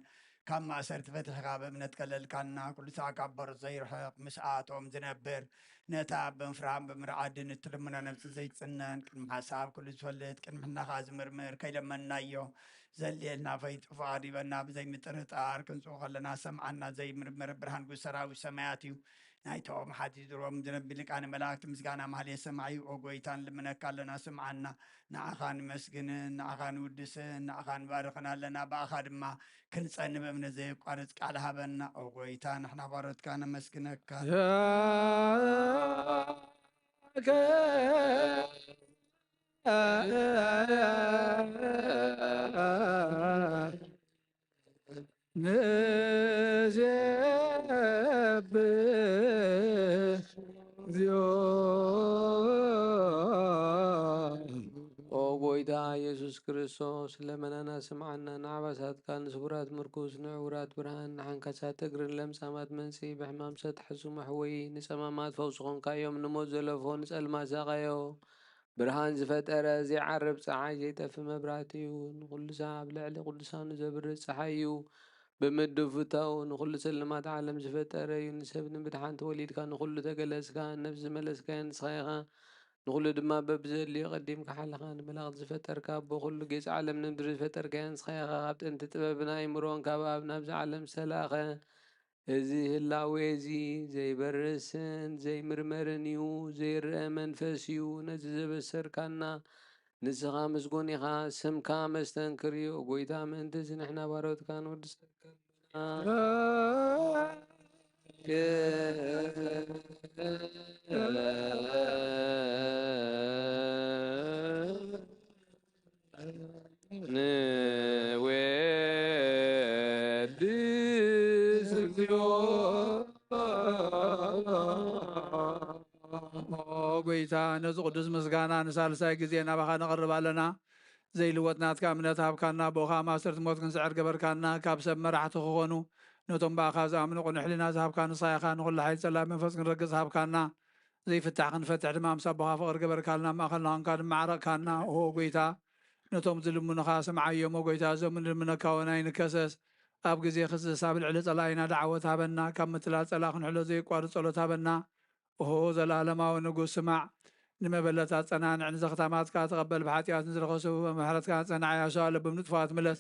ካብ ማእሰርቲ ፈቲሕካ ብእምነት ከለልካና፣ ኩሉ ሳዕ ካብ በሩ ዘይርሕቕ፣ ምስኣቶም ዝነብር፣ ነታ ብምፍራም ብምርዓድን እትልምኖ ነብሲ ዘይጽነን፣ ቅድሚ ሓሳብ ኩሉ ዝፈልጥ፣ ቅድሚ ሕናኻ ዝምርምር፣ ከይለመንናዮ ዘድልየልና ፈይጡ ፍቓድ ይበና። ብዘይምጥርጣር ክንጽኡ ከለና ሰምዓና። ዘይምርምር ብርሃን ንጉስ ሰራዊት ሰማያት እዩ። ናይቶም ሓቲትዎም ዝነቢ ሊቃነ መላእክት ምስጋና ማህሌት ሰማዒ። ኦ ጎይታ፣ ንልምነካ ኣለና፣ ስምዓና። ንዓኻ ንመስግንን ንዓኻ ንውድስን ንዓኻ ንባርኽን ኣለና። ብኣኻ ድማ ክንጸንብ እምነት ዘየቋርጽ ቃል ሃበና። ኦ ጎይታ፣ ንሕና ባሮትካ ነመስግነካ። ንሴብሕ እግዚኦ። ኦ ጎይታ ኢየሱስ ክርስቶስ፣ ለመናና ስምዓና። ንዓባሳትካ ንስቡራት ምርኩስ፣ ንዕውራት ብርሃን፣ ንሓንካሳት እግርን ለምጻማት መንጽሂ፣ ብሕማም ዝተታሕዙ መሕወዪ፣ ንጸማማት ፈውሲ ኾንካዮም፣ ንሞት ዘለፎ፣ ንጸልማት ሳቐዮ። ብርሃን ዝፈጠረ ዘይዓርብ ጸሓይ ዘይጠፍእ መብራህቲ እዩ። ንኹሉ ሰብ ኣብ ልዕሊ ቅዱሳኑ ዘብርህ ጸሓይ እዩ። ብምድፍታኡ ንኹሉ ጸልማት ዓለም ዝፈጠረ እዩ። ንሰብ ንምድሓን ተወሊድካ ንኹሉ ተገለጽካ፣ ነፍሲ ዝመለስካዮ ንስኻ ኢኻ። ንኹሉ ድማ በብዘድልዮ ቀዲምካ ሓለኻ። ንመላእኽቲ ዝፈጠርካ፣ ኣቦ ኩሉ ጌጽ ዓለም ንምድሪ ዝፈጠርካዮ ንስኻ ኢኻ። ካብ ጥንቲ ጥበብን ኣእምሮን ካብ ኣብ ናብዚ ዓለም ዝተላእኸ፣ እዚ ህላዌ እዚ ዘይበርስን ዘይምርመርን እዩ፣ ዘይረአ መንፈስ እዩ። ነዚ ዘበሰርካና ንስኻ ምስጉን ኢኻ፣ ስምካ መስተንክር እዩ። ኦ ጎይታ፣ ምእንቲ እዚ ንሕና ባሮትካ ንወድሰካ ኣለና። ንወድስ እግዚኦ። ኦ ጎይታ፣ ነዚ ቅዱስ ምስጋና ንሳልሳይ ግዜ ናባኻ ነቕርብ ኣለና። ዘይልወጥ ናትካ እምነት ሃብካና፣ ብኡኻ ማእሰርቲ ሞት ክንስዕር ገበርካና። ካብ ሰብ መራሕቲ ክኾኑ፣ ነቶም ብኣኻ ዝኣምኑ ቅኑዕ ሕሊና ዝሃብካ ንስኻ ኢኻ። ንኹሉ ሓይሊ ጸላም መንፈስ ክንረግጽ ሃብካና። ዘይፍታሕ ክንፈትሕ ድማ ምስ ኣቦኻ ፍቕሪ ገበርካልና፣ ኣብ ማእኸልና ኾንካ ድማ ዓረቕካና። ኦ ጎይታ፣ ነቶም ዝልምኑኻ ስምዓዮም። ኦ ጎይታ፣ እዞም ንልምነካ ወናይ ንከሰስ። ኣብ ግዜ ክስስ ኣብ ልዕሊ ጸላኢና ደዓወት ሃበና። ካብ ምትላል ጸላእ ክንሕሎ ዘየቋርጽ ጸሎት ሃበና። ኦሆ፣ ዘላለማዊ ንጉስ፣ ስማዕ። ንመበለታት ጸናንዕ፣ ንዘኽታማትካ ተቐበል። ብሓጢኣት ንዝረኸሱ፣ ብምሕረትካ ንጸናዕ ያሸዋ ለብም ንጥፋት ምለስ።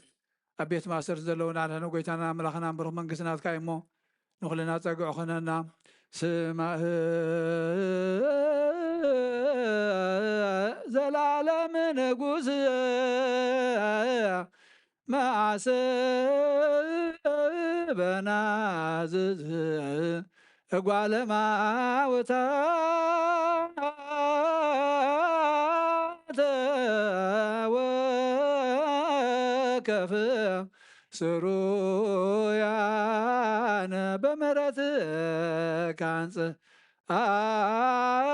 ኣብ ቤት ማእሰርቲ ዘለዉ ናድሕነ ጎይታና ኣምላኽና፣ ብሩኽ መንግስቲ ናትካ እዩ እሞ፣ ንኹልና ጸግዑ ኾነና። ስማዕ፣ ዘላለም ንጉስ፣ መዓስ በናዝዝ እጓለ ማውታ ተወከፍ ስሩያነ በምህረት ካንጽ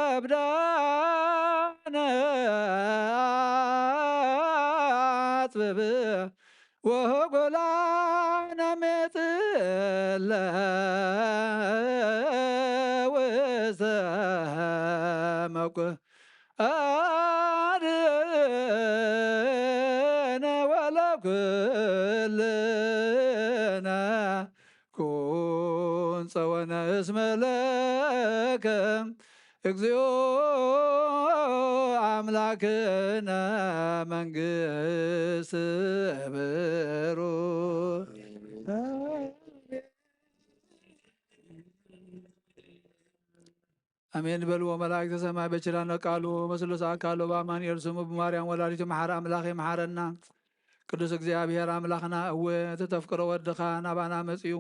ኣብዳነ ኣጽብብ ወጎላነ ሜጥለ ውስተ መቁ ኣድነ ወለኩልነ ኩን ጸወነ እስመ ለከ እግዚኦ ኣምላክነ መንግስት ብሩ። ኣሜን በልዎ መላእክተ ሰማይ በችላነ ቃሉ በስሉስ ኣካሉ በአማኑኤል ስሙ ብማርያም ወላዲቱ መሓረ ኣምላኽ ይምሓረና። ቅዱስ እግዚኣብሔር ኣምላኽና እወ እቲ ተፍቅሮ ወድኻ ናባና መጺኡ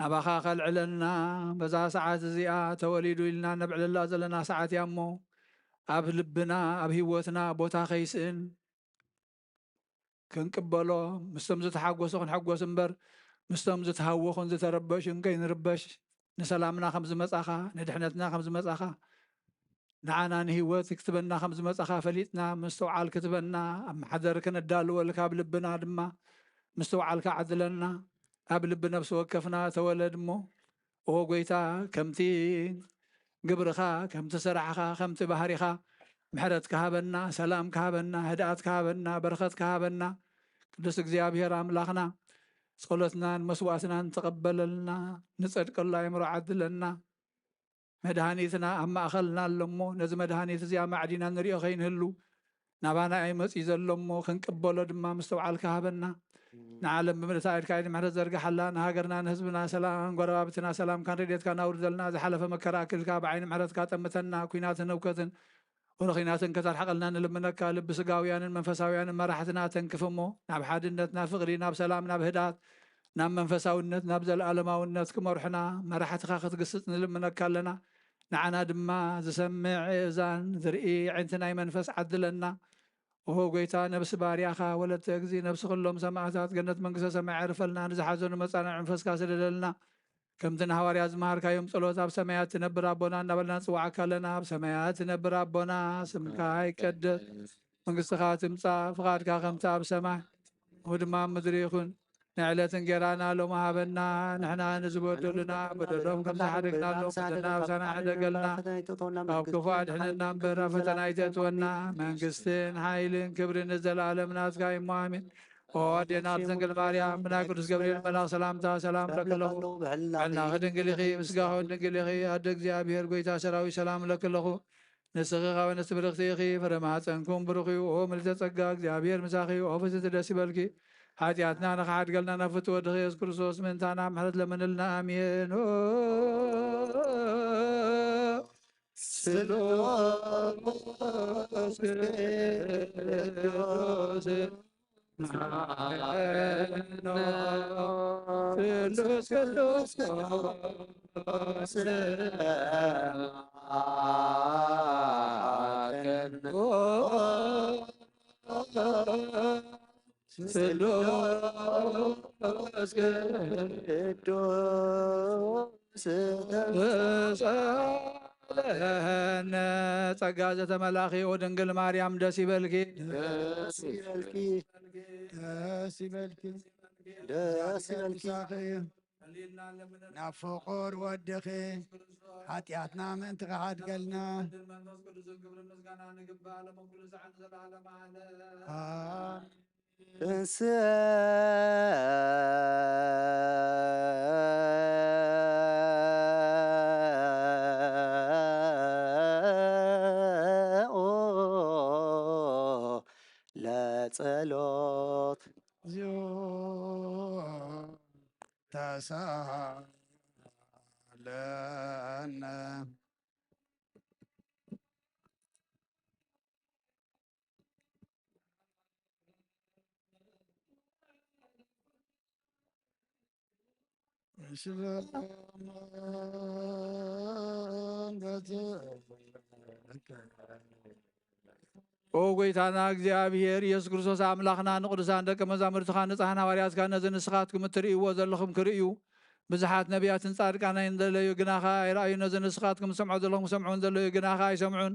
ናባኻ ከልዕለና በዛ ሰዓት እዚኣ ተወሊዱ ኢልና ነብዕለላ ዘለና ሰዓት እያ እሞ ኣብ ልብና ኣብ ህይወትና ቦታ ከይስእን ክንቅበሎ ምስቶም ዝተሓጎሱ ክንሕጎስ እምበር ምስቶም ዝተሃወኹን ዝተረበሹን ከይንርበሽ ንሰላምና ከም ዝመጻኻ ንድሕነትና ከም ዝመጻኻ ንዓና ንህይወት ክትበና ከም ዝመጻኻ ፈሊጥና ምስትውዓል ክትበና ኣብ ማሕደር ክንዳልወልካ ኣብ ልብና ድማ ምስትውዓልካ ዓድለና ኣብ ልቢ ነብሲ ወከፍና ተወለድ እሞ ኦ ጎይታ ከምቲ ግብርኻ ከምቲ ስራሕኻ ከምቲ ባህሪኻ ምሕረት ክሃበና ሰላም ክሃበና ህድኣት ክሃበና በረኸት ክሃበና ቅዱስ እግዚኣብሔር ኣምላኽና ጸሎትናን መስዋዕትናን ተቐበለልና ንጸድቀሉ ኣእምሮ ዓድለና መድሃኒትና ኣብ ማእኸልና ኣሎ እሞ ነዚ መድሃኒት እዚ ኣማዕዲና ንሪኦ ከይንህሉ ናባና ኣይመፅእ ዘሎ እሞ ክንቅበሎ ድማ ምስትውዓል ክሃበና ንዓለም ብምልእታ ኢድካ ኢድ ምሕረት ዘርግሓላ ንሃገርና ንህዝብና ሰላም ጎረባብትና ሰላምካን ረድኤትካን ኣውርደልና ዝሓለፈ መከራ ኣክልካ ብዓይኒ ምሕረትካ ጠምተና ኩናትን ህውከትን ወለኺናትን ከተርሕቐልና ንልምነካ ልቢ ስጋውያንን መንፈሳውያንን መራሕትና ተንክፍ እሞ ናብ ሓድነት ናብ ፍቕሪ ናብ ሰላም ናብ ህድኣት ናብ መንፈሳውነት ናብ ዘለኣለማውነት ክመርሑና መራሕትኻ ክትግስጽ ንልምነካ ኣለና ንዓና ድማ ዝሰምዕ እዛን ዝርኢ ዕንቲ ናይ መንፈስ ዓድለና ኦሆ ጎይታ ነብሲ ባርያኻ ወለተ እግዚ ነብሲ ኩሎም ሰማእታት ገነት መንግስተ ሰማይ ዕርፈልና ንዝሓዘኑ መጻንዕ መንፈስካ ስደደልና ከምቲ ንሃዋርያ ዝመሃርካዮም ጸሎት ኣብ ሰማያት ትነብር ኣቦና እናበልና ንጽዋዕካ ኣለና ኣብ ሰማያት ትነብር ኣቦና ስምካ ይቀደስ መንግስትኻ ትምጻእ ፍቓድካ ከምቲ ኣብ ሰማይ ከምኡ ድማ ኣብ ምድሪ ይኹን ንዕለት እንጌራና ሎም ሃበና ንሕና ንዝበደሉና በደሎም ከም ዝሓደግናሎም በደልና ብሳና ሕደገልና ካብ ክፉ ኣድሕነና እምበር ኣብ ፈተና ኣይተእትወና መንግስትን ሓይልን ክብርን ዘለኣለም ናትካ እሞ ኣሜን ኦ ኣዴና ድንግል ማርያም ብናይ ቅዱስ ገብርኤል መልኣኽ ሰላምታ ሰላም ለክለኹ ብሕልናኺ ድንግል ኢኺ ብስጋኹ ድንግል ኢኺ ኣደ እግዚኣብሔር ጎይታ ሰራዊት ሰላም ለክለኹ ንስኺ ካብ ኣንስቲ ብርኽቲ ኢኺ ፍረ ማህፀንኩም ብሩኽ እዩ ኦ ምልዕተ ጸጋ እግዚኣብሔር ምሳኺ ኦ ፍስቲ ደስ ይበልኪ ሓጢኣትና ንኽሓድገልና ናብ ፍትወ ወድኺ የሱስ ክርስቶስ ምእንታና ምሕረት ለምንልና ኣሜን ስሉስ ቅዱስ ስሉስ ቅዱስ ስሉስ ቅዱስ ተሳለነ ጸጋ ዘተመላኺ ኦ ድንግል ማርያም ደስ ይበልኪ ደስ ይበልኪ ደስ ይበልኪ ደስ ይበልኪ ናብ ፍቑር ወድኺ ሓጢኣትና ምእንቲ ክሓድገልና ለጸሎት ተሳለነ ኦ ጎይታና እግዚኣብሔር ኢየሱስ ክርስቶስ ኣምላኽና ንቅዱሳን ደቂ መዛሙርትኻ ንጻሕን ሃዋርያትካ ነዚ ንስኻትኩም እትርእይዎ ዘለኹም ክርእዩ ብዙሓት ነቢያትን ጻድቃናይን ዘለዩ ግናኻ ኣይረኣዩ ነዚ ንስኻትኩም ዝሰምዖ ዘለኹም ክሰምዑን ዘለዩ ግናኻ ኣይሰምዑን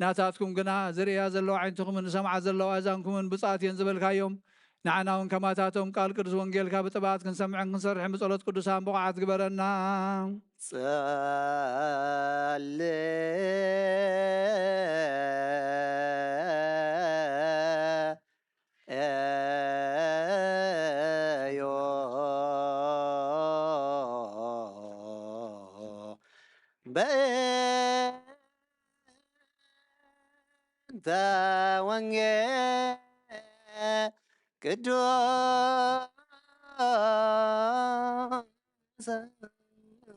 ናታትኩም ግና ዝርእያ ዘለዋ ዓይንትኹምን ዝሰምዓ ዘለዋ ኣእዛንኩምን ብጻት እየን ዝበልካዮም ንዓና እውን ከማታቶም ቃል ቅዱስ ወንጌልካ ብጥብኣት ክንሰምዕን ክንሰርሕን ብጸሎት ቅዱሳን ብቑዓት ግበረና። ጸልዮ በ ዘወንጌል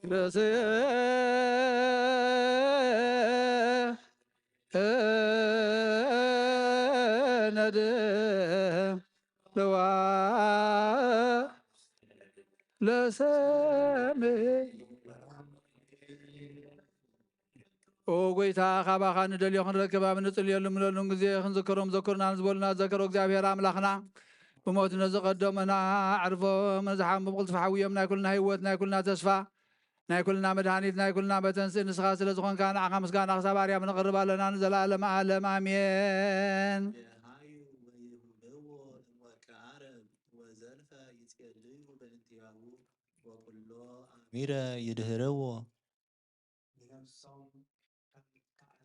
ቅዱስ ነድ ለዋ ለሰሜ ኦ ጎይታ፣ ካባኻ ንደልዮ ክንረክብ ኣብ እንጽልየሉ ምለሉን ግዜ ክንዝክሮም ዘክሩና ንዝበሉና ዘከሮ እግዚኣብሔር ኣምላኽና፣ ብሞት ነዝቐደሙና ኣዕርፎም፣ ነዝሓሙ ብቕልጥፍ ሓውዮም፣ ናይ ኩልና ህይወት፣ ናይ ኩልና ተስፋ፣ ናይ ኩልና መድሃኒት፣ ናይ ኩልና መተንስእ ንስኻ ስለ ዝኾንካ ንዓኻ ምስጋና ክሳብ ኣርያም ነቕርብ ኣለና ንዘለኣለም ዓለም ኣሜን። የሃዩ ወይሁብዎ እምወርቂ ዓረብ ወዘልፈ ይጼልዩ በእንቲአሁ ወኩሎ ኣሚረ ይድህርዎ። ንነፍሶም ከም ከዓል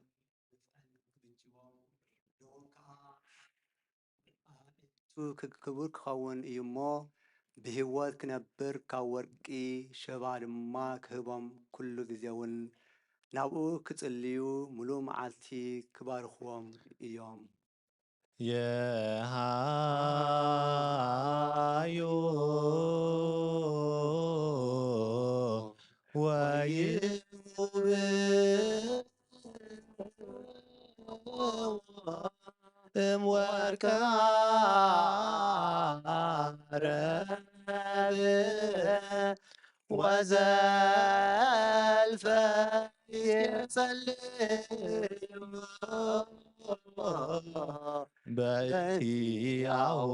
መጠን ክምንጭዎም ንኦም ከዓ ኣዒንቱ ክቡር ክኸውን እዩ እሞ ብህይወት ክነብር ካብ ወርቂ ሸባ ድማ ክህቦም ኩሉ ግዜ እውን ናብኡ ክጽልዩ ምሉእ መዓልቲ ክባርኽዎም እዮም። የሃዩ ወይሁብ እምወርቂ ዓረብ ወዘልፈ ይጸልዩ በእንቲአሁ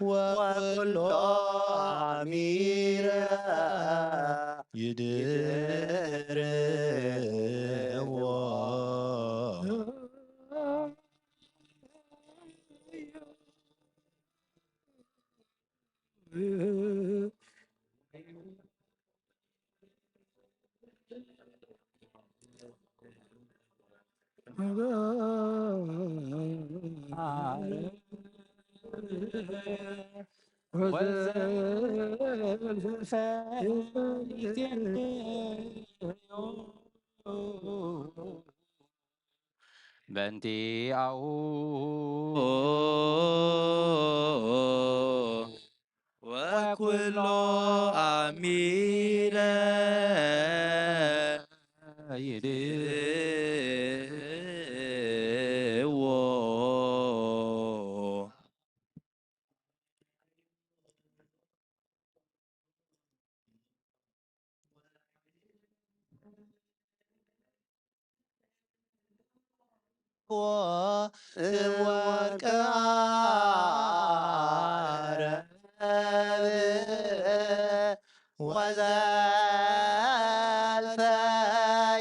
ወኩሎ ኣሚረ ይድርዎ። በእንቲአሁ ወኩሎ ኣሚረ ይድርዎ። ወርቂ ዓረብ ወዘልፈ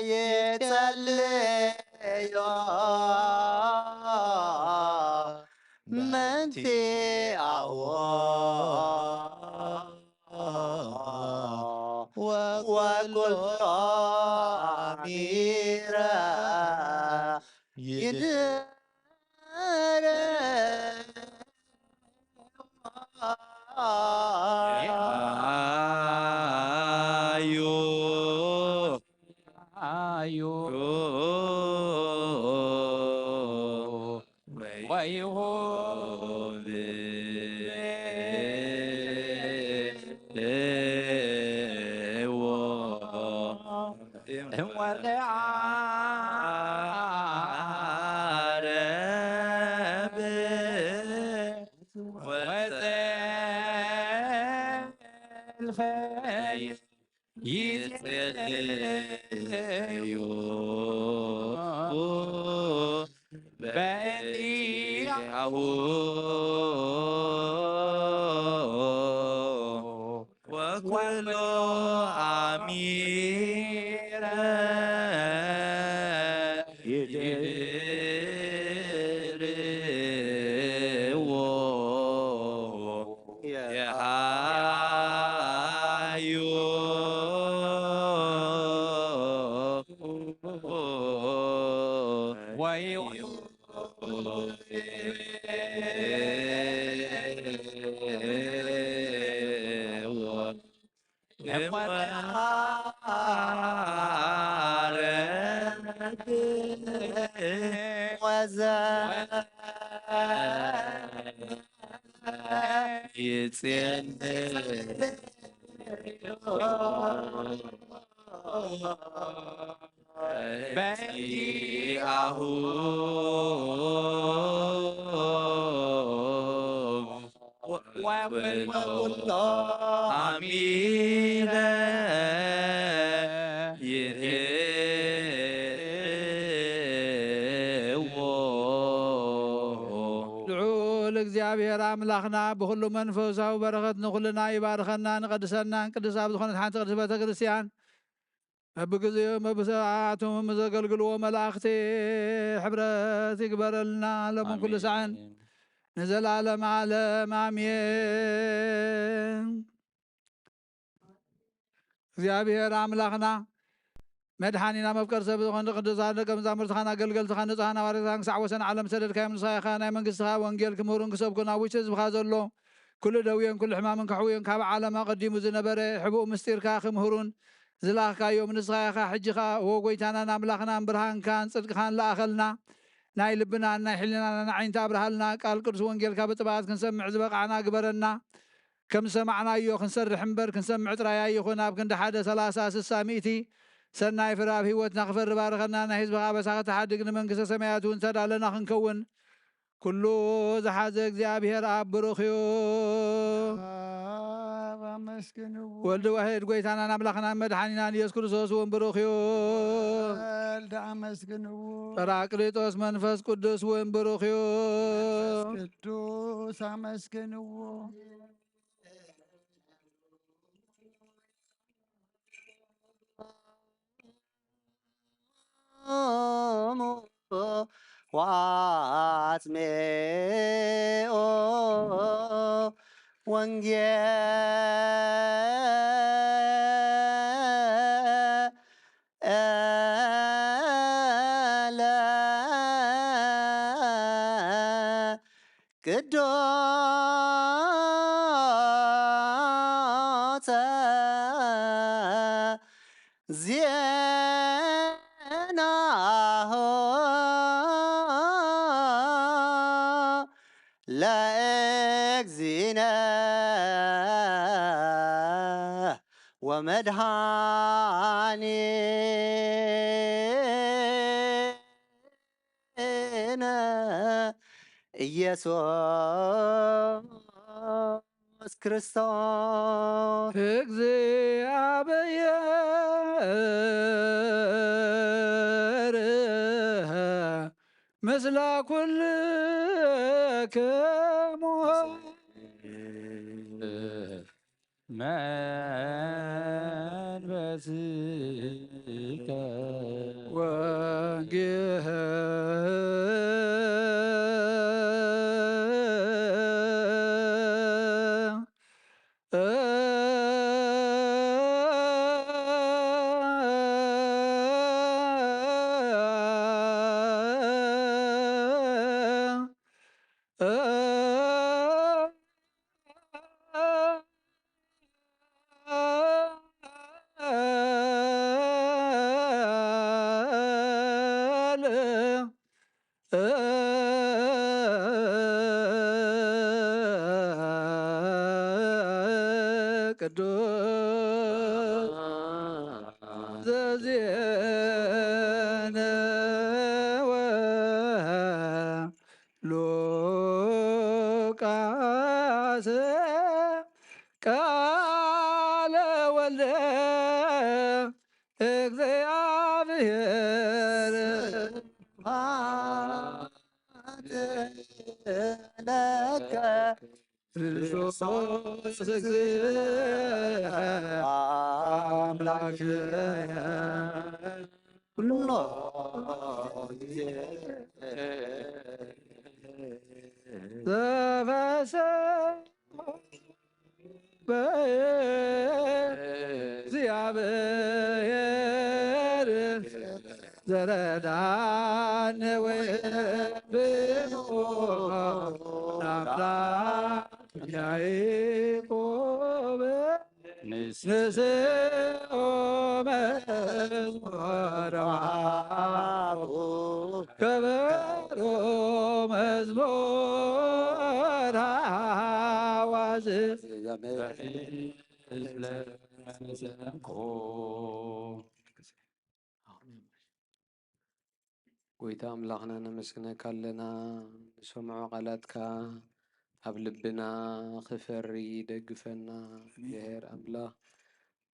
ይጸልዮ መንቲአዎ ወኩሎ ኣሚረ ይድረ ኣዩ ኣዩ ወይሁብ እምወርቂ ዓረብ ወዘልፈ ይጽልዩ በእንቲአሁ ወኩሎ ኣሚረ ይድርዎ የሃዩ ወይሁ ጽየን በእንቲአሁ ወኩሎ አሚረ ይርኤዎ። ልዑል እግዚኣብሔር ኣምላኽና ብኹሉ መንፈሳዊ በረኸት ንኹልና ይባርኸና፣ ንቐድሰናን ቅድስ ኣብ ዝኾነት ሓንቲ ቅድስት ቤተ ክርስቲያን በብግዜኡ በብሰዓቱ ምስ ዘገልግልዎ መላእኽቲ ሕብረት ይግበረልና ሎምን ኩሉ ኣሜን። ሳዕን ንዘለዓለም ዓለም ኣሜን። እግዚኣብሔር ኣምላኽና መድሓኒና መፍቀር ሰብ ዝኾን ቅዱሳን ደቀ መዛሙርትኻን ኣገልገልትኻን ንጹሃን ሃዋርያትካን ክሳዕ ወሰን ዓለም ሰደድካዮም። ንስኻ ኢኻ ናይ መንግስትኻ ወንጌል ክምህሩን ክሰብኩን ኣብ ውሽጢ ህዝብኻ ዘሎ ኩሉ ደውዮን ኩሉ ሕማምን ከሕውዮን ካብ ዓለም ኣቐዲሙ ዝነበረ ሕቡእ ምስጢርካ ክምህሩን ዝለኣኽካዮም ንስኻ ኢኻ። ሕጂ ኸኣ ዎ ጎይታናን ኣምላኽናን ብርሃንካን ጽድቅኻን ለኣኸልና። ናይ ልብናን ናይ ሕሊናናን ኣዒንቲ ኣብርሃልና። ቃል ቅዱስ ወንጌልካ ብጥብዓት ክንሰምዕ ዝበቓዕና ግበረና። ከም ዝሰማዕናዮ ክንሰርሕ እምበር ክንሰምዕ ጥራይ ኣይኹን። ኣብ ክንዲ ሓደ ሰላሳ ስሳ ሚእቲ ሰናይ ፍረ ኣብ ህይወትና ክፈሪ ባርኸና። ናይ ህዝብኻ ኣበሳ ክትሓድግ ንመንግስተ ሰማያት እውን ተዳለና ክንከውን ኩሉ ዝሓዘ እግዚኣብሔር ኣብ ብሩኽ እዩ። ኣብ ኣመስግንዎ። ወልድ ዋሕድ ጎይታናን ኣምላኽናን መድሓኒናን ኢየሱስ ክርስቶስ እውን ብሩኽ እዩ። ወልድ ኣመስግንዎ። ጳራቅሊጦስ መንፈስ ቅዱስ እውን ብሩኽ እዩ። መንፈስ ቅዱስ ኣመስግንዎ። ቅዱሰ ዜናሁ ለእግዚእነ ወመድኃኒ ነ ኢየሱስ ክርስቶስ። እግዚኣብሔር ምስለ ኩልክሙ መንፈስከ ወንጌል ቅዱስ ዘዜነወ ሉቃስ ቃለ ወልደ እግዚኣብሔር ስብሐት ለከ ክርስቶስ እግዚእ አምላክ ኩሎ ጊዜ ዘፈሰ በእግዚአብሔር ዘረዳነ ወይብኡ አምላክ ያዕቆብ ንስኦ መዝሙረ ከበሮ መዝሙር ጎይታ ኣምላኽና ነመስግነካ ኣለና፣ ንሰምዖ ቃላትካ ኣብ ልብና ክፈሪ ደግፈና። እግዚኣብሔር ኣምላኽ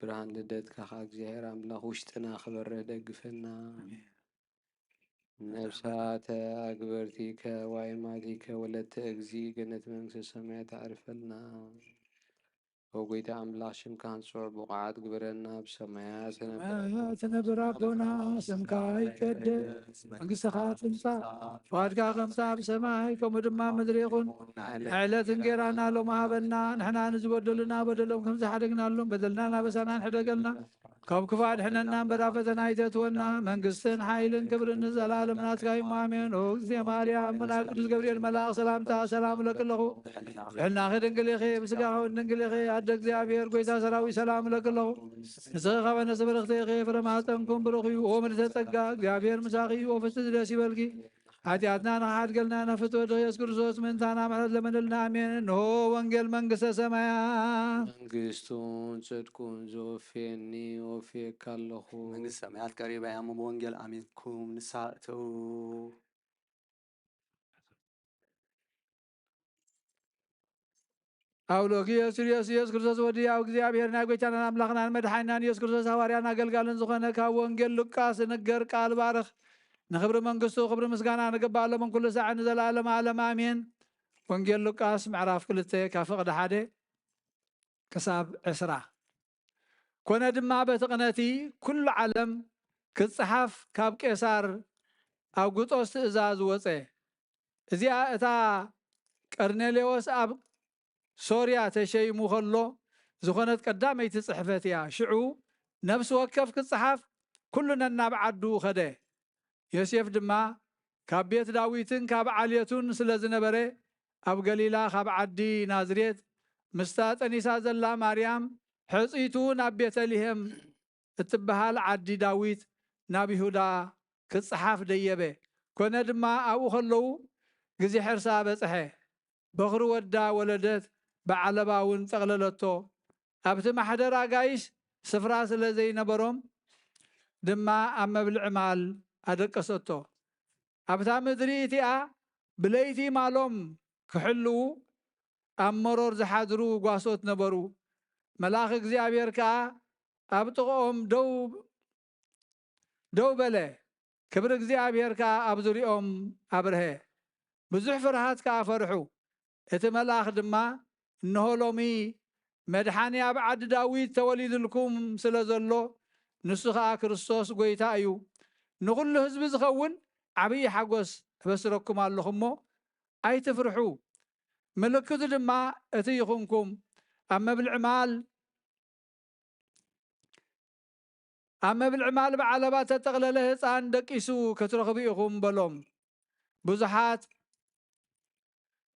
ብርሃን ልደትካ ኸዓ እግዚኣብሔር ኣምላኽ ውሽጥና ክበርህ ደግፈና። ነፍሳተ ኣግበርቲከ ዋይማቲከ ወለተ እግዚ ገነት መንግስተ ሰማያት ኣዕርፈልና። ኦ ጎይታ ኣምላኽ ሽምካ ንጽውዕ ብቑዓት ግበረና። ኣብ ሰማያት ትነብር ኣቦና ስምካ ይቀደስ፣ መንግስትኻ ትምጻእ፣ ፍቓድካ ከምቲ ኣብ ሰማይ ከምኡ ድማ ምድሪ ይኹን። ዕለት እንጌራና ሎም ሃበና፣ ንሕና ንዝበደሉና በደሎም ከም ዝሓደግናሎም በደልና ናበሳና ንሕደገልና፣ ካብ ክፉ ኣድሕነና እምበር ኣብ ፈተና ኣይተእትወና። መንግስትን ሓይልን ክብርን ንዘለኣለም ናትካ እዩ። ኣሜን። ኦ እግዝእትየ ማርያም፣ ብናይ ቅዱስ ገብርኤል መልኣኽ ሰላምታ ሰላም እለኪ ኣለኹ። ብሕልናኺ ድንግል ኢኺ፣ ብስጋኺ እውን ድንግል ኢኺ። ኣደ እግዚኣብሔር፣ ጎይታ ሰራዊት ሰላም እለኪ ኣለኹ። ንስኺ ካብ ኣንስቲ ብርኽቲ ኢኺ፣ ፍረ ማህፀንኩም ብሩኽ እዩ። ኦ ምልዕተ ጸጋ፣ እግዚኣብሔር ምሳኺ እዩ። ኦ ፍስሕቲ ደስ ይበልኪ። ሓጢኣትና ንኽሓድገልና ናብ ፍትወ ድኽ የሱስ ክርስቶስ ምእንታና ምሕረት ለመነልና። ኣሜን። እንሆ ወንጌል መንግስተ ሰማያት። መንግስቱን ጽድቁን ዘወፍየኒ ወፍየካ ኣለኹ። መንግስቲ ሰማያት ቀሪባ እያ እሞ ብወንጌል ኣሚንኩም ንስሓ እተዉ። ኣውሎኪ የሱስ ኢየሱስ ክርስቶስ ወዲ ኣብ እግዚኣብሔር ናይ ጎይታናን ኣምላኽናን መድሓኒናን ኢየሱስ ክርስቶስ ሃዋርያን ኣገልጋልን ዝኾነ ካብ ወንጌል ሉቃስ እንገር ቃል ባርኽ። ንኽብሪ መንግስቱ ክብሪ ምስጋና ንግባእ ሎምን ኩሉ ሳዕ ንዘለኣለም ዓለም ኣሜን። ወንጌል ሉቃስ ምዕራፍ ክልተ ካብ ፍቕዲ ሓደ ክሳብ ዕስራ። ኮነ ድማ በቲ ቅነቲ ኩሉ ዓለም ክጽሓፍ ካብ ቄሳር ኣውግጦስ ትእዛዝ ወጸ። እዚኣ እታ ቀርኔሌዎስ ኣብ ሶርያ ተሸይሙ ከሎ ዝኾነት ቀዳመይቲ ጽሕፈት እያ። ሽዑ ነፍሲ ወከፍ ክጽሓፍ ኩሉ ነናብ ዓዱ ኸደ። ዮሴፍ ድማ ካብ ቤት ዳዊትን ካብ ዓሌቱን ስለ ዝነበረ ኣብ ገሊላ ካብ ዓዲ ናዝሬት ምስታ ጠኒሳ ዘላ ማርያም ሕጽይቱ ናብ ቤተልሔም እትበሃል ዓዲ ዳዊት ናብ ይሁዳ ክጽሓፍ ደየበ። ኮነ ድማ ኣብኡ ከለዉ ግዜ ሕርሳ በጽሐ። በኹሪ ወዳ ወለደት፣ ብዓለባ እውን ጠቕለለቶ። ኣብቲ ማሕደር ኣጋይሽ ስፍራ ስለ ዘይነበሮም ድማ ኣብ መብልዒ ማል ኣደቀሰቶ። ኣብታ ምድሪ እቲኣ ብለይቲ ማሎም ክሕልዉ ኣብ መሮር ዝሓድሩ ጓሶት ነበሩ። መልኣኽ እግዚኣብሔር ከኣ ኣብ ጥቕኦም ደው ደው በለ፣ ክብሪ እግዚኣብሔር ከኣ ኣብ ዙርያኦም ኣብርሀ። ብዙሕ ፍርሃት ከኣ ፈርሑ። እቲ መልኣኽ ድማ፣ እንሆ ሎሚ መድሓኒ ኣብ ዓዲ ዳዊት ተወሊዱልኩም ስለ ዘሎ፣ ንሱ ኸኣ ክርስቶስ ጐይታ እዩ። ንኹሉ ህዝቢ ዝኸውን ዓብዪ ሓጐስ እበስረኩም ኣለኹ እሞ፣ ኣይትፍርሑ። ምልክቱ ድማ እቲ ይኹንኩም፣ ኣብ መብልዒ ማል ኣብ መብልዒ ማል ብዓለባ እተጠቕለለ ህፃን ደቂሱ ክትረኽቡ ኢኹም በሎም። ብዙሓት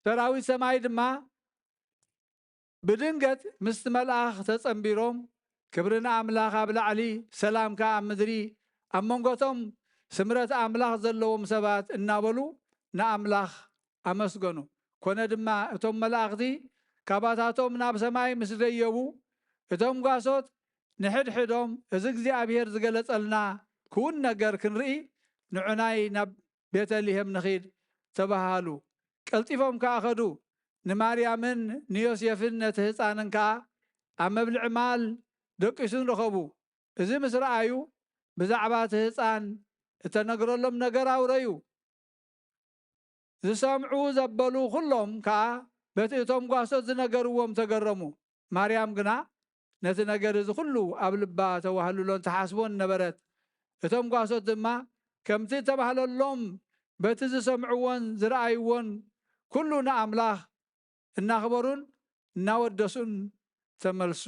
ሰራዊት ሰማይ ድማ ብድንገት ምስቲ መልኣኽ ተጸንቢሮም፣ ክብሪ ንኣምላኽ ኣብ ላዕሊ፣ ሰላም ከኣ ኣብ ምድሪ፣ ኣብ መንጎቶም ስምረት ኣምላኽ ዘለዎም ሰባት እናበሉ ንኣምላኽ ኣመስገኑ። ኮነ ድማ እቶም መላእኽቲ ካባታቶም ናብ ሰማይ ምስ ደየቡ፣ እቶም ጓሶት ንሕድሕዶም፣ "እዚ እግዚኣብሔር ዝገለጸልና ክውን ነገር ክንርኢ ንዑናይ ናብ ቤተልሔም ንኺድ" ተባሃሉ። ቀልጢፎም ከኣ ኸዱ። ንማርያምን ንዮሴፍን ነቲ ህፃንን ከኣ ኣብ መብልዒ ማል ደቂሱን ረኸቡ። እዚ ምስ ረኣዩ ብዛዕባ እቲ ህፃን እተነግረሎም ነገር ኣውረዩ። ዝሰምዑ ዘበሉ ኩሎም ከኣ በቲ እቶም ጓሶት ዝነገርዎም ተገረሙ። ማርያም ግና ነቲ ነገር እዚ ኩሉ ኣብ ልባ ተዋህልሎን ተሓስቦን ነበረት። እቶም ጓሶት ድማ ከምቲ እተባህለሎም በቲ ዝሰምዕዎን ዝረኣይዎን ኩሉ ንኣምላኽ እናኽበሩን እናወደሱን ተመልሱ።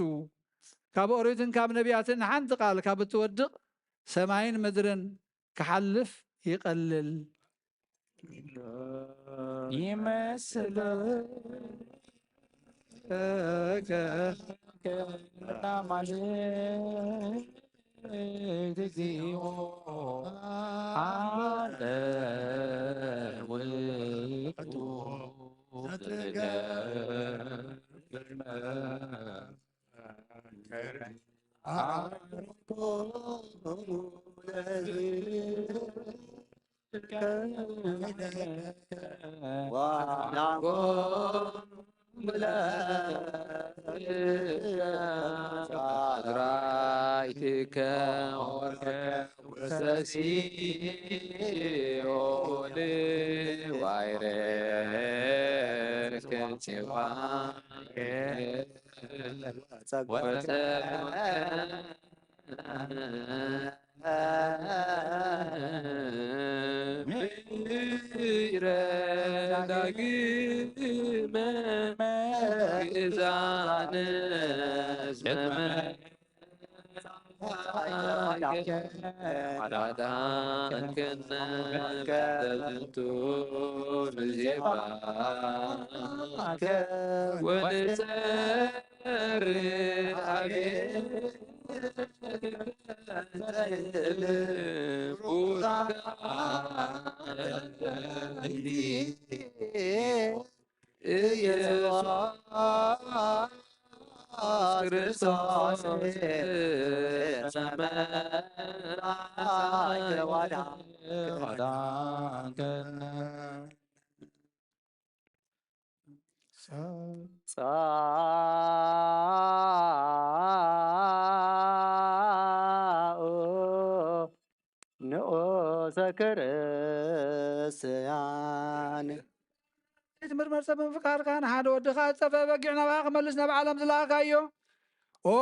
ካብ ኦሪትን ካብ ነቢያትን ሓንቲ ቃል ካብ እትወድቕ ሰማይን ምድርን ክሓልፍ ይቐልል። ይመስለከ ማለት እግዚኦ ኣለ ውእቱ ዘትገ ወሰሲኦል ዋይረስ ከንጽዋ ወጸወ ምረ ዳግመ ግእዛነ ዘመ ኢየሱስ ክርስቶስ ንዑ ዘክር ስያን ትምርመር ሰብ ምፍቃርካ ንሓደ ወድኻ ዝጠፍአ በጊዕ ናባኻ ክመልስ ናብ ዓለም ዝለኣኻዮ። ኦ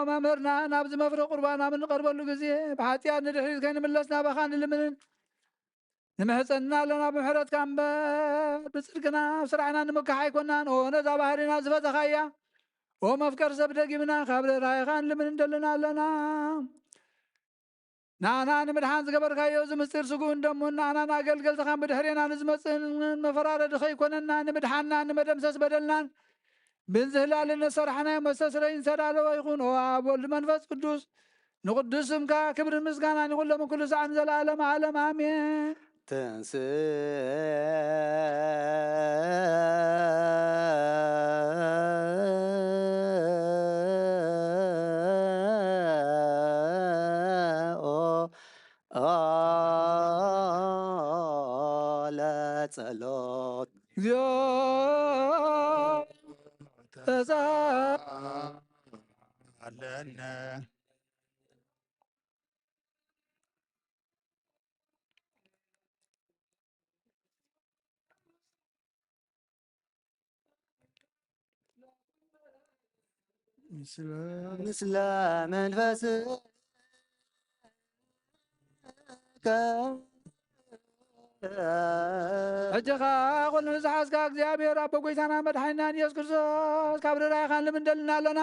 መምህርና፣ ናብዚ መፍሪ ቁርባን ኣብ እንቐርበሉ ግዜ ብሓጢኣት ንድሕሪት ከይንምለስ ናባኻ ንልምንን ንምሕጸንና ኣለና። ብምሕረትካ እምበር ብጽድቅና ኣብ ስራሕና ንምካሕ ኣይኮናን። ኦ ነዛ ባህሪና ዝፈተኻያ፣ ኦ መፍቀር ሰብ ደጊምና ካብ ርህራሄኻ ንልምን እንደልና ኣለና። ንኣና ንምድሓን ዝገበርካዮ እዚ ምስጢር ስጉእን ደሙን ንኣናን ኣገልገልትኻን ብድሕሬና ንዝመጽእን መፈራረዲ ከይኮነና ንምድሓንና ንመደምሰስ በደልናን ብንዝህላልን ንሰራሕናዮ መስተስረይን ዝተዳለወ ይኹን። ኦ ኣብ ወልድ መንፈስ ቅዱስ ንቕዱስ ስምካ ክብርን ምስጋናን ይኹን ሎምን ኩሉ ሰዓትን ዘለዓለመ ዓለም ኣሜን። ተንስእ ኦ ኦ ለጸሎት። እግዚኦ ተሳለነ። ምስለ መንፈስከ። ሕጂ ኸኣ ኩሉ ንዝሓዝካ እግዚኣብሔር ኣቦ ጐይታና መድሓኒናን ኢየሱስ ክርስቶስ ካብ ርራይኻን ልምንደልና ኣሎና።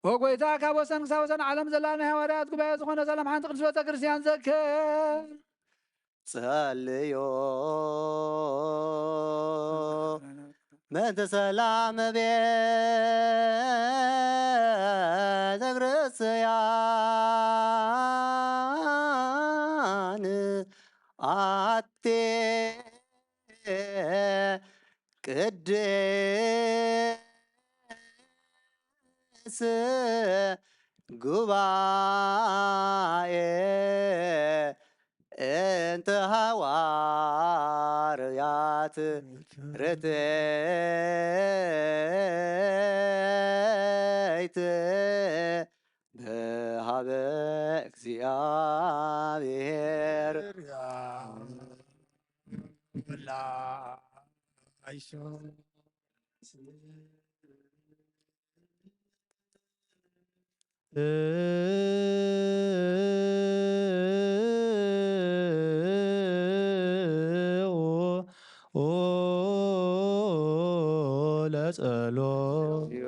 ኦ ጐይታ፣ ካብ ወሰን ክሳብ ወሰን ዓለም ዘላ ናይ ሃዋርያት ጉባኤ ዝኾነ ሰላም ሓንቲ ቅድስት ቤተ ክርስቲያን ዘክር። ጸልዮ ምእንቲ ሰላም ቤተ ክርስቲያን ኣቲ ቅድስ ጉባኤ እንተ ሃዋርያት ርትዕት ብሃበ እግዚኣብሔር። ለጸሎት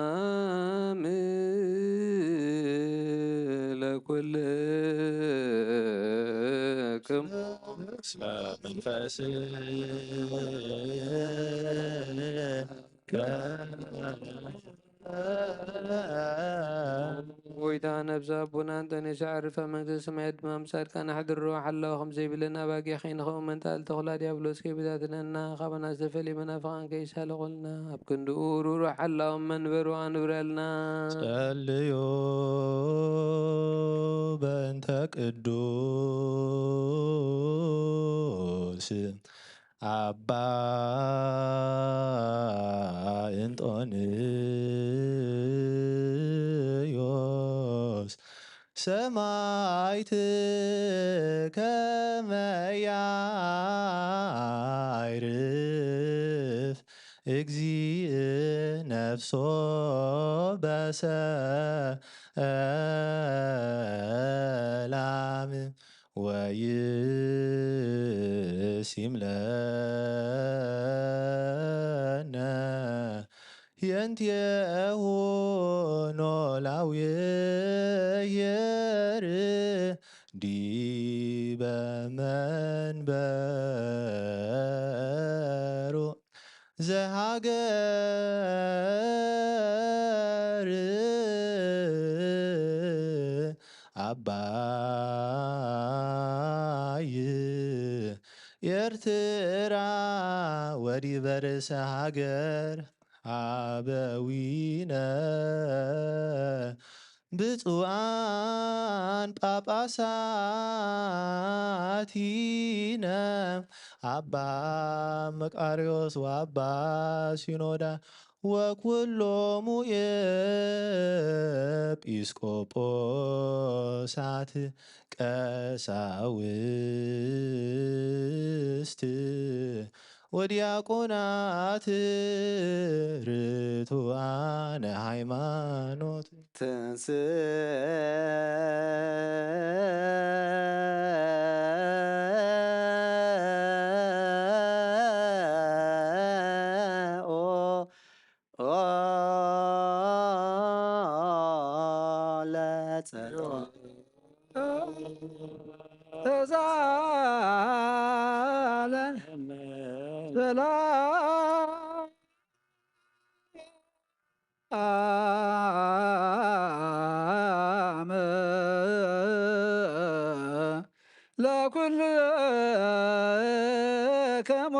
ሰላም ለኩልክሙ። ጎይታ ነብሲ ኣቦና እንጦንዮስ ኣዕርፋ፣ መንግስተ ሰማያት ድማ ምስ ጻድቃን ኣሕድሮ። ሓላው ከም ዘይብለና ኣባጊዕ ከይንኸውን፣ መንጣል ተኹላ ዲያብሎስ ከይበታትነና፣ ካባና ዝተፈልዩ መናፍቓን ከይሳለቑልና፣ ኣብ ክንድኡ ርሩሕ ሓላው መንበሩ ኣንብረልና። ጸልዩ በእንተ ቅዱስ ኣባ እንጦንዮስ ሰማዕት፣ ከመ ያዕርፍ እግዚእ ነፍሶ በሰላም ወይሲም ለነ የንቴሁ ኖላዊ ሄር ዲበ መንበሩ ዘሃገር ኣባይ ኤርትራ ወዲበ ርእሰ ሃገር ኣበዊነ ብፁዓን ጳጳሳቲነ ኣባ መቃርዮስ ወኣባ ሲኖዳ ወኩሎሙ ኤጲስቆጶሳት ቀሳውስት ወዲያቆናት ርቱዓነ ሃይማኖት። ትንስኦ ለጸድቅ ተሳለን ሰላም ለኩልክሙ።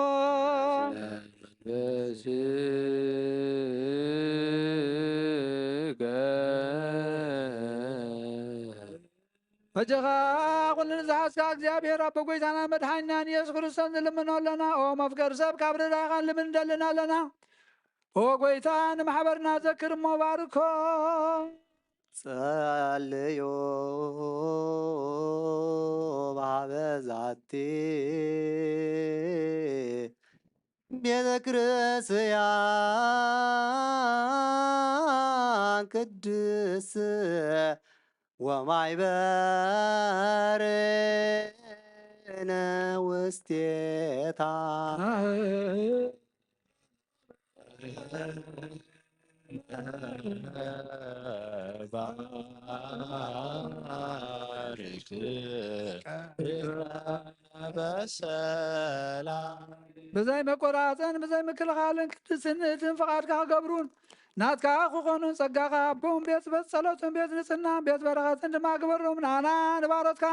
በጃኻ ኩሉ ንዝሓዝካ እግዚኣብሔር ኣቦ ጎይታና መድሓኒናን ኢየሱስ ክርስቶስ ንልምኖ ኣለና። ኦ መፍቀር ሰብ ካብ ርዳኻ ልምን እንደልን ኣለና። ኦ ጎይታ ንማሕበርና ዘክር እሞ ባርኮ። ጸልዩ በሃበ ዛቲ ቤተ ክርስቲያን ቅድስት ወማይበርነ ውስቴታ። ብዘይ መቆራፀን ብዘይ ምክልኻልን ቅድስትን ንእትን ፍቓድካ ክገብሩን ናትካ ክኾኑን ጸጋኻ ኣቦን ቤት ጸሎትን ቤት ንጽህናን ቤት በረኸትን ድማ ግበሮም። ንኣና ንባሮትካ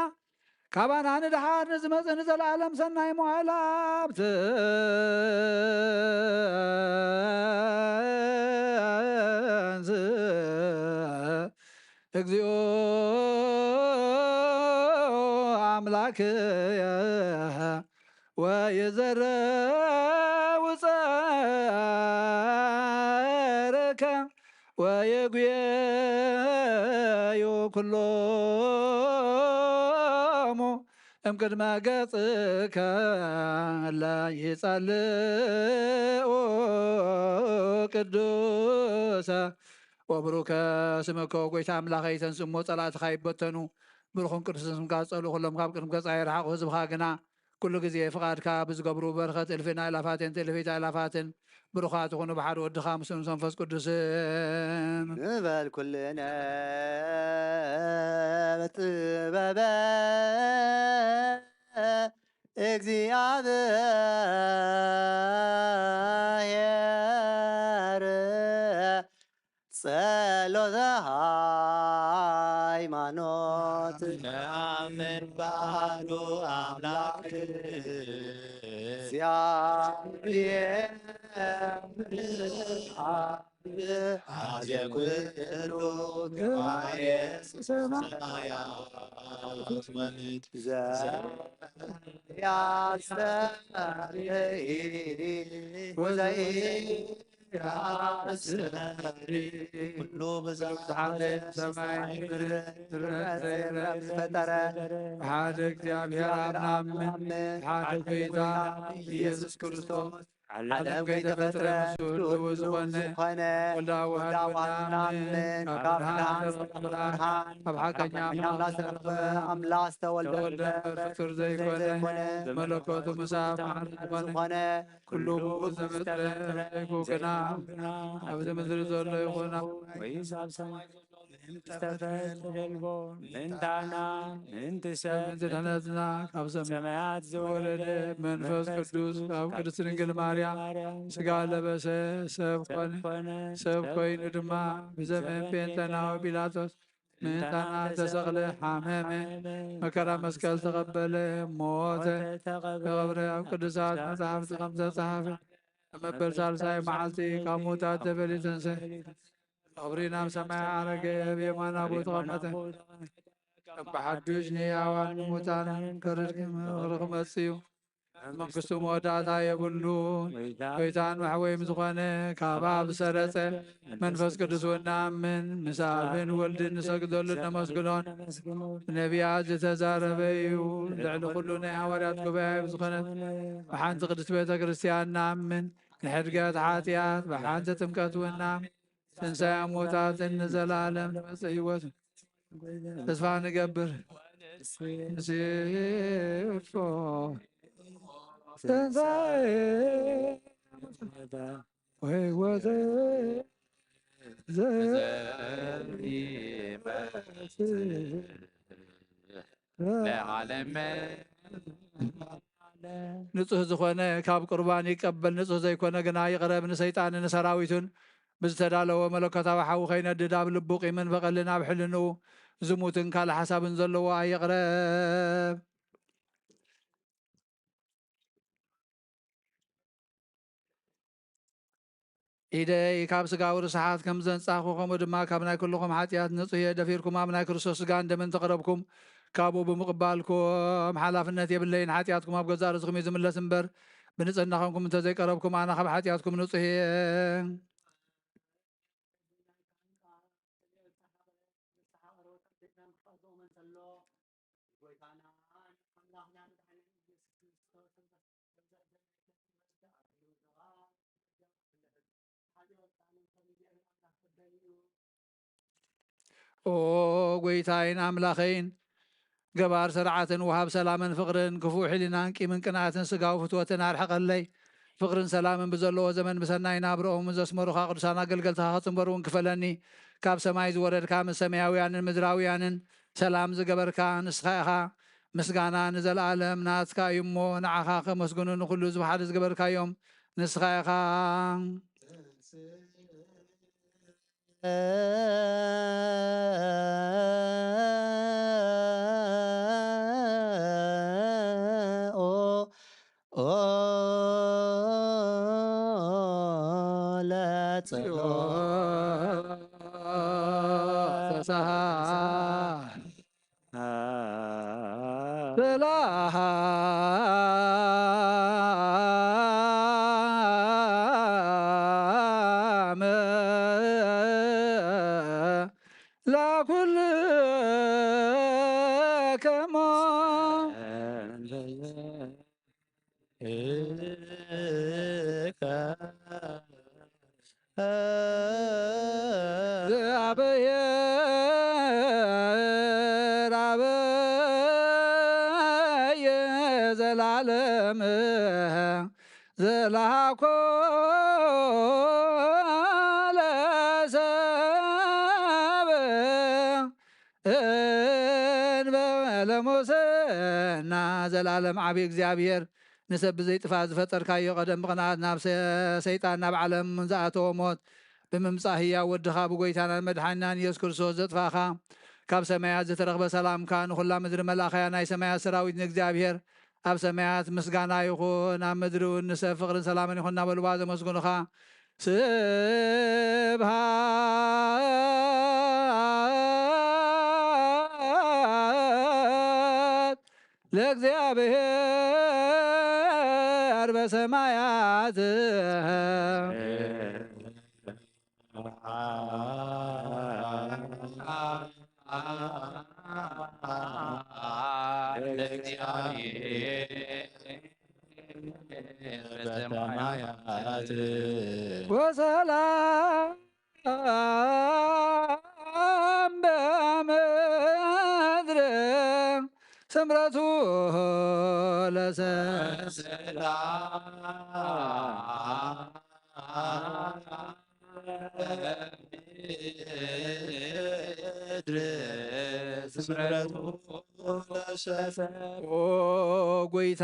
ካባና ንድሓር ንዝመጽእ ንዘለኣለም ሰናይ መዋእል ሃብቲ እንስ እግዚኦ ኣምላክየ ወይዘረው ጸርከ ወይጉየዩ ኩሎሙ እምቅድመ ገጽከ እለ ይጸልኡ ቅዱሰ ወብሩከ ስምከ። ጎይታ ኣምላኸይ፣ ተንስእሞ ጸላእትኻ ይበተኑ፣ ብሩኽን ቅዱስን ስምካ ዝጸልኡ ኩሎም ካብ ቅድሚ ገጽካ ይርሓቑ። ህዝብኻ ግና ኩሉ ግዜ ፍቓድካ ብዝገብሩ በረኸት እልፍን ኣእላፋትን ትእልፊት ኣእላፋትን ብሩኻት ይኹኑ ብሓደ ወድኻ ምስኡ ምስ መንፈስ ቅዱስን። ንበል ኩልነ ጥበበ እግዚኣብሔር ጸሎተ ሃይማኖት። ነአምን በሃሉ ኣምላክ እግዚኣብሔር ኣብ ኩሉ ግባሬ ሰማያት ወምድር ዘያስተርኢ ወዘይ ኩሉ ብዝሓለ ሰማይ ምድር ዝረአ ዘይረአ ዝፈጠረ ብሓደ እግዚኣብሔር ኣብ ናምን ብሓደ ጎይታ ኢየሱስ ክርስቶስ ዓለም ከይተፈጥረ ምስኡ ህልው ዝኾነ ወልዳ ወሃብ ናምን ካብ ብርሃን ዝተረኽበ ብርሃን ካብ ሓቀኛ ኣምላኽ ዝተረኽበ ኣምላኽ ዝተወልደ ፍጡር ዘይኮነ መለኮቱ ምስ ኣብ ማዕረ ዝኾነ ኩሉ ብኡ ዝመጸ ዘይኮነ ኣብዚ ምድሪ ዘሎ ይኹን ኣብ ወይ ኣብ ሰማይ ዘሎ ምእንቲ ተደልጎ ምእንታና ምእንቲ ሰብ ምእንቲ ድሕነትና ካብ ሰማያት ዝወረደ መንፈስ ቅዱስ ካብ ቅድስት ድንግል ማርያም ስጋ ለበሰ ሰብ ኮነ። ሰብ ኮይኑ ድማ ብዘመን ጴንጠናዊ ጲላጦስ ምእንታና ተሰቕለ፣ ሓመመ፣ መከራ መስቀል ተቐበለ፣ ሞተ፣ ተቐብረ። ኣብ ቅዱሳት መጻሕፍቲ ከም ዝተጻሕፈ ኣብ መበል ሳልሳይ መዓልቲ ካብ ሙታት ተፈልዩ ተንስአ። ቀብሪ ናብ ሰማይ ዓረገ፣ ኣብ የማን ኣቦ ተቐመጠ። ከም ብሓዱሽ ንህያዋን ንሙታን ክፈርድ ክመጽእ እዩ። መንግስቱ መወዳእታ የብሉን። ጎይታን መሕወይም ዝኾነ ካብ ኣብ ዝሰረጸ መንፈስ ቅዱስ እውን ንኣምን። ምስ ኣብን ወልድን ንሰግደሉን ነመስግኖን። ብነቢያት ዝተዛረበ እዩ። ልዕሊ ኩሉ ናይ ሃዋርያት ጉባኤ ብዝኾነት ብሓንቲ ቅድስት ቤተ ክርስቲያን ንኣምን። ንሕድገት ሓጢኣት ብሓንቲ ጥምቀት እውን ንኣምን። ትንሳኤ ሙታትን ንዘለኣለም ንመጽእ ህይወት ተስፋ ንገብር። ንሴፎ ትንሳኤ ወሕይወት ዘኢመጽእ ለዓለም። ንጹህ ዝኾነ ካብ ቁርባን ይቀበል፣ ንጹህ ዘይኮነ ግና ይቕረብ። ንሰይጣንን ንሰራዊቱን ብዝተዳለወ መለኮታዊ ሓዊ ከይነድድ ኣብ ልቡ ቂምን በቐልን ኣብ ሕልንኡ ዝሙትን ካልእ ሓሳብን ዘለዎ ኣይቕረብ። ኢደይ ካብ ስጋዊ ርስሓት ከም ዘንጻኹ፣ ከምኡ ድማ ካብ ናይ ኩልኹም ሓጢኣት ንጹህ እየ። ደፊርኩም ኣብ ናይ ክርስቶስ ስጋን ደምን ተቕረብኩም፣ ካብኡ ብምቕባልኩም ሓላፍነት የብለይን። ሓጢኣትኩም ኣብ ገዛእ ርእስኹም እዩ ዝምለስ እምበር፣ ብንጽህና ኾንኩም እንተዘይቀረብኩም፣ ኣነ ካብ ሓጢኣትኩም ንጹህ እየ። ኦ ጎይታይን ኣምላኸይን፣ ገባር ስርዓትን ወሃብ ሰላምን ፍቕርን፣ ክፉእ ሕሊናን ቂምን ቅንኣትን ስጋዊ ፍትወትን ኣርሕቐለይ። ፍቕርን ሰላምን ብዘለዎ ዘመን ብሰናይ ናብርኦም ዘስመሩኻ ቅዱሳን ኣገልገልትኻ ክጽንበሩ እውን ክፈለኒ። ካብ ሰማይ ዝወረድካ ምስ ሰማያውያንን ምድራውያንን ሰላም ዝገበርካ ንስኻ ኢኻ። ምስጋና ንዘለኣለም ናትካ እዩ እሞ፣ ንዓኻ ከመስግኑ ንኹሉ ህዝቢ ሓደ ዝገበርካዮም ንስኻ ኢኻ። ኦ፣ ኦ፣ ለጽዮን ተሳሃ። ሰላም ለኩልክሙ። እግዚአብሔር አበየ ዘላለም ዘላኮ ለሰብ እንበለ ሙስና። ዘላለም ዓቢ እግዚኣብሔር፣ ንሰብ ብዘይጥፋእ ዝፈጠርካዮ፣ ቀደም ብቕንኣት ናብ ሰ-፣ ሰይጣን ናብ ዓለም ዝኣተወ ሞት፣ ብምምጻእ ህያው ወድኻ ብጎይታናን መድሓኒናን ኢየሱስ ክርስቶስ ዘጥፋእኻ፣ ካብ ሰማያት ዝተረኽበ ሰላምካ ንኹላ ምድሪ መላእኻያ ናይ ሰማያት ሰራዊት ንእግዚኣብሔር ኣብ ሰማያት ምስጋና ይኹን፣ ኣብ ምድሪ እውን ንሰብ ፍቕርን ሰላምን ይኹን እናበሉ ብኣ ዘመስግኑኻ። ስብሃት ለእግዚኣብሔር በሰማያት። ወሰላም በምድር ስምረቱ ለሰ ኦ ጎይታ፣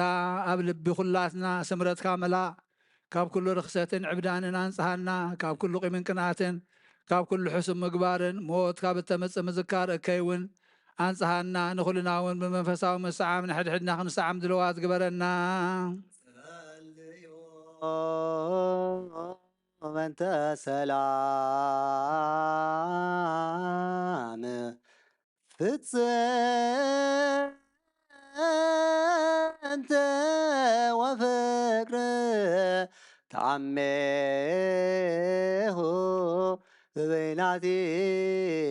ኣብ ልቢ ኩላትና ስምረትካ መላእ። ካብ ኩሉ ርኽሰትን ዕብዳንን ኣንጽሃና፣ ካብ ኩሉ ቂምን ቅንኣትን፣ ካብ ኩሉ ሕሱም ምግባርን ሞት ካብ እተመጽእ ምዝካር እከይ እውን ኣንጽሃና። ንኹልና እውን ብመንፈሳዊ ምስዓም ንሕድሕድና ክንሰዓም ድልዋት ግበረና። በእንተ ሰላም ፍጽምተ ወፍቅር ተአሜሁ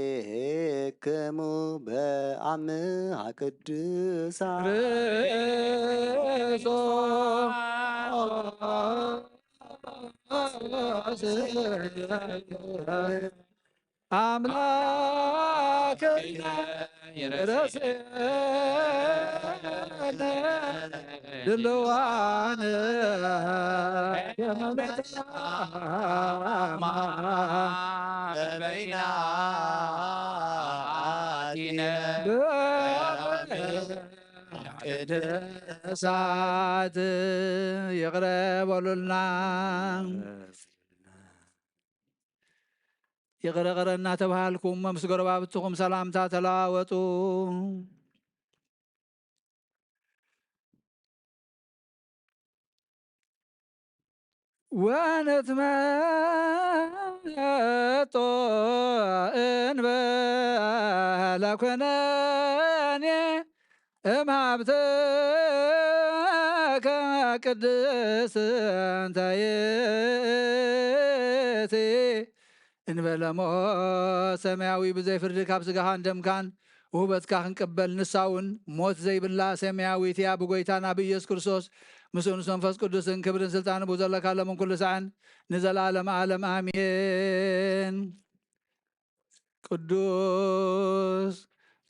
በበይናቲክሙ በአምሃ ቅዱሳ አምላክ ረስነ ድልዋን በይናቲነ ቅድሳት ይቕረ በሉልና። ይቕረ ይቕረ እናተባሃልኩም ምስ ጎረባብትኹም ሰላምታ ተለዋወጡ። ወነትመጦ እንበለ ኮነኔ እምሃብተከ ቅድስት እንተ ይእቲ እንበለሞ ሰማያዊ ብዘይ ፍርዲ ካብ ስጋኻን ደምካን ውህበትካ ክንቅበል፣ ንሳ እውን ሞት ዘይብላ ሰማያዊት እያ። ብጎይታና ብኢየሱስ ክርስቶስ ምስኡ ምስ መንፈስ ቅዱስን ክብርን ስልጣን ብኡ ዘለካ ሎምን ኩሉ ሳዕን ንዘለዓለም ዓለም ኣሜን። ቅዱስ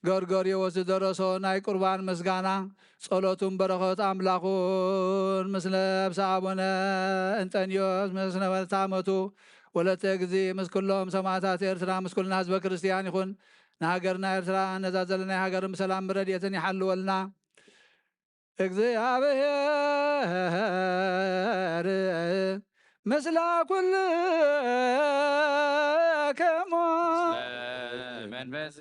ገርገርዮስ ዝደረሶ ናይ ቁርባን ምስጋና ጸሎቱን በረኸት ኣምላኹን ምስ ነብሰ ኣቡነ እንጠንዮስ ምስ ነበርታ መቱ ወለተ እግዚ ምስ ኩሎም ሰማዕታት ኤርትራ ምስ ኩልና ህዝበ ክርስትያን ይኹን። ንሃገርና ኤርትራ ነዛ ዘለናይ ሃገርን ብሰላም ብረድኤትን ይሓልወልና። እግዚኣብሔር ምስላ ኩልክሙ። መንፈስ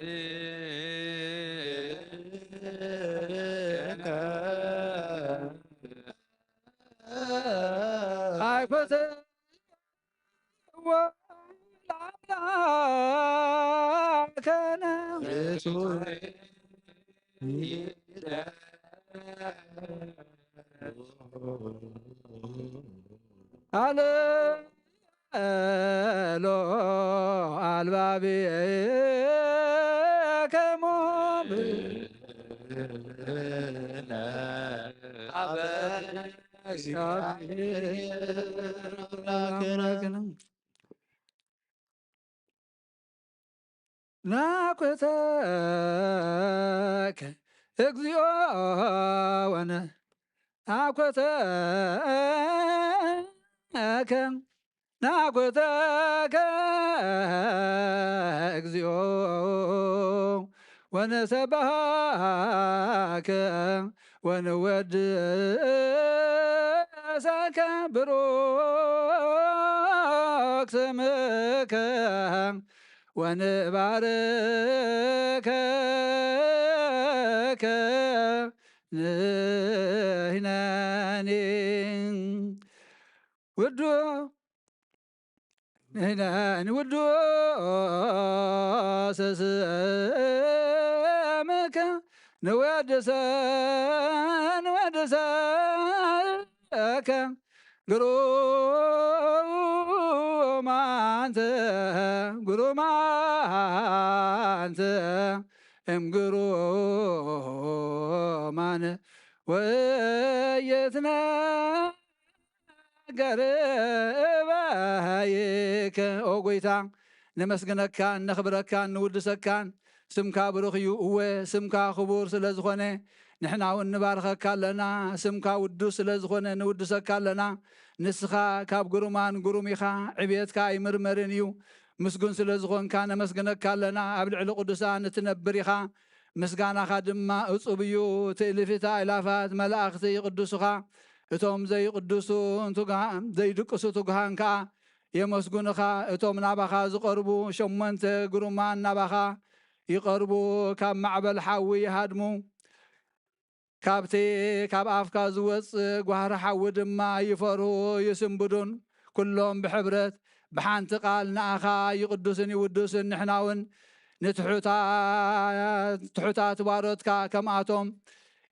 ኣይኮተ ወለአምላክነ አለ ሎ አልባብየ ከሞ ናኩተከ እግዚኦ ወነ ናኩተከ ናኩተከ እግዚኦ ወነሰብሐከ ወንወድ ንወድሰከ ብሩክ ስምከ ወንባርከከ ንሕነኒ ውዱ ንሕነ ንውድሰ ስምከ ንወድሰ ንወድሰከ ግሩማንተ ግሩማንተ እም ግሩማን ወየትነ ገርባይከ ኦ ጎይታ፣ ነመስግነካን ነኽብረካን ንውድሰካን። ስምካ ብሩኽ እዩ። እወ፣ ስምካ ክቡር ስለ ዝኾነ ንሕና እውን ንባርኸካ ኣለና። ስምካ ውዱስ ስለ ዝኾነ ንውድሰካ ኣለና። ንስኻ ካብ ግሩማን ግሩም ኢኻ፣ ዕብየትካ ኣይምርመርን እዩ። ምስጉን ስለ ዝኾንካ ነመስግነካ ኣለና። ኣብ ልዕሊ ቅዱሳን እትነብር ኢኻ። ምስጋናኻ ድማ እጹብ እዩ። ትእልፊት ኣእላፋት መላእኽቲ ይቕድሱኻ። እቶም ዘይቅድሱ ትጉሃ-፣ ዘይድቅሱ ትጉሃን ከኣ የመስጉንኻ። እቶም ናባኻ ዝቐርቡ ሸሞንተ ግሩማን ናባኻ ይቐርቡ፣ ካብ ማዕበል ሓዊ ይሃድሙ። ካብቲ ካብ ኣፍካ ዝወጽእ ጓህሪ ሓዊ ድማ ይፈርሁ ይስንብዱን። ኩሎም ብሕብረት ብሓንቲ ቃል ንኣኻ ይቕዱስን ይውድሱን። ንሕና እውን ንትሑታት፣ ትሑታት ባሮትካ ከምኣቶም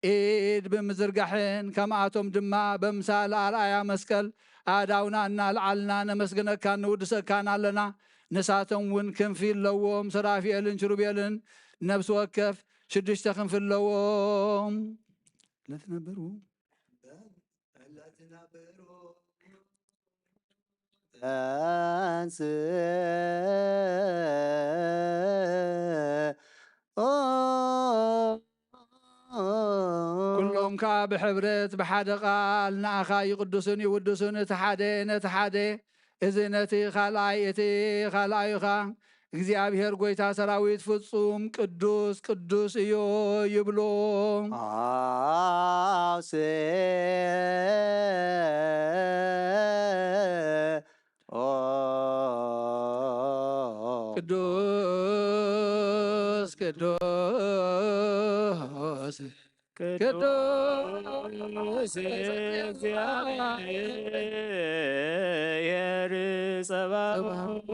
ኢድ ብምዝርጋሕን ከምኣቶም ድማ በምሳል ኣርኣያ መስቀል ኣእዳውና እናልዓልና ነመስግነካን ንውድሰካን ኣለና። ንሳቶም እውን ክንፊ ኣለዎም፣ ሰራፊኤልን ኪሩቤልን ነፍሲ ወከፍ ሽዱሽተ ክንፊ ኣለዎም። ለትነብሩ ኩሎም ከኣ ብሕብረት ብሓደ ቃል ንኣኻ ይቕድሱን ይውድሱን፣ እቲ ሓደ ነቲ ሓደ፣ እዚ ነቲ ካልኣይ፣ እቲ ካልኣዩ ኸኣ እግዚኣብሔር ጐይታ ሰራዊት ፍጹም ቅዱስ ቅዱስ እዩ ይብሉ። ኣውሴ ኦ ቅዱስ ቅዱስ ቅዱስ እግዚአብሔር ጸባኦት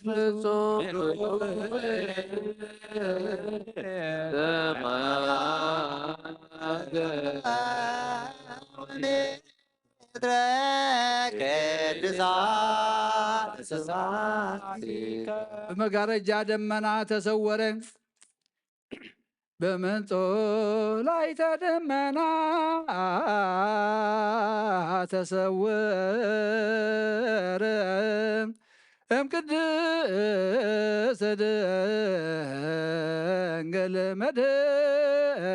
ፍጹም ቅዱሳን እንስሳት ብመጋረጃ ደመና ተሰወረ። በመንጦላዕተ ደመና ተሰወረ እም ቅድስት ድንግል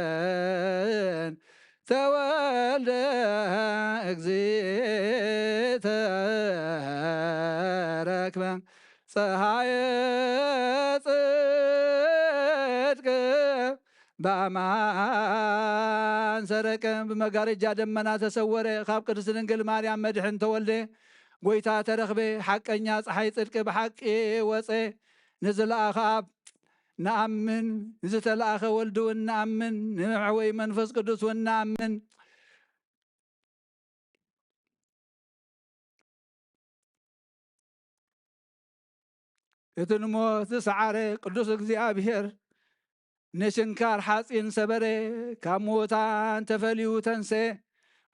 መድህን ተወልደ እግዚእ ተረክበ ፀሐየ ጽድቅ በአማን ሰረቀ። ብመጋረጃ ደመና ተሰወረ፣ ካብ ቅድስት ድንግል ማርያም መድሕን ተወልደ፣ ጐይታ ተረኽበ። ሓቀኛ ፀሓይ ጽድቅ ብሓቂ ወፀ። ንዝለኣኸ ኣብ ንኣምን፣ ንዝተለኣኸ ወልድ እውን ንኣምን፣ ንመሕወይ መንፈስ ቅዱስ እውን ንኣምን። እቲ ንሞት ዝሰዓረ ቅዱስ እግዚኣብሔር ንችንካር ሓፂን ሰበረ፣ ካብ ምዉታን ተፈልዩ ተንሰ፣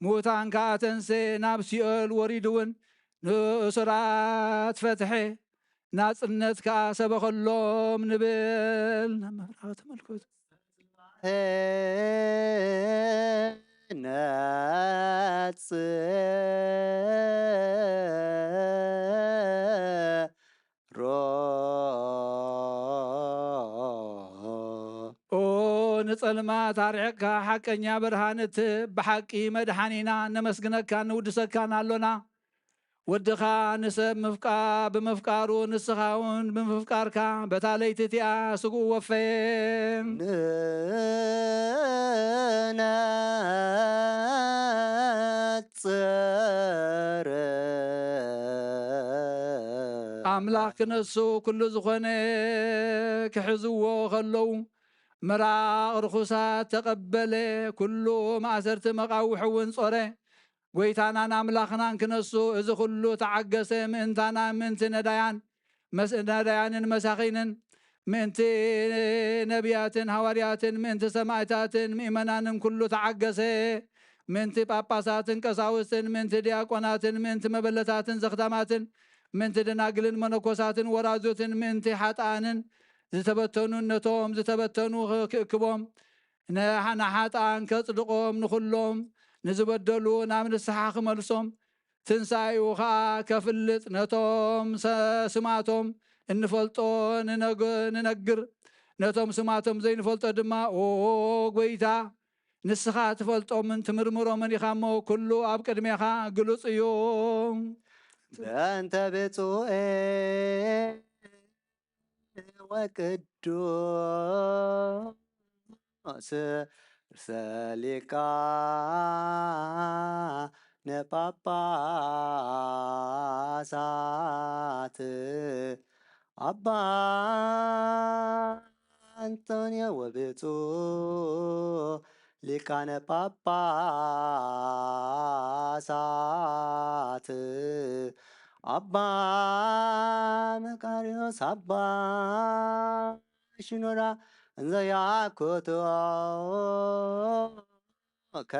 ምዉታን ከኣ ተንሰ፣ ናብ ሲኦል ወሪዱ እውን ንእሱራት ፈትሐ፣ ናጽነት ከኣ ሰበኸሎም ንብል። ናብ መብራቕ ተመልከቱ። ነጽሮ ኦ ንጸልማት ኣርሒቕካ ሓቀኛ ብርሃን እትህብ ብሓቂ መድሓኒና ነመስግነካን ንውድሰካን ኣሎና። ወድኻ ንሰብ ምፍቃ-፣ ብምፍቃሩ ንስኻ እውን ብምፍቃርካ በታ ለይቲ እቲኣ ስግኡ ወፈየ። ንነ ጸረ። ኣምላኽ ክነሱ ኩሉ ዝኾነ ክሕዝዎ ከለዉ፣ ምራቕ ርኹሳት ተቐበለ፣ ኩሉ ማእሰርቲ መቓውሕ እውን ጾረ። ጐይታናን ኣምላኽናን ክነሱ እዚ ኩሉ ተዓገሰ፣ ምእንታና፣ ምእንቲ ነዳያን፣ መስ-፣ ነዳያንን መሳኺንን፣ ምእንቲ ነቢያትን ሃዋርያትን፣ ምእንቲ ሰማዕታትን ምእመናንን ኩሉ ተዓገሰ። ምእንቲ ጳጳሳትን ቀሳውስትን፣ ምእንቲ ዲያቆናትን፣ ምእንቲ መበለታትን ዘኽታማትን፣ ምእንቲ ደናግልን መነኮሳትን ወራዙትን፣ ምእንቲ ሓጥኣንን ዝተበተኑን ነቶም ዝተበተኑ ክእክቦም፣ ንሓ-፣ ንሓጥኣን ከጽድቖም፣ ንኹሎም ንዝበደሉ ናብ ንስሓ ክመልሶም፣ ትንሳኤኡ ኸኣ ከፍልጥ፣ ነቶም ሰ-፣ ስማቶም እንፈልጦ ንነግ-፣ ንነግር፣ ነቶም ስማቶም ዘይንፈልጦ ድማ፣ ኦ ጐይታ፣ ንስኻ ትፈልጦምን ትምርምሮምን ኢኻ እሞ፣ ኩሉ ኣብ ቅድሜኻ ግሉጽ እዩ። በእንተ ብፁዕ ወቅዱስ ርእሰ ሊቃነ ጳጳሳት ኣባ ኣንጦንዮ ወብፁዕ ሊቃነ ጳጳሳት ኣባ መቃርዮስ ኣባ ሽኖዳ እንዘ ያኩቶ ከ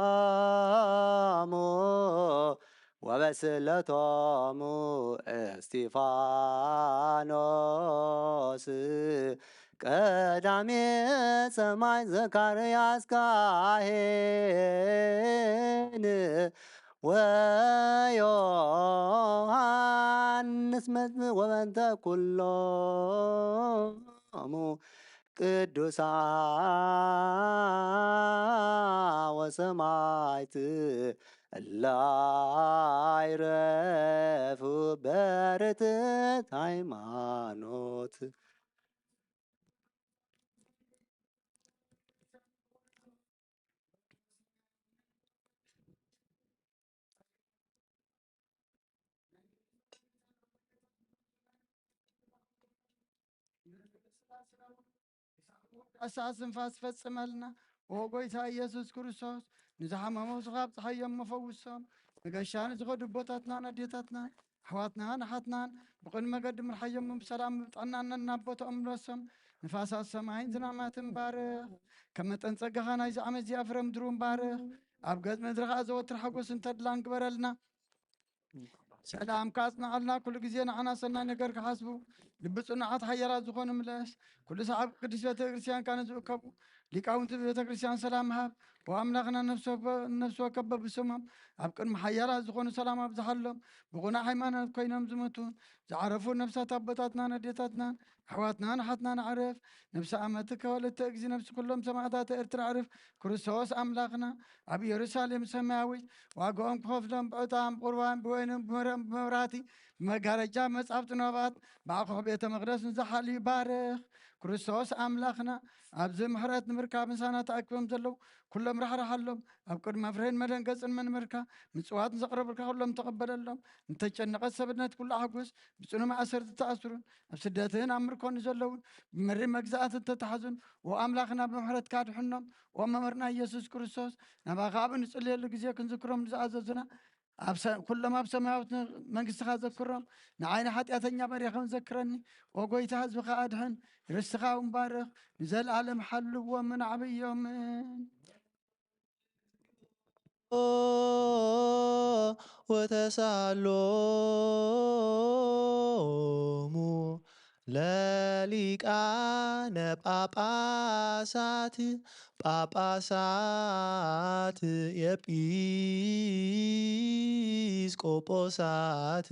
በጸሎቶሙ ወበስእለቶሙ እስጢፋኖስ ቀዳሜ ሰማይ ዘካርያስ ካህን ወዮሃንስ መጥምቅ ወበንተ ኩሎሙ ቅዱሳ ወሰማይት እለ ኣይረፉ በርትዕት ሃይማኖት። ኣሳስ ንፋስ ፈጽመልና። ኦ ጎይታ ኢየሱስ ክርስቶስ፣ ንዝሓመሙ ስኻ ኣብጽሓዮም፣ መፈውሶም። መገሻ ንዝኸዱ ኣቦታትናን ኣዴታትናን፣ ኣሕዋትናን ኣሓትናን ብቕን መገዲ ምርሓዮም፣ ብሰላም ብጥዕናን ናብ ቦታኦም ምለሶም። ንፋሳት ሰማይን ዝናማትን ባርኽ። ከም መጠን ጸጋኻ ናይዚ ዓመት እዚኣ ፍረ ምድሪ እውን ባርኽ። ኣብ ገጽ ምድሪ ኸኣ ዘወትር ሓጎስን ተድላን ግበረልና። ሰላም ካጽንዓልና፣ ኩሉ ግዜ ንዓና ሰናይ ነገር ክሓስቡ፣ ልቢ ጽኑዓት ሓያላት ዝኾኑ ምለስ። ኩሉ ሰዓብ ቅድስት ቤተ ክርስቲያንካ ንዝእከቡ ሊቃውንቲ ቤተ ክርስቲያን ሰላም ሃብ። ወኣምላኽና ነፍሲ ወከ-፣ ነፍሲ ወከፍ በብስሞም ኣብ ቅድሚ ሓያላት ዝኾኑ ሰላም ኣብዝሓሎም። ብቑኑዕ ሃይማኖት ኮይኖም ዝሞቱ ዝዓረፉ ነፍሳት ኣቦታትናን ኣዴታትናን ኣሕዋትናን ኣሓትናን ኣዕርፍ። ነፍሲ ኣመትከ ወለተ እግዚ ነፍሲ ኩሎም ሰማዕታት ኤርትራ ኣዕርፍ። ክርስቶስ ኣምላኽና ኣብ ኢየሩሳሌም ሰማያዊት ዋጋኦም ክኸፍሎም ብዕጣን ብቁርባን ብወይንን ብመረ-፣ ብመብራህቲ ብመጋረጃ መጻሕፍቲ ነባት ብኣቑሑ ቤተ መቕደስ ንዝሓልዩ ባርኽ። ክርስቶስ ኣምላኽና ኣብዚ ምሕረት ንምርካብ ምሳና ተኣኪቦም ዘለዉ ኩሎም ራሕራሓሎም። ኣብ ቅድሚ መፍርህን መደንገጽን መንበርካ ምጽዋት ንዘቕረብልካ ኩሎም ተቐበለሎም። ንተጨነቐት ሰብነት ኩሉ ኣሕጉስ። ብጽኑ ማእሰርቲ ዝተኣስሩን ኣብ ስደትን ኣብ ምርኮን ዘለውን ብመሪ መግዛእትን ተታሕዙን፣ ኦ ኣምላኽና ብምሕረትካ ኣድሕኖም። ኦ መምህርና ኢየሱስ ክርስቶስ፣ ናባኻ ኣብ እንጽልየሉ ግዜ ክንዝክሮም ንዝኣዘዙና ኣብ ሰ-፣ ኩሎም ኣብ ሰማያዊት መንግስትኻ ዘክሮም። ንዓይ ንሓጢኣተኛ በሪኸም ዘክረኒ። ኦ ጎይታ፣ ህዝብኻ ኣድሕን፣ ርስትኻ እውን ባርኽ፣ ንዘለኣለም ሓልዎምን ዓብዮምን። ወተሳሎሙ ለሊቃነ ጳጳሳት ጳጳሳት ኤጲስቆጶሳት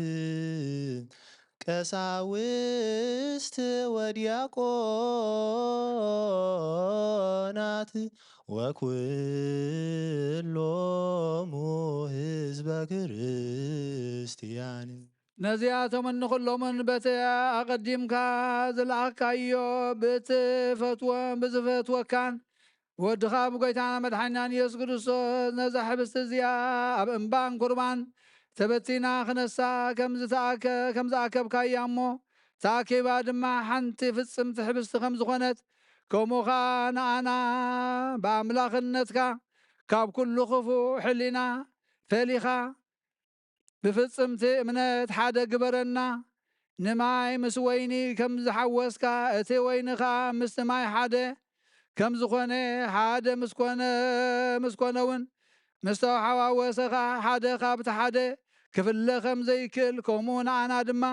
ቀሳውስት ወዲያቆናት ወኩሎሙ ህዝበ ክርስቲያን። ነዚኣቶምን ንኹሎምን በቲ ኣቐዲምካ ዝለኣኽካዮ ብትፈትዎ-፣ ብዝፈትወካን ወድኻ ብጎይታና መድሓኒናን ኢየሱስ ክርስቶስ ነዛ ሕብስቲ እዚኣ ኣብ እምባን ኩርባን ተበቲና ክነሳ ከም ዝተኣከ-፣ ከም ዝኣከብካያ እሞ፣ ተኣኪባ ድማ ሓንቲ ፍጽምቲ ሕብስቲ ከም ዝኾነት፣ ከምኡ ኸኣ ንኣና ብኣምላኽነትካ ካብ ኩሉ ክፉእ ሕሊና ፈሊኻ ብፍጽምቲ እምነት ሓደ ግበረና። ንማይ ምስ ወይኒ ከም ዝሓወስካ፣ እቲ ወይኒ ኸኣ ምስቲ ማይ ሓደ ከም ዝኾነ፣ ሓደ ምስ ኮነ፣ ምስ ኮነ እውን ምስ ተሓዋወሰ ኸኣ ሓደ ካብቲ ሓደ ክፍለ ከም ዘይክእል፣ ከምኡ ንኣና ድማ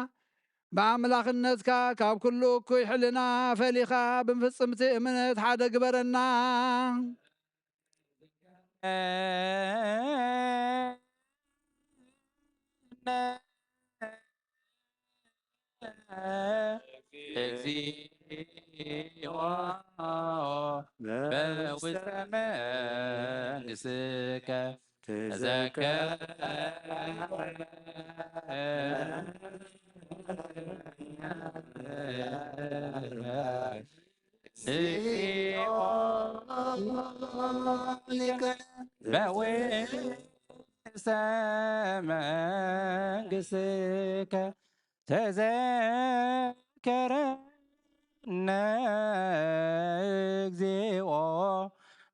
ብኣምላኽነትካ ካብ ኩሉ እኩይ ሕልና ፈሊኻ ብፍጽምቲ እምነት ሓደ ግበረና። እግዚኦ በውስተ መንግሥትከ ተዘከር። እግዚኦ በውስተ መንግሥትከ ተዘከረነ። እግዚኦ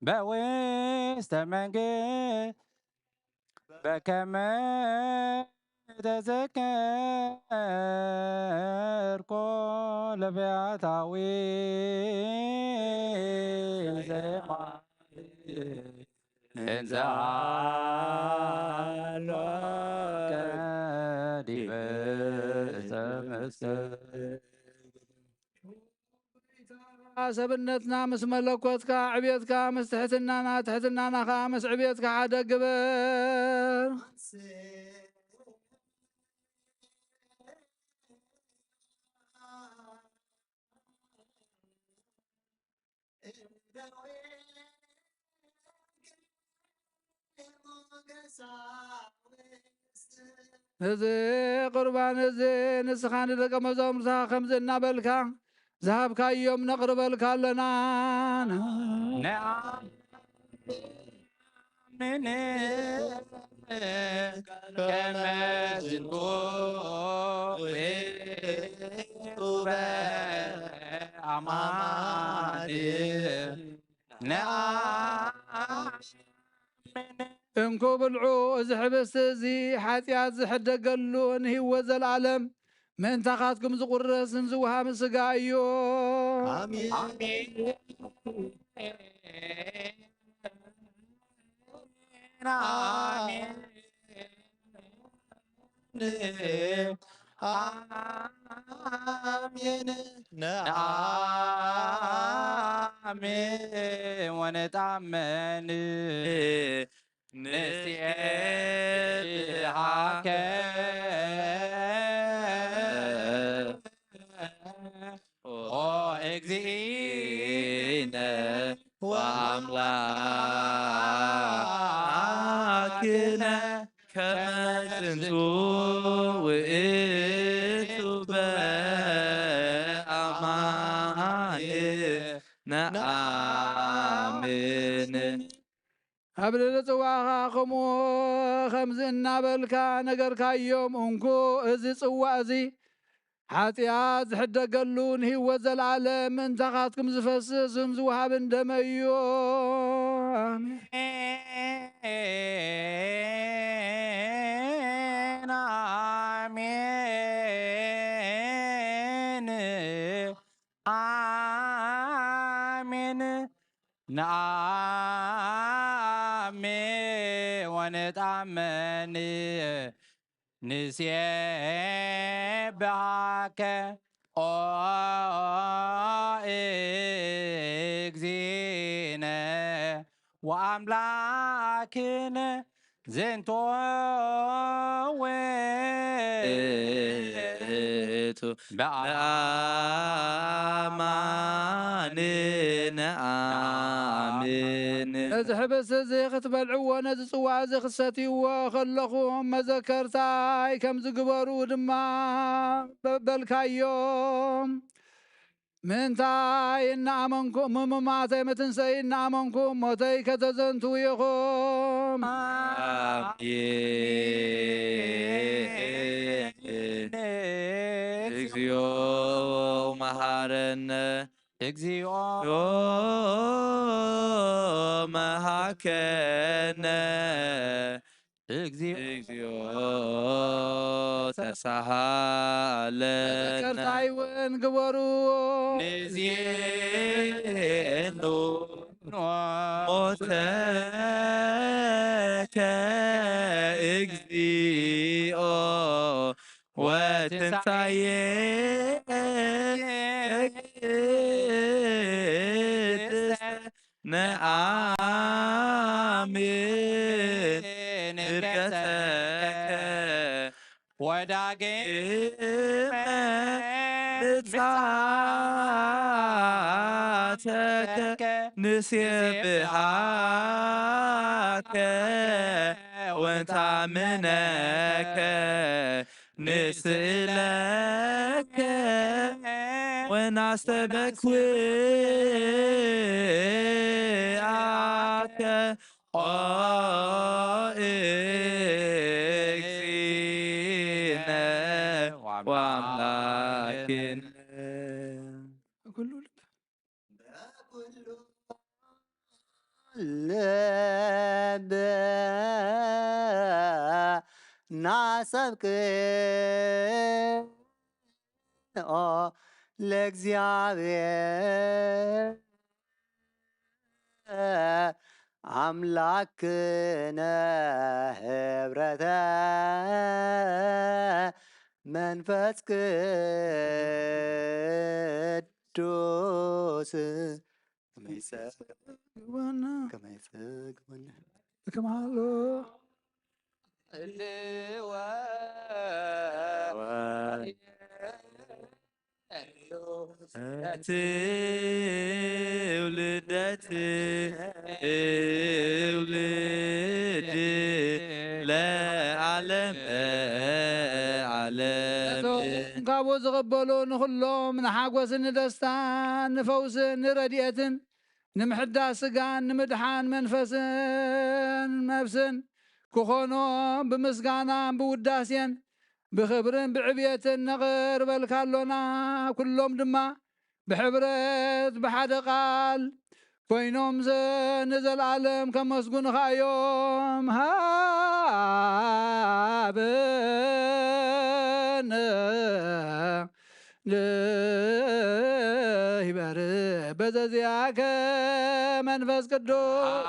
በውስተ መንግሥት በከመ ተዘከርኮ ለፈያታዊ ዘማሪ እንዘ ሃሎ ቀዲመ ተመስገን። ሰብነትና ምስ መለኮትካ ዕብየትካ ምስ ትሕትናና፣ ትሕትናና ኸዓ ምስ ዕብየትካ ሓደ ግበር። እዚ ቁርባን እዚ ንስኻ ንደቀ መዛሙርትኻ ከምዚ እናበልካ ዝሃብካዮም ነቕርበልካ ኣለና። ነኣምን ከመ ዝንቱ ውእቱ በአማን ነአምን። እንኩ ብልዑ፣ እዚ ሕብስቲ እዚ ሓጢኣት ዝሕደገሉ ንህይወት ዘለኣለም ምእንታኻትኩም ዝቑረስን ዝወሃብን ስጋ እዩ። ኣሜን። ኣሜን። ኣሜን። ነአምን ወነጣመን ንሴብሐከ ኦ እግዚእነ ወአምላክነ ከመ ዝንቱ ውእቱ በአማን ነአምን። ኣብ ልዕሊ ጽዋኻ ከምኡ ከምዚ እናበልካ ነገርካዮም፣ እንኩ እዚ ጽዋእ እዚ ሓጢኣት ዝሕደገሉ ንህይወት ዘለኣለም ምእንታኻትኩም ዝፈስስን ዝወሃብን ደመ እዩ። ኣሜን። ኣሜን። ኣሜን። ነአምን ወነጣመን ንሴብሐከ ኦ እግዚእነ ወአምላክነ ዝንቱ ውእቱ በአማን ነአምን። ነዚ ሕብስቲ እዚ ክትበልዕዎ፣ ነዚ ጽዋእ እዚ ክትሰትይዎ ከለኹም መዘከርታይ ከም ዝግበሩ ድማ በ-፣ በልካዮም። ምንታይ እናኣመንኩም፣ ምሙማተይ ምትንሰይ እናኣመንኩም፣ ሞተይ ከተዘንትዉ ኢኹም። ኣሜን። እግዚኦ መሐረነ። እግዚኦ መሐከነ። እግዚኦ ተሳሃለነ። ይቅርታይ እውን ግበሩ። ንዜኑ ሞተከ እግዚኦ ወትንሳኤ ነአምን እርገተከ ወዳግመ ምጽኣተከ ንሴብሃከ ወንታምነከ ንስእለከ ወናስተበክወአከ ኦ እግዚእነ ወአምላክነ። ኩሉ ልብ ልብ ናሰብክ ኦ ለእግዚኣብሔር ኣምላክነ ህብረተ መንፈስ ቅዱስ ከመይሰ ግበና ከመይሰ ግበና ከማሎ ትውልደት ትውልድ ለዓለም ዓለም ካብኡ ዝቕበሉ ንኹሎም ንሓጎስን ንደስታን ንፈውስን ንረድኤትን ንምሕዳስ ስጋን ንምድሓን መንፈስን ነፍስን ክኾኖም ብምስጋናን ብውዳሴን ብኽብርን ብዕብየትን ነቕርበልካ ኣሎና። ኩሎም ድማ ብሕብረት ብሓደ ቃል ኮይኖም ንዘለኣለም ከመስጉንኻ እዮም። ሃበነ ንይበር በዘዚኣከ መንፈስ ቅዱስ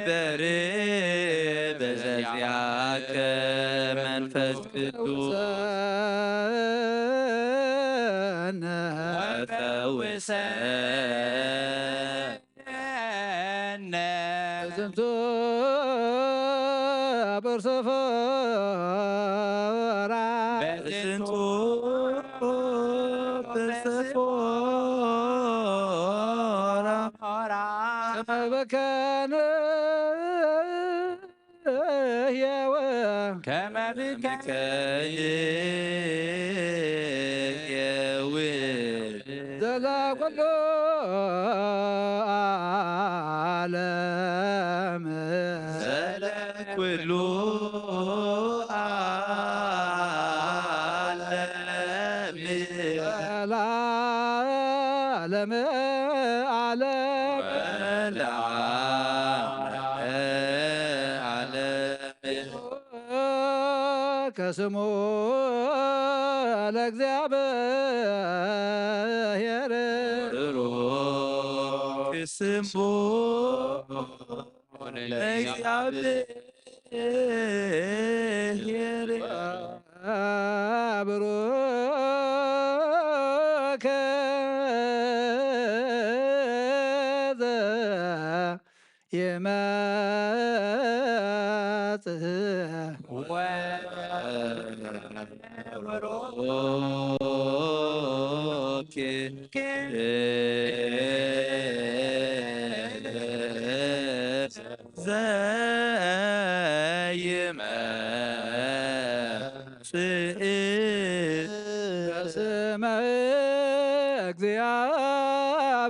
በሪ በዘዚኣከ መንፈስ ቅዱስ ፈውሰነ ፈውሰ በዝንቱ ብርሰፈራ በዝንቱ ብርሰፎራ ከመበከነ ህየወ ከመብከ የው ዘላ ኩሉ ዓለም ዘለ ኩሉ ዓለም ለዓለመ ዓለም ወለዓለመ ዓለም ከስሙ ለእግዚኣብሔር ብሩክ ስሙ ለእግዚኣብሔር ብሩክ ይመጽእ ወብሩክ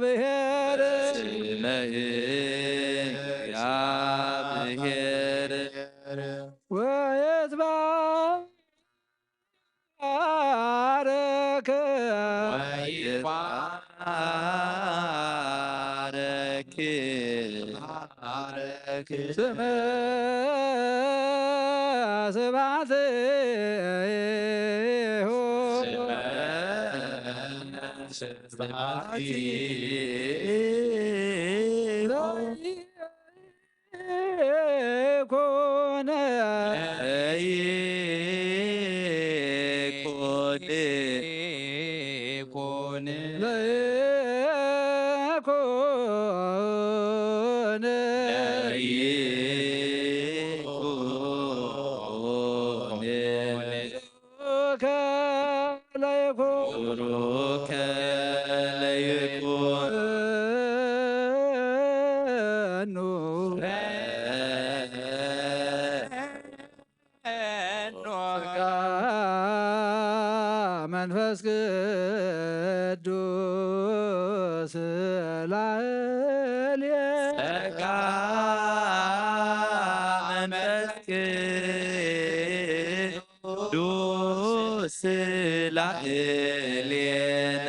ብሔር ስመ እግዚአብሔር ወይትባረክ ወይትባረክ ስመ ስብሐቲሁ ስመ ስብሐቲሁ ለይኩን ለይኩን ለይኩን ለይኩን ቡሩከ ለይኩን ቡሩከ ለይኩን ኑ መንፈስ ቅዱስ ላዕሌ ጸጋ መንፈስ ቅዱስ ላዕሌነ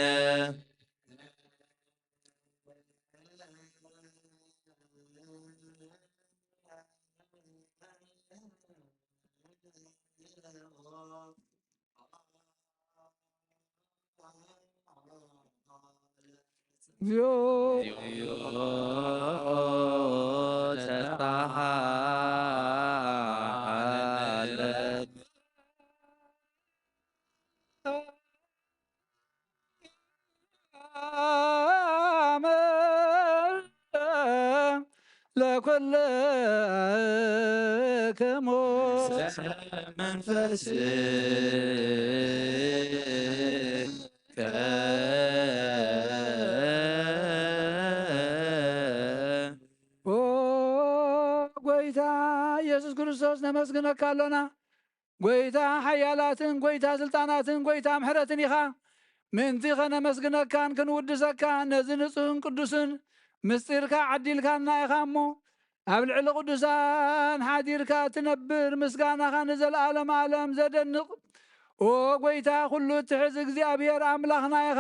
እግዚኦ ተሳሃለ ለኩልክሙ መንፈስ ኦ ጎይታ ኢየሱስ ክርስቶስ ነመስግነካ ኣሎና። ጎይታ ሓያላትን ጎይታ ስልጣናትን ጎይታ ምሕረትን ኢኻ። ምእንቲ ኸነመስግነካን ክንውድሰካ ነዚ ንጹህን ቅዱስን ምስጢርካ ዓዲልካና ኢኻ እሞ፣ ኣብ ልዕሊ ቅዱሳን ሓዲርካ ትነብር፣ ምስጋናኻ ንዘለኣለም ኣለም ዘደንቕ። ኦ ጎይታ፣ ኩሉ እትሕዝ እግዚኣብሔር ኣምላኽና ኢኻ።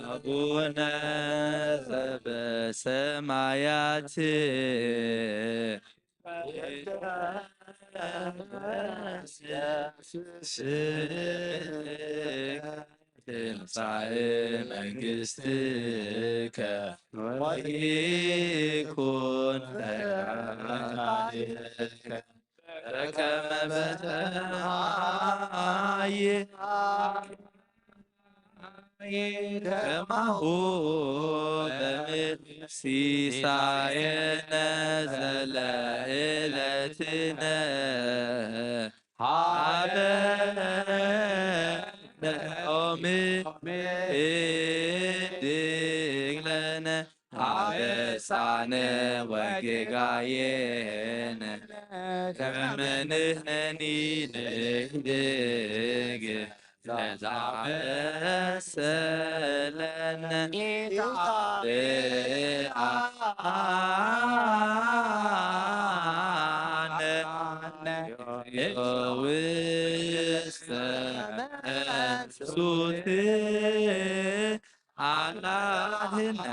አቡነ ዘበሰማያት ትምጻእ መንግስትከ ወይኩን ፈቃድከ በከመ በሰማይ ከማሁ በምድር። ሲሳየነ ዘለዕለትነ ሀበነ ዮም ህድግ ለነ አበሳነ ወጌጋየነ ከመ ንሕነኒ ንህድግ ለዘአበሰለነ ኢታብአነ ውስተ መንሱት አላህነ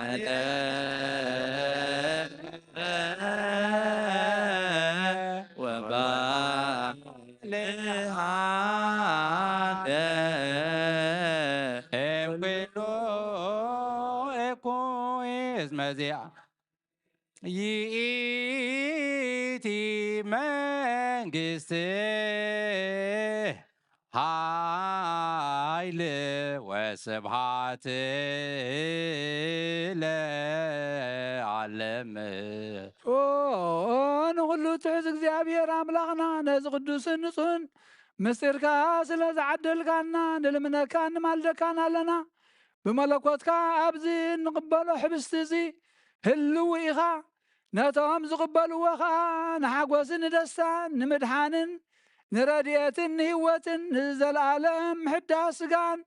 ወባልሃነ እምኩሉ እኩይ እስመ ዚአ ይእቲ መንግስት ኃይል ወስብሐት ለዓለም። ኦ፣ ንኹሉ ትሕዝ እግዚኣብሔር ኣምላኽና፣ ነዚ ቅዱስን ንጹህን ምስጢርካ ስለ ዝዓደልካና ንልምነካን ንማልደካን ኣለና። ብመለኮትካ ኣብዚ እንቕበሎ ሕብስቲ እዚ ህልው ኢኻ። ነቶም ዝቕበልዎ ኸኣ ንሓጎስን ንደስታን ንምድሓንን ንረድኤትን ንህይወትን ንዘለኣለም ምሕዳስ ስጋን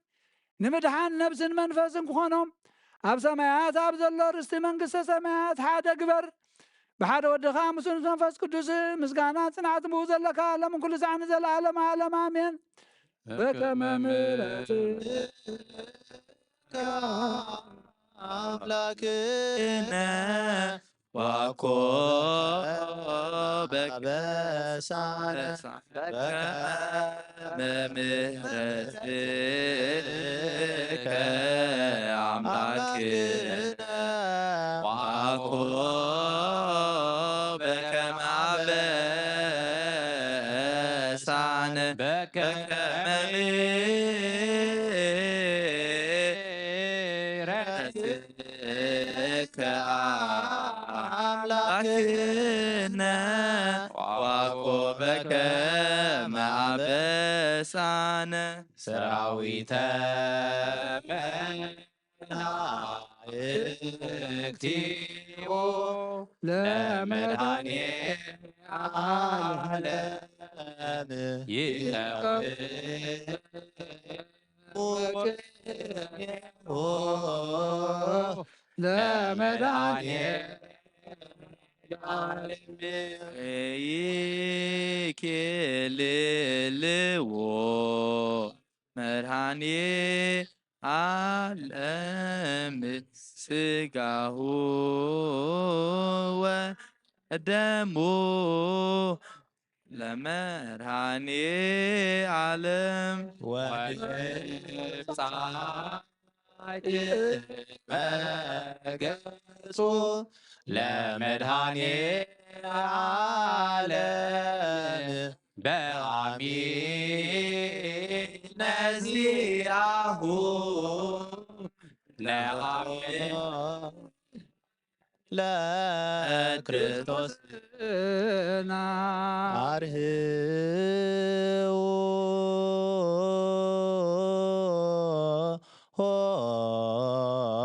ንምድሓን ነብስን መንፈስን ክኾኖም ኣብ ሰማያት ኣብ ዘሎ ርስቲ መንግስተ ሰማያት ሓደ ግበር። ብሓደ ወድኻ ምስ መንፈስ ቅዱስ ምስጋና ጽንዓት ብኡ ዘለካ ሎምን ኩሉ ሳዕ ንዘለኣለም ዓለም ኣሜን። በከመ ምሕረትከ ኣምላክነ ዋኮ በከ በሳነ በከመ ምሕረትከ ኣምላክነ ዋኮ በከመ አበሳነ በከመ ምሕረትከ አምላክነ ዋኮ በከመ አበሳነ ሰራዊተ መላእክቲሁ ለመድኃኔ ዓለም ይቀውሙ ለመድኃኔ ዓለም ይኬልልዎ መድኃኔ ዓለም ስጋሁ ወደሙ ለመድኃኔ ዓለም ወጻድቅ መገጹ ለመድኃኔ ዓለም በአሚነ ዚአሁ ለአሜን ለክርስቶስና አርህዉ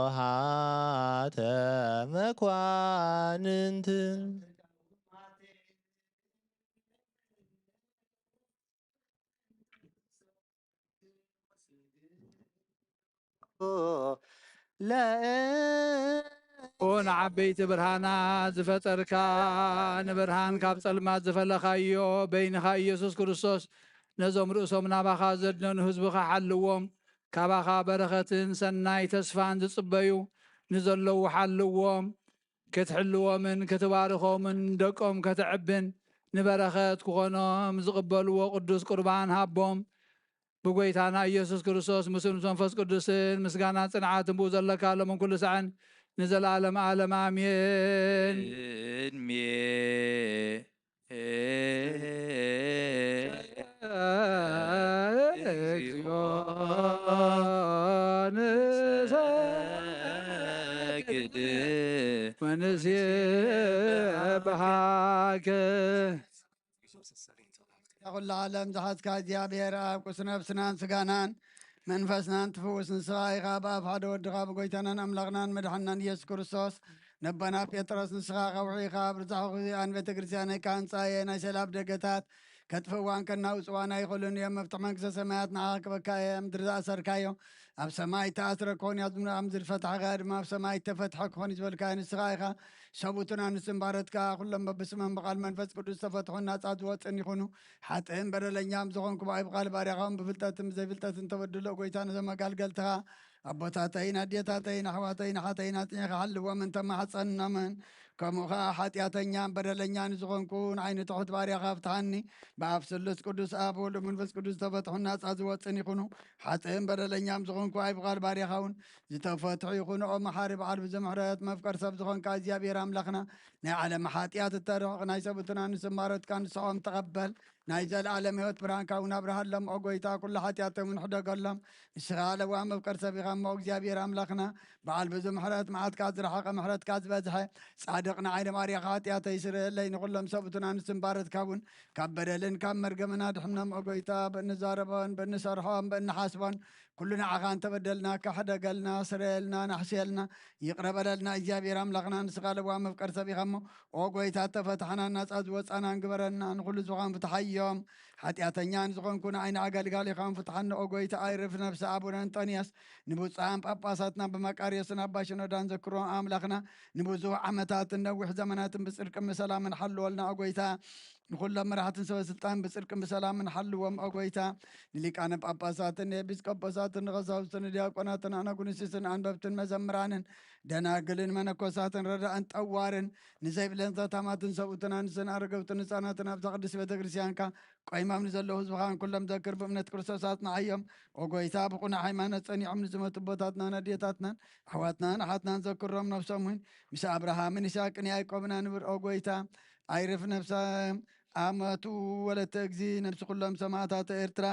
ሆሃተ መኳንንት ለ ንዓበይቲ ብርሃናት ዝፈጠርካ ንብርሃን ካብ ጸልማት ዝፈለኻዮ በይንኻ ኢየሱስ ክርስቶስ ነዞም ርእሶም ናባኻ ዘድነኑ ህዝብኻ ሓልዎም። ካባኻ በረኸትን ሰናይ ተስፋን ዝጽበዩ ንዘለዉ ሓልዎም። ክትሕልዎምን ክትባርኾምን ደቆም ከተዕብን ንበረኸት ክኾኖም ዝቕበልዎ ቅዱስ ቁርባን ሃቦም። ብጎይታና ኢየሱስ ክርስቶስ ምስሉን መንፈስ ቅዱስን ምስጋናን ጽንዓትን ብኡ ዘለካ ሎምን ኩሉ ሳዕን ንዘለዓለም ዓለም ኣሜን። ቅድሜ እግዚኦ ንሰግድ ወንሴብሐከ። ኩሉ ዓለም ዝሓዝካ እግዚኣብሔር ኣብ ቅዱስ ነፍስናን ስጋናን መንፈስናን ትፍውስ ንስኻ ኢኻ። ብኣብ ሓደ ወድኻ ብጎይታናን ኣምላኽናን መድሓንናን ኢየሱስ ክርስቶስ ነቦና ጴጥሮስ ንስኻ ከውሒ ኢኻ፣ ኣብ ርዛኹ እዚኣን ቤተ ክርስቲያነይ ክሃንጻ እየ፣ ናይ ሰላም ደገታት ከጥፍእዋን ከናውጽዋን ኣይኽእሉን እዮም። መፍትሒ መንግስተ ሰማያት ንዓኻ ክበካ እየ። ምድሪ ዝኣሰርካዮ ኣብ ሰማይ እተኣስረ ክኾን እያ፣ ኣብ ምድሪ ዝፈታሕካዮ ድማ ኣብ ሰማይ እተፈትሐ ክኾን እዩ ዝበልካዮ ንስኻ ኢኻ። ሰቡትና ንስምባረትካ ኩሎም በብስመም ብቓል መንፈስ ቅዱስ ዝተፈትሑን ናጻ ዝወጽን ይኹኑ። ሓጥእን በደለኛም ዝኾንኩ ብኣይ ብቓል ባርያኻውን ብፍልጠትን ብዘይፍልጠትን ተበድሎ ጎይታ ነዞም ኣጋልገልትኻ ኣቦታተይን ኣዴታተይን ኣሕዋተይን ኣሓተይን ኣጽኒዕኻ ሓልዎም እንተማሕጸንኖምን ከምኡ ኸዓ ሓጢኣተኛን በደለኛን ዝኾንኩ ንዓይ ንትሑት ባርያኻ ፍትሓኒ። ብኣብ ስሉስ ቅዱስ ኣብ ወልድ መንፈስ ቅዱስ ዝተፈትሑን ናጻ ዝወጽን ይኹኑ። ሓጥእን በደለኛም ዝኾንኩ ኣይ ብቓል ባርያኻ እውን ዝተፈትሑ ይኹኑ። ኦ መሓሪ በዓል ብዙ ምሕረት መፍቀር ሰብ ዝኾንካ እግዚኣብሔር ኣምላኽና ናይ ዓለም ሓጢኣት እተርሕቕ ናይ ሰቡትና ንስማረትካ ንስዖም ተቐበል። ናይ ዘለኣለም ህይወት ብርሃንካ እውን ኣብርሃሎም። ኦ ጎይታ ኩሉ ሓጢኣቶም እውን ሕደገሎም። ንስኻ ኣለዋ መፍቀር ሰብ ኢኻ እሞ እግዚኣብሔር ኣምላኽና በዓል ብዙ ምሕረት መዓትካ ዝረሓቐ ምሕረትካ ዝበዝሐ ጻድቅ ድቕ ንዓይ ንባርያኻ ሓጢኣተይ ስረየለይ፣ ንኹሎም ሰብኡትና ንስንባረትካ እውን ካብ በደልን ካብ መርገምን ኣድሕኖም። ኦ ጎይታ፣ ብእንዛረቦን ብእንሰርሖን ብእንሓስቦን ኩሉ ንዓኻ እንተበደልና፣ ካሕደገልና፣ ስረየልና፣ ናሕስየልና፣ ይቕረ በለልና። እግዚኣብሔር ኣምላኽና፣ ንስኻ ለዋህ መፍቀር ሰብ ኢኻ እሞ፣ ኦ ጎይታ፣ እተፈታሕናን ናጻ ዝወጻናን ግበረና። ንኹሉ ዝኾን ፍትሓዮም። ሓጢኣተኛ ንዝኾንኩ ንዓይ ንኣገልጋሊኻን ፍትሓኒ። ኦ ጎይታ፣ ኣይርፍ ነፍሲ ኣቡነ እንጦንያስ፣ ንብፁዓን ጳጳሳትና ብመቃርዮስን ኣባ ሽኖዳን ዘክሮም ኣምላኽና፣ ንብዙሕ ዓመታትን ነዊሕ ዘመናትን ብጽድቅን ብሰላምን ሓልወልና። ኦ ጎይታ፣ ንኹሎም መራሕትን ሰበ ስልጣን ብጽድቅን ብሰላምን ሓልዎም። ኦ ጎይታ፣ ንሊቃነ ጳጳሳትን ንኤጲስቆጶሳትን ንቐሳውስትን ንዲያቆናትን ኣናጉንስስን ኣንበብትን መዘምራንን ደናግልን መነኮሳትን ረዳእን ጠዋርን ንዘይብለን ዘታማትን ሰብኡትን ኣንስትን ኣረገውትን ህፃናትን ኣብዛ ቅድስት ቤተ ክርስቲያንካ ቆይሞም ንዘለዉ ህዝብኻን ኩሎም ዘክር፣ ብእምነት ክርስቶስ ኣጽንዓዮም። ኦ ጎይታ፣ ብቕኑዕ ሃይማኖት ጸኒዖም ንዝመቱ ኣቦታትናን ኣዴታትናን ኣሕዋትናን ኣሓትናን ዘክሮም፣ ነፍሶም እውን ምስ ኣብርሃምን ይስሐቅን ያዕቆብን ኣንብር። ኦ ጎይታ፣ ኣይርፍ ነፍሳ ኣመቱ ወለተ እግዚ፣ ነፍሲ ኩሎም ሰማዕታት ኤርትራ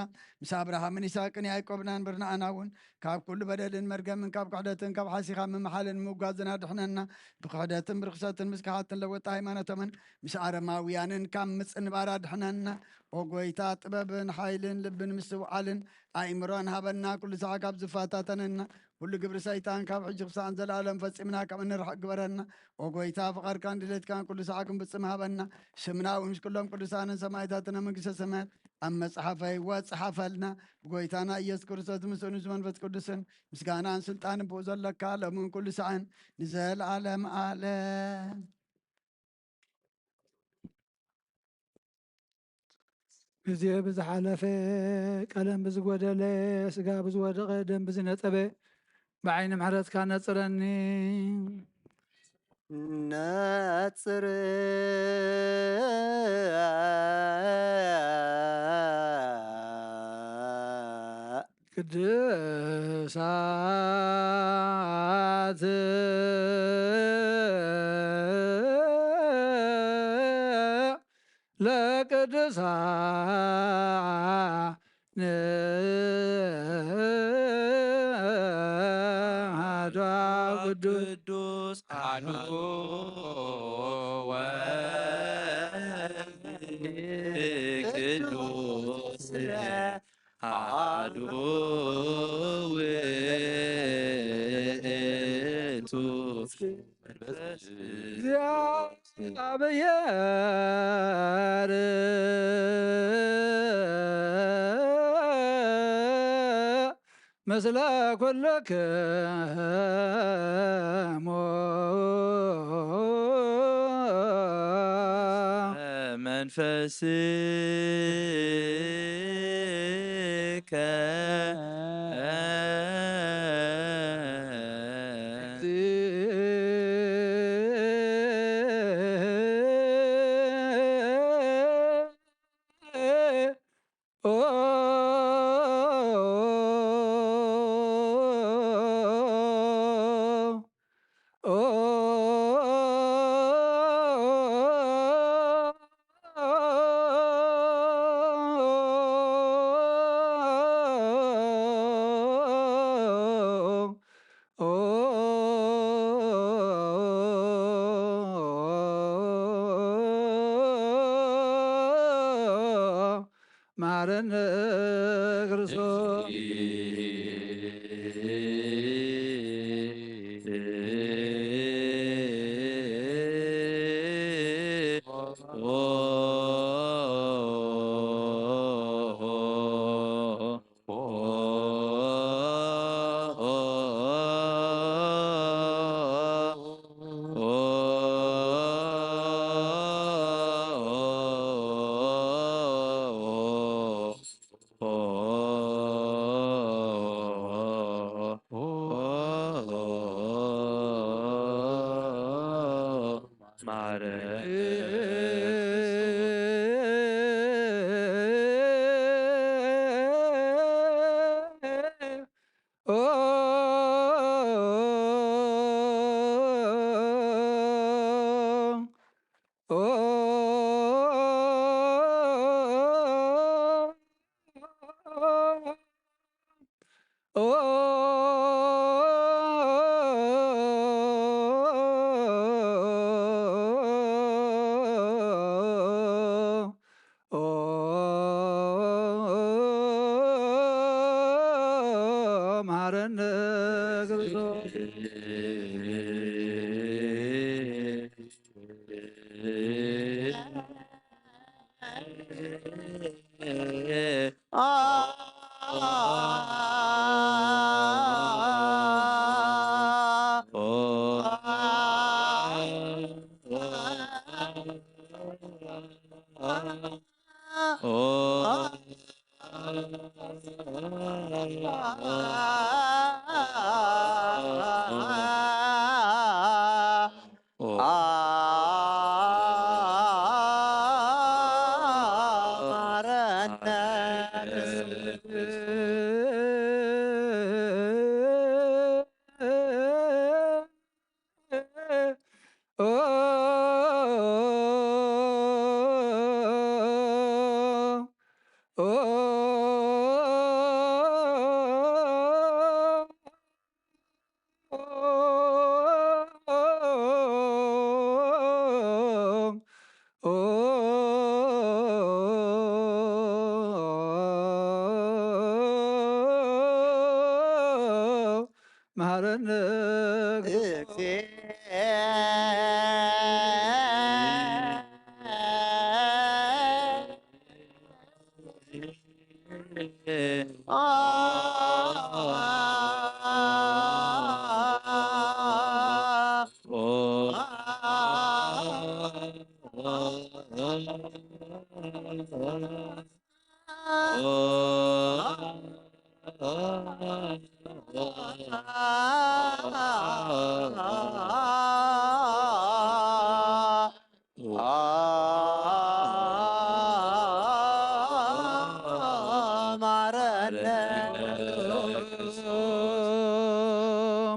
ምስ ኣብርሃምን ይስሐቅን ያዕቆብን ኣንብር። ንኣና እውን ካብ ኩሉ በደልን መርገምን ካብ ክሕደትን ካብ ሓሲኻ ምምሓልን ምውጋዝን ኣድሕነና። ብክሕደትን ብርኽሰትን ምስ ከሓድትን ለወጣ ሃይማኖቶምን ምስ ኣረማውያንን ካብ ምጽንባር ኣድሕነና። ኦ ጎይታ፣ ጥበብን ሓይልን ልብን ምስትውዓልን ኣእምሮን ሃበና። ኩሉ ሳዕ ካብ ዝፈታተነና ኩሉ ግብሪ ሰይጣን ካብ ሕጂ ክሳዕ ንዘለኣለም ፈጺምና ካብ እንርሕቕ ግበረና። ኦ ጎይታ፣ ፍቓድካን ድሌትካን ኩሉ ሳዕ ክንፍጽም ሃበና። ስምና እውን ምስ ኩሎም ቅዱሳንን ሰማዕታትን ኣብ መንግስተ ሰማያት ኣብ መጽሓፈ ህይወት ጸሓፈልና። ብጎይታና ኢየሱስ ክርስቶስ ምስኡን ምስ መንፈስ ቅዱስን ምስጋናን ስልጣንን ብኡ ዘለካ ሎምን ኩሉ ሳዕን ንዘለኣለም ኣለም። ግዜ ብዝሓለፈ፣ ቀለም ብዝጎደለ፣ ስጋ ብዝወደቐ፣ ደም ብዝነጸበ፣ ብዓይኒ ምሕረትካ ነጽረኒ። ነጽር ቅድሳት ለቅዱሳን አሐዱ ቅዱስ አሐዱ ወወልድ ቅዱስ አሐዱ ውእቱ መንፈስ እግዚአብሔር ምስለ ኩልክሙ መንፈስከ ማረነ ክርስቶስ። መሐረነ ክርስቶስ። መሐረነ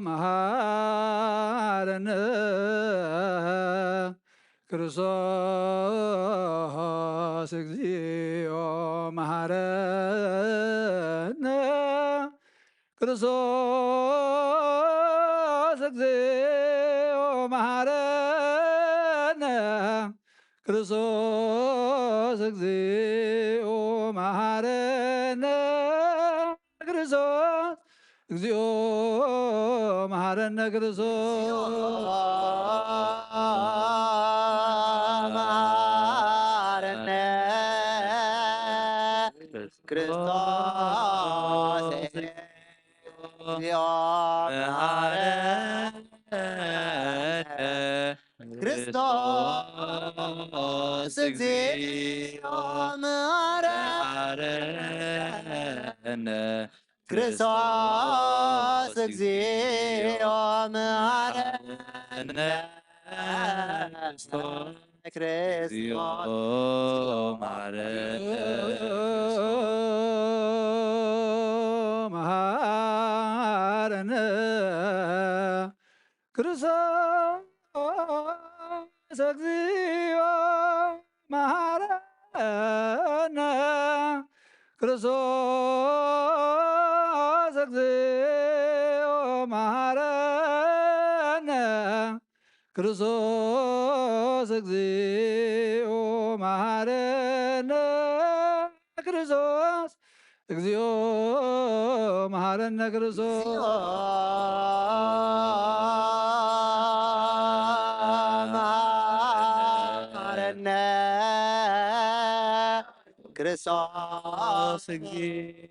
መሐረነ ክርስቶስ እግዚኦ መሐረነ። ክርስቶስ እግዚኦ መሐረነ። ክርስቶስ እግዚኦ መሐረነ። ክርስቶስ እግዚኦ መሐረነ። ክርስቶስ መሐረነ። ክርስቶስ እግዚኦ መሐረነ። ክርስቶስ እግዚኦ መሐረነ። ክርስቶስ እግዚኦ መሐረነ። ክርስቶስ መሐረነ። ክርስቶስ እግዚኦ መሐረነ። ክርስቶስ እግዚኦ መሐረነ። ክርስቶስ እግዚኦ መሐረነ። ክርስቶስ እግዚኦ መሐረነ። ክርስቶስ መሐረነ። ክርስቶስ እግዚኦ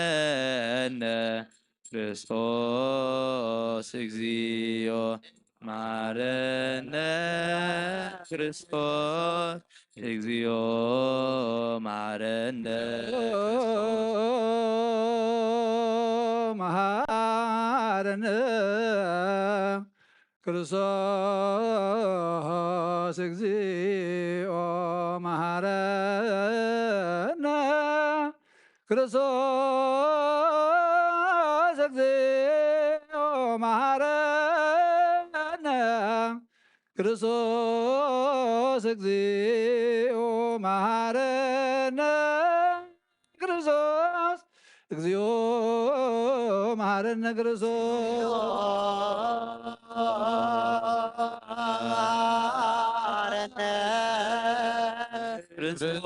መሐረነ። ክርስቶስ እግዚኦ መሐረነ። ክርስቶስ እግዚኦ መሐረነ። መሐረነ። ክርስቶስ እግዚኦ መሐረነ። ክርስቶስ እግዚኦ መሐረነ። ክርስቶስ እግዚኦ መሐረነ። ክርስቶስ እግዚኦ መሐረነ። ክርስቶስ ክርስቶስ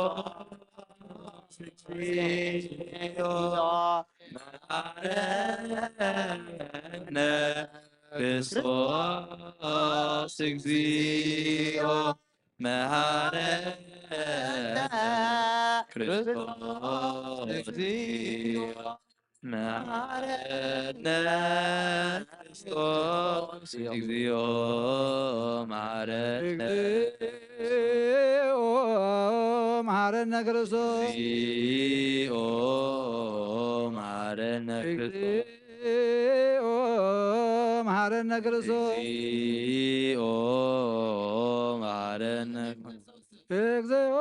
እግዚኦ መሐረነ። ክርስቶስ እግዚኦ መሐረነ። ክርስቶስ እግዚኦ መሐረነ። ክርስቶስ እግዚኦ መሐረነ። እግዚኦ መሐረነ ክርስቶስ። እግዚኦ መሐረነ። ክርስቶስ እግዚኦ መሐረነ ክርስቶስ። እግዚኦ መሐረነ። እግዚኦ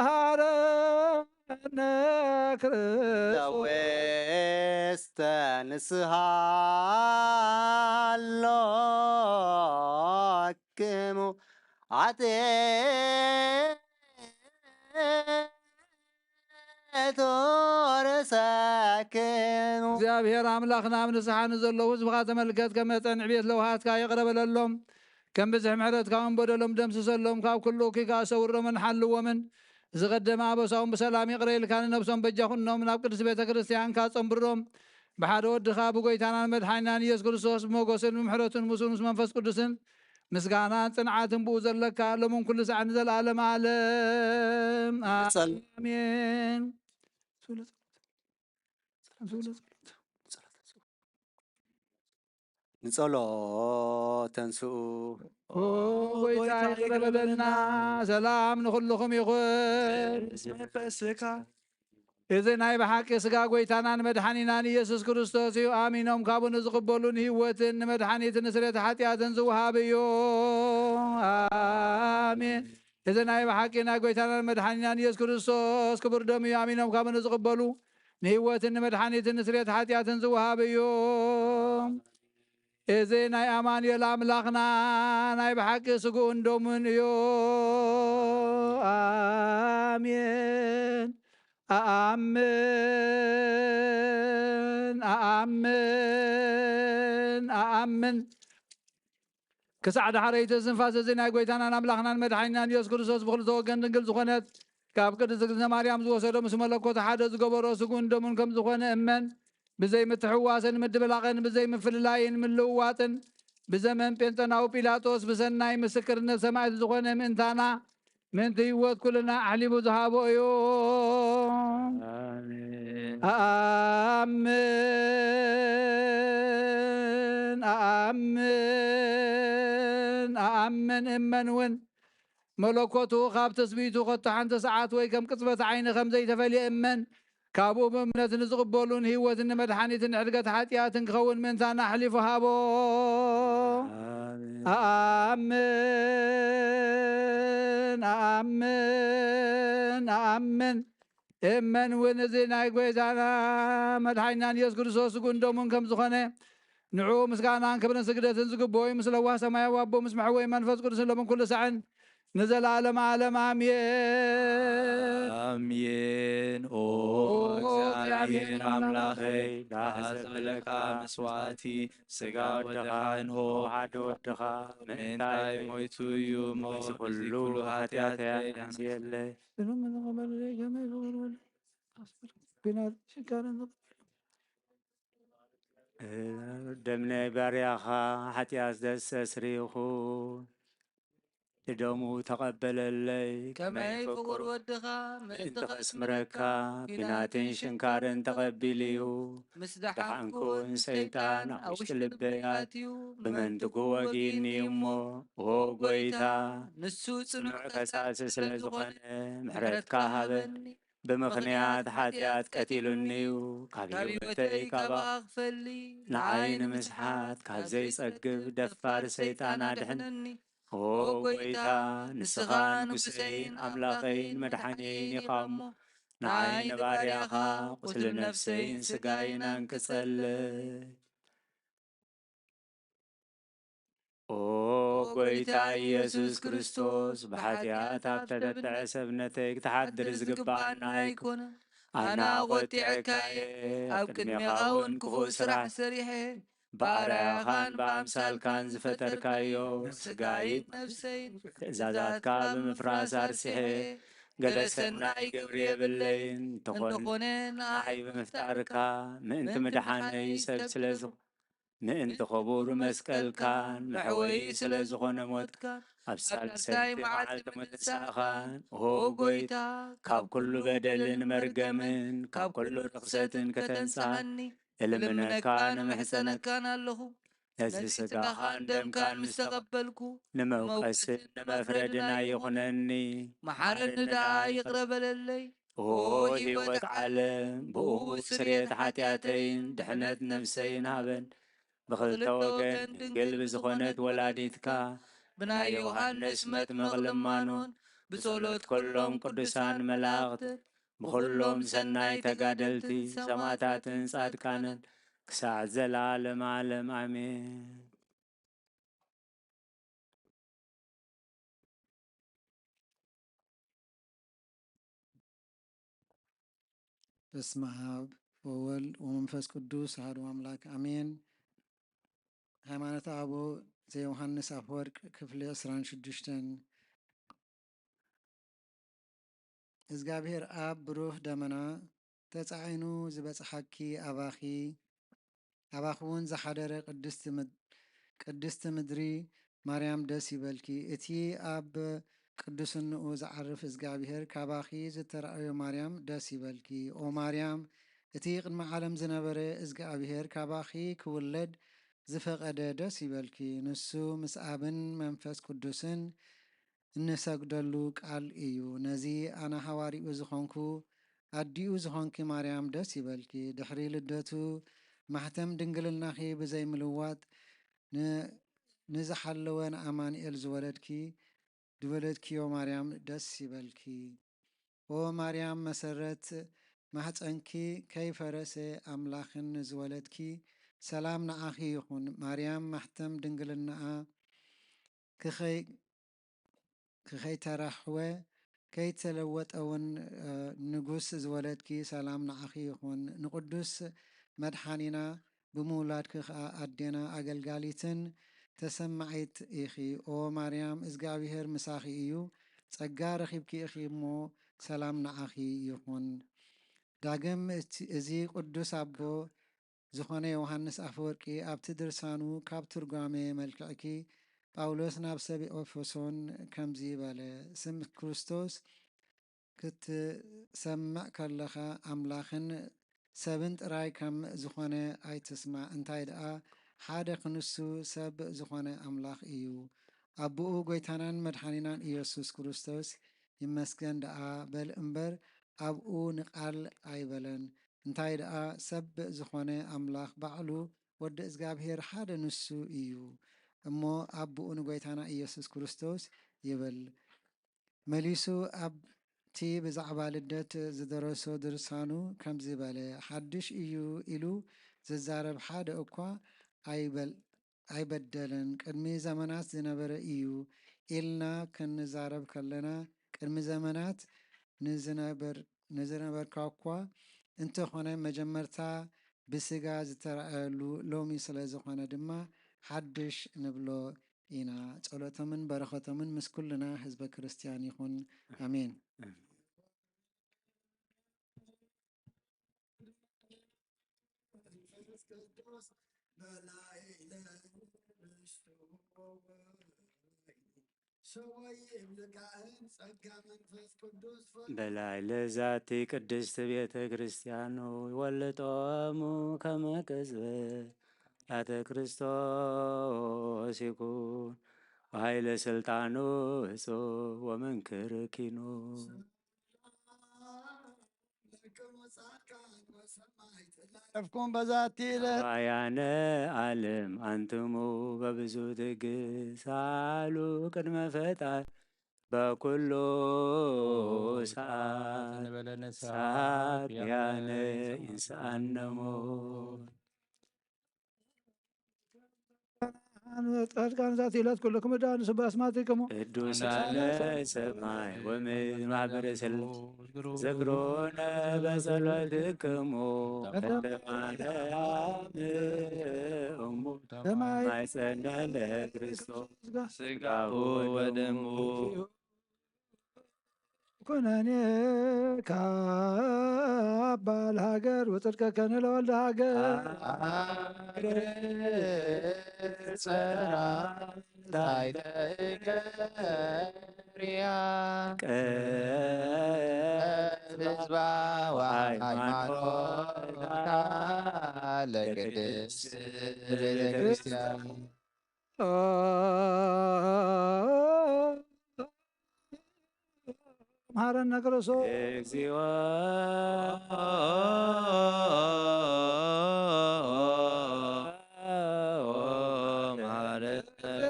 መሐረነ ክርስቶስ። ዘዌስተ ንስሃ ኣሎክሙ ኣጤቶ ርእሰክሙ። እግዚኣብሔር ኣምላኽና ኣብ ንስሓ ንዘለዉ ህዝብኻ ተመልከት፣ ከም መጠን ዕቤት ለውሃትካ ይቕረ በለሎም። ከም ብዝሒ ምሕረትካ እውን በደሎም ደምስሰሎም፣ ካብ ኩሉ እኩይ ከኣ ሰውሮምን ሓልዎምን። ዝቐደመ ኣበሳውን ብሰላም ይቕረ ኢልካ ንነብሶም በጃ ኩኖም፣ ናብ ቅድስቲ ቤተ ክርስቲያንካ ጸንብሮም። ብሓደ ወድኻ ብጎይታናን መድሓኒናን ኢየሱስ ክርስቶስ ብሞገስን ብምሕረቱን ምስኡ ምስ መንፈስ ቅዱስን ምስጋናን ጽንዓትን ብኡ ዘለካ ሎምን ኩሉ ሳዕ ንዘለኣለም ዓለም ንጸል- ኣሜን። ንጸሎት ተንስኡ። ኦ ጎይታ ይቕረ በለልና፣ ሰላም ንኹልኹም ይኹን። ምስ መንፈስካ እዚ ናይ ብሓቂ ስጋ ጎይታናን መድሓኒናን ኢየሱስ ክርስቶስ እዩ። ኣሚኖም ካብኡ ንዝቕበሉ ንህይወትን ንመድሓኒትን ንስርየት ሓጢኣትን ዝወሃብ እዩ። ኣሜን። እዚ ናይ ብሓቂ ናይ ጎይታናን መድሓኒናን ኢየሱስ ክርስቶስ ክቡር ደም እዩ። ኣሚኖም ካብኡ ንዝቕበሉ ንህይወትን ንመድሓኒትን ንስርየት ሓጢኣትን ዝወሃብ እዩ። እዚ ናይ ኣማኑኤል ኣምላኽና ናይ ብሓቂ ስግኡን ደሙን እዩ። ኣሜን። ኣኣምን ኣኣምን ኣኣምን። ክሳዕ ዳሕረይቲ እስትንፋስ እዚ ናይ ጎይታናን ኣምላኽናን መድሓኒናን ኢየሱስ ክርስቶስ ብኽልተ ወገን ድንግል ዝኾነት ካብ ቅድስት እግዝእትነ ማርያም ዝወሰዶ ምስ መለኮቱ ሓደ ዝገበሮ ስግኡን ደሙን ከም ዝኾነ እመን። ብዘይ ምትሕዋስን ምድብላቕን ብዘይ ምፍልላይን ምልውዋጥን ብዘመን ጴንጠናዊ ጲላጦስ ብሰናይ ምስክርነት ሰማዕቲ ዝኾነ ምእንታና ምእንቲ ህይወት ኩልና ኣሕሊፉ ዝሃቦ እዩ። ኣሜን። ኣኣምን ኣኣምን ኣኣምን እመን እውን መለኮቱ ካብ ትስብእቱ ከቶ ሓንቲ ሰዓት ወይ ከም ቅጽበት ዓይኒ ከም ዘይተፈልየ እመን። ካብኡ ብእምነት ንዝቕበሉ ንህይወትን ንመድሓኒትን ንሕድገት ሓጢኣትን ክኸውን ምእንታና ኣሕሊፉ ሃቦ። ኣሜን። ኣኣምን ኣኣምን ኣኣምን እመን እውን እዚ ናይ ጎይታና መድሓኒናን ኢየሱስ ክርስቶስ ስግኡን ደሙን ከም ዝኾነ ንዕኡ ምስጋናን ክብርን ስግደትን ዝግብኦ እዩ። ምስ ለዋህ ሰማያዊ ኣቦ ምስ መሕወይ መንፈስ ቅዱስን ሎምን ኩሉ ሳዕን ንዘለኣለም ዓለም ኣሜን። ኣሜን። ኦ ኦ እግዚኣብሔር እግዚኣብሔር ኣምላኸይ፣ ዳህሰብለካ መስዋዕቲ ስጋ ወድኻ እንሆ ሓደ ወድኻ ምእንታይ ሞይቱ እዩ እሞ፣ እዚ ኩሉ ኃጢአተይ ኣንስየለይ። ቢናት ሽጋርን ደም ናይ ባርያኻ ኃጢአት ዘስተስሪ ይኹን። ብደሙ ተቐበለለይ። ከመይ ፍቑር ወድኻ ምእንቲ ምእንቲ ከስምረካ ቢናትን ሽንካርን ተቐቢሉ እዩ። ምስ ደሓንኩን ሰይጣን ኣብ ውሽጢ ልበይ ኣትዩ ብመንትጉ ወጊኒ እሞ፣ ኦ ጎይታ፣ ንሱ ጽኑዕ ከሳሲ ስለ ዝኾነ ምሕረትካ ሃበኒ። ብምኽንያት ኃጢኣት ቀቲሉኒ እዩ፣ ካብ ህይወተይ ካባኻ ክፈሊ። ንዓይ ንምስሓት ካብ ዘይጸግብ ደፋር ሰይጣን ኣድሕነኒ። ኦ ጎይታ፣ ንስኻ ንጉሰይን ኣምላኸይን መድሓኒየይን ኢኻ እሞ፣ ንዓይ ንባርያኻ ቁስሊ ነፍሰይን ስጋይን ኣንቅጸለይ። ኦ ጎይታ ኢየሱስ ክርስቶስ፣ ብኃጢኣት ኣብ ተበትዐ ሰብነተይ ክትሓድር ዝግባኣና ኣይኮነን። ኣነ ኣቖጢዐካ እየ፣ ኣብ ቅድሜኻ እውን ክፉእ ስራሕ ሰሪሐ። ብኣርኣያኻን ብኣምሳልካን ዝፈጠርካዮ ስጋይን ነፍሰይን ትእዛዛትካ ብምፍራስ ኣርሲሐ፣ ገለ ሰናይ ግብሪ የብለይን። እንተኾነ፣ ንዓይ ብምፍጣርካ፣ ምእንቲ ምድሓነይ ሰብ ስለ ዝኾ-፣ ምእንቲ ክቡር መስቀልካን መሕወዪ ስለ ዝኾነ ሞትካ፣ ኣብ ሳልሳይ መዓልቲ ምትንሳእኻን፣ ኦ ጎይታ፣ ካብ ኩሉ በደልን መርገምን ካብ ኩሉ ርኽሰትን ከተንጽሃኒ እልምነካን እምሕጸነካን ኣለኹ። ነዚ ስጋኻን ደምካን ምስ ተቐበልኩ፣ ንመውቀስን ንመፍረድን ኣይኹነኒ። መሓረኒ ደኣ፣ ይቕረ በለለይ። ኦ ህይወት ዓለም፣ ብእኡ ስርየት ሓጢኣተይን ድሕነት ነፍሰይን ሃበን። ብኽልተ ወገን ድንግል ብዝኾነት ወላዲትካ፣ ብናይ ዮሃንስ መጥምቕ ልማኖን፣ ብጸሎት ኩሎም ቅዱሳን መላእኽትን፣ ብኹሎም ሰናይ ተጋደልቲ ሰማዕታትን ጻድቃንን፣ ክሳዕ ዘለዓለም ዓለም ኣሜን። በስመ አብ ወወልድ ወመንፈስ ቅዱስ አሐዱ አምላክ አሜን። ሃይማኖተ አበው ዘዮሐንስ አፈወርቅ ክፍሊ ዕስራን ሽዱሽተን። እግዚኣብሔር ኣብ ብሩህ ደመና ተጻዒኑ ዝበጽሓኪ ኣባኺ፣ ኣባኺ እውን ዝሓደረ ቅድስቲ ምድ-፣ ቅድስቲ ምድሪ ማርያም ደስ ይበልኪ። እቲ ኣብ ቅዱስንኡ ዝዓርፍ እግዚኣብሔር ካባኺ ዝተራእዮ ማርያም ደስ ይበልኪ። ኦ ማርያም፣ እቲ ቅድሚ ዓለም ዝነበረ እግዚኣብሔር ካባኺ ክውለድ ዝፈቐደ ደስ ይበልኪ። ንሱ ምስ ኣብን መንፈስ ቅዱስን እንሰግደሉ ቃል እዩ። ነዚ ኣነ ሃዋርይኡ ዝኾንኩ ኣዲኡ ዝኾንኪ ማርያም ደስ ይበልኪ። ድሕሪ ልደቱ ማሕተም ድንግልናኺ ብዘይምልዋጥ ን-፣ ንዝሓለወ ንኣማኑኤል ዝወለድኪ፣ ዝወለድክዮ ማርያም ደስ ይበልኪ። ኦ ማርያም መሰረት ማሕፀንኪ ከይፈረሰ ኣምላኽን ንዝወለድኪ ሰላም ንዓኺ ይኹን። ማርያም ማሕተም ድንግልናኣ ክኸይ-፣ ክኸይተራሕወ ከይተለወጠ እውን፣ እ፣ ንጉስ ዝወለድኪ ሰላም ንዓኺ ይኹን። ንቅዱስ መድሓኒና ብምውላድኪ ኸዓ ኣዴና ኣገልጋሊትን ተሰማዒት ኢኺ። ኦ ማርያም፣ እግዚኣብሔር ምሳኺ እዩ፣ ጸጋ ረኺብኪ ኢኺ እሞ ሰላም ንዓኺ ይኹን። ዳግም እቲ፣ እዚ ቅዱስ ኣቦ ዝኾነ ዮሃንስ ኣፈወርቂ ኣብቲ ድርሳኑ ካብ ትርጓሜ መልክዕኪ ጳውሎስ ናብ ሰብ ኤፌሶን ከምዚ በለ፣ ስም ክርስቶስ ክትሰምዕ ከለኻ ኣምላኽን ሰብን ጥራይ ከም ዝኾነ ኣይትስማዕ። እንታይ ደኣ ሓደ ክንሱ ሰብ ዝኾነ ኣምላኽ እዩ። ኣቦኡ ጐይታናን መድሓኒናን ኢየሱስ ክርስቶስ ይመስገን ደኣ በል እምበር ኣብኡ ንቓል ኣይበለን። እንታይ ደኣ ሰብ ዝኾነ ኣምላኽ ባዕሉ ወዲ እግዚኣብሔር ሓደ ንሱ እዩ እሞ ኣቦኡ ንጐይታና ኢየሱስ ክርስቶስ ይብል። መሊሱ ኣብቲ ብዛዕባ ልደት ዝደረሶ ድርሳኑ ከምዚ በለ፣ ሓድሽ እዩ ኢሉ ዝዛረብ ሓደ እኳ ኣይበል-፣ ኣይበደለን። ቅድሚ ዘመናት ዝነበረ እዩ ኢልና ክንዛረብ ከለና፣ ቅድሚ ዘመናት ንዝነበር-፣ ንዝነበርካ እኳ እንተኾነ፣ መጀመርታ ብስጋ ዝተራእየሉ ሎሚ ስለ ዝኾነ ድማ ሓድሽ ንብሎ ኢና። ጸሎቶምን በረኸቶምን ምስ ኩልና ህዝበ ክርስቲያን ይኹን። ኣሜን። በላዕለ ዛቲ ቅድስት ቤተ ክርስቲያን ይወልጦሙ ከመ ቅጽበት ላተ ክርስቶስ ይኩን ኃይለ ስልጣኑ እጹብ ወመንክር ኪኑ። ለፍኩም በዛቲ ዕለት ባያነ ዓለም አንትሙ በብዙ ትግሳሉ ቅድመ ፈጣር በኩሉ ሰዓት ንበለ ንስሓ ሳት ያነ ይንስኣነሞ። ጻድቃን ዛቲ ዕለት ኩልክሙ ዳ ንስብ ኣስማቲክሙ። ቅዱሳነ ሰማይ ወምድር ማህበረ ሰላም ዘክሮነ በጸሎትክሙ። በእንተ ማርያም እሙ ማይጸነ ለክርስቶስ ስጋሁ ወደሙ። ኩነኔ ካባ ለሃገር ወጽድቀከነ ለወልደ ሃገር። ጸራ ታይተ እገርያ ህዝባ ወሃይማኖታ ለቅድስት ቤተክርስቲያን። መሐረነ ክርስቶስ። እግዚኦ መሐረነ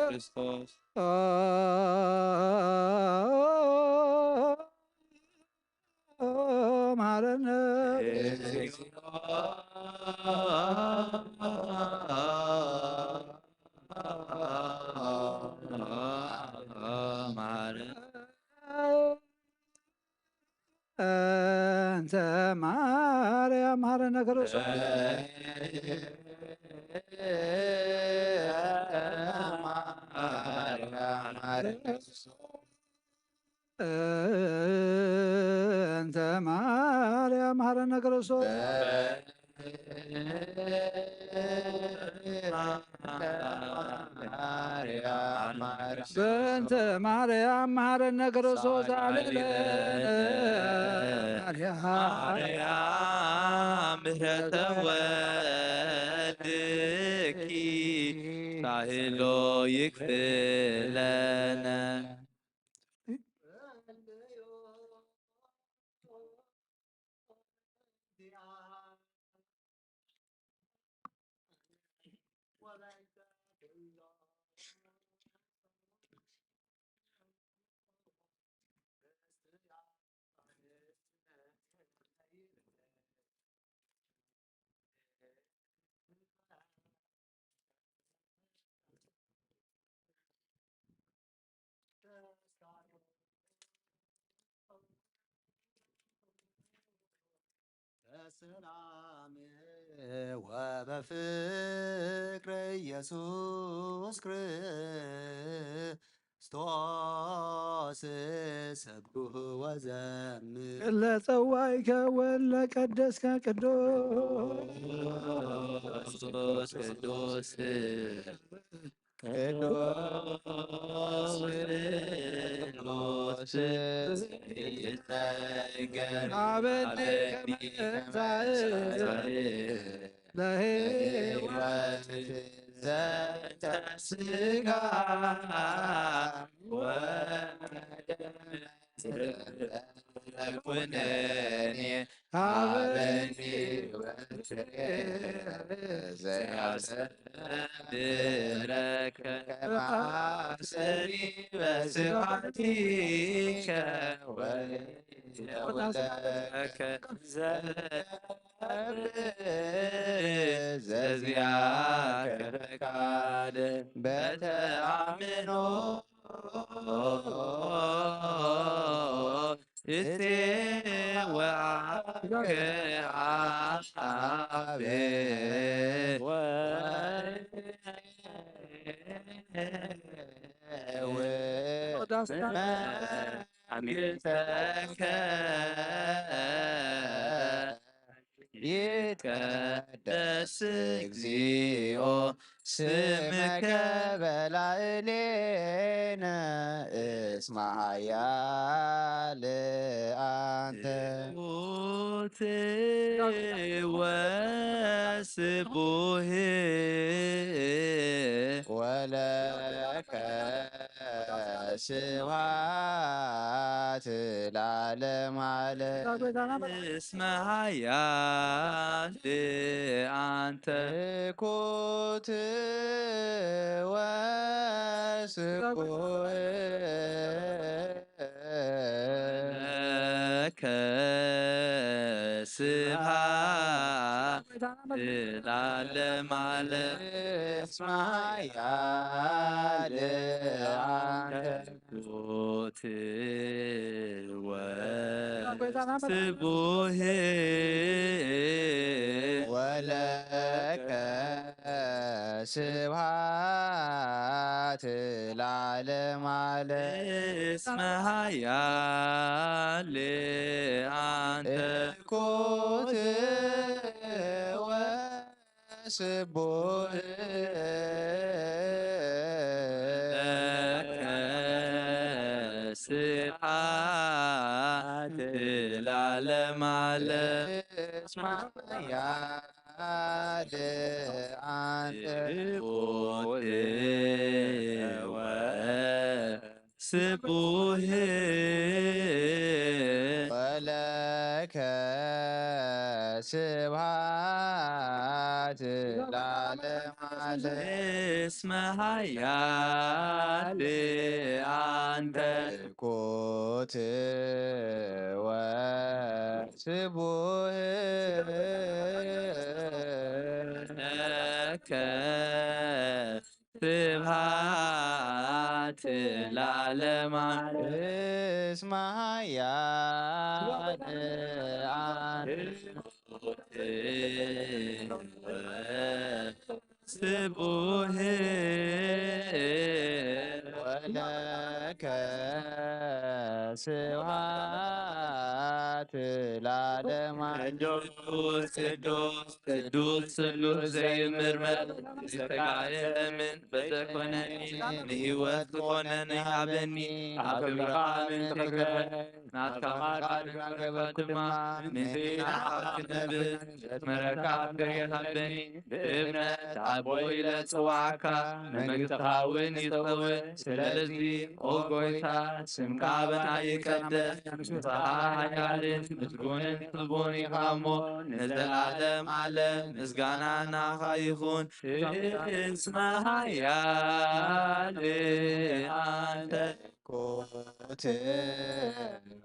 ክርስቶስ። መሐረነ መሐረነ እንተ ማርያም መሐረነ ክርስቶስ። እንተ ማርያም መሐረነ ክርስቶስ። በእንተ ማርያም መሐረነ ክርስቶስ አልለነ። ማርያም ምህረተ ወልድኪ ሳህሎ ይክፍለነ። በሰላም ወበፍቅር ኢየሱስ ክርስቶስ ሰብኩህ ወዘምር። ለጸዋይከ ወለቀደስከ ቅዱስ ቅዱስ ቅዱስ ቅዱስ ቅዱስ ይነገር አበኒ አበኒ ከመ ትንሣኤ ለሕይወት ዘንተ ስጋ ወደም ኩነኔ አበኒ ወትሬ ዘያሰብረከ ማሰሪ በስብሐቲከ ወለወለከ ዘዘዚያከ ፈቃድ በተአምኖ እስቴ ወአከ አቤ አሜን። ይትቀደስ እግዚኦ ስምከ በላዕሌነ እስመ ኃያል አንተ ትሑት ወስቡህ ወለከ ስብሐት ለዓለመ ዓለም። እስመ ኃያል አንተ ትኩት ወስቡህ ለከ ስብሐት ለዓለመ ዓለም። እስመ ኃያል ወስቡህ ወለከ ስብሐት ለዓለመ ዓለም። እስመ ኃያል አንተ ኩት ወስቡህ ለከ ስብሐት ለዓለመ ዓለም። እስመ ኃያል አንተ ኩት ወስቡህ ወለከ ስብሐት ለዓለመ ዓለም። እስመ ኃያል አንተ ኩት ወስቡህ ለከ ስብሐት ለዓለመ ዓለም። እስመ ኃያል አንተ ስቡህ ወለከ ስብሐት ለዓለመ ዓለም። ቅዱስ ቅዱስ ቅዱስ ስሉስ ዘይምርመር ዝተጋየጸ ምን በዘኮነኒ ንህይወት ዝኾነኒ ሃበኒ። ኣብ ክብርኻ ምን ትኽክል ናትካ ቃል ድማ ምንትና ክትነብር ዘትመረካ ፍሬ ሃበኒ። ብእምነት ኣቦ ኢለ ጽዋዕካ መንግስትኻ እውን ይጸውዕ። ስለዚ ኦ ጎይታ ስምካ በና ይቀደስ። ንስኻ ሓያልን ምስጉንን ስቡን ኢኻ እሞ ንዘለዓለም ዓለም ምስጋና ናኻ ይኹን። እስመ ኃያል አንተ ኩት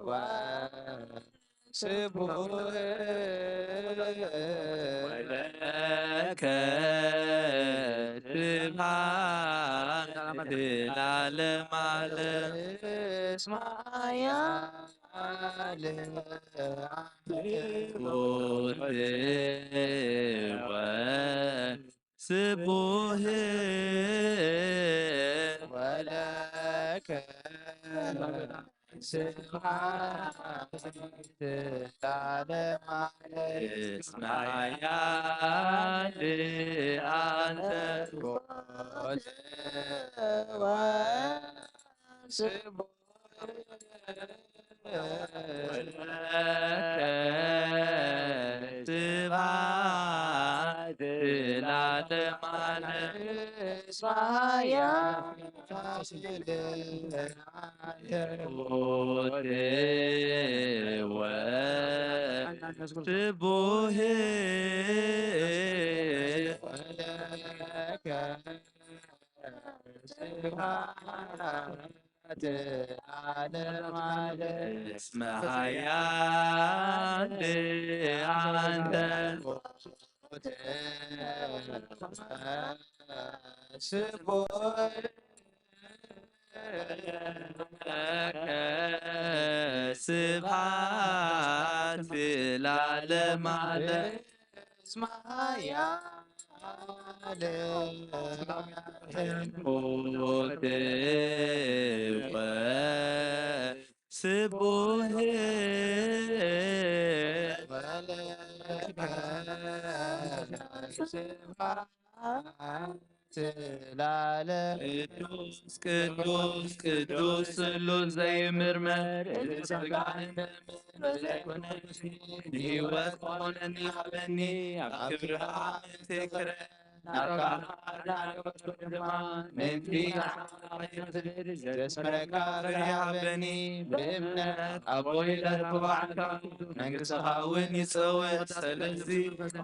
ወስቡህ ወለከ ስብሐት ለዓለመ ዓለም። እስመ ኃያል ኩት ወስቡህ ወለከ ስብሐት ለዓለመ ዓለም። እስመ ኃያል አንተ ኩት ወስቡህ ወለከ ስብሐት ለዓለመ ዓለም። እስመ ኃያል አንተ ኩት ወስቡህ ወለከ ስብሐት ለዓለመ ዓለም። እስመ ኃያል አንተ ኩት ወስቡህ ለከ ስብሐት ለዓለመ ዓለም። እስመ ኃያል ኩት ወስቡህ ወለከ ስብሐት ለዓለም። ቅዱስ ቅዱስ ቅዱስ ስሉስ ዘይምርመር ስጋን ደምን ዘይኮነ ንህይወት ኮነኒ ሃበኒ። ኣብ ክብርኻ ምእንቲ ክረ ናብካ ድማ ምእንቲ ዘስመረካ ፍሬ ሃበኒ። ብእምነት ኣቦይ ለተባዕካ መንግስትኻ እውን ይጸውዕ። ስለዚ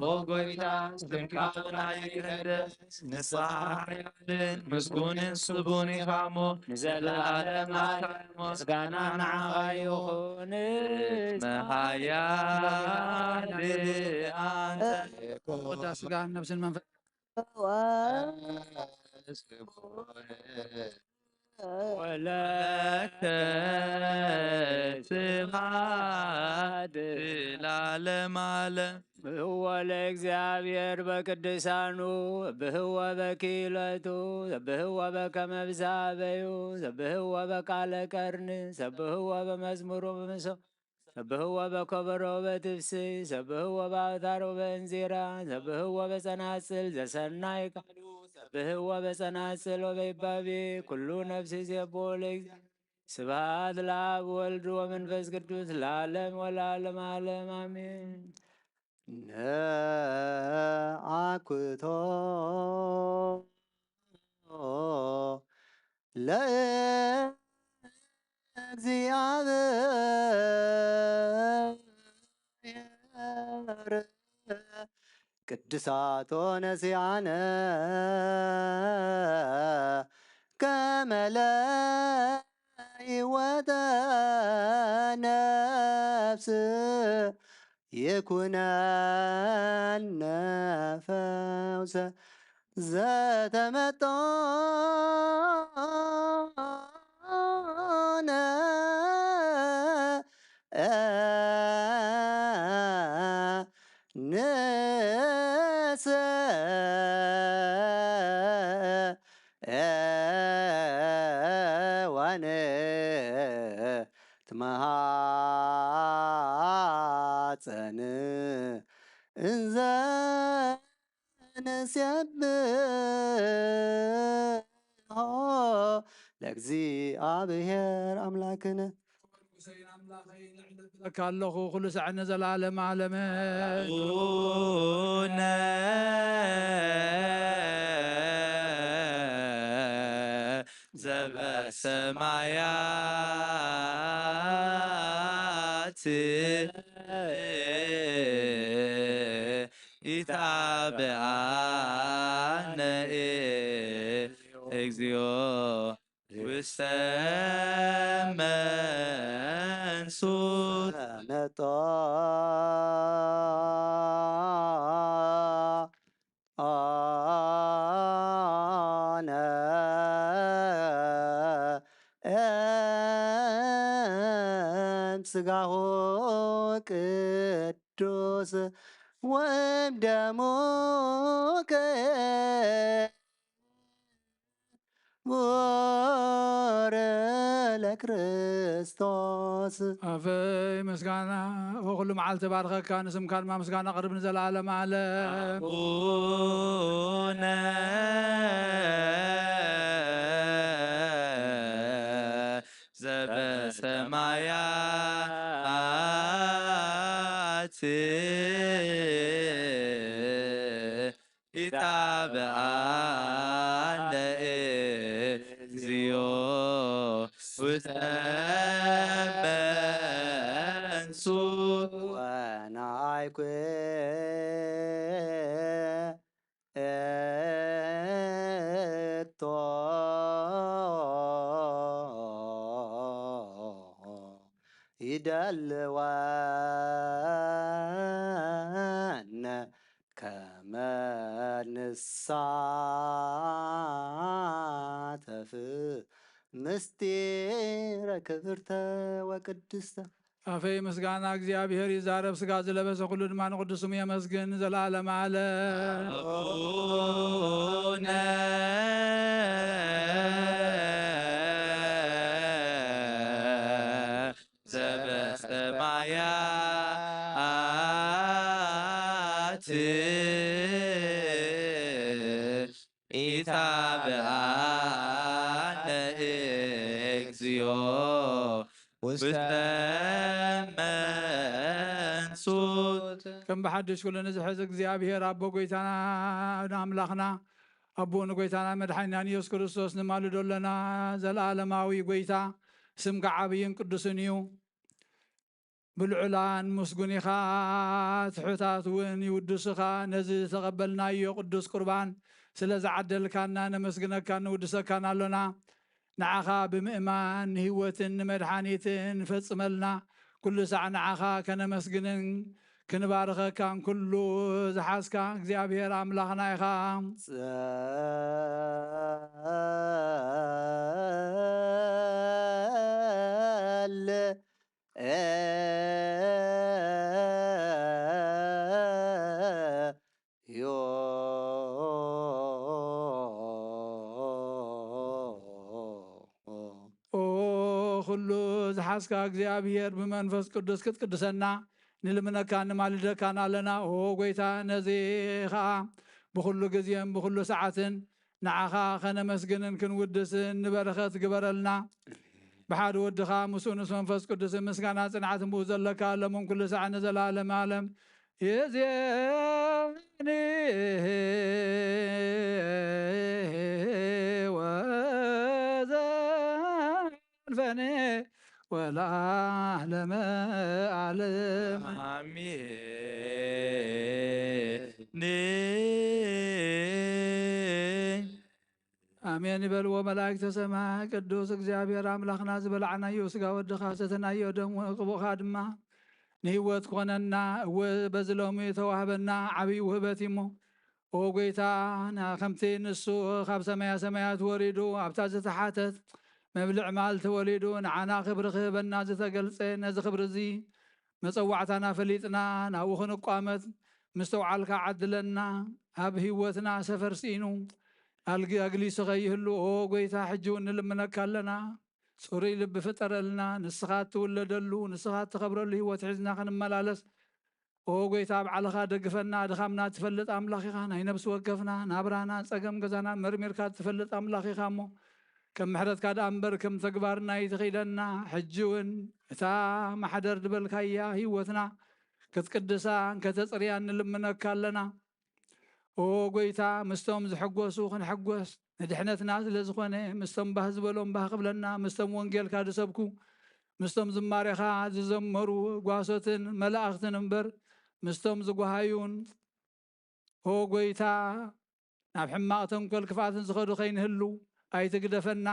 ኦ ጎይታ ስምካ ብና ይቀደስ። ንስኻ ሓያልን ምስጉንን ስቡን ኢኻ እሞ ንዘለኣለም ኣካል ምስጋና ንዓኻ ይኹን። እስመ ኃያል ኣንተ። ቁዳ ስጋን ነብስን መንፈስ ወለከ ስብሐት ለዓለመ ዓለም። ስብሐ ለእግዚአብሔር በቅዱሳኑ፣ ስብሕዎ በክህለቱ፣ ስብሕዎ በከመ ብዝሃበዩ፣ ስብሕዎ በቃለ ቀርኒ፣ ስብሕዎ በመዝሙሩ ብምሶ፣ ስብሕዎ በከበሮ በትፍሲ፣ ስብሕዎ በአውታር ወበእንዚራ፣ ስብሕዎ በጸናጽል ዘሰናይ ቃሉ፣ ስብሕዎ በጸናጽል ወበይባቤ ኩሉ ነፍሲ ዜቦ ለእግዚአብሔር። ስብሐት ለአብ ወልድ ወመንፈስ ቅዱስ ለዓለም ወለዓለም ዓለም አሜን። ነአኩቶ ለእግዚአብሔር ቅድሳቶ ነሲአነ ከመ ለህይወተ ነፍስ ይኩነነ ፈውሰ ዘተመጦነ ንሰ ዋን ትመሃፀን እንዘ ንሴብሖ ለእግዚኣብሔር ኣምላክነ። ለካ ኣለኹ ኩሉ ሳዕ ንዘለዓለም ዓለምን። ኣቡነ ዘበሰማያት ኢታብአነ እግዚኦ ውስተ መንሱት መጦ ኦነ እም ስጋሁ ቅዱስ ወእም ደሙ ክቡር ለክርስቶስ። ኣፈይ ምስጋና ወኩሉ መዓልቲ ባርከካ፣ ንስምካ ድማ ምስጋና ቅርብ ንዘለዓለም ዓለም። ኣቡነ ዘበሰማያት ኢታብአነ እግዚኦ ውስተ መንሱት ወናይኩ እቶ ይደልወነ ከመ ንሳተፍ ምስጢረ ክብርተ ወቅድስተ። ኣፈይ ምስጋና እግዚኣብሔር ይዛረብ፣ ስጋ ዝለበሰ ኩሉ ድማ ንቅዱስ ስሙ የመስግን ዘለዓለም ዓለም። ኣቡነ ዘበሰማያት ኢታብአነ እግዚኦ ውስተ መንሱት። ከም ብሓድሽ ኩሉ ንዝሕዝ እግዚኣብሔር ኣቦ ጎይታና ኣምላኽና ኣቦ ንጎይታና መድሓኒናን ኢየሱስ ክርስቶስ ንማልዶ ኣለና። ዘለዓለማዊ ጎይታ ስምካ ዓብይን ቅዱስን እዩ። ብልዑላን ምስጉን ኢኻ፣ ትሑታት እውን ይውድሱኻ። ነዚ ዝተቐበልናዮ ቅዱስ ቁርባን ስለ ዝዓደልካና ነመስግነካን ንውድሰካን ኣሎና። ንዓኻ ብምእማን ንህይወትን ንመድሓኒትን ፈጽመልና። ኩሉ ሳዕ ንዓኻ ከነመስግንን ክንባርኸካን ኩሉ ዝሓዝካ እግዚኣብሔር ኣምላኽና ኢኻ። ኩሉ ዝሓዝካ እግዚኣብሔር ብመንፈስ ቅዱስ ክትቅድሰና ንልምነካ ንማልደካን ኣለና። ኦ ጎይታ፣ ነዚ ኸኣ ብኹሉ ግዜን ብኹሉ ሰዓትን ንዓኻ ኸነመስግንን ክንውድስን ንበረኸት ግበረልና። ብሓደ ወድኻ ምስኡ ምስ መንፈስ ቅዱስ ምስጋና ጽንዓትን ብኡ ዘለካ ለምን ኩሉ ሳዕ ንዘለዓለም ዓለም። ይእዜኒ ወዘልፈኒ ወለዓለመ ዓለም። ኣሜን። ኣሜን ይበልዎ መላእክተ ሰማይ። ቅዱስ እግዚኣብሔር ኣምላኽና፣ ዝበላዕናዮ ስጋ ወድኻ፣ ሰተናዮ ደም ቅቡእኻ ድማ ንህይወት ክኾነና፣ እወ በዚ ሎሚ ተዋህበና ዓብዪ ውህበት እሞ። ኦ ጎይታ፣ ና-፣ ከምቲ ንሱ ካብ ሰማያ ሰማያት ወሪዱ ኣብታ ዝተሓተት መብልዕ ማል ተወሊዱ ንዓና ክብሪ ክህበና ዝተገልጸ፣ ነዚ ክብሪ እዚ መጸዋዕታና ፈሊጥና ናብኡ ክንቋመት ምስተውዓልካ ዓድለና። ኣብ ህይወትና ሰፈር ስኢኑ ኣልግ-፣ ኣግሊሱ ከይህሉ፣ ኦ ጎይታ፣ ሕጂ እውን ንልምነካ ኣለና። ጽሩይ ልቢ ፍጠረልና። ንስኻ እትውለደሉ፣ ንስኻ እትኸብረሉ ህይወት ሒዝና ክንመላለስ፣ ኦ ጎይታ፣ ባዕልኻ ደግፈና። ድኻምና እትፈልጥ ኣምላኽ ኢኻ። ናይ ነብሲ ወከፍና ናብራና፣ ጸገም ገዛና መርሚርካ እትፈልጥ ኣምላኽ ኢኻ እሞ፣ ከም ምሕረትካ ደኣ እምበር ከም ተግባርና ኣይትኺደና። ሕጂ እውን እታ ማሕደር ዝበልካያ ህይወትና ክትቅድሳ ከተጽርያ ንልምነካ ኣለና። ኦ ጎይታ፣ ምስቶም ዝሕጎሱ ክንሕጎስ፣ ንድሕነትና ስለ ዝኾነ፣ ምስቶም ባህ ዝበሎም ባህ ክብለና፣ ምስቶም ወንጌልካ ዝሰብኩ፣ ምስቶም ዝማሬኻ ዝዘመሩ ጓሶትን መላእኽትን እምበር፣ ምስቶም ዝጓሃዩን፣ ኦ ጎይታ፣ ናብ ሕማቕ ተንኮል ክፍኣትን ዝኸዱ ከይንህሉ ኣይትግደፈና።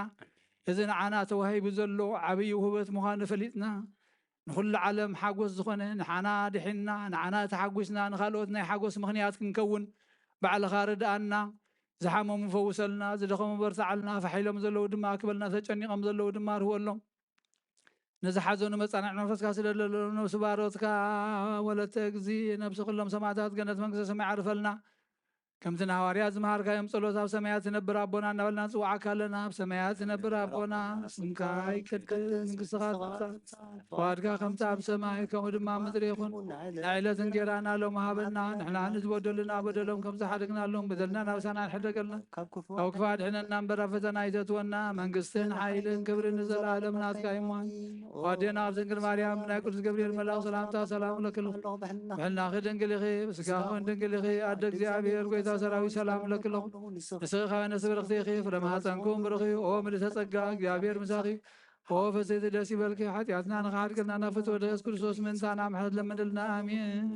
እዚ ንዓና ተዋሂቡ ዘሎ ዓብዪ ውህበት ምዃኑ ፈሊጥና፣ ንኹሉ ዓለም ሓጎስ ዝኾነ ንዓና ድሒንና፣ ንዓና ተሓጒስና፣ ንኻልኦት ናይ ሓጎስ ምኽንያት ክንከውን ባዕልኻ ርድኣና። ዝሓመሙ ፈውሰልና፣ ዝደኸሙ በርትዓልና፣ ፋሕ ኢሎም ዘለዉ ድማ ኣክበልና፣ ተጨኒቖም ዘለዉ ድማ ርህወሎም። ንዝሓዘኑ መጻንዕ መንፈስካ ስደደሎም። ነብሲ ባሮትካ ወለተ እግዚ፣ ነብሲ ኩሎም ሰማዕታት ገነት መንግስተ ሰማይ ዓርፈልና። ከምቲ ንሃዋርያት ዝመሃርካዮም ጸሎት፣ ኣብ ሰማያት ትነብር ኣቦና እናበልና ንጽውዓካ ኣለና። ኣብ ሰማያት ትነብር ኣቦና፣ ስምካ ይቀደስ፣ መንግስትኻ ትምጻእ፣ ፍቓድካ ከምቲ ኣብ ሰማይ ከምኡ ድማ ኣብ ምድሪ ይኹን። ናይ ዕለት እንጌራና ሎም ሃበና፣ ንሕና ንዝበደሉና በደሎም ከም ዝሓደግናሎም በደልና ናብሳና ንሕደገልና፣ ካብ ክፉ ኣድሕነና እምበር ኣብ ፈተና ኣይተእትወና። መንግስትን ሓይልን ክብርን ንዘለኣለም ናትካ እዩ እሞ። ኣዴና ኣብ ድንግል ማርያም ናይ ቅዱስ ገብርኤል መልኣኽ ሰላምታ ሰላም እለኪ ኣለኹ። ብሕልናኺ ድንግል ኢኺ፣ ብስጋኺ እውን ድንግል ኢኺ። ኣደ እግዚኣብሔር፣ ጎይታ ሰራዊት ሰላም እለኪ ኣለኹ። ንስኺ ካብ ኣንስቲ ብርኽቲ ኢኺ፣ ፍረ ማህፀንኪ እውን ብሩኽ እዩ። ኦ ምልዕተ ጸጋ፣ እግዚኣብሔር ምሳኺ። ኦ ፍስሕቲ ደስ ይበልኪ፣ ሓጢኣትና ንኽሓድገልና ናብ ፍትወ ደስ ክርስቶስ ምእንታና ምሕረት ለምንልና። ኣሜን።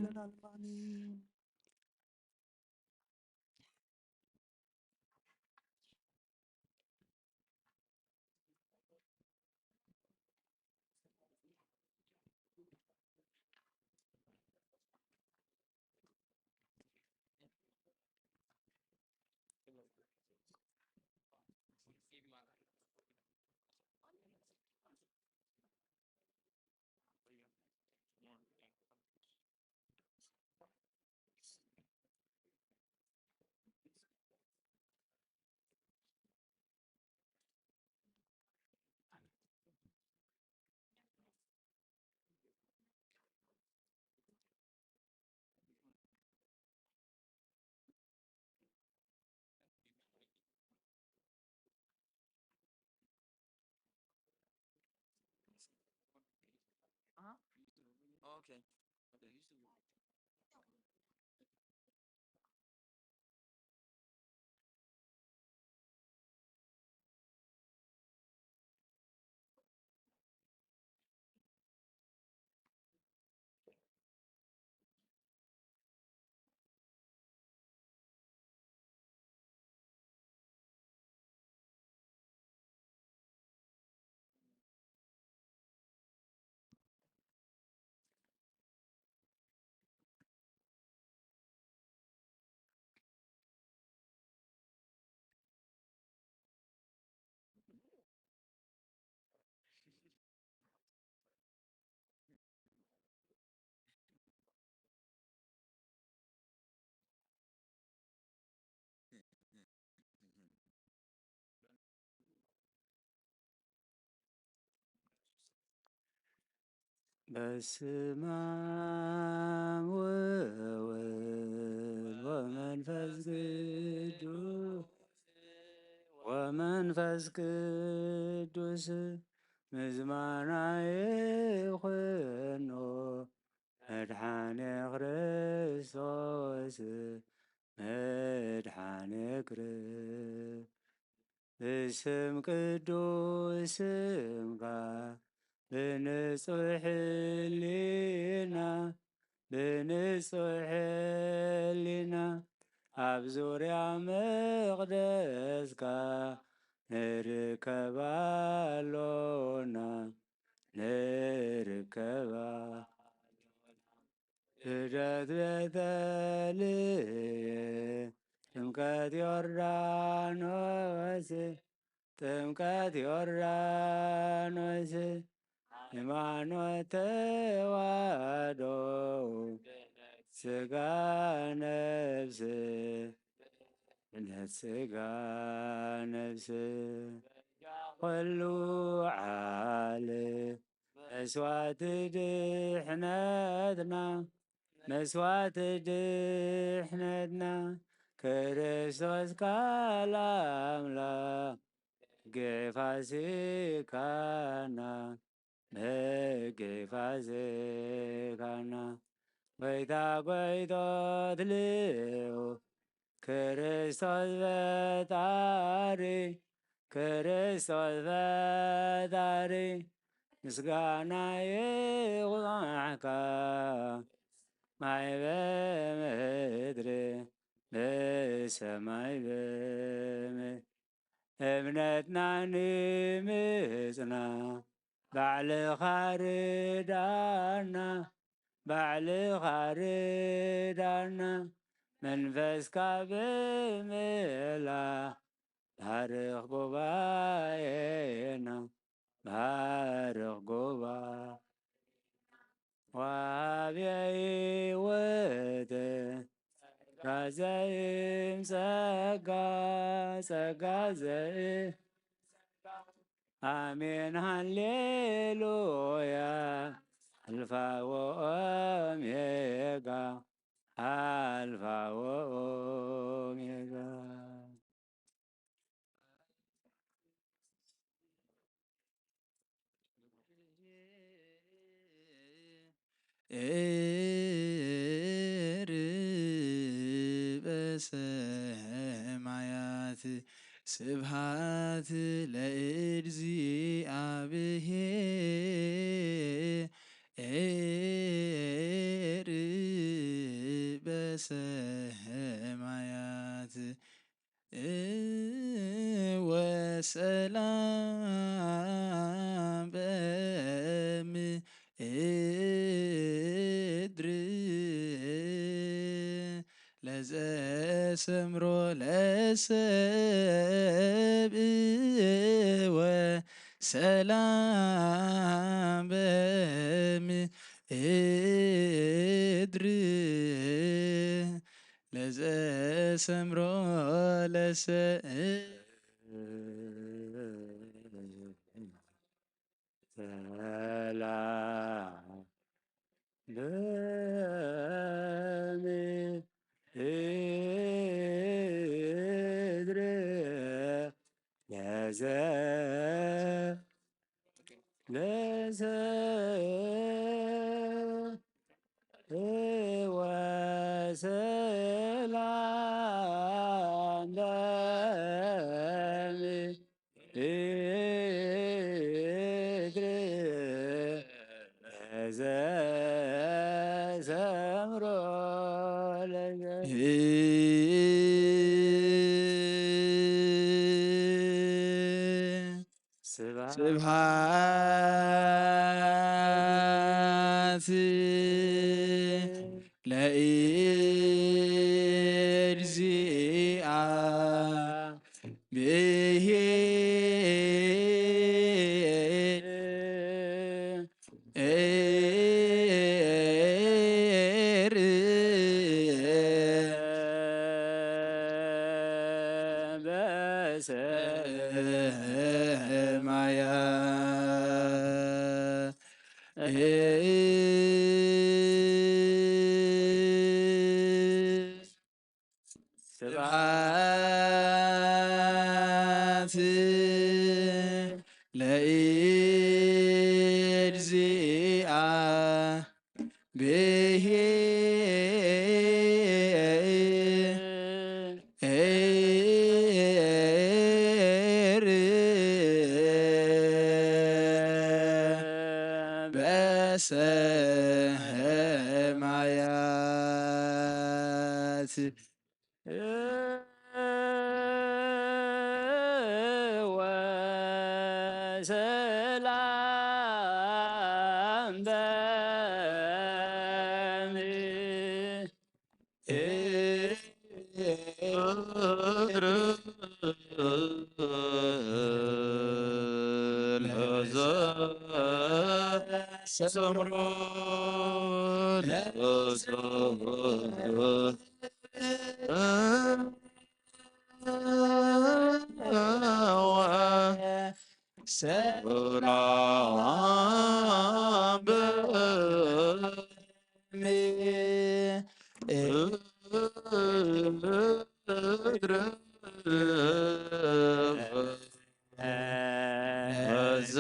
በስመ አብ ወወልድ ወመንፈስ ቅዱስ ወመንፈስ ቅዱስ ምዝማና ይኹኖ መድኃኔ ክርስቶስ መድኃኔ ክርስቶስ ብስም ቅዱስ ስምካ ብንጹሕ ሕሊና ብንጹሕ ሕሊና ኣብ ዙርያ መቕደስካ ንርከብ ኣሎና ንርከብ ኣሎና። ልደት ቤተልሔም ጥምቀት ዮርዳኖስ ጥምቀት ዮርዳኖስ ሃይማኖት ተዋህዶ ስጋ ነፍስ ድነት ስጋ ነፍስ ኩሉ ዓለም መስዋዕቲ ድሕነትና መስዋዕቲ ድሕነትና ክርስቶስ ቃል ኣምላኽ መግቢ ፋሲካና መግቢ ፋሲካና ጎይታ ጎይቶት ልዑል ክርስቶስ ፈጣሪ ክርስቶስ ፈጣሪ ምስጋና ይግባዕካ ማይ በምድሪ ብሰማይ በምድሪ እምነትና ንምጽና ባዕልኻ ርዳና ባዕልኻ ርዳና መንፈስካ ብምላ ባርኽ ጉባኤና ባርኽ ጉባኤ ወሃቢ ሕይወት ጸጋ ዘእም ጸጋ ጸጋ ዘእም አሜን ሃሌሉያ አልፋ ወኦሜጋ አልፋ ወኦሜጋ በሰማያት ስብሃት ለእግዚአብሔር በሰማያት ወሰላም በምድር ለዘሰምሮ ለሰብእ ወሰላም በምድር ለዘሰምሮ ለሰ ሰላም በምድር ለዘ ለዘ ወሰላም በምድር ለዘሰምሮ ለዘ ስብሐት ስብሐት ለእግዚአብሔር በሰማያት ስብሐት ለእግዚአ ብሔር በሰማያት። ወሰላም በምድር። ለዘ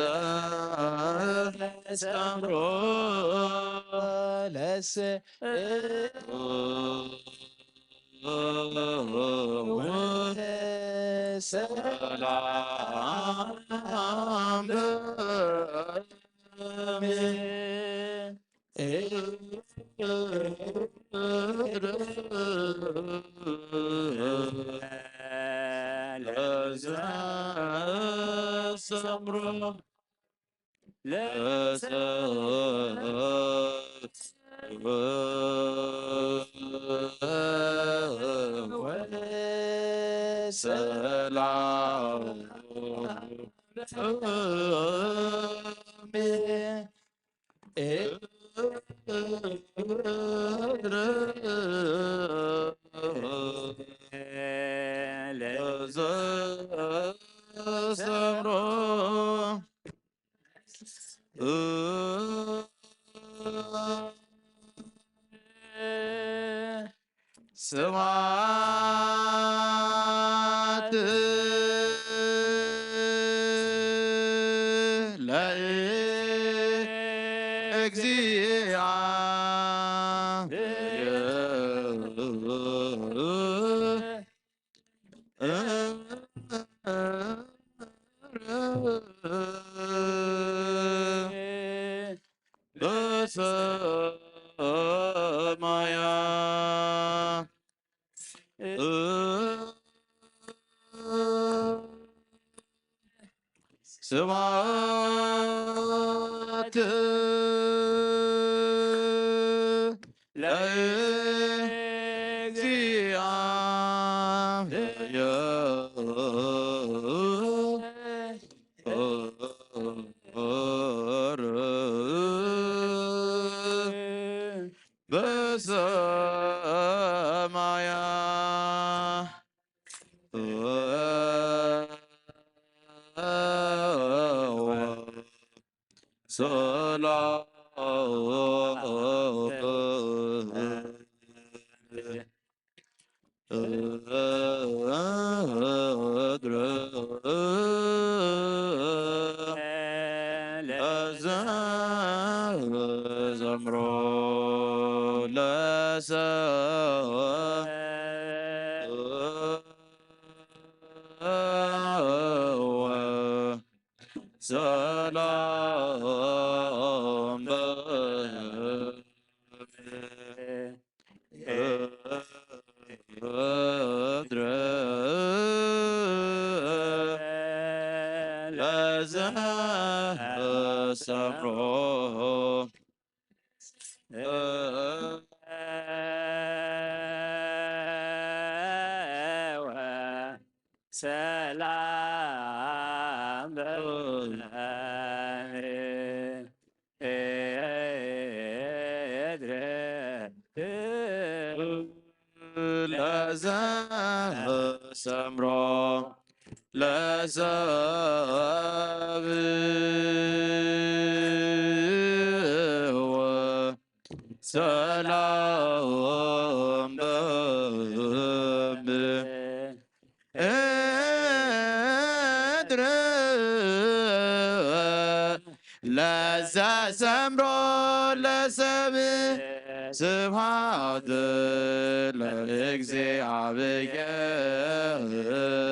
ሰምሮ ለዘ ሰላም በምድር። ስብሐት ለእግዚአ በሰማያ ስብሐት ለእግዚአብሔር በሰማያ ሰላም ዘምሮ ለሰ ሰላም በምድር ለዘ ሰምሮ ሰላም በምድር ለዘ ሰምሮ ለሰብ ለዘሰምሮ ለሰብ ስብሐት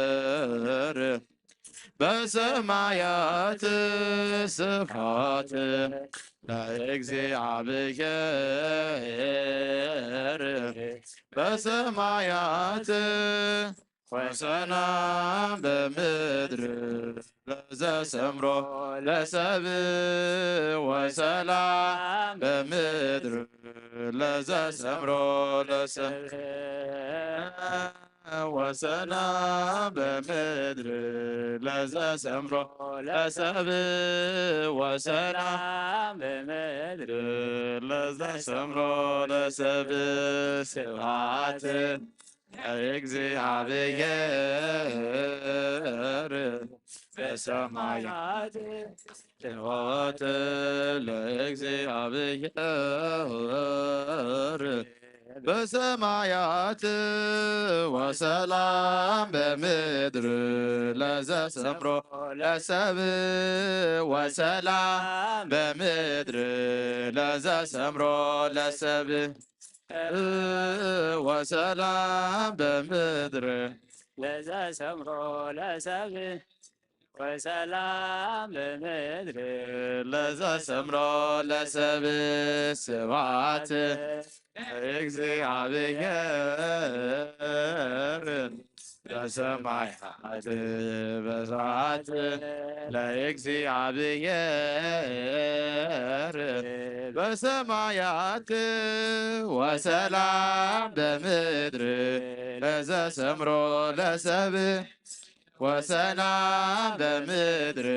ለእግዚአብሔር በሰማያት ስብሐት ለእግዚአብሔር በሰማያት ወሰላም በምድር ለዘሰምሮ ለሰብ ወሰላም በምድር ለዘሰምሮ ለሰብ ወሰላም በምድር ለዘሰምሮ ለሰብ ወሰላም በምድር ለዘሰምሮ ለሰብ ስብሐት ለእግዚአብሔር በሰማያት ስብሐት ለእግዚአብሔር በሰማያት ወሰላም በምድር ለዘሰምሮ ለሰብ ወሰላም በምድር ለዘሰምሮ ለሰብ ወሰላም በምድር ለዘሰምሮ ለሰብ ወሰላም በምድር ለዘሰምሮ ለሰብ ስብሐት ለእግዚአብሔር በሰማያት በሰማያት ለእግዚአብሔር በሰማያት ወሰላም በምድር ለዘሰምሮ ለሰብ ወሰላም በምድር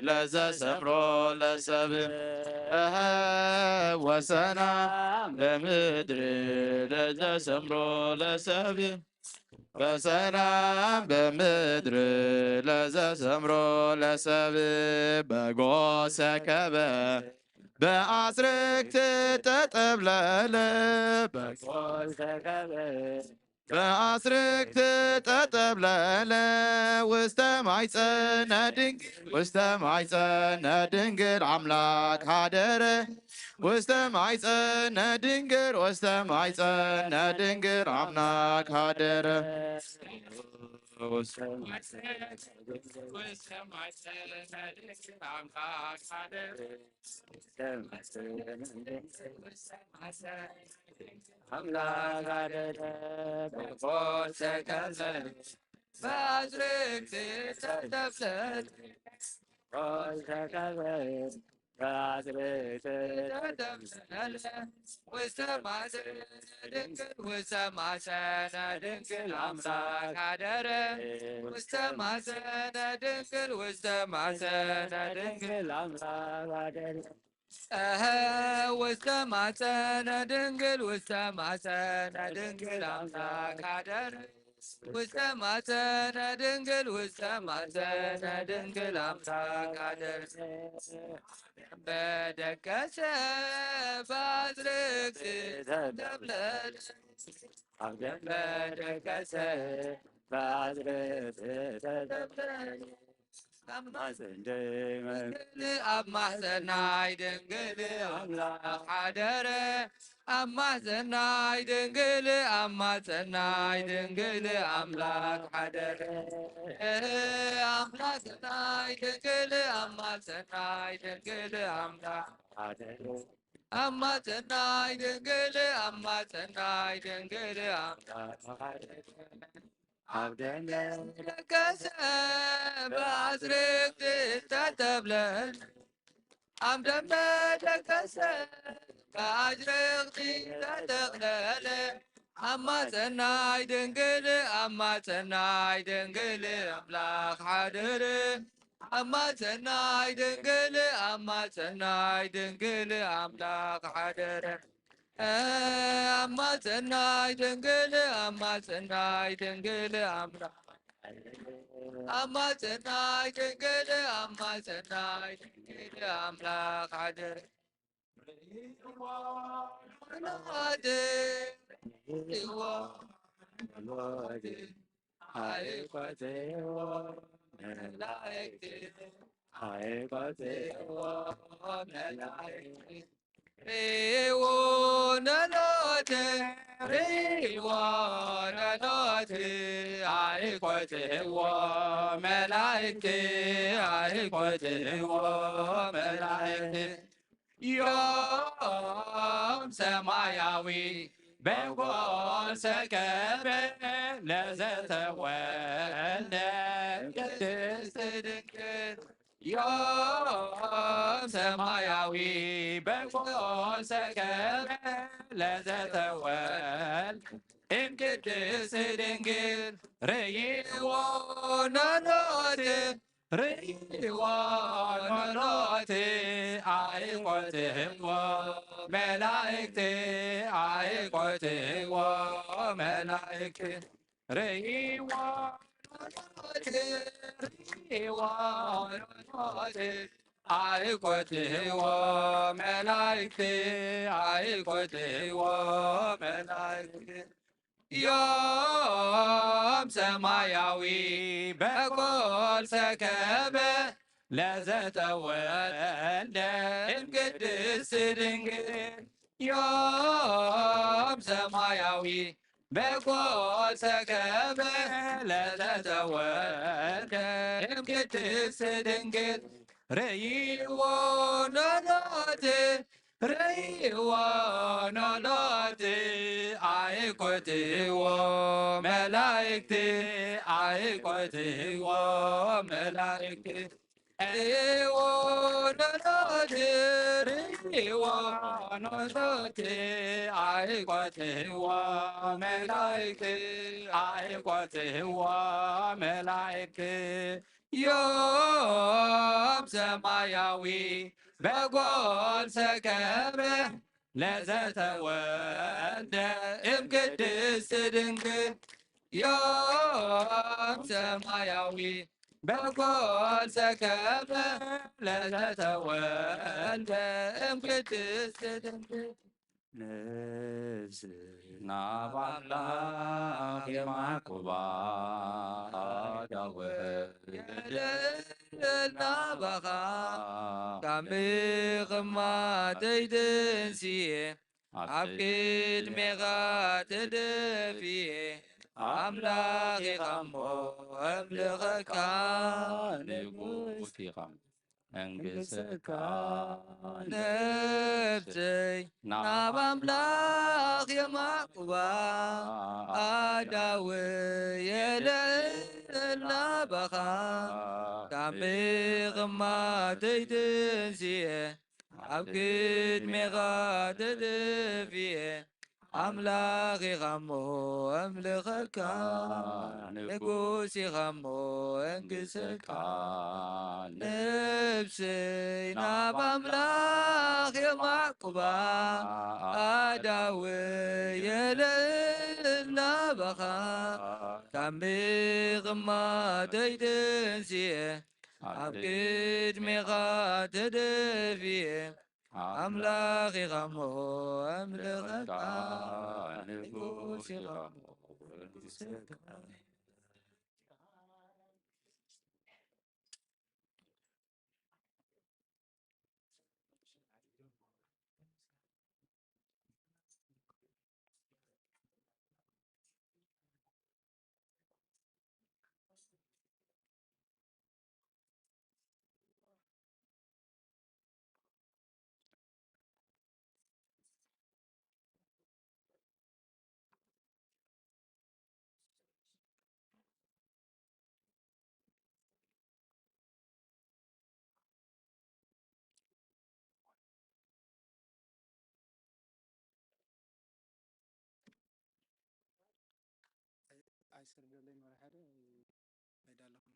ለዘሰምሮ ለሰብ እህ፣ ወሰላም በምድር ለዘሰምሮ ለሰብ በሰላም በምድር ለዘሰምሮ ለሰብ በጎ ሰከበ በአስርክት ተጠብለለ በጎ ሰከበ በአስርክት ተጠብለለ ውስተ ማይፀነ ድንግል ውስተ ማይፀነ ድንግል አምላክ ሀደረ ውስተ ማይፀነ ድንግል ውስተ ማይፀነ ድንግል አምላክ ሀደረ ውስተ ማይፀነ ድንግል ውስተ ማይፀነ ድንግል አምላክ ሀደረ አምላክ አደረ በጎ ሰከበ በአዝርዕት ተተብለለ በአዝርዕት ተተብለለ ውስተ ማሰነ ድንግል ውስተ ማሰነ ድንግል አምላክ አደረ ውስተ ማሰነ ድንግል ውስተ ማሰነ ድንግል አምላክ አደረ እህ ውስተ ማፀነ ድንግል ውስተ ማፀነ ድንግል አምላክ አደረ ውስተ ማፀነ ድንግል ውስተ ማፀነ ድንግል አምላክ አደረ በደቀሰ በአዝርዕት ተተብለለ አብደን በደቀሰ በአዝርዕት ተተብለለ አማጽን ድንግል አብ ማህፀናይ ድንግል አምላክ ሓደረ አብ ማህፀናይ ድንግል አብ ማህፀናይ ድንግል አምላክ ሓደረ አምላክናይ ድንግል አብ ማህፀናይ ድንግል አምላክ ሓደረ አማጽናይ ድንግል አማጽናይ ድንግል አምላክ ኣብ ደመ ደቀሰ በአዝርዕት ተተብለለ ኣብ ደመ ደቀሰ በአዝርዕት ተተብለለ አማጽናይ ድንግል አማጽናይ ድንግል አምላክ ሓድር አማጽናይ ድንግል አማጽናይ ድንግል አምላክ ሓደረ አማጽናይ ድንግል አማጽናይ ድንግል አምላክ አማጽናይ ድንግል አማጽናይ ድንግል አምላክ ሓደረ መላእክት ኣይቆጽሕዎ መላእክት ርእይዎ ነሎት ርእይዎ ነሎት ኣይቆጽሕዎ መላእክት ኣይቆጽሕዎ መላእክት ዮም ሰማያዊ በጎል ሰከበ ለዘተወልደ ቅድስት ድንግል ዮም ሰማያዊ በጎል ሰከበ ለዘተወልደ እምቅድስት ድንግል ርእይዎ ነሎት ርእይዎ ኖሎት ኣይቆጽሕዎ መላእክት ኣይቆጽሕዎ መላእክት ርእይዎ ኖሎት ርእይዎ ኖሎት ኣይቆጽሕዎ መላእክት ኣይቆጽሕዎ መላእክት ዮም ሰማያዊ በጎል ሰከበ ለዘተወልደ እምቅድስት ድንግል ዮም ሰማያዊ በጎል ሰከበ ለዘተወልደ እምቅድስት ድንግል ርእይዎ ኖሎት ርእይዎ ኖሎት ኣይቆጽሕዎ መላእክት ኣይቆጽሕዎ መላእክት ርእይዎ ኖሎት ርእይዎ ኖሎት ኣይቆጽሕዎ መላእክት ኣይቆጽሕዎ መላእክት ዮም ሰማያዊ በጎል ሰከበ ለዘተወልደ እምቅድስት ድንግል ዮም ሰማያዊ በጎል ሰከበ ለዘተወልደ እምቅድስት ድንግል ነፍስ ናብ ኣምላኽ የማዕቁባ ኣዳወ የለልና ባኻ ካብ ምቕማተይ ትንስኤ ኣብ ቅድሜኻ ተደፍኤ ኣምላኽ ኢኻ እሞ ኣምልኸካ ንጉስ ኢኻ መንግሰካ ነፍሰይ ናብ ኣምላኽ የማዕቁባ ኣዳው የለልና ባኻ ካብ ምቕማተይ ትንስኤ ኣብ ቅድሜኻ ተደፍኤ ኣምላኽ ኢኻ እሞ ኣምልኸካ ንጉስ ኢኻ እሞ ኣንግሰካ ነፍሰይ ናብ ኣምላኽ የማዕቁባ ኣዳው የለልና ባኻ ካብ ምቕማተይ ትንስኤ ኣብ ቅድሜኻ ተደፍኤ ኣምላኽ ኢኻ እሞ ኣምልኸካ ንጉስ ኢኻ እሞ ንጉሰካ ኣይሰርደለይ መርሓደ ኣይዳለኹም መርሓደ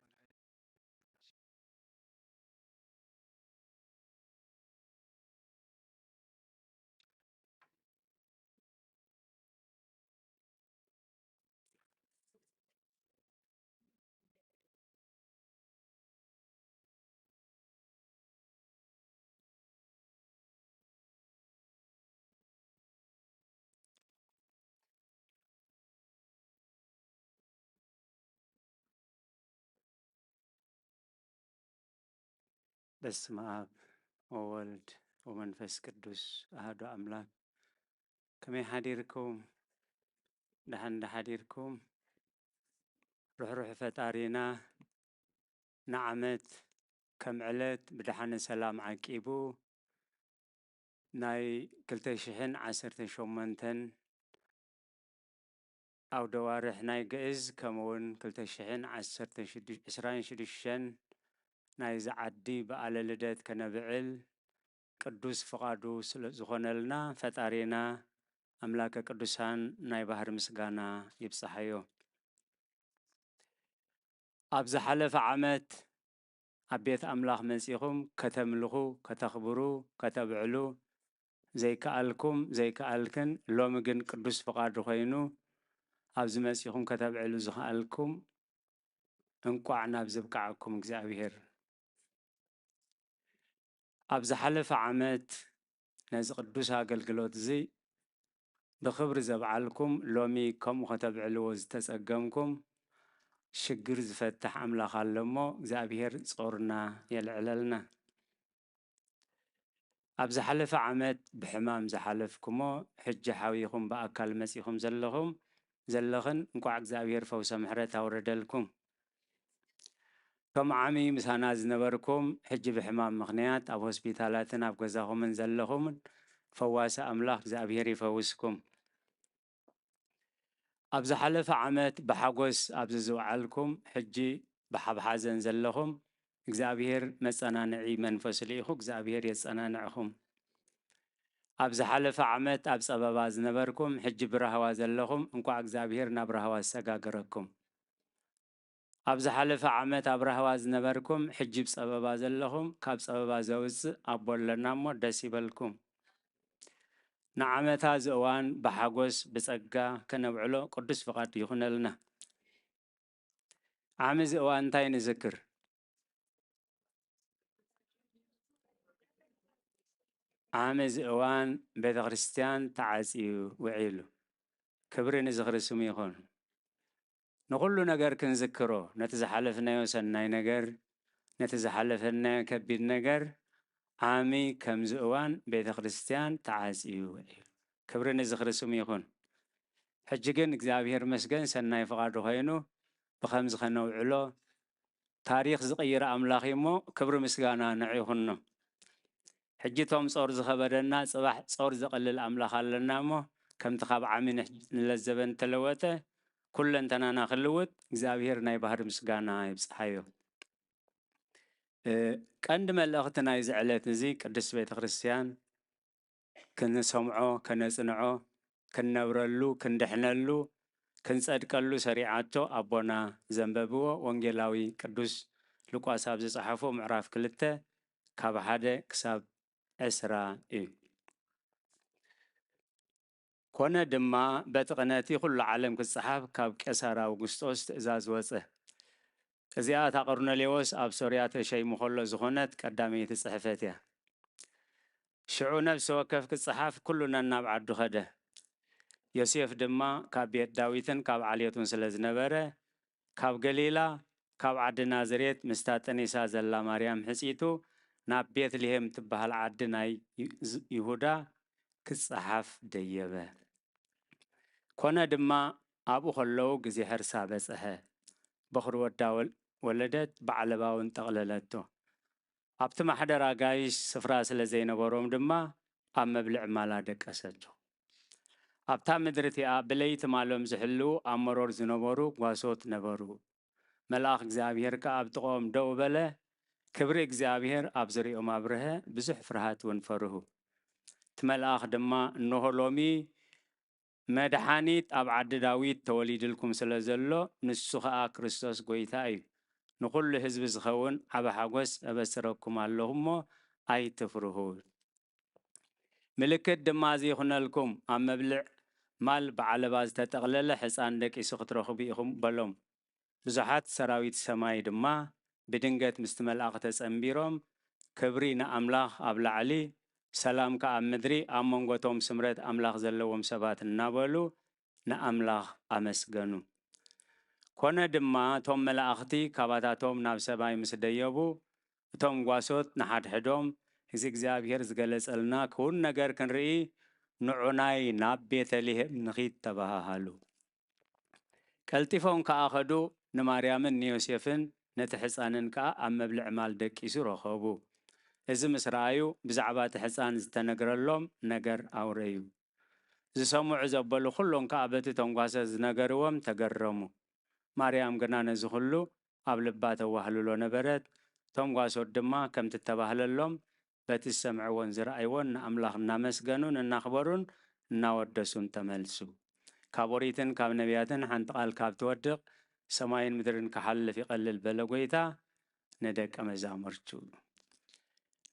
በስመ አብ ወወልድ ወመንፈስ ቅዱስ አሐዱ አምላክ። ከመይ ሓዲርኩም? ደሓን ዶ ሓዲርኩም? ርሕሩሕ ፈጣሪና ንዓመት ከም ዕለት ብደሓነ ሰላም ዓቂቡ ናይ ክልተ ሽሕን ዓሰርተ ሸሞንተን ኣውደ ዋርሕ ናይ ግእዝ ከምኡ እውን ክልተ ሽሕን ዓሰርተ ሽዱሽተ ዕስራን ሽዱሽተን ናይዚ ዓዲ በዓለ ልደት ከነብዕል ቅዱስ ፍቓዱ ስለ ዝኾነልና ፈጣሪና ኣምላከ ቅዱሳን ናይ ባህር ምስጋና ይብጽሓዮ። ኣብ ዝሓለፈ ዓመት ኣብ ቤት ኣምላኽ መጺኹም ከተምልኹ፣ ከተኽብሩ፣ ከተብዕሉ ዘይከኣልኩም፣ ዘይከኣልክን፣ ሎሚ ግን ቅዱስ ፍቓዱ ኮይኑ ኣብዚ መጺኹም ከተብዕሉ ዝኸኣልኩም፣ እንቋዕ ናብ ዘብቅዓኩም እግዚኣብሔር። ኣብ ዝሓለፈ ዓመት ነዚ ቅዱስ ኣገልግሎት እዚ ብኽብሪ ዘብዓልኩም፣ ሎሚ ከምኡ ከተብዕልዎ ዝተጸገምኩም፣ ሽግር ዝፈትሕ ኣምላኽ ኣሎ እሞ፣ እግዚኣብሔር ጾርና የልዕለልና። ኣብ ዝሓለፈ ዓመት ብሕማም ዝሓለፍኩሞ፣ ሕጂ ሓዊኹም ብኣካል መጺኹም ዘለኹም፣ ዘለኽን፣ እንቋዕ እግዚኣብሔር ፈውሰ ምሕረት ኣውረደልኩም። ከም ዓሚ ምሳና ዝነበርኩም፣ ሕጂ ብሕማም ምኽንያት ኣብ ሆስፒታላትን ኣብ ገዛኹምን ዘለኹምን፣ ፈዋሲ ኣምላኽ እግዚኣብሔር ይፈውስኩም። ኣብ ዝሓለፈ ዓመት ብሓጎስ ኣብዚ ዝወዓልኩም፣ ሕጂ ብሓብ ሓዘን ዘለኹም፣ እግዚኣብሔር መጸናንዒ መንፈሱ ልኢኹ፣ እግዚኣብሔር የጸናንዕኹም። ኣብ ዝሓለፈ ዓመት ኣብ ጸበባ ዝነበርኩም፣ ሕጂ ብራህዋ ዘለኹም፣ እንቋዕ እግዚኣብሔር ናብ ራህዋ ዝሰጋገረኩም። ኣብ ዝሓለፈ ዓመት ኣብ ራህዋ ዝነበርኩም፣ ሕጂ ኣብ ጸበባ ዘለኹም፣ ካብ ጸበባ ዘውጽእ ኣቦ ኣለና እሞ ደስ ይበልኩም። ንዓመታ እዚ እዋን ብሓጎስ ብጸጋ ከነብዕሎ ቅዱስ ፍቓድ ይኹነልና። ዓሚ እዚ እዋን እንታይ ንዝክር? ዓሚ እዚ እዋን ቤተ ክርስቲያን ተዓጽዩ ውዒሉ። ክብሪ ንዝኽሪ ስሙ ይኹን። ንኹሉ ነገር ክንዝክሮ፣ ነቲ ዝሓለፍናዮ ሰናይ ነገር፣ ነቲ ዝሓለፈናዮ ከቢድ ነገር፣ ዓሚ ከምዚ እዋን ቤተ ክርስቲያን ተዓጽዩ ውዒሉ። ክብሪ ንዝኽሪ ስሙ ይኹን። ሕጂ ግን እግዚኣብሔር መስገን ሰናይ ፍቓዱ ኮይኑ ብኸምዚ ከነውዕሎ ታሪኽ ዝቕይር ኣምላኽ እዩ እሞ ክብሪ ምስጋና ንዑ ይኹኖ። ሕጂ እቶም ጾር ዝኸበደና ጽባሕ ጾር ዘቕልል ኣምላኽ ኣለና እሞ ከምቲ ካብ ዓሚ ንሕ-፣ ንለዘበ እንተለወጠ ኩለንተናና ክልውጥ እግዚኣብሔር ናይ ባህሪ ምስጋና ይብጽሓዮ። እ፣ ቀንዲ መልእኽቲ ናይዚ ዕለት እዚ ቅድስት ቤተ ክርስቲያን ክንሰምዖ፣ ከነጽንዖ፣ ክንነብረሉ፣ ክንድሕነሉ፣ ክንጸድቀሉ ሰሪዓቶ ኣቦና ዘንበብዎ ወንጌላዊ ቅዱስ ሉቃስ ኣብ ዝጸሓፎ ምዕራፍ ክልተ ካብ ሓደ ክሳብ ዕስራ እዩ። ኮነ ድማ በቲ ቅነቲ ኩሉ ዓለም ክጸሓፍ ካብ ቄሳር ኣውግስጦስ ትእዛዝ ወጸ። እዚኣ እታ ቆርኔሌዎስ ኣብ ሶርያ ተሸይሙ ከሎ ዝኾነት ቀዳመይቲ ጽሕፈት እያ። ሽዑ ነፍሲ ወከፍ ክጸሓፍ ኩሉ ነናብ ዓዱ ኸደ። ዮሴፍ ድማ ካብ ቤት ዳዊትን ካብ ዓሌቱን ስለ ዝነበረ፣ ካብ ገሊላ፣ ካብ ዓዲ ናዝሬት ምስታ ጠኒሳ ዘላ ማርያም ሕጺቱ ናብ ቤትልሄም ትበሃል ዓዲ ናይ ይ-፣ ዝ-፣ ይሁዳ ክጸሓፍ ደየበ። ኮነ ድማ ኣብኡ ከለዉ ግዜ ሕርሳ በጽሐ። በኹሪ ወዳ ወል-፣ ወለደት፣ ብዓለባ እውን ጠቕለለቶ። ኣብቲ ማሕደር ኣጋይሽ ስፍራ ስለ ዘይነበሮም ድማ ኣብ መብልዕ ማላ ደቀሰቶ። ኣብታ ምድሪ እቲኣ ብለይቲ ማሎም ዝሕልዉ ኣብ መሮር ዝነበሩ ጓሶት ነበሩ። መልኣኽ እግዚኣብሔር ከኣ ኣብ ጥቕኦም ደው በለ። ክብሪ እግዚኣብሔር ኣብ ዙርያኦም ኣብርሀ፣ ብዙሕ ፍርሃት እውን ፈርሁ። እቲ መልኣኽ ድማ፣ እንሆ ሎሚ መድሓኒት ኣብ ዓዲ ዳዊት ተወሊድልኩም ስለ ዘሎ፣ ንሱ ኸኣ ክርስቶስ ጐይታ እዩ። ንኹሉ ህዝቢ ዝኸውን ዓቢ ሓጎስ እበስረኩም ኣለኹ እሞ ኣይትፍርሁ። ምልክት ድማ እዚ ይኹነልኩም፣ ኣብ መብልዕ ማል ብዓለባ ዝተጠቕለለ ሕፃን ደቂሱ ክትረኽቡ ኢኹም በሎም። ብዙሓት ሰራዊት ሰማይ ድማ ብድንገት ምስቲ መልኣኽ ተጸንቢሮም፣ ክብሪ ንኣምላኽ ኣብ ላዕሊ፣ ሰላም ከኣ ኣብ ምድሪ፣ ኣብ መንጎ እቶም ስምረት ኣምላኽ ዘለዎም ሰባት እናበሉ ንኣምላኽ ኣመስገኑ። ኮነ ድማ እቶም መላእኽቲ ካባታቶም ናብ ሰማይ ምስ ደየቡ፣ እቶም ጓሶት ንሓድሕዶም፣ እዚ እግዚኣብሔር ዝገለጸልና ክውን ነገር ክንርኢ ንዑናይ ናብ ቤተልሔም ንኺድ ተባሃሃሉ። ቀልጢፎም ከኣ ኸዱ፣ ንማርያምን ንዮሴፍን ነቲ ሕፃንን ከኣ ኣብ መብልዕ ማል ደቂሱ ረኸቡ። እዚ ምስ ረኣዩ ብዛዕባ እቲ ሕፃን ዝተነግረሎም ነገር ኣውረዩ። ዝሰምዑ ዘበሉ ኩሎም ከኣ በቲ እቶም ጓሶት ዝነገርዎም ተገረሙ። ማርያም ግና ነዚ ኩሉ ኣብ ልባ ተዋህልሎ ነበረት። እቶም ጓሶት ድማ ከምቲ እተባህለሎም በቲ ዝሰምዕዎን ዝረኣይዎን ንኣምላኽ እናመስገኑን እናኽበሩን እናወደሱን ተመልሱ። ካብ ኦሪትን ካብ ነቢያትን ሓንቲ ቃል ካብ ትወድቕ ሰማይን ምድርን ክሓልፍ ይቐልል በለ ጐይታ ንደቀ መዛሙርቱ።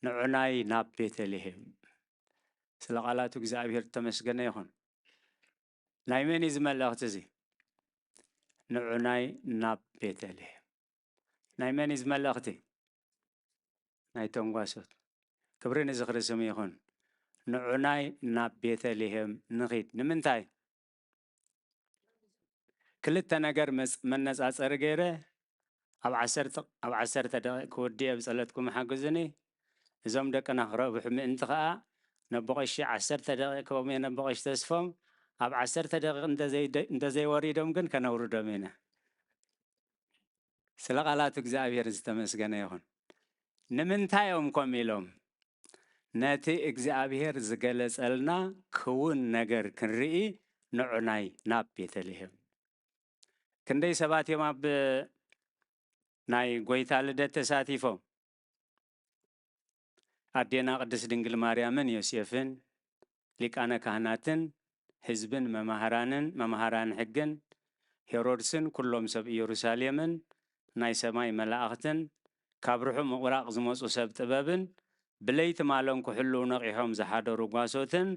ንዑናይ ናብ ቤተልሔም። ስለ ቃላቱ እግዚኣብሔር እተመስገነ ይኹን። ናይ መን እዩ እዚ መልእኽቲ እዚ? ንዑናይ ናብ ቤተልሔም። ናይ መን እዩ እዚ መልእኽቲ? ናይ ተንጓሶት። ክብሪ ንዝኽሪ ስም ይኹን። ንዑናይ ናብ ቤተልሔም ንኺድ። ንምንታይ? ክልተ ነገር መጽ-፣ መነጻጸሪ ገይረ ኣብ ዓሰርተ፣ ኣብ ዓሰርተ ደቂቕ ክውድእ እየ፣ ብጸሎትኩም ሓግዙኒ። እዞም ደቅና ክረብሑ ምእንቲ ኸኣ ነቦቐሺ ዓሰርተ ደቂቕ ክቦም እየ፣ ነቦቐሺ ተስፎም ኣብ ዓሰርተ ደቂቕ እንተዘይ-፣ እንተዘይወሪዶም ግን ከነውርዶም ኢና። ስለ ቃላቱ እግዚኣብሔር ዝተመስገነ ይኹን። ንምንታይ እዮም ከምኡ ኢሎም? ነቲ እግዚኣብሔር ዝገለጸልና ክውን ነገር ክንርኢ ንዑናይ ናብ ቤተልሔም። ክንደይ ሰባት እዮም ኣብ ናይ ጐይታ ልደት ተሳቲፎም? ኣዴና ቅድስት ድንግል ማርያምን ዮሴፍን፣ ሊቃነ ካህናትን፣ ህዝብን መማህራንን፣ መማህራን ሕግን፣ ሄሮድስን ኩሎም ሰብ ኢየሩሳሌምን፣ ናይ ሰማይ መላእኽትን፣ ካብ ርሑቕ ምብራቕ ዝመጹ ሰብ ጥበብን፣ ብለይቲ ማሎም ክሕልዉ ነቒሖም ዝሓደሩ ጓሶትን፣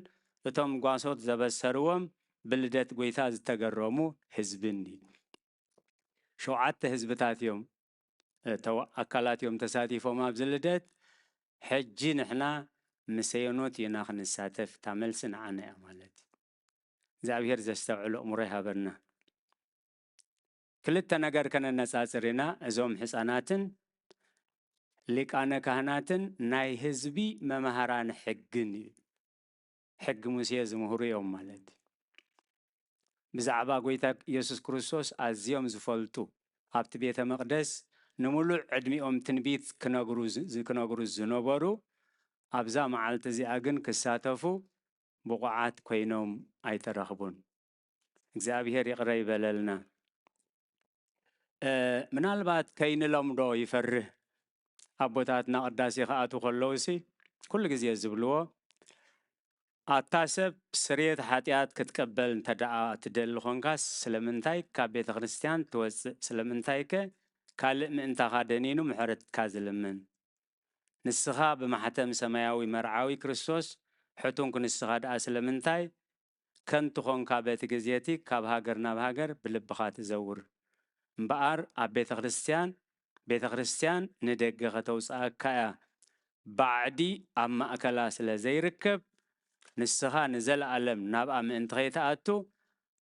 እቶም ጓሶት ዘበሰርዎም ብልደት ጐይታ ዝተገረሙ ህዝብን እዩ። ሸውዓተ ህዝብታት እዮም፣ እ፣ ተዋ-፣ ኣካላት እዮም ተሳቲፎም ኣብዚ ልደት። ሕጂ ንሕና ምስ ሄኖት ኢና ክንሳተፍ፣ እታ መልሲ ንዓና እያ ማለት እዩ። እግዚኣብሔር ዘስተውዕሎ እምሮ ይሃበና። ክልተ ነገር ከነነጻጽር ኢና። እዞም ሕፃናትን ሊቃነ ካህናትን ናይ ህዝቢ መምሃራን ሕግን እዩ። ሕጊ ሙሴ ዝምህሩ እዮም ማለት እዩ። ብዛዕባ ጐይታ ኢየሱስ ክርስቶስ ኣዝዮም ዝፈልጡ፣ ኣብቲ ቤተ መቕደስ ንምሉእ ዕድሚኦም ትንቢት ክነግሩ ዝ-፣ ዝ-፣ ክነግሩ ዝነበሩ፣ ኣብዛ መዓልቲ እዚኣ ግን ክሳተፉ ብቑዓት ኮይኖም ኣይተረኽቡን። እግዚኣብሔር ይቕረ ይበለልና። እ፣ ምናልባት ከይንለምዶ ይፈርህ። ኣቦታትና ቅዳሴ ክኣትዉ ከለዉሲ ኩሉ ግዜ ዝብልዎ፣ ኣታ ሰብ ስርየት ሓጢኣት ክትቀበል እንተ ደኣ ትደሊ ኾንካስ፣ ስለምንታይ ካብ ቤተ ክርስቲያን ትወጽእ? ስለምንታይከ ካልእ ምእንታኻ ደኒኑ ምሕረትካ ዝልምን? ንስኻ ብማሕተም ሰማያዊ መርዓዊ ክርስቶስ ሕቱንኩ፣ ንስኻ ደኣ ስለምንታይ ከንቱ ኾንካ በቲ ግዜቲ ካብ ሃገር ናብ ሃገር ብልብኻ ትዘውር? እምበኣር ኣብ ቤተ ክርስቲያን፣ ቤተ ክርስቲያን ንደገ ከተውጽኣካ እያ። ባዕዲ ኣብ ማእከላ ስለ ዘይርከብ፣ ንስኻ ንዘለኣለም ናብኣ ምእንቲ ኸይትኣቱ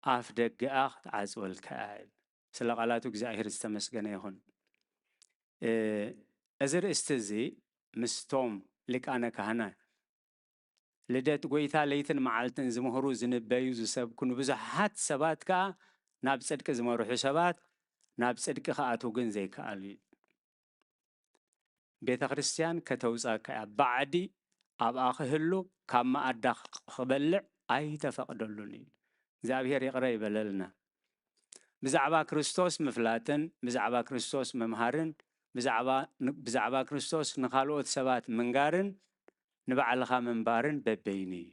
ኣፍ ደገኣ ክትዓጽወልካ እያ። ስለ ቃላቱ እግዚኣብሔር ዝተመስገነ ይኹን። እ፣ እዚ ርእስቲ እዚ ምስቶም ሊቃነ ካህናት ልደት ጐይታ ለይትን መዓልትን ዝምህሩ፣ ዝንበዩ፣ ዝሰብኩ፣ ንብዙሓት ሰባት ከኣ ናብ ጽድቂ ዝመርሑ ሰባት ናብ ጽድቂ ክኣትዉ ግን ዘይከኣሉ እዩ። ቤተ ክርስቲያን ከተውጻካ እያ። ባዕዲ ኣብኣ ክህሉ፣ ካብ መኣዳ ክበልዕ ኣይተፈቕደሉን እዩ። እግዚኣብሔር ይቕረ ይበለልና። ብዛዕባ ክርስቶስ ምፍላጥን ብዛዕባ ክርስቶስ ምምሃርን ብዛዕባ፣ ብዛዕባ ክርስቶስ ንኻልኦት ሰባት ምንጋርን ንባዕልኻ ምንባርን በበይኑ እዩ።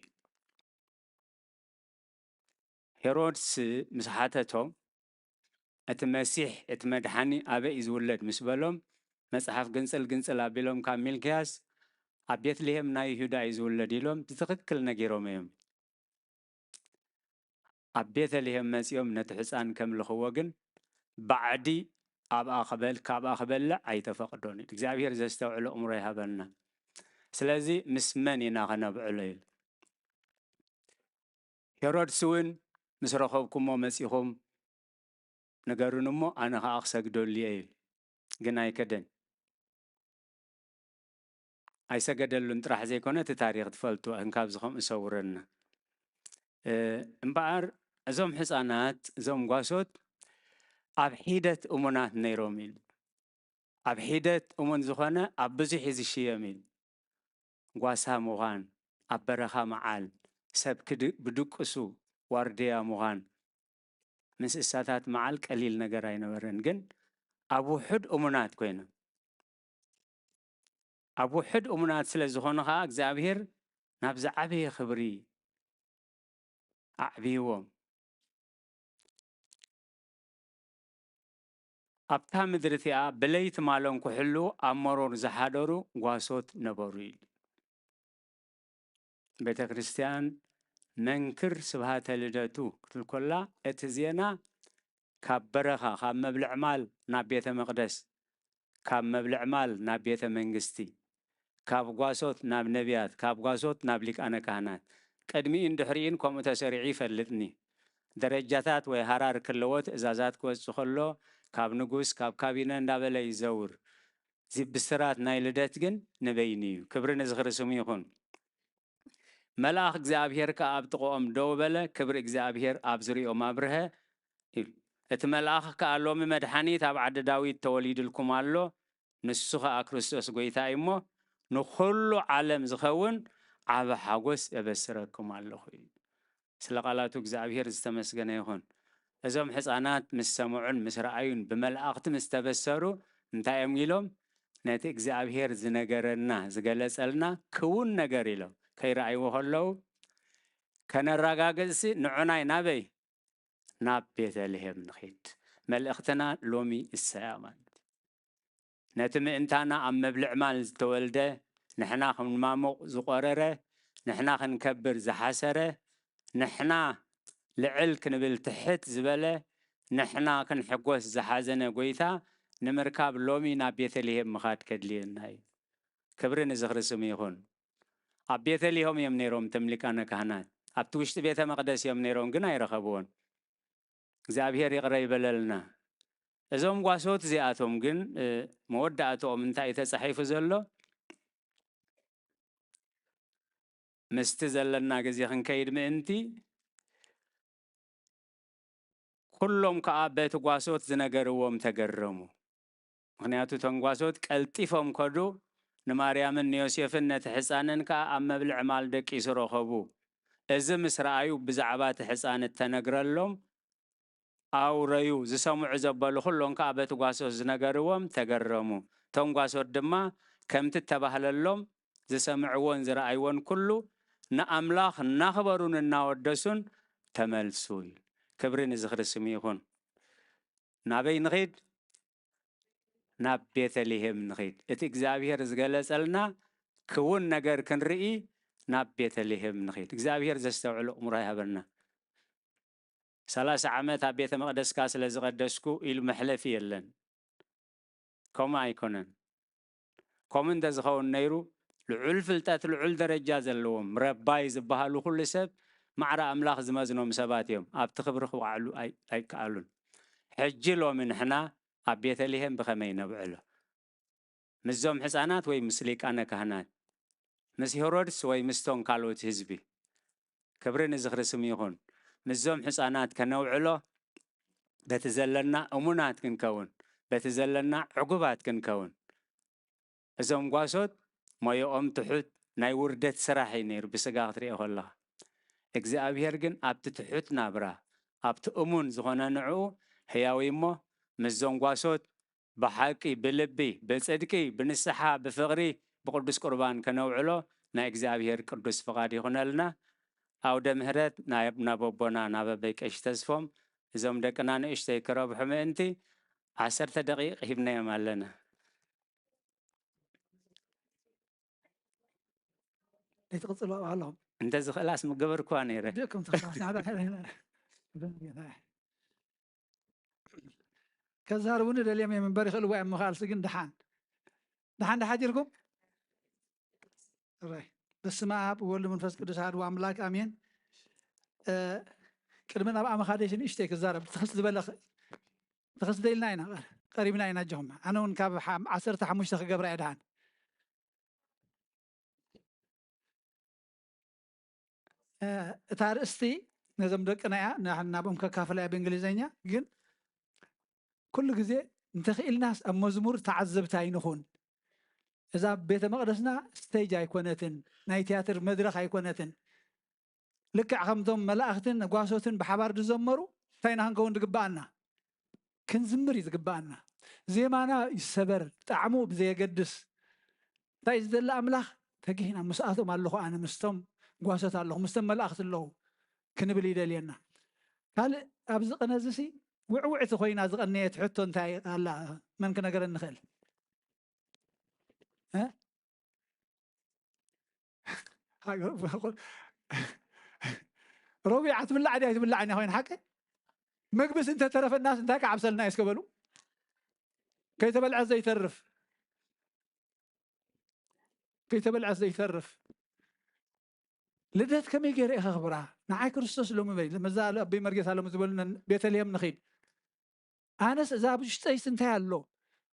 ሄሮድስ ምስ ሓተቶም፣ እቲ መሲሕ፣ እቲ መድሓኒ ኣበይ እዩ ዝውለድ ምስ በሎም፣ መጽሓፍ ግንጽል ግንጽል ኣቢሎም ካብ ሚልክያስ፣ ኣብ ቤትልሔም ናይ ይሁዳ እዩ ዝውለድ ኢሎም ብትኽክል ነጊሮም እዮም። ኣብ ቤተልሔም መጺኦም ነቲ ሕጻን ከምልኽዎ ግን፣ ባዕዲ ኣብኣ ክበል-፣ ካብኣ ክበልዕ ኣይተፈቕዶን እዩ። እግዚኣብሔር ዘስተውዕሎ እምሮ ይሃበልና። ስለዚ ምስ መን ኢና ከነብዕሎ ኢሉ። ሄሮድስ እውን ምስ ረኸብኩሞ መጺኹም ንገሩኒ እሞ ኣነ ኸኣ ክሰግደሉ እየ ኢሉ። ግን ኣይከደን። ኣይሰገደሉን ጥራሕ ዘይኮነ እቲ ታሪኽ ትፈልጡ እንካብዚ ከምኡ ሰውረና። እምበኣር እዞም ሕፃናት እዞም ጓሶት ኣብ ሒደት እሙናት ነይሮም ኢሉ። ኣብ ሒደት እሙን ዝኾነ ኣብ ብዙሕ እዩ ዝሽየም ኢሉ። ጓሳ ምዃን፣ ኣብ በረኻ መዓል፣ ሰብ ብድቅሱ ዋርድያ ምዃን፣ ምስ እሳታት መዓል ቀሊል ነገር ኣይነበረን። ግን ኣብ ውሑድ እሙናት ኮይኖም ኣብ ውሑድ እሙናት ስለ ዝኾኑ ኸዓ እግዚኣብሔር ናብ ዝዓበየ ክብሪ ኣዕብይዎም። ኣብታ ምድሪ እቲኣ ብለይቲ ማሎም ክሕሉ ኣብ መሮር ዝሓደሩ ጓሶት ነበሩ ኢሉ። ቤተ ክርስቲያን መንክር ስብሃተ ልደቱ ክትብል ኮላ እቲ ዜና ካብ በረኻ ካብ መብልዕ ማል ናብ ቤተ መቕደስ ካብ መብልዕ ማል ናብ ቤተ መንግስቲ ካብ ጓሶት ናብ ነቢያት ካብ ጓሶት ናብ ሊቃነ ካህናት ቅድሚኡን ድሕሪኡን ከምኡ ተሰሪዑ ይፈልጥኒ። ደረጃታት ወይ ሃራር ክለዎ ትእዛዛት ክወጽእ ከሎ ካብ ንጉስ ካብ ካቢነ እንዳበለ ይዘውር። እዚ ብስራት ናይ ልደት ግን ንበይኑ እዩ። ክብሪ ንዝኽሪ ስሙ ይኹን። መልኣኽ እግዚኣብሔር ከኣ ኣብ ጥቕኦም ደው በለ፣ ክብሪ እግዚኣብሔር ኣብ ዝርኦም ኣብርሀ። እቲ መልኣኽ ከኣ ሎሚ መድሓኒት ኣብ ዓዲ ዳዊት ተወሊድልኩም ኣሎ፣ ንሱ ኸኣ ክርስቶስ ጐይታ እዩ እሞ ንኹሉ ዓለም ዝኸውን ዓቢ ሓጎስ እበስረኩም ኣለኹ እዩ። ስለ ቃላቱ እግዚኣብሔር ዝተመስገነ ይኹን። እዞም ሕፃናት ምስ ሰምዑን ምስ ረኣዩን ብመላእኽቲ ምስ ተበሰሩ እንታይ እዮም ኢሎም? ነቲ እግዚኣብሔር ዝነገረና ዝገለጸልና ክውን ነገር ኢሎም ከይረኣይዎ ከለዉ ከነረጋግጽሲ ንዑናይ ናበይ ናብ ቤተልሔም ንኺድ። መልእኽትና ሎሚ እሰያ ማለት እዩ። ነቲ ምእንታና ኣብ መብልዕ ማል ዝተወልደ፣ ንሕና ክንማሙቕ ዝቖረረ፣ ንሕና ክንከብር ዝሓሰረ፣ ንሕና ልዕል ክንብል ትሕት ዝበለ፣ ንሕና ክንሕጎስ ዝሓዘነ ጎይታ ንምርካብ ሎሚ ናብ ቤተልሔም ምኻድ ከድልየና እዩ። ክብሪ ንዝኽሪ ስሙ ይኹን። ኣብ ቤተልሔም እዮም ነይሮም እቶም ሊቃነ ካህናት። ኣብቲ ውሽጢ ቤተ መቕደስ እዮም ነይሮም፣ ግን ኣይረኸብዎን። እግዚኣብሔር ይቕረ ይበለልና። እዞም ጓሶት እዚኣቶም ግን መወዳእትኦም እንታይ እዩ ተጻሒፉ ዘሎ? ምስቲ ዘለና ግዜ ክንከይድ ምእንቲ ኩሎም ከኣ በቲ ጓሶት ዝነገርዎም ተገረሙ። ምኽንያቱ እቶም ጓሶት ቀልጢፎም ከዱ፣ ንማርያምን ንዮሴፍን ነቲ ሕፃንን ከኣ ኣብ መብልዕ ማል ደቂሱ ረኸቡ። እዚ ምስ ረኣዩ ብዛዕባ እቲ ሕፃን እተነግረሎም ኣውረዩ፣ ዝሰምዑ ዘበሉ ኩሎም ከኣ በቲ ጓሶት ዝነገርዎም ተገረሙ። እቶም ጓሶት ድማ ከምቲ እተባህለሎም ዝሰምዕዎን ዝረኣይዎን ኩሉ ንኣምላኽ እናኽበሩን እናወደሱን ተመልሱ። ክብሪ ንዝኽሪ ስሙ ይኹን። ናበይ ንኺድ? ናብ ቤተልሔም ንኺድ። እቲ እግዚኣብሔር ዝገለጸልና ክውን ነገር ክንርኢ ናብ ቤተልሔም ንኺድ። እግዚኣብሔር ዘስተውዕል ኣእምሮ ይሃበና። ሰላሳ ዓመት ኣብ ቤተ መቕደስካ ስለ ዝቐደስኩ ኢሉ መሕለፊ የለን። ከምኡ ኣይኮነን። ከምኡ እንተ ዝኸውን ነይሩ ልዑል ፍልጠት ልዑል ደረጃ ዘለዎም ረባይ ዝበሃሉ ኩሉ ሰብ ማዕረ ኣምላኽ ዝመዝኖም ሰባት እዮም። ኣብቲ ክብሪ ክወዓሉ ኣይከኣሉን። ሕጂ ሎሚ ንሕና ኣብ ቤተልሔም ብኸመይ ነብዕሎ? ምስዞም ሕፃናት ወይ ምስ ሊቃነ ካህናት? ምስ ሄሮድስ ወይ ምስቶም ካልኦት ህዝቢ? ክብሪ ንዝኽሪ ስም ይኹን። ምስዞም ሕፃናት ከነውዕሎ በቲ ዘለና እሙናት ክንከውን፣ በቲ ዘለና ዕጉባት ክንከውን። እዞም ጓሶት ሞዮኦም ትሑት ናይ ውርደት ስራሕ እዩ ነይሩ ብስጋ ክትሪኦ ከለኻ። እግዚኣብሔር ግን ኣብቲ ትሑት ናብራ ኣብቲ እሙን ዝኾነ ንዕኡ ህያው እዩ እሞ ምስዞም ጓሶት ብሓቂ ብልቢ ብጽድቂ ብንስሓ ብፍቕሪ ብቅዱስ ቁርባን ከነውዕሎ ናይ እግዚኣብሔር ቅዱስ ፍቓድ ይኹነልና። ኣውደ ምህረት ናብ ኣቦና ናብ ኣበይ ቀሺ ተስፎም እዞም ደቅና ንእሽተይ ክረብሑ ምእንቲ ዓሰርተ ደቂቕ ሂብናዮም ኣለና። ኣይትቕጽሉ ኣብኣ ኣለኹም እንተዝኽእላስ ምገበርኩዋ ነይረ። ዲኩም ትኽእላ ከዛርቡኒ ደልዮም እዮም እምበር ይኽእልዎ እዮም ምኽኣልሲ ግን ደሓን ደሓን ደሓጅርኩም ራይ በስመ ኣብ ወወልድ መንፈስ ቅዱስ ኣሐዱ ኣምላክ ኣሜን። ቅድሚ ናብ ኣመኻደሽ ንእሽተይ ክዛረብ ትኽስ ዝበለ ትኽስ ደልና ኢና ቀሪብና ኢና ጆኹም ኣነ እውን ካብ ዓሰርተ ሓሙሽተ ክገብራ እየ ደሓን እታ ርእስቲ ነዞም ደቅና እያ፣ ናብኦም ከካፍላ እያ ብእንግሊዝኛ። ግን ኩሉ ግዜ እንተኽኢልናስ ኣብ መዝሙር ተዓዘብቲ ኣይንኹን። እዛ ቤተ መቕደስና ስቴጅ ኣይኮነትን፣ ናይ ትያትር መድረኽ ኣይኮነትን። ልክዕ ከምቶም መላእኽትን ጓሶትን ብሓባር ዝዘመሩ እንታይ ኢና ክንከውን ዝግብኣና? ክንዝምር እዩ ዝግብኣና። ዜማና ይሰበር፣ ጣዕሙ ብዘየገድስ፣ እንታይ ዝደሊ ኣምላኽ ተጊህና ምስኣቶም ኣለኹ፣ ኣነ ምስቶም ጓሶት ኣለኹ፣ ምስቶም መላእኽቲ ኣለኹ ክንብል ይደልየና። ካልእ ኣብዚ ቅነ እዚ ሲ ውዕውዕቲ ኮይና ዝቐነየት ሕቶ እንታይ ኣላ? መን ክነገረኒ ይኽእል? እ? ረቢዓ ትብላዕ ድያ ኣይትብላዕን እያ ኮይና ሓቂ? ምግብስ እንተተረፈናስ እንታይ ክዓብሰልና እዩ እስከ በሉ? ከይተበልዐ ዘይተርፍ፣ ከይተበልዐ ዘይተርፍ። ልደት ከመይ ገይረ እየ ከኽብራ? ንዓይ ክርስቶስ ሎሚ በይ፣ መዛ ኣቦይ መርጌታ ሎሚ ዝበሉና ቤተልሔም ንኺድ። ኣነስ እዛ ኣብ ውሽጠይስ እንታይ ኣሎ?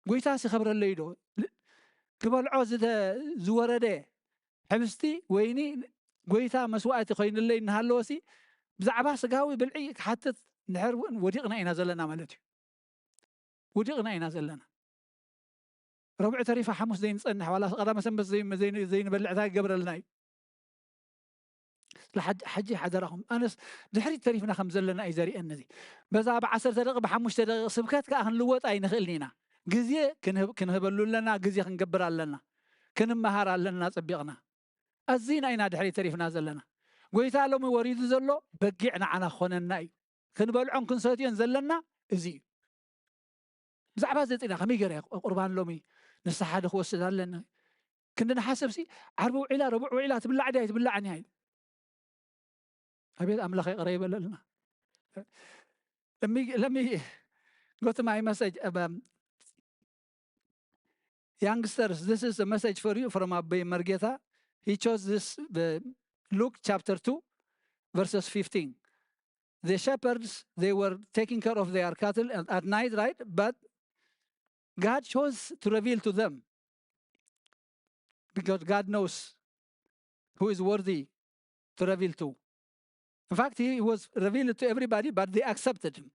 ጎይታስ ይኸብረለይ ዶ? ል-፣ ክበልዖ ዝደ-፣ ዝወረደ ሕብስቲ ወይኒ ጎይታ መስዋእቲ ኮይንለይ እናሃለወሲ፣ ብዛዕባ ስጋዊ ብልዒ ክሓትት እንድሕር እውን ወዲቕና ኢና ዘለና ማለት እዩ። ወዲቕና ኢና ዘለና። ረቡዕ ተሪፋ ሓሙስ ዘይንጸንሕ፣ ዋላ ቀዳመ ሰንበት ዘይ-፣ ዘይ-፣ ዘይንበልዕ እንታይ ይገብረልና እዩ? ስለ ሓጅ-፣ ሓጂ ሓደራኹም፣ ኣነስ ድሕሪት ተሪፍና ከም ዘለና እዩ ዘርእየኒ እዚ። በዛ ብዓሰርተ ደቂቕ፣ ብሓሙሽተ ደቂቕ ስብከት ከኣ ክንልወጥ ኣይንኽእልን ኢና። ግዜ ክንህብ-፣ ክንህበሉ ኣለና፣ ግዜ ክንገብር ኣለና፣ ክንመሃር ኣለና ጸቢቕና። ኣዚና ኢና ድሕሪት ተሪፍና ዘለና። ጎይታ ሎሚ ወሪዱ ዘሎ በጊዕ ንዓና ክኾነና እዩ። ክንበልዖን ክንሰትዮን ዘለና እዚ እዩ። ብዛዕባ እዚ ጢና ከመይ ገይረ እየ ቁርባን ሎሚ ንስሓ ዶ ክወስድ ኣለኒ? ክንዲ ንሓሰብሲ ዓርቢ ውዒላ፣ ረቡዕ ውዒላ ትብላዕ ድያ ኣይትብላዕን እያ ኢሉ። ኣቤት ኣምላኽ ይቕረ ይበለልና። Let me, let me go to my message. Um, youngsters, this is a message for you from Abbey Margeta. He chose this, the Luke chapter two, verses fifteen. The shepherds, they were taking care of their cattle at, at night, right? But God chose to reveal to them, because God knows who is worthy to reveal to. In fact, he was revealed to everybody, but they accepted him.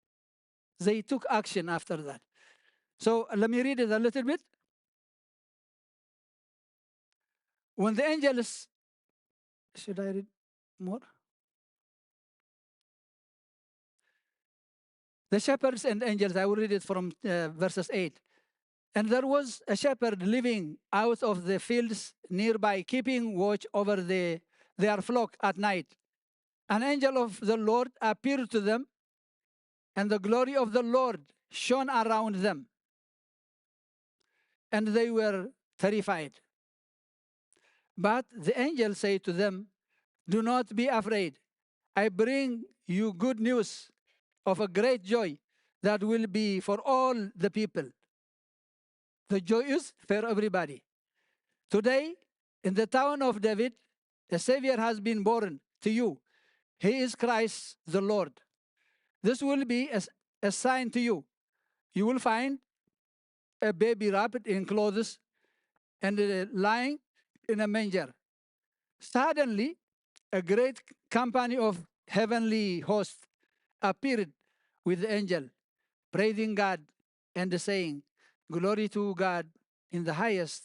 They took action after that. So let me read it a little bit. When the angels, should I read more? The shepherds and angels, I will read it from, uh, verses eight. And there was a shepherd living out of the fields nearby, keeping watch over the, their flock at night. An angel of the Lord appeared to them, and the glory of the Lord shone around them, and they were terrified. But the angel said to them, "Do not be afraid. I bring you good news of a great joy that will be for all the people." The joy is for everybody. Today, in the town of David, a Savior has been born to you. He is Christ the Lord. This will be a, a sign to you. You will find a baby wrapped in clothes and, uh, lying in a manger. Suddenly, a great company of heavenly hosts appeared with the angel, praising God and saying, "Glory to God in the highest,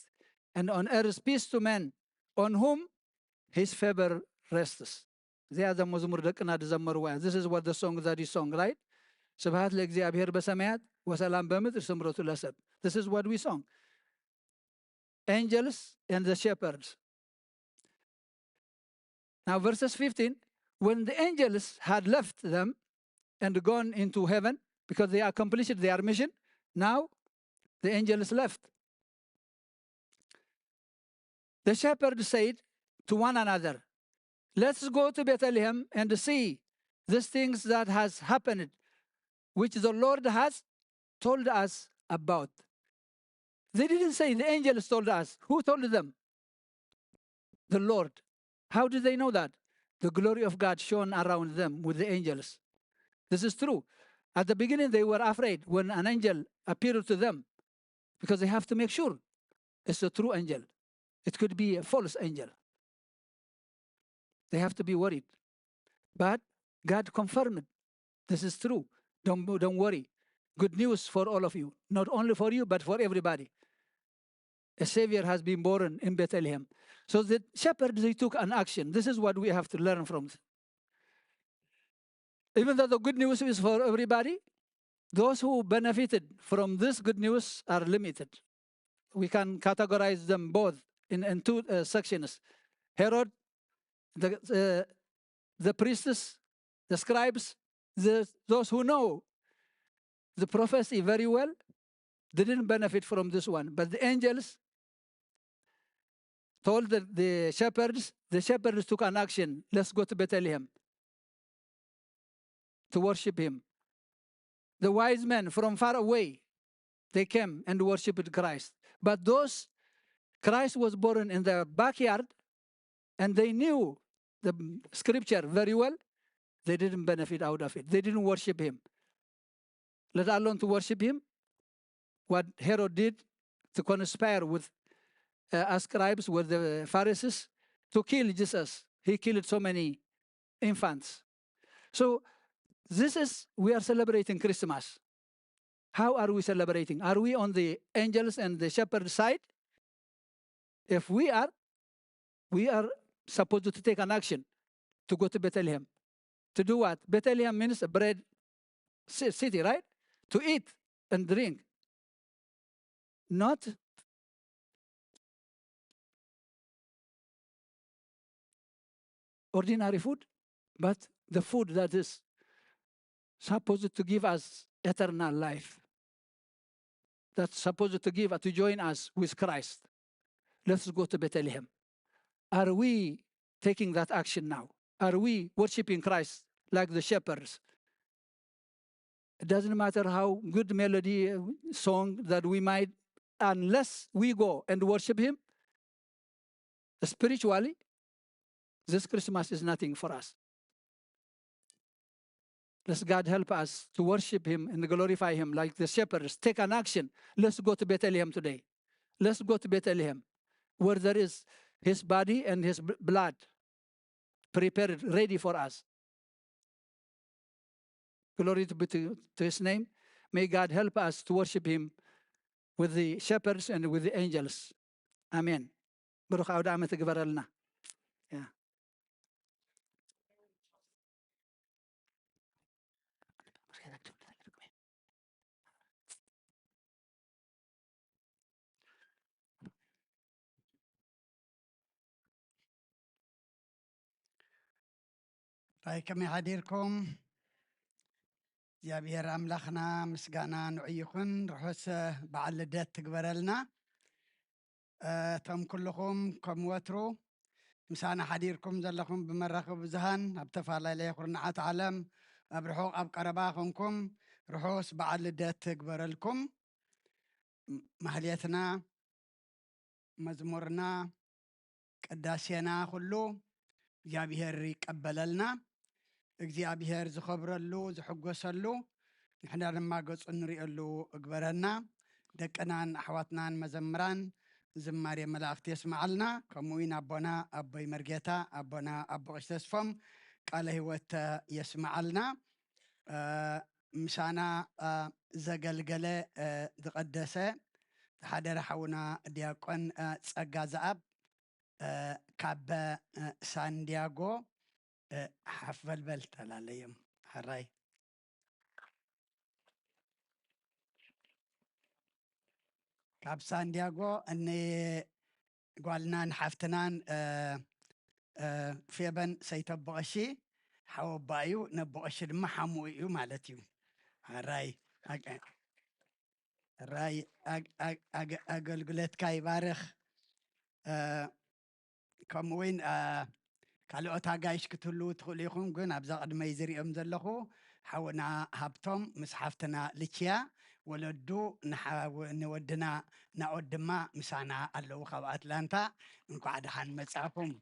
and on earth peace to men on whom his favor rests." እዚኣ እዛ መዝሙር ደቅና ዝዘመርዋ እያ። This is what the song that you song, right? ስብሐት ለእግዚኣብሔር በሰማያት ወሰላም በምድር ስምረቱ ለሰብ። This is what we song. Angels and the shepherds. Now, verses fifteen, when the angels had left them and gone into heaven, because they accomplished their mission, now the angels left. The shepherds said to one another, "Let's go to Bethlehem and see these things that has happened, which the Lord has told us about." They didn't say the angels told us. Who told them? The Lord. How did they know that? The glory of God shone around them with the angels. This is true. At the beginning, they were afraid when an angel appeared to them, because they have to make sure it's a true angel. It could be a false angel. They have to be worried. But God confirmed this is true. Don't, don't worry. Good news for all of you. Not only for you, but for everybody. A Savior has been born in Bethlehem. So the shepherds, they took an action. This is what we have to learn from. Even though the good news is for everybody, those who benefited from this good news are limited. We can categorize them both in, in two uh, sections. Herod, the, uh, the priests, the scribes, the, those who know the prophecy very well, they didn't benefit from this one. But the angels told the, the shepherds, the shepherds took an action. Let's go to Bethlehem to worship him. The wise men from far away, they came and worshipped Christ. But those, Christ was born in their backyard, and they knew the scripture very well. They didn't benefit out of it. They didn't worship him. Let alone to worship him. What Herod did to conspire with uh, scribes, with the Pharisees, to kill Jesus. He killed so many infants. So this is, we are celebrating Christmas. How are we celebrating? Are we on the angels and the shepherd side? If we are, we are supposed to take an action to go to Bethlehem. To do what? Bethlehem means a bread city, right? To eat and drink. Not ordinary food, but the food that is supposed to give us eternal life, that's supposed to give, to join us with Christ. Let's go to Bethlehem. Are we taking that action now? Are we worshiping Christ like the shepherds? It doesn't matter how good melody uh, song that we might, unless we go and worship him spiritually, this Christmas is nothing for us. Let's God help us to worship him and glorify him like the shepherds. Take an action. Let's go to Bethlehem today. Let's go to Bethlehem, where there is his body and his blood prepared, ready for us. Glory to be to, to his name. May God help us to worship him with the shepherds and with the angels. Amen. ብሩኽ ኣውደ ዓመት ይግበረልና። ራይ ከመይ ሓዲርኩም? እግዚኣብሔር ኣምላኽና ምስጋና ንዑ ይኹን። ርሑስ በዓል ልደት ትግበረልና። እቶም ኩልኹም ከም ወትሩ ምሳና ሓዲርኩም ዘለኹም ብመራኸቢ ብዙሃን ኣብ ተፈላለየ ኩርናዓት ዓለም ኣብ ርሑቕ ኣብ ቀረባ ኾንኩም ርሑስ በዓል ልደት ትግበረልኩም። ማህሌትና፣ መዝሙርና፣ ቅዳሴና ኩሉ እግዚኣብሔር ይቀበለልና። እግዚኣብሔር ዝኸብረሉ ዝሕጎሰሉ ንሕና ድማ ገጹ ንሪእሉ እግበረና። ደቅናን ኣሕዋትናን መዘምራን ዝማሬ መላእክቲ የስምዓልና። ከምኡ እውን ኣቦና ኣቦይ መርጌታ ኣቦና ኣቦ ቀሽ ተስፎም ቃለ ህይወት የስምዓልና። ምሳና ዘገልገለ ዝቐደሰ ዝሓደረ ሓውና ዲያቆን ጸጋ ዘኣብ ካብ ሳንዲያጎ ሓፍ በልበል ተላለዮም። ሕራይ ካብ ሳንዲያጎ ንጓልናን ሓፍትናን ፌበን ሰይተቦቐሺ ሓወባ እዩ። ነቦቐሺ ድማ ሓሙኡ እዩ ማለት እዩ። ሕራይ ራይ ኣገልግሎትካ ይባርኽ። ከምኡ እውን ካልኦት ኣጋይሽ ክትህልዉ ትኽእሉ ኢኹም፣ ግን ኣብዛ ቅድመይ ዝሪኦም ዘለኹ ሓውና ሃብቶም ምስ ሓፍትና ልችያ ወለዱ ንወድና ናኦድ ድማ ምሳና ኣለዉ ካብ ኣትላንታ። እንኳዕ ደሓን መጻእኩም።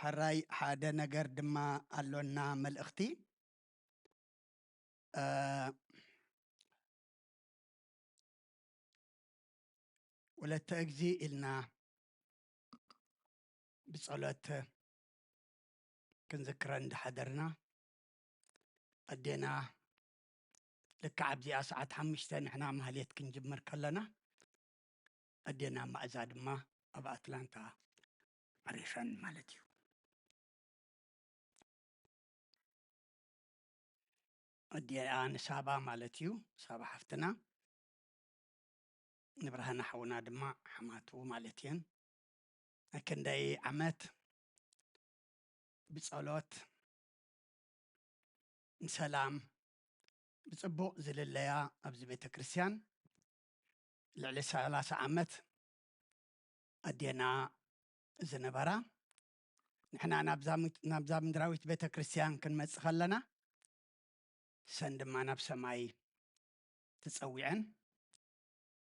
ሕራይ ሓደ ነገር ድማ ኣሎና መልእኽቲ። ወለተ እግዚ ኢልና ብጸሎት ክንዝክረን እንዳሓደርና፣ ኣዴና ልክዕ ኣብዚኣ ሰዓት ሓሙሽተ ንሕና ማህሌት ክንጅምር ከለና፣ ኣዴና ማእዛ ድማ ኣብ ኣትላንታ ዓሪፈን ማለት እዩ። ኣዴኣ ንሳባ ማለት እዩ፣ ሳባ ሓፍትና፣ ንብርሃነ ሓውና ድማ ሓማቱ ማለት እየን። ናይ ክንደይ ዓመት ብጸሎት ንሰላም ብጽቡቕ ዝልለያ ኣብዚ ቤተ ክርስቲያን ልዕሊ ሰላሳ ዓመት ኣዴና ዝነበራ፣ ንሕና ናብዛ ምድ-፣ ናብዛ ምድራዊት ቤተ ክርስቲያን ክንመጽእ ከለና፣ ሰን ድማ ናብ ሰማይ ተጸዊዐን፣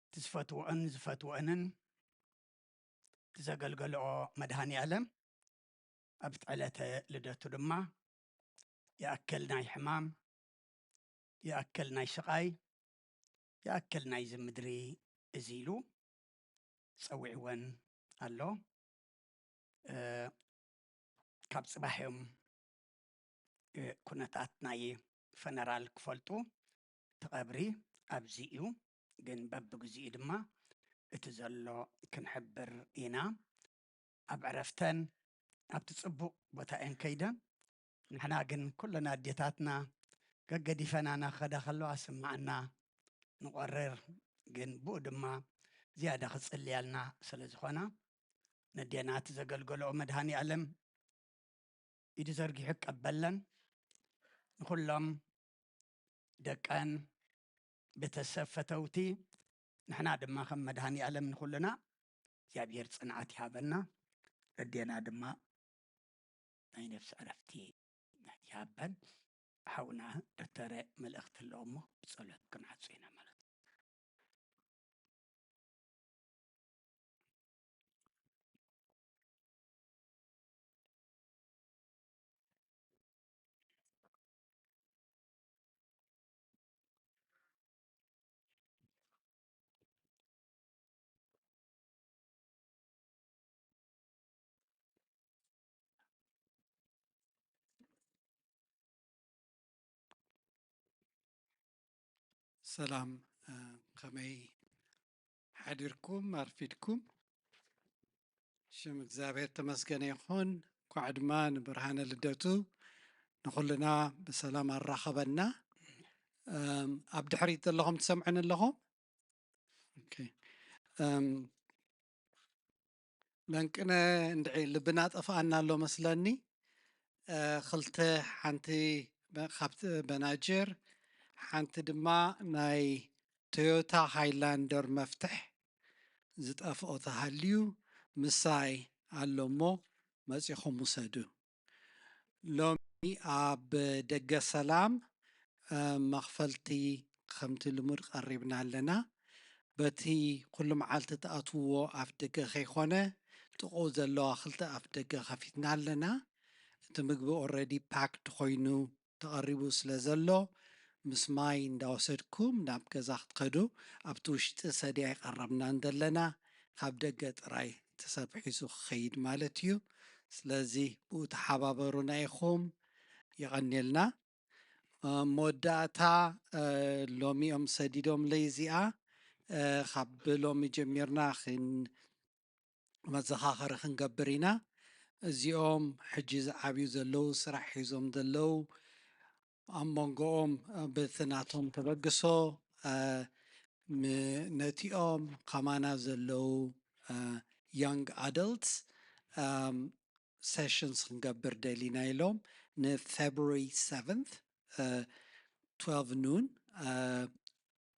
እቲ ዝፈትወኦን ዝፈትወኦንን፣ እቲ ዘገልገለኦ መድሃኔ ኣለም ኣብቲ ዕለተ ልደቱ ድማ፣ ይኣክል ናይ ሕማም፣ ይኣክል ናይ ስቓይ፣ ይኣክል ናይዚ ምድሪ እዚ ኢሉ ጸዊዕወን ኣሎ። እ፣ ካብ ጽባሕ እዮም፣ እ፣ ኩነታት ናይ ፈነራል ክፈልጡ። እቲ ቀብሪ ኣብዚ እዩ፣ ግን በብግዚኡ ድማ እቲ ዘሎ ክንሕብር ኢና። ኣብ ዕረፍተን ኣብቲ ጽቡቕ ቦታ እየን ከይደን፣ ንሕና ግን ኩለን ኣዴታትና ገገዲፈና እናኸዳ ከለዋ ስማዕና ንቆርር፣ ግን ብኡ ድማ ዝያዳ ክጽልያልና ስለ ዝኾና፣ ነዴና እቲ ዘገልገለኦ መድሃኔ ኣለም ኢዱ ዘርጊሑ ይቀበለን። ንኹሎም ደቀን፣ ቤተሰብ፣ ፈተውቲ፣ ንሕና ድማ ከም መድሃኔ ኣለም ንኹልና እግዚኣብሔር ጽንዓት ይሃበና። ኣዴና ድማ ናይ ነፍሲ ዕረፍቲ ይሃበን። ሓውና ዶክተረ መልእኽቲ ኣለዎ እሞ ብጸሎት ክንዓጹ ኢና ማለት እዩ። ሰላም፣ እ፣ ከመይ ሓዲርኩም ኣርፊድኩም? ሽም እግዚኣብሔር ተመስገነ ይኹን። እንኳዕ ድማ ንብርሃነ ልደቱ ንኹልና ብሰላም ኣራኸበና። እም፣ ኣብ ድሕሪት ዘለኹም ትሰምዑኒ ኣለኹም? ኦኬ። እም፣ ለንቅነ እንድዒ ልብና ጠፍኣና ኣሎ መስለኒ። እ፣ ክልተ፣ ሓንቲ በ-፣ ካብቲ በናጅር፣ ሓንቲ ድማ ናይ ቶዮታ ሃይላንደር መፍትሕ ዝጠፍኦ ተሃልዩ ምሳይ ኣሎ እሞ መጺኹም ውሰዱ። ሎሚ ኣብ ደገ ሰላም፣ እ፣ መኽፈልቲ ከምቲ ልሙድ ቀሪብና ኣለና። በቲ ኩሉ መዓልቲ ትኣትውዎ ኣፍ ደገ ከይኮነ፣ ጥቕኡ ዘለዋ ክልተ ኣፍ ደገ ከፊትና ኣለና። እቲ ምግቢ ኦልሬዲ ፓክድ ኮይኑ ተቐሪቡ ስለ ዘሎ፣ ምስ ማይ እንዳወሰድኩም ናብ ገዛ ክትከዱ፣ ኣብቲ ውሽጢ ሰድያ ኣይቐረብናን ዘለና፣ ካብ ደገ ጥራይ እቲ ሰብ ሒዙ ክኸይድ ማለት እዩ። ስለዚ ብኡ ተሓባበሩና ኢኹም። የቐንየልና። እ፣ መወዳእታ፣ እ፣ ሎሚ እዮም ሰዲዶምለይ እዚኣ። እ፣ ካብ ሎሚ ጀሚርና ክን-፣ መዘኻኸሪ ክንገብር ኢና። እዚኦም ሕጂ ዝዓብዩ ዘለዉ፣ ስራሕ ሒዞም ዘለዉ፣ ኣብ መንጎኦም፣ እ፣ በቲ ናቶም ተበግሶ፣ እ፣ ም-፣ ነቲኦም ከማና ዘለዉ፣ እ፣ young adults፣ እም፣ ሴሽንስ ክንገብር ደሊና ኢሎም ን February seventh፣ እ፣ twelve noon፣ እ፣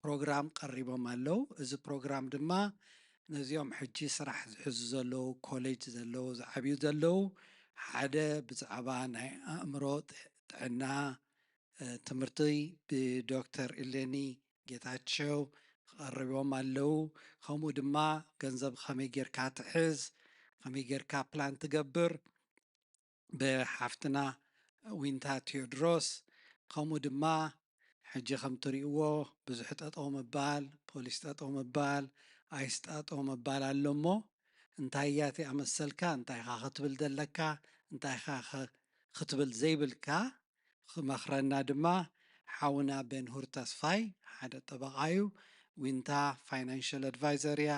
ፕሮግራም ቀሪቦም ኣለዉ። እዚ ፕሮግራም ድማ ነዚኦም ሕጂ ስራሕ ዝሕዙ ዘለዉ፣ ኮሌጅ ዘለዉ፣ ዝዓብዩ ዘለዉ፣ ሓደ ብዛዕባ ናይ ኣእምሮ ጥ-፣ ጥዕና፣ እ፣ ትምህርቲ ብዶክተር እሌኒ ጌታቸው ክቐርቦም ኣለዉ። ከምኡ ድማ ገንዘብ ከመይ ጌርካ ትሕዝ፣ ከመይ ጌርካ ፕላን ትገብር፣ ብሓፍትና ዊንታ ቴዎድሮስ፣ ከምኡ ድማ ሕጂ ከም ትሪእዎ ብዙሕ ጠጠው ምባል፣ ፖሊስ ጠጠው ምባል፣ ኣይስ ጠጠው ምባል ኣሎ እሞ፣ እንታይ እያ እቲኣ መሰልካ፣ እንታይ ኢኻ ክትብል ዘለካ፣ እንታይ ኢኻ ኸ-፣ ክትብል ዘይብልካ ክመኽረና ድማ ሓውና ቤንሁር ተስፋይ፣ ሓደ ጠበቓ እዩ። ዊንታ ፋይናንሽል ኣድቫይዘር እያ።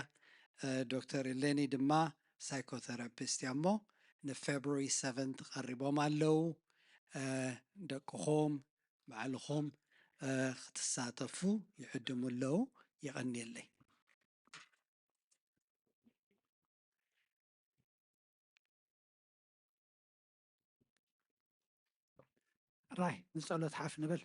እ፣ ዶክተር ኢሌኒ ድማ ሳይኮቴራፒስት እያ እሞ ንፌብሩዋሪ ሰቨን ቀሪቦም ኣለዉ። እ፣ ደቅኹም ባዕልኹም፣ እ፣ ክትሳተፉ ይዕድሙ ኣለዉ። የቐንየለይ። ራይ ንጸሎት ሓፍ ንብል።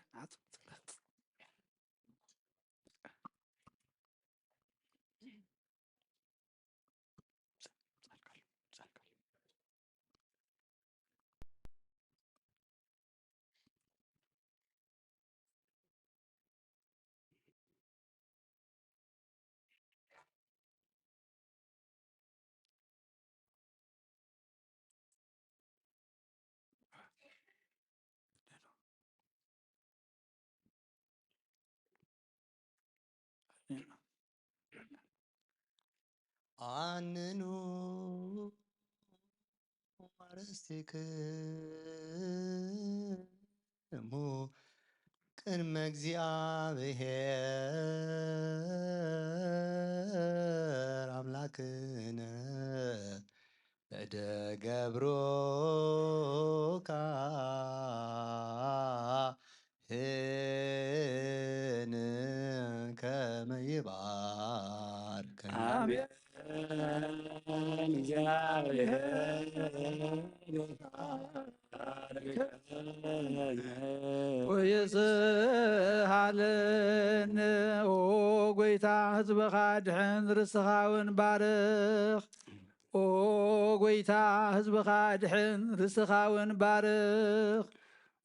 ኣንኑ ኣርእስቲክሙ ቅድመ እግዚኣብሔር ኣምላክነ በእደ ገብሩ ካህን ከመ ይባርከነ። ኣሜን። እግዚኣብሔር ይባርከነ። ወይስሃለነ። ኦ ጎይታ፣ ህዝብኻ ድሕን፣ ርስኻ እውን ባርኽ። ኦ ጎይታ፣ ህዝብኻ ድሕን፣ ርስኻ እውን ባርኽ።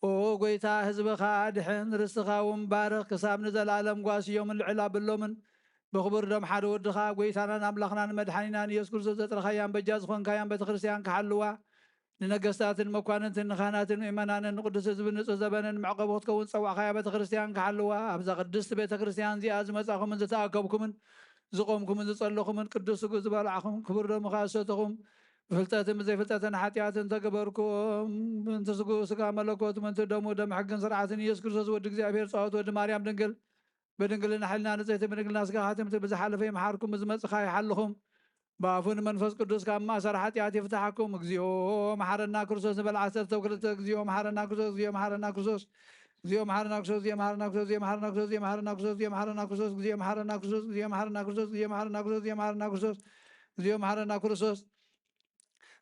ኦ ጎይታ፣ ህዝብኻ ድሕን፣ ርስኻ እውን ባርኽ። ክሳብ ንዘለኣለም ጓስዮምን ልዕል ኣብሎምን ብኽቡር ደም ሓደ ወድኻ፣ ጎይታናን ኣምላኽናን መድሓኒናን ኢየሱስ ክርስቶስ ዘጥረኻያን በጃ ዝኾንካያን ቤተ ክርስቲያን ክሓልዋ፣ ንነገስታትን መኳንንትን ንካህናትን ምእመናንን ንቅዱስ ህዝብን ንጹህ ዘበንን መዕቆቢ ክትከውን ዝጸዋዕካያ ቤተ ክርስቲያን ክሓልዋ፣ ኣብዛ ቅድስቲ ቤተ ክርስቲያን እዚኣ ዝመጻኹምን ዝተኣከብኩምን ዝቆምኩምን ዝጸለኹምን ቅዱስ ስግኡ ዝበላዕኹም ክቡር ደሙ ከኣ ዝሰተኹም ብፍልጠትን ብዘይፍልጠትን ሓጢኣትን ተገበርኩም። ምእንቲ ስግኡ ስጋ መለኮት፣ ምእንቲ ደሙ ደም ሕግን ስርዓትን ኢየሱስ ክርስቶስ ወዲ እግዚኣብሔር ጸዋት ወዲ ማርያም ድንግል ብድንግልና ሕልና ንጽሕቲ ብድንግልና ስጋ ሓትምቲ ብዝሓለፈ ይምሓርኩም ብዝመጽእ ከኣ ይሓልኹም። ብኣፉ ንመንፈስ ቅዱስ ካብ ማእሰር ሓጢኣት ይፍታሓኩም። እግዚኦ መሓረና ክርስቶስ ንበል ዓሰርተ ክልተ። እግዚኦ መሓረና ክርስቶስ፣ እግዚኦ መሓረና ክርስቶስ፣ እግዚኦ መሓረና ክርስቶስ፣ እግዚኦ መሓረና ክርስቶስ፣ እግዚኦ መሓረና ክርስቶስ፣ እግዚኦ መሓረና ክርስቶስ፣ እግዚኦ መሓረና ክርስቶስ፣ እግዚኦ መሓረና ክርስቶስ፣ እግዚኦ መሓረና ክርስቶስ፣ እግዚኦ መሓረና ክርስቶስ፣ እግዚኦ መሓረና ክርስቶስ።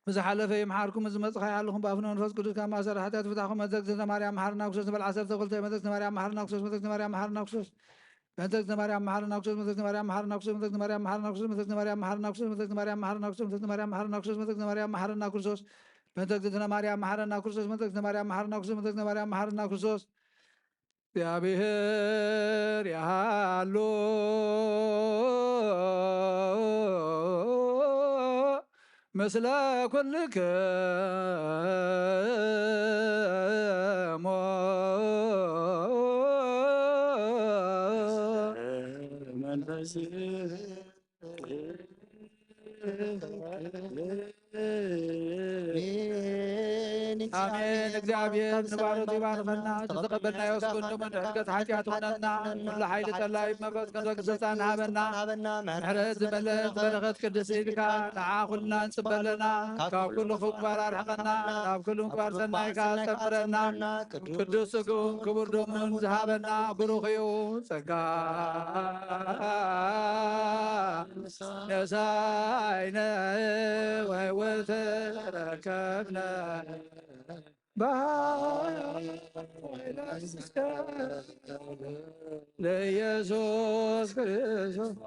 ብዝሓለፈ ይምሓርኩም፣ ዝመጽእ ከኣ ይሓልኹም። ብኣፉ ንመንፈስ ቅዱስ ካብ ማእሰር ሓጢኣት ይፍታሕኩም። መተክዝተ ማርያም መሓረና ክርስቶስ ንበል ዓሰርተ ክልተ። መተክዝተ ማርያም መሓረና ክርስቶስ፣ መተክዝተ ማርያም መሓረና ክርስቶስ፣ መተክዝተ ማርያም መሓረና ክርስቶስ፣ መተክዝተ ማርያም መሓረና ክርስቶስ፣ መተክዝተ ማርያም መሓረና ክርስቶስ፣ መተክዝተ ማርያም መሓረና ክርስቶስ፣ መተክዝተ ማርያም መሓረና ክርስቶስ፣ መተክዝተ ማርያም መሓረና ክርስቶስ፣ መተክዝተ ማርያም መሓረና ክርስቶስ፣ መተክዝተ ማርያም መሓረና ክርስቶስ፣ መተክዝተ ማርያም መሓረና ክርስቶስ፣ መተክዝተ ማርያም መሓረና ክርስቶስ። እግዚኣብሔር ያሃሎ ምስለ ኩልክሙ። መንፈስ ኣሜን። እግዚኣብሔር ንባሮቱ ይባርኸና። ዝተቐበልናዮ ስግኡን ደሙን ሕድገት ሓጢኣት ኾነና። ኩሉ ሓይሊ ጸላኢ መንፈስ ቅዱስ ስልጣን ሃበና። ምሕረት ዝመልአት በረኸት ቅድስት ኢድካ ንዓ ኩልና ንጽበ ኣለና። ካብ ኩሉ ክፉእ ምግባር ኣርሕቐና። ናብ ኩሉ ምግባር ሰናይ ከኣ ኣጸንብረና። ቅዱስ ስግኡን ክቡር ደሙን ዝሃበና ብሩኽ እዩ። ጸጋ ነሳይነ ወወተረከብነ በኃይለ መስቀል ለኢየሱስ ክርስቶስ።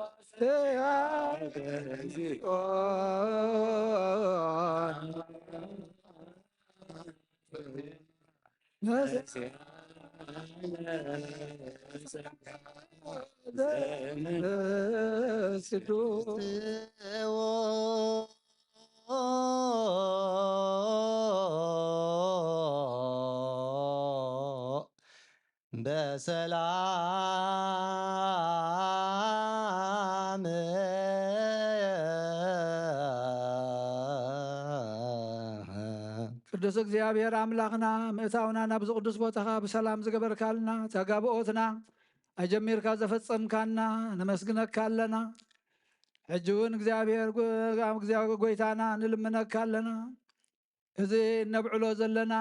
በሰላም ቅዱስ እግዚኣብሔር ኣምላኽና፣ ምእታውና ናብዚ ቅዱስ ቦታኻ ብሰላም ዝገበርካልና፣ ተጋብኦትና ኣጀሚርካ ዘፈጸምካና፣ ነመስግነካ ኣለና። ሕጂ እውን እግዚኣብሔር ጎ-፣ ኣብ እግዚኣብሔር ጎይታና ንልምነካ ኣለና። እዚ እነብዕሎ ዘለና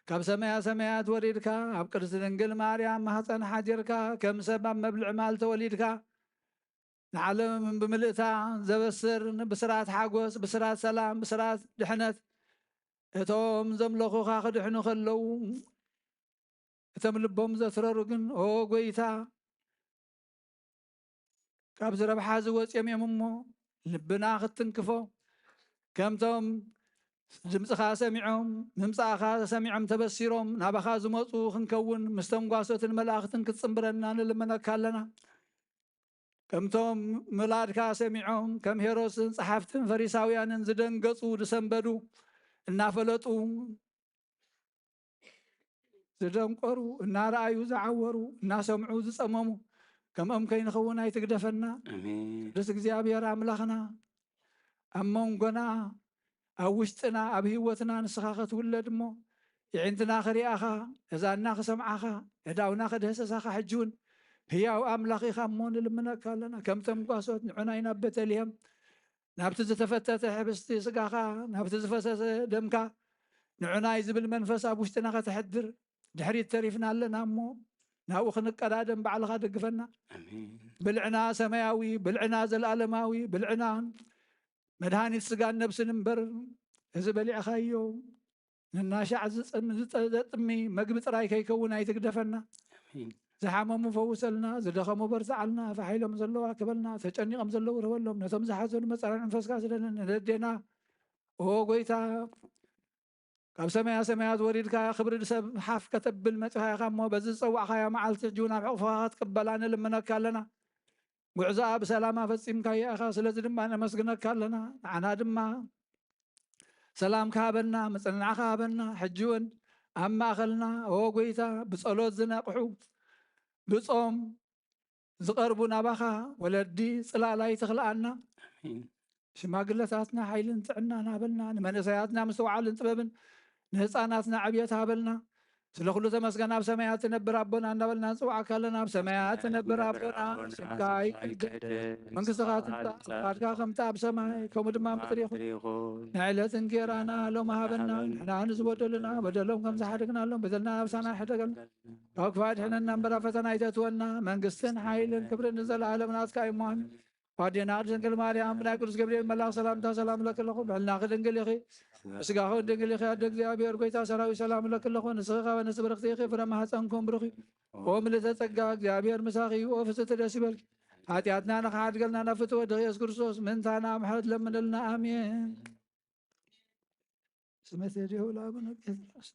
ካብ ሰማያ ሰማያት ወሪድካ ኣብ ቅድስቲ ድንግል ማርያም ማህፀን ሓዲርካ ከም ሰብ ኣብ መብልዕ ማል ተወሊድካ ንዓለም ብምልእታ ዘበስር ብስራት ሓጎስ፣ ብስራት ሰላም፣ ብስራት ድሕነት እቶም ዘምለኹኻ ክድሕኑ ከለዉ እቶም ልቦም ዘትረሩ ግን ኦ ጎይታ ካብዚ ረብሓ እዚ ወፅዮም እዮም እሞ ልብና ክትትንክፎ ከምቶም ድምፅኻ ሰሚዖም ምምፃእኻ ሰሚዖም ተበሲሮም ናባኻ ዝመፁ ክንከውን ምስቶም ጓሶትን መላእኽትን ክትፅምብረና ንልምነካ ኣለና። ከምቶም ምላድካ ሰሚዖም ከም ሄሮድስን ጸሓፍትን ፈሪሳውያንን ዝደንገጹ ዝሰንበዱ እናፈለጡ ዝደንቆሩ እናረኣዩ ዝዓወሩ እናሰምዑ ዝጸመሙ ከምኦም ከይንኸውን ኣይትግደፈና። ኣሜን። ቅዱስ እግዚኣብሔር ኣምላኽና ኣብ መንጎና ኣብ ውሽጥና ኣብ ህይወትና ንስኻ ክትውለድ እሞ የዒንትና ክሪኣኻ እዛና ክሰምዓኻ እዳውና ክድህሰሳኻ ሕጂ እውን ህያው ኣምላኽ ኢኻ እሞ ንልምነካ ኣለና። ከምቶም ጓሶት ንዑናይ ናብ ቤተልሔም ናብቲ ዝተፈተተ ሕብስቲ ስጋኻ ናብቲ ዝፈሰሰ ደምካ ንዑናይ ዝብል መንፈስ ኣብ ውሽጥና ከተሕድር ድሕሪት ተሪፍና ኣለና እሞ ናብኡ ክንቀዳደም ባዕልኻ ደግፈና። ኣሜን። ብልዕና ሰማያዊ ብልዕና ዘለኣለማዊ ብልዕና መድሃኒት ስጋን ነብስን እምበር እዚ በሊዕኻዮ ንናሻዕ ዝጸም- ዝጠ- ዘጥሚ መግቢ ጥራይ ከይከውን ኣይትግደፈና። ኣሜን። ዝሓመሙ ፈውሰልና፣ ዝደኸሙ በርትዓልና፣ ፋሕ ኢሎም ዘለዉ ኣክበልና፣ ተጨኒቖም ዘለዉ ርህበሎም፣ ነቶም ዝሓዘኑ መጻርዕ መንፈስካ ስደደን ነደዴና። ኦ ጎይታ ካብ ሰማያ ሰማያት ወሪድካ ክብሪ ሰብ ሓፍ ከተብል መጺኻ ኢኻ እሞ በዚ ዝጸዋዕኻያ መዓልቲ ሕጂ እውን ኣብ ሕቑፍኻ ክትቅበላ ንልምነካ ኣለና። ጉዕዞኣ ብሰላም ኣፈጺምካያ ኢኻ፣ ስለዚ ድማ ነመስግነካ ኣለና። ንዓና ድማ ሰላምካ ሃበና፣ ምጽንናዕካ ሃበና። ሕጂ እውን ኣብ ማእኸልና ኦ ጎይታ ብጸሎት ዝነቕሑ ብጾም ዝቐርቡ ናባኻ ወለዲ ጽላል ኣይትኽልኣና። ኣሜን። ሽማግለታትና ሓይልን ጥዕናን ሃበልና፣ ንመንእሰያትና ምስትውዓልን ጥበብን ንህፃናትና ዕብየት ሃበልና። ስለ ኩሉ ተመስገን ኣብ ሰማያት ትነብር ኣቦና እናበልና ንፅዋዕካ ኣለና። ኣብ ሰማያት ትነብር ኣቦና ስምካ ይቀደስ፣ መንግስትኻ ትምፃእ፣ ፍቃድካ ከምቲ ኣብ ሰማይ ከምኡ ድማ ኣብ ምድሪ ይኹን። ንዕለት እንጌራና ሎም ሃበና፣ ንሕና ንዝበደሉና በደሎም ከም ዝሓደግናሎም በደልና ኣብሳና ሕደገልና፣ ካብ ክፋ ድሕነና እምበር ኣብ ፈተና ኣይተእትወና። መንግስትን ሓይልን ክብርን ንዘለኣለም ናትካ እዩ እሞ ኣሜን። ኣዴና ድንግል ማርያም ብናይ ቅዱስ ገብርኤል መልኣኽ ሰላምታ ሰላም ለኪ ኣለኹ። ብሕልናኺ ድንግል ኢኺ፣ ብስጋኺ እውን ድንግል ኢኺ። ኣደ እግዚኣብሔር ጎይታ ሰራዊት ሰላም ለኪ ኣለኹ። ንስኺ ካብ ኣንስቲ ብርኽቲ ኢኺ፣ ፍረ ማህፀንኩም ብሩኽ እዩ። ኦ ምልእተ ጸጋ እግዚኣብሔር ምሳኺ እዩ። ኦ ፍስሕቲ ደስ ይበልኪ። ሓጢኣትና ንኽሓድገልና ናብ ፍትወ ወድኺ ኢየሱስ ክርስቶስ ምእንታና ምሕረት ለምንልና። ኣሜን። ስመ ቴዴሁ ለአቡነ ጴጥሮስ